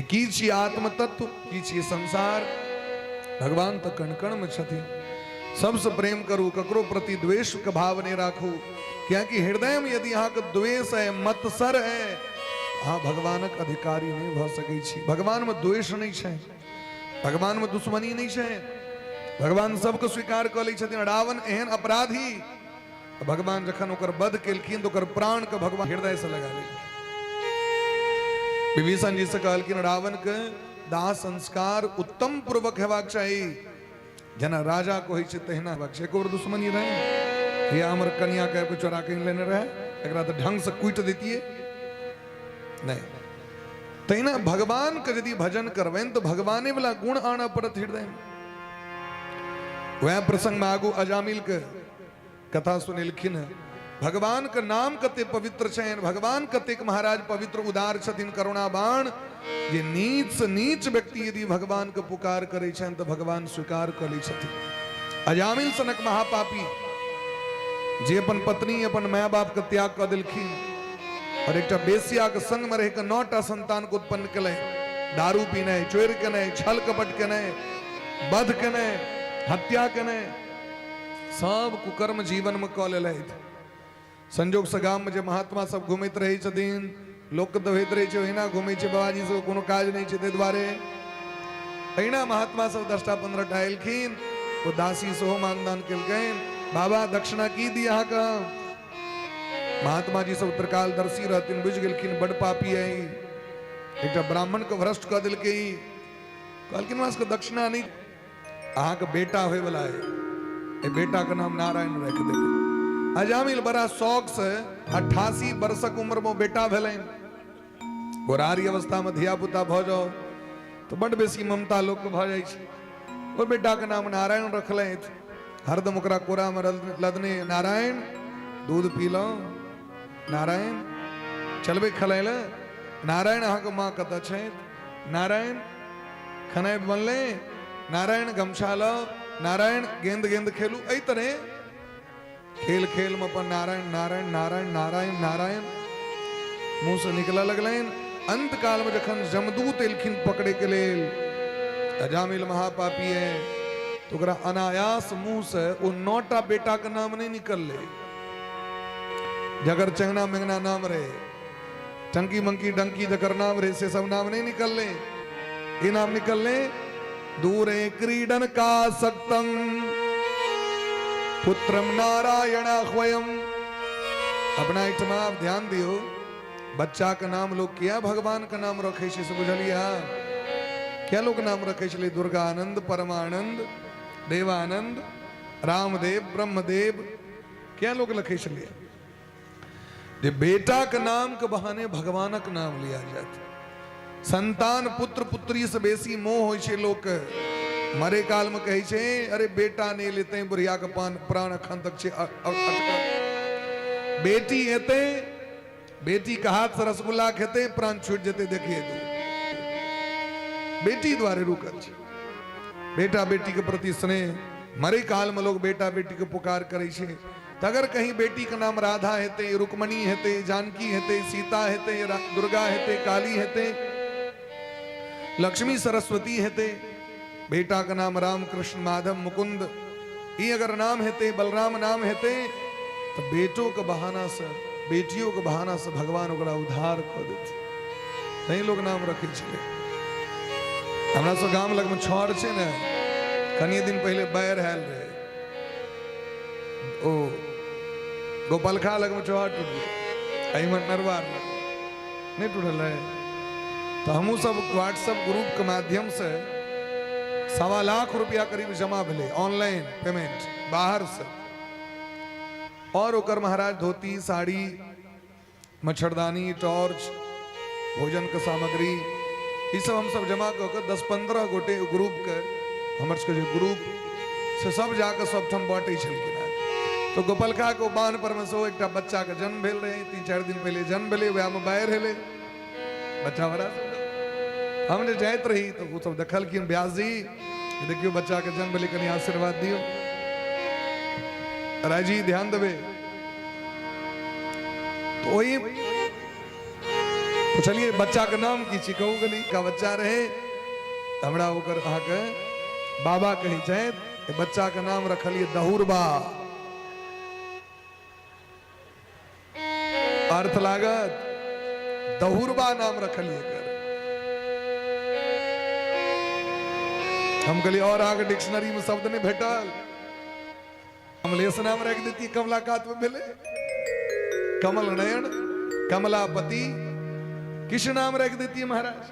Speaker 1: की छी आत्म तत्व, की छी संसार, भगवान तऽ कण कण में छथिन। सबसे प्रेम करू, ककरो प्रति द्वेष के भाव नहीं राखू, कियाकि हृदय में यदि अहाँके द्वेष है, मत्सर है, अहाँ भगवानक अधिकारी नहीं भऽ सकै छी। भगवान में द्वेष नहीं छै, भगवान में दुश्मनी नहीं छै, भगवान सबके स्वीकार कऽ लै छथिन। रावण एहन अपराधी, भगवान जखन ओकर वध केलखिन तऽ ओकर प्राण के भगवान हृदय से लगा लेलखिन। विभीषण जी से कहलखिन रावण के दाह संस्कार उत्तम पूर्वक हेबाक चाही, जेना राजा को होइ छै तहिना हेबाक चाही। एको बेर दुश्मनी रहै, हे हमर कनिया के आबि चोरा के लेने रहै, एकरा तऽ ढंग से कुटि दैतियै नहीं। तहिना भगवान के यदि भजन करबनि तऽ भगवाने वाला गुण आनऽ पड़त हृदय में। वएह प्रसंग में आगू अजामिल के कथा सुनेलखिन हैं। भगवान के नाम कते पवित्र छनि, भगवान कतेक महाराज पवित्र उदार छथिन, करुणावान, जे नीच से नीच व्यक्ति यदि भगवान के पुकार करै छनि तऽ भगवान स्वीकार कऽ लै छथिन। अजामिल सनक महापापी जे अपन पत्नी अपन माय बाप के त्याग कऽ देलखिन और एकटा बेसिया के संग में रहि कऽ 9टा संतान के उत्पन्न केलनि, दारू पीनाइ, चोरि केनाइ, छल कपट केनाइ, वध केनाइ, हत्या केनाइ, सब कुकर्म जीवन में कऽ लेलथि। संजोग से गाम में जे महात्मा सब घूमैत रहै छथिन, लोक के तऽ होइत रहै छै ओहिना घूमै छै, बाबाजी सब कोनो काज नहि छै, ताहि दुआरे अहिना महात्मा सब 10टा 15टा एलखिन। ओ दासी सेहो मानदान केलकनि, बाबा दक्षिणा की दी अहाँके? महात्मा जी सब त्रिकालदर्शी रहथिन, बुझि गेलखिन बड पापी है, एकटा ब्राह्मण के भ्रष्ट कऽ देलकै। कहलखिन हमरा सबके दक्षिणा नहि, अहाँके बेटा होयवला है, एहि बेटाके नाम नारायण राखि देबै। अजामिल बड़ा शौक से 88 वर्षक उम्र में बेटा भेलनि। गोरारी अवस्था में धिया पुता भऽ जाओ तऽ बड बेसी ममता लोकके भऽ जाइ छै। ओहि बेटाके नाम नारायण रखलथि। हरदम ओकरा कोरामे लदने, नारायण दूध पीलहुँ, नारायण चलबै खेलाय लए, नारायण अहाँके माँ कतऽ छथि, नारायण खेनाइ बनलै, नारायण गमछा लाउ, नारायण गेंद गेंद खेलू। एहि तरहे खेल खेल में अपन नारायण नारायण नारायण नारायण नारायण मुंह से निकलऽ लगलनि। अंत काल में जखन जमदूत एलखिन पकड़े के लेल, अजामिल महापापी है, तो ओकरा अनायास मुंह से ओ 9टा बेटा के नाम नहीं निकलले, जकर चंगना मेंगना नाम रहे, टंकी मंकी डंकी जकर नाम रहे, से सब नाम नहीं निकलले, ये नाम निकलले दूरे क्रीडन का सक्तम पुत्रम नारायण ह्वयम। अपना एहिठमा आप ध्यान दियो, बच्चा के नाम लोग किया भगवान के नाम रखे छै से बुझलियै? क्या लोग नाम रखे छलै? दुर्गानंद, परमानंद, देवानंद, रामदेव, ब्रह्मदेव, क्या लोग लिखे छलियै? जे बेटा के नाम के बहाने भगवानक नाम लिया जात। संतान पुत्र पुत्री से बेसी मोह होइ छै लोक के। मरे काल में कहै छै अरे बेटा नहि लेते बुढ़िया के पान प्राण अखन तक छै अटकल, बेटी एते बेटी के हाथ से रसगुल्ला खेते प्राण छूट जेते, देखिए तू बेटी द्वारे रुकल छै। बेटा बेटी के प्रति स्नेह, मरे काल में लोग बेटा बेटी के पुकार करै छै। तऽ अगर कहीं बेटी के नाम राधा हेतै, रुक्मणी हेतै, जानकी हेतै, सीता हेतै, दुर्गा हेतै, काली हेतै, लक्ष्मी सरस्वती हेतै, बेटा के नाम राम कृष्ण माधव मुकुंद, ई अगर नाम हेतै, बलराम नाम हेतै, तऽ बेटो के बहाना से बेटियों के बहाना से भगवान ओकरा उद्धार कऽ देतै। तैं लोग नाम रखै छलै। हमरा सब गाम लगमे छड़ छै ने, कनिए दिन पहिले बाढ़ि आयल रहै, ओ गोपालखा लगमे चौहा टूटलै, एहिमे नरवार लग नहि टूटल रहै, तऽ हमहूँ सब व्हाट्सएप ग्रुपके माध्यमसँ 1.25 लाख रुपया करीब जमा भेलै ऑनलाइन पेमेंट बाहरसँ, और ओकर महाराज धोती साड़ी मच्छरदानी टॉर्च भोजन के सामग्री ई सब हम सब जमा कऽ के 10-15 गोटे ग्रुपके, हमर सबके जे ग्रुप से सब जाके सबठाम बाँटै छलखिन हेँ। तऽ गोपालका के बान्ह पर मे सेहो एकटा बच्चाके जन्म भेल रहै, 3-4 दिन पहिले जन्म भेलै, वएहमे बाढ़ि एलै, बच्चा बड़ा सुन्दर। हम जे जाइत रही तऽ ओ सब देखलखिन, व्यास जी देखियौ बच्चा के जन्म भेलै, कनि आशीर्वाद दियौ। राय जी ध्यान देबै। तऽ ओहि पुछलियै बच्चा के नाम की छी, कहू कनि का बच्चा रहे। हमरा ओकर अहाँके बाबा कहै छथि, बच्चा के नाम रखलियै दहुरबा। अर्थ लागत दहुरबा नाम रखलियै कर। हम कहलियै और अहाँके डिक्शनरी में शब्द नहीं भेटल, कमलेश नाम राखि देती, कमला कात में भेलै कमल नयन कमलापति, किस नाम राखि देती महाराज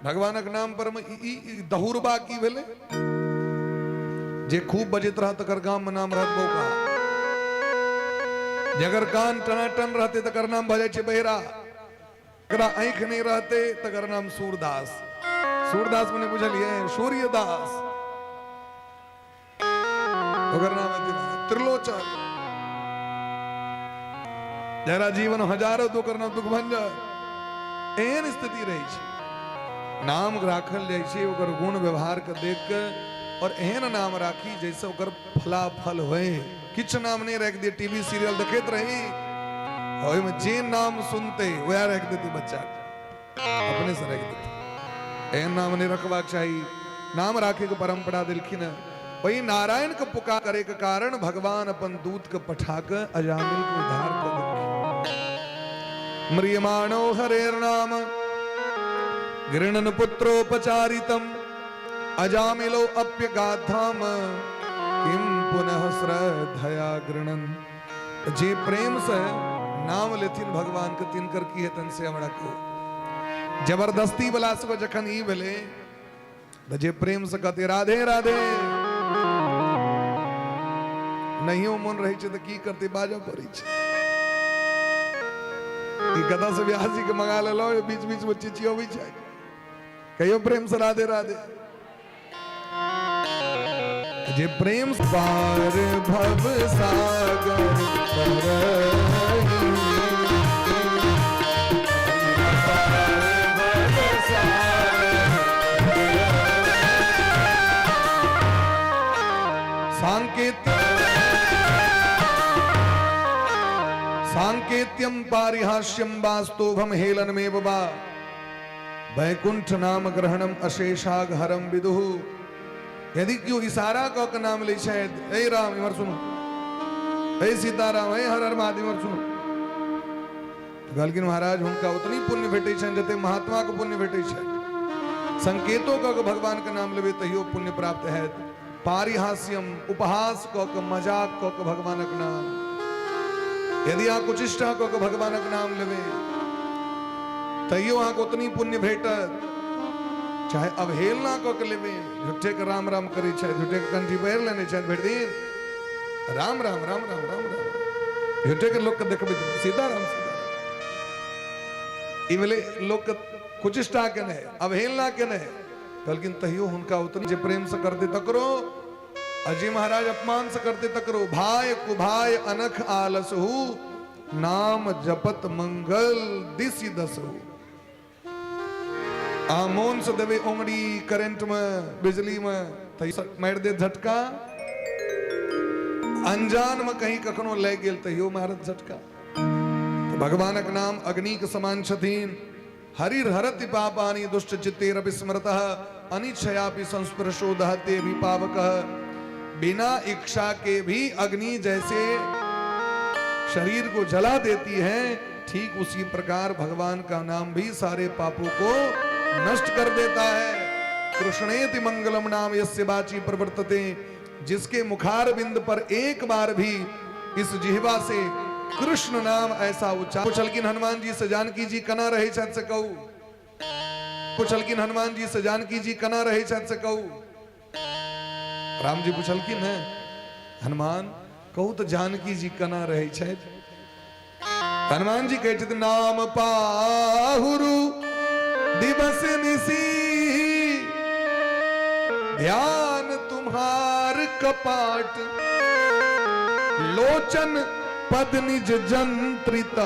Speaker 1: भगवानक नाम पर में ई दहुरबा की भेलै? जे खूब बजैत रहत तकर गाम में नाम रहत बौका, जकर कान टनाटन रहते तकर नाम भऽ जाइ छै बहिरा, जकरा आँखि नहि रहते तकर नाम सूरदास। सूरदास मने बुझलियै सूर्यदास, ओकर नाम हेतै त्रिलोचन। जकरा जीवन हजारो तो ओकर नाम दुखभंजन। एहन स्थिति रहै छै। नाम राखल जाइ छै ओकर गुण व्यवहार के देख के, और एहन नाम राखी जैसे ओकर फलाफल होए। किछु नाम नहीं राखि दिए, टीवी सीरियल देखैत रही ओहिमे जे नाम सुनते वएह राखि देते, बच्चा के अपने से राखि देते। एहन नाम नहीं रखबाक चाही। नाम राखे के परंपरा देलखिन है। वही नारायण के पुकार करे के कारण भगवान अपन दूत के पठा के अजामिल के उद्धार कर देलखिन। म्रियमाणो हरेर नाम गृणन पुत्रोपचारितम अजामिलो अप्यगाधाम किम पुनः श्रद्धया गृणन। जे प्रेम से नाम लेथिन भगवान के तिनकर की हेतन से हमरा कहू। जबरदस्ती वाला सब जखन ई भेलै तऽ जे प्रेम से कहते राधे राधे, नहियो मन रहै छै तऽ की करतै, बाजऽ पड़ै छै। ई कतऽ से व्यास जी के मंगा लेलहुँ, बीच बीच में चिचियबै छै, कहियो प्रेम से राधे राधे। जे प्रेम पार भव सागर सांकेत सांकेत्यम पारिहास्यम वास्तोभम हेलनमेव वा वैकुंठ नाम ग्रहणम अशेषाग हरम विदुः। यदि केओ इशारा कऽ के नाम लै छथि, हे राम इम्हर सुनू, हे सीताराम, हे हर हर महादेव इम्हर सुनू, तऽ कहलखिन महाराज हुनका उतनी पुण्य भेटै छनि जते महात्मा के पुण्य भेटै छनि। संकेतो कऽ के भगवान के नाम लेबै तहियो पुण्य प्राप्त हैत। पारिहास्यम उपहास कऽ के, मजाक कऽ के भगवानक नाम, यदि अहाँ कुचिष्टा कऽ के भगवानक नाम लेबै तैयो अहाँके ओतनी पुण्य भेटत। चाहे अवहेलना कऽ के लेबै, झूठे के राम राम करै छथि, झूठे के कंठी पहिर लेने छथि, भरि दिन राम राम राम राम राम राम, झूठे के लोक के देखबै सीताराम सीताराम, ई भेलै लोक के कुचिष्टा केने, अवहेलना केने। कहलखिन तैयो हुनका उतनी जे प्रेम से करते तकरो, अजय महाराज अपमान से करते तकरो। भाय कुभाय अनख आलसहु, नाम जपत मंगल दिशि दसहु। आ मोन से देवे उंगली करंट में बिजली में तो मारि दे झटका, अनजान में कहीं कखनो लागि गेल तैयो मारत झटका। तो भगवानक नाम अग्नि के समान छथिन। हरिर हरति पापानि दुष्ट चित्तेरपि स्मृतः अनिच्छयापि संस्पृशो दहते भी पावकः। बिना इच्छा के भी अग्नि जैसे शरीर को जला देती है, ठीक उसी प्रकार भगवान का नाम भी सारे पापों को नष्ट कर देता है। कृष्णेति मंगलम नाम यस्य वाची प्रवर्तते, जिसके मुखारविंद पर एक बार भी इस जिह्वा से कृष्ण नाम ऐसा उच्चार। पुछलखिन हनुमान जी से जानकी जी कना रहे छथि से कहू। पुछलखिन हनुमान जी से जानकी जी कना रहे छथि से कहू। राम जी पुछलखिन है हनुमान कहू तो जानकी जी कना रहे छथि। हनुमान जी कहै छथिन नाम पाहुरु दिवस निसी ध्यान तुम्हार कपाट लोचन पद निज जंत्रित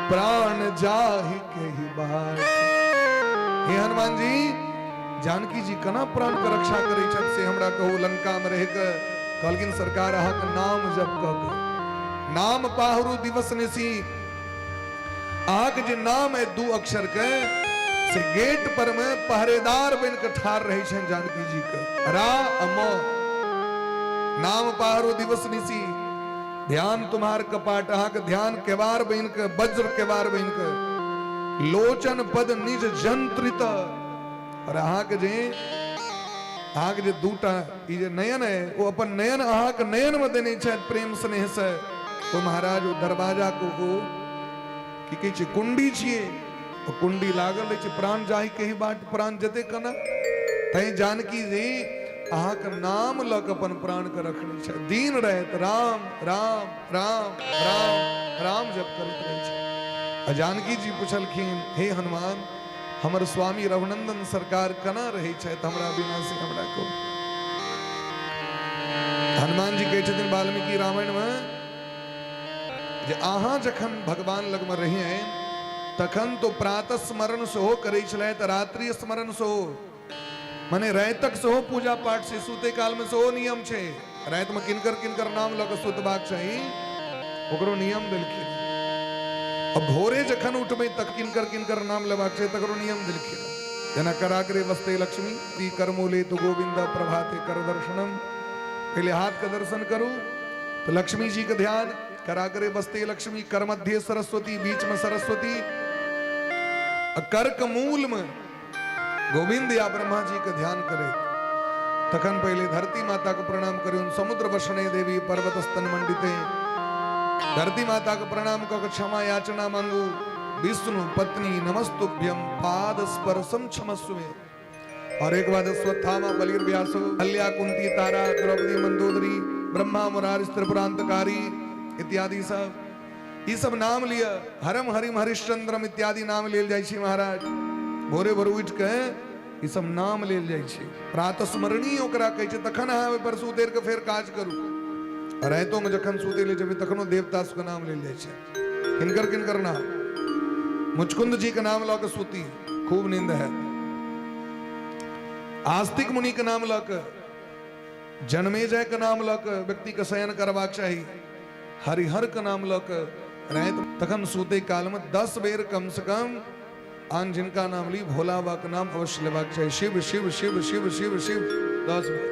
Speaker 1: प्राण जाहि के ही बाट। हे हनुमान जी, जानकी जी केना प्राण के रक्षा करै छथि से हमरा कहू। लंका में रहि कऽ कहलखिन सरकार अहाँके नाम जप कऽ के, नाम पाहरू दिवस निशी, अहाँके जे नाम है 2 अक्षर के, से गेट पर में पहरेदार बन के ठार रहे छनि जानकी जी के। रा अ म नाम पाहरू दिवस निशी, ध्यान तुम्हार कपाट, अहाँके ध्यान केवार बन के, वज्र केवार बन के, लोचन पद निज जंत्रित। और अहाँके जे दूटा ई जे नयन है, ओ अपन नयन अहाँके नयन में देने छथि प्रेम स्नेह से। तो महाराज ओ दरवाजा को ओ की कहै छै, कुंडी छियै, ओ कुंडी लागल रहै छै, प्राण जाहि के ही बाट प्राण जते कना। तैं जानकी जी अहाँके नाम लऽ कऽ अपन प्राण के रखने छै, दिन राति राम राम राम राम राम जप करैत रहै छै। आ जानकी जी पुछलखिन, हे हनुमान, हमर स्वामी रघुनंदन सरकार केना रहै छथि हमरा बिना, से हमरा कहू। हनुमान जी कहै छथिन वाल्मीकि रामायण में जे अहाँ जखन भगवान लगमे रहियै तखन तो प्रातः स्मरण सेहो करै छलथि, रात्रि स्मरण सेहो, माने रातिक सेहो पूजा पाठ से सुते काल में सेहो नियम छै, राति में किनकर किनकर नाम लऽ कऽ सुतबाक चाही ओकरो नियम देलखिन। आ भोरे जखन उठबै तक किनकर किनकर नाम लेबाक छै तकरो नियम देलखिन। जेना कराग्रे वस्ते लक्ष्मी ती करमूले तु गोविंद प्रभाते कर दर्शनम, पहले हाथ के दर्शन करू तो लक्ष्मी जी के ध्यान, कराग्रे वस्ते लक्ष्मी, कर मध्य सरस्वती, बीच में सरस्वती, कर्क मूल में गोविंद या ब्रह्मा जी के ध्यान करे। तखन पहले धरती माता के प्रणाम करियौन, समुद्र वसने देवी पर्वत स्तन मंडिते, धरती माता के प्रणाम कऽ के क्षमा याचना मांगू, विष्णु पत्नी नमस्तुभ्यम पाद स्पर्शम क्षमस्वे। और एक बाद अश्वत्थामा बलिर व्यासो अल्या कुंती तारा द्रौपदी मंदोदरी ब्रह्मा मुरारी त्रिपुरांतकारी इत्यादि सब, ई सब नाम लिअ, हरम हरिम हरिश्चंद्रम इत्यादि नाम लेल जाइ छै महाराज। भोरे भोर उठि के ई सब नाम लेल जाइ छै, प्रातः स्मरणीय ओकरा कहै छै। तखन अहाँ ओहि पर से उतरि के फेर काज करू। रातिो में जखन सुतै ले जेबै तखनो देवता सबके नाम लेल जाइ छै। किनकर किनकर नाम? मुचकुंद जी के नाम लऽ के सुती, खूब नींद हैत। आस्तिक मुनि के नाम लऽ के, जन्मेजय के नाम लऽ के व्यक्ति के शयन करबाक चाही, हरिहर के नाम लऽ के राति तखन सुते काल में 10 बेर कम से कम आन जिनका नाम ली भोला बाबा के नाम अवश्य लेबाक चाही, शिव शिव शिव शिव शिव शिव 10 बेर।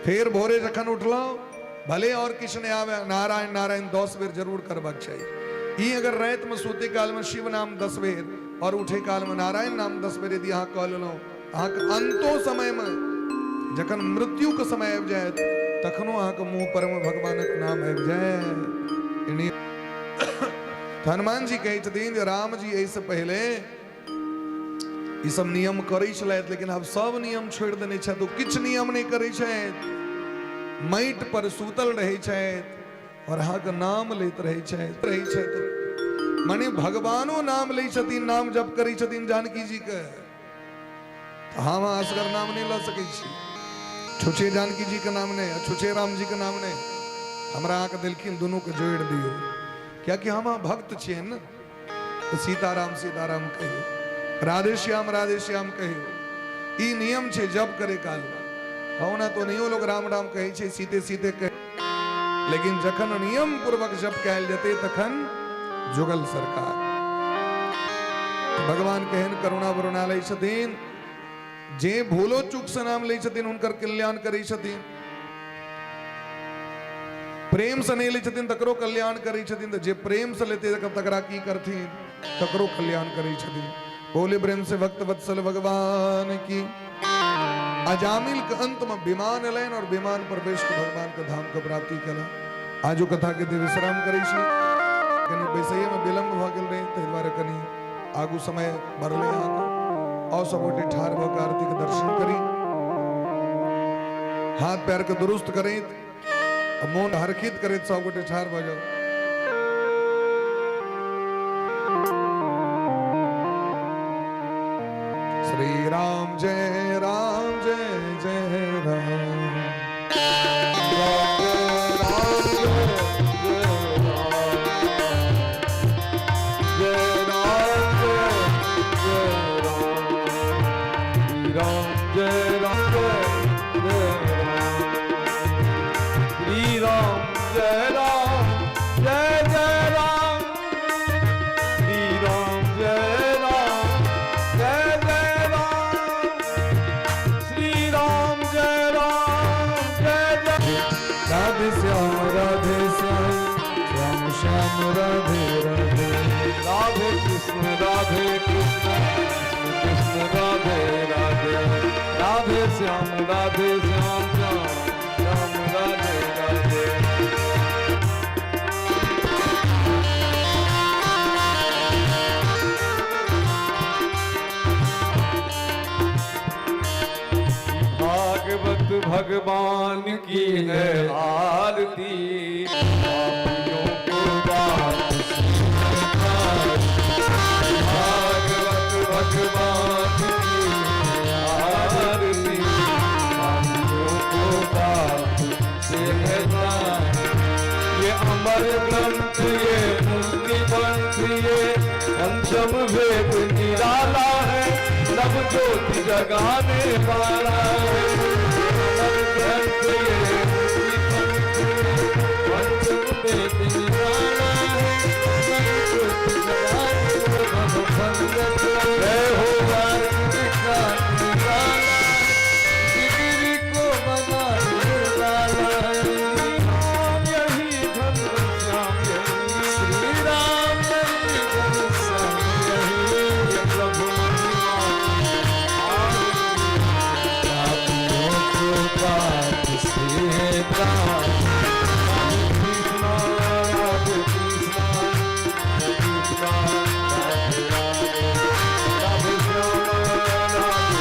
Speaker 1: फेर भोरे जखन उठलहुँ भले और किछु नहि आवे, नारायण नारायण 10 बेर जरूर करबाक चाही। ई अगर राति में सुते काल में शिव नाम 10 बेर और उठे काल में नारायण नाम 10 बेर यदि अहाँ कऽ लेलहुँ, अहाँके अंतो समय में जखन मृत्यु के समय आबि जायत तखनो अहाँके मुँह पर में भगवानक नाम आबि जायत। हनुमान जी कहै छथिन जे राम जी एहिसँ पहिले ई सब नियम करै छलथि, लेकिन आब सब नियम छोड़ि देने छथि, ओ किछु नियम नहि करै छथि, माटि पर सुतल रहै छथि और अहाँके नाम लैत रहै छथि रहै छथि। माने भगवानो नाम लै छथिन, नाम जप करै छथिन जानकी जी के। हम असगर नाम नहि लऽ सकै छी, छुछे जानकी जी के नाम नहि, छुछे राम जी के नाम नहि, हमरा अहाँके देलखिन दुनू के जोड़ि दियौ, कियाकि हम अहाँ भक्त छियै ने। तऽ सीताराम सीताराम कहियौ, राधे श्याम राधे श्याम कहियौ, ई नियम छै जप करे काल में। ओना तो नहियो लोग राम राम कहै छै, सीते सीते कहै, लेकिन जखन नियम पूर्वक जप कयल जेतै तखन जुगल सरकार भगवान केहन करुणा वरुणा लै छथिन, जे भूलो चूक से नाम लै छथिन हुनकर कल्याण करै छथिन, प्रेम से नहि लै छथिन तकरो कल्याण करै छथिन, तऽ जे प्रेम से लेतै तकरा की करथिन, तकरो कल्याण करै छथिन। बोले प्रेम से भक्त वत्सल भगवान की। अजामिल के अंत में विमान एलनि और विमान पर बैस के भगवान के धाम के प्राप्ति केलनि। आजो कथा के विश्राम करै छी, कनि बैसैये में विलम्ब भऽ गेल रहै, ताहि दुआरे कनि आगू समय बढ़लै अहाँके। आओ सब गोटे ठाढ़ भऽ के आरती के दर्शन करी, हाथ पैर के दुरुस्त करैत मोन हरखित करैत सब गोटे ठाढ़ भऽ जाउ। श्री राम जय राम जय जय राम,
Speaker 3: जय राम जय जय राम। राम जय राम जय जय राम। श्री राम जय राम जय जय राम। श्री राम जय राम जय जय राम। श्री राम जय राम जय जय।
Speaker 1: राधे श्याम राधे श्याम श्याम श्याम राधे राधे।
Speaker 3: राधे कृष्ण कृष्ण कृष्ण राधे राधे। राधे श्याम श्याम श्याम राधे राधे। भागवत भगवान की है आरती, पापियों को पाप से भागवत भगवान की है आरती, पापियों को पाप से है तार। ये अमर ग्रंथ ये मुक्ति पंथ ये पंचम वेद निराला है, नव ज्योति जगाने वाला है। अमर ग्रंथ ये मुक्ति पंथ ये पंचम वेद निराला है, नव ज्योति जगाने वाला है। जय हो वाल्मीकि निराला है, गिरी को बनाने वाला है। राम यही धन श्याम यही, श्री राम यही धन श्याम यही, ये प्रभु महिमा
Speaker 1: पापियों को पाप से तार।
Speaker 3: कृष्ण राधे कृष्ण कृष्ण राधे राधे, राधे श्याम राधे श्याम श्याम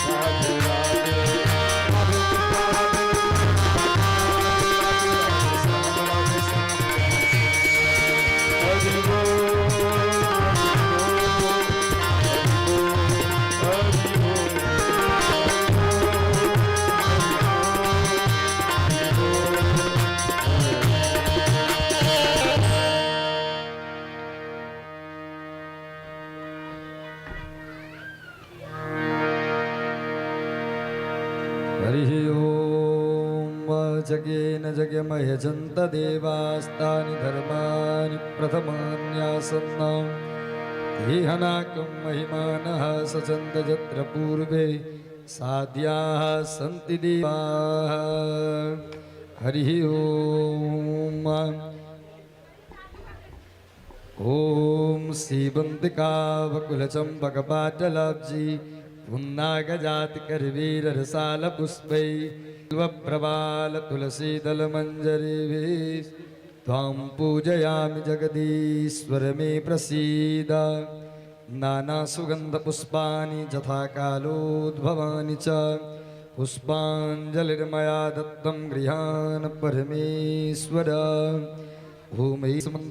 Speaker 3: श्याम राधे राधे, राधे कृष्ण राधे राधे श्याम राधे श्याम हरि बोल हरि बोल हरि बोल हरि बोल।
Speaker 4: हरिः ॐ। जगेन जगमयजन्त देवास्तानि धर्माणि प्रथमान्यासन्नां देहनाकं महिमानः सचन्त यत्र पूर्वे साध्याः सन्ति देवाः। हरिः ॐ। ॐ श्रीवन्तिकावकुलचम्पकपाटलाब्जी पुन्नागजातकरवीररसालपुष्पै प्रबालतुलसीदलमञ्जरीभिः त्वां पूजयामि जगदीश्वर मे प्रसीद। नानासुगन्धपुष्पाणि यथा कालोद्भवानि च पुष्पाञ्जलिर्मया दत्तं गृहान् परमेश्वर। भूमि मन्त्र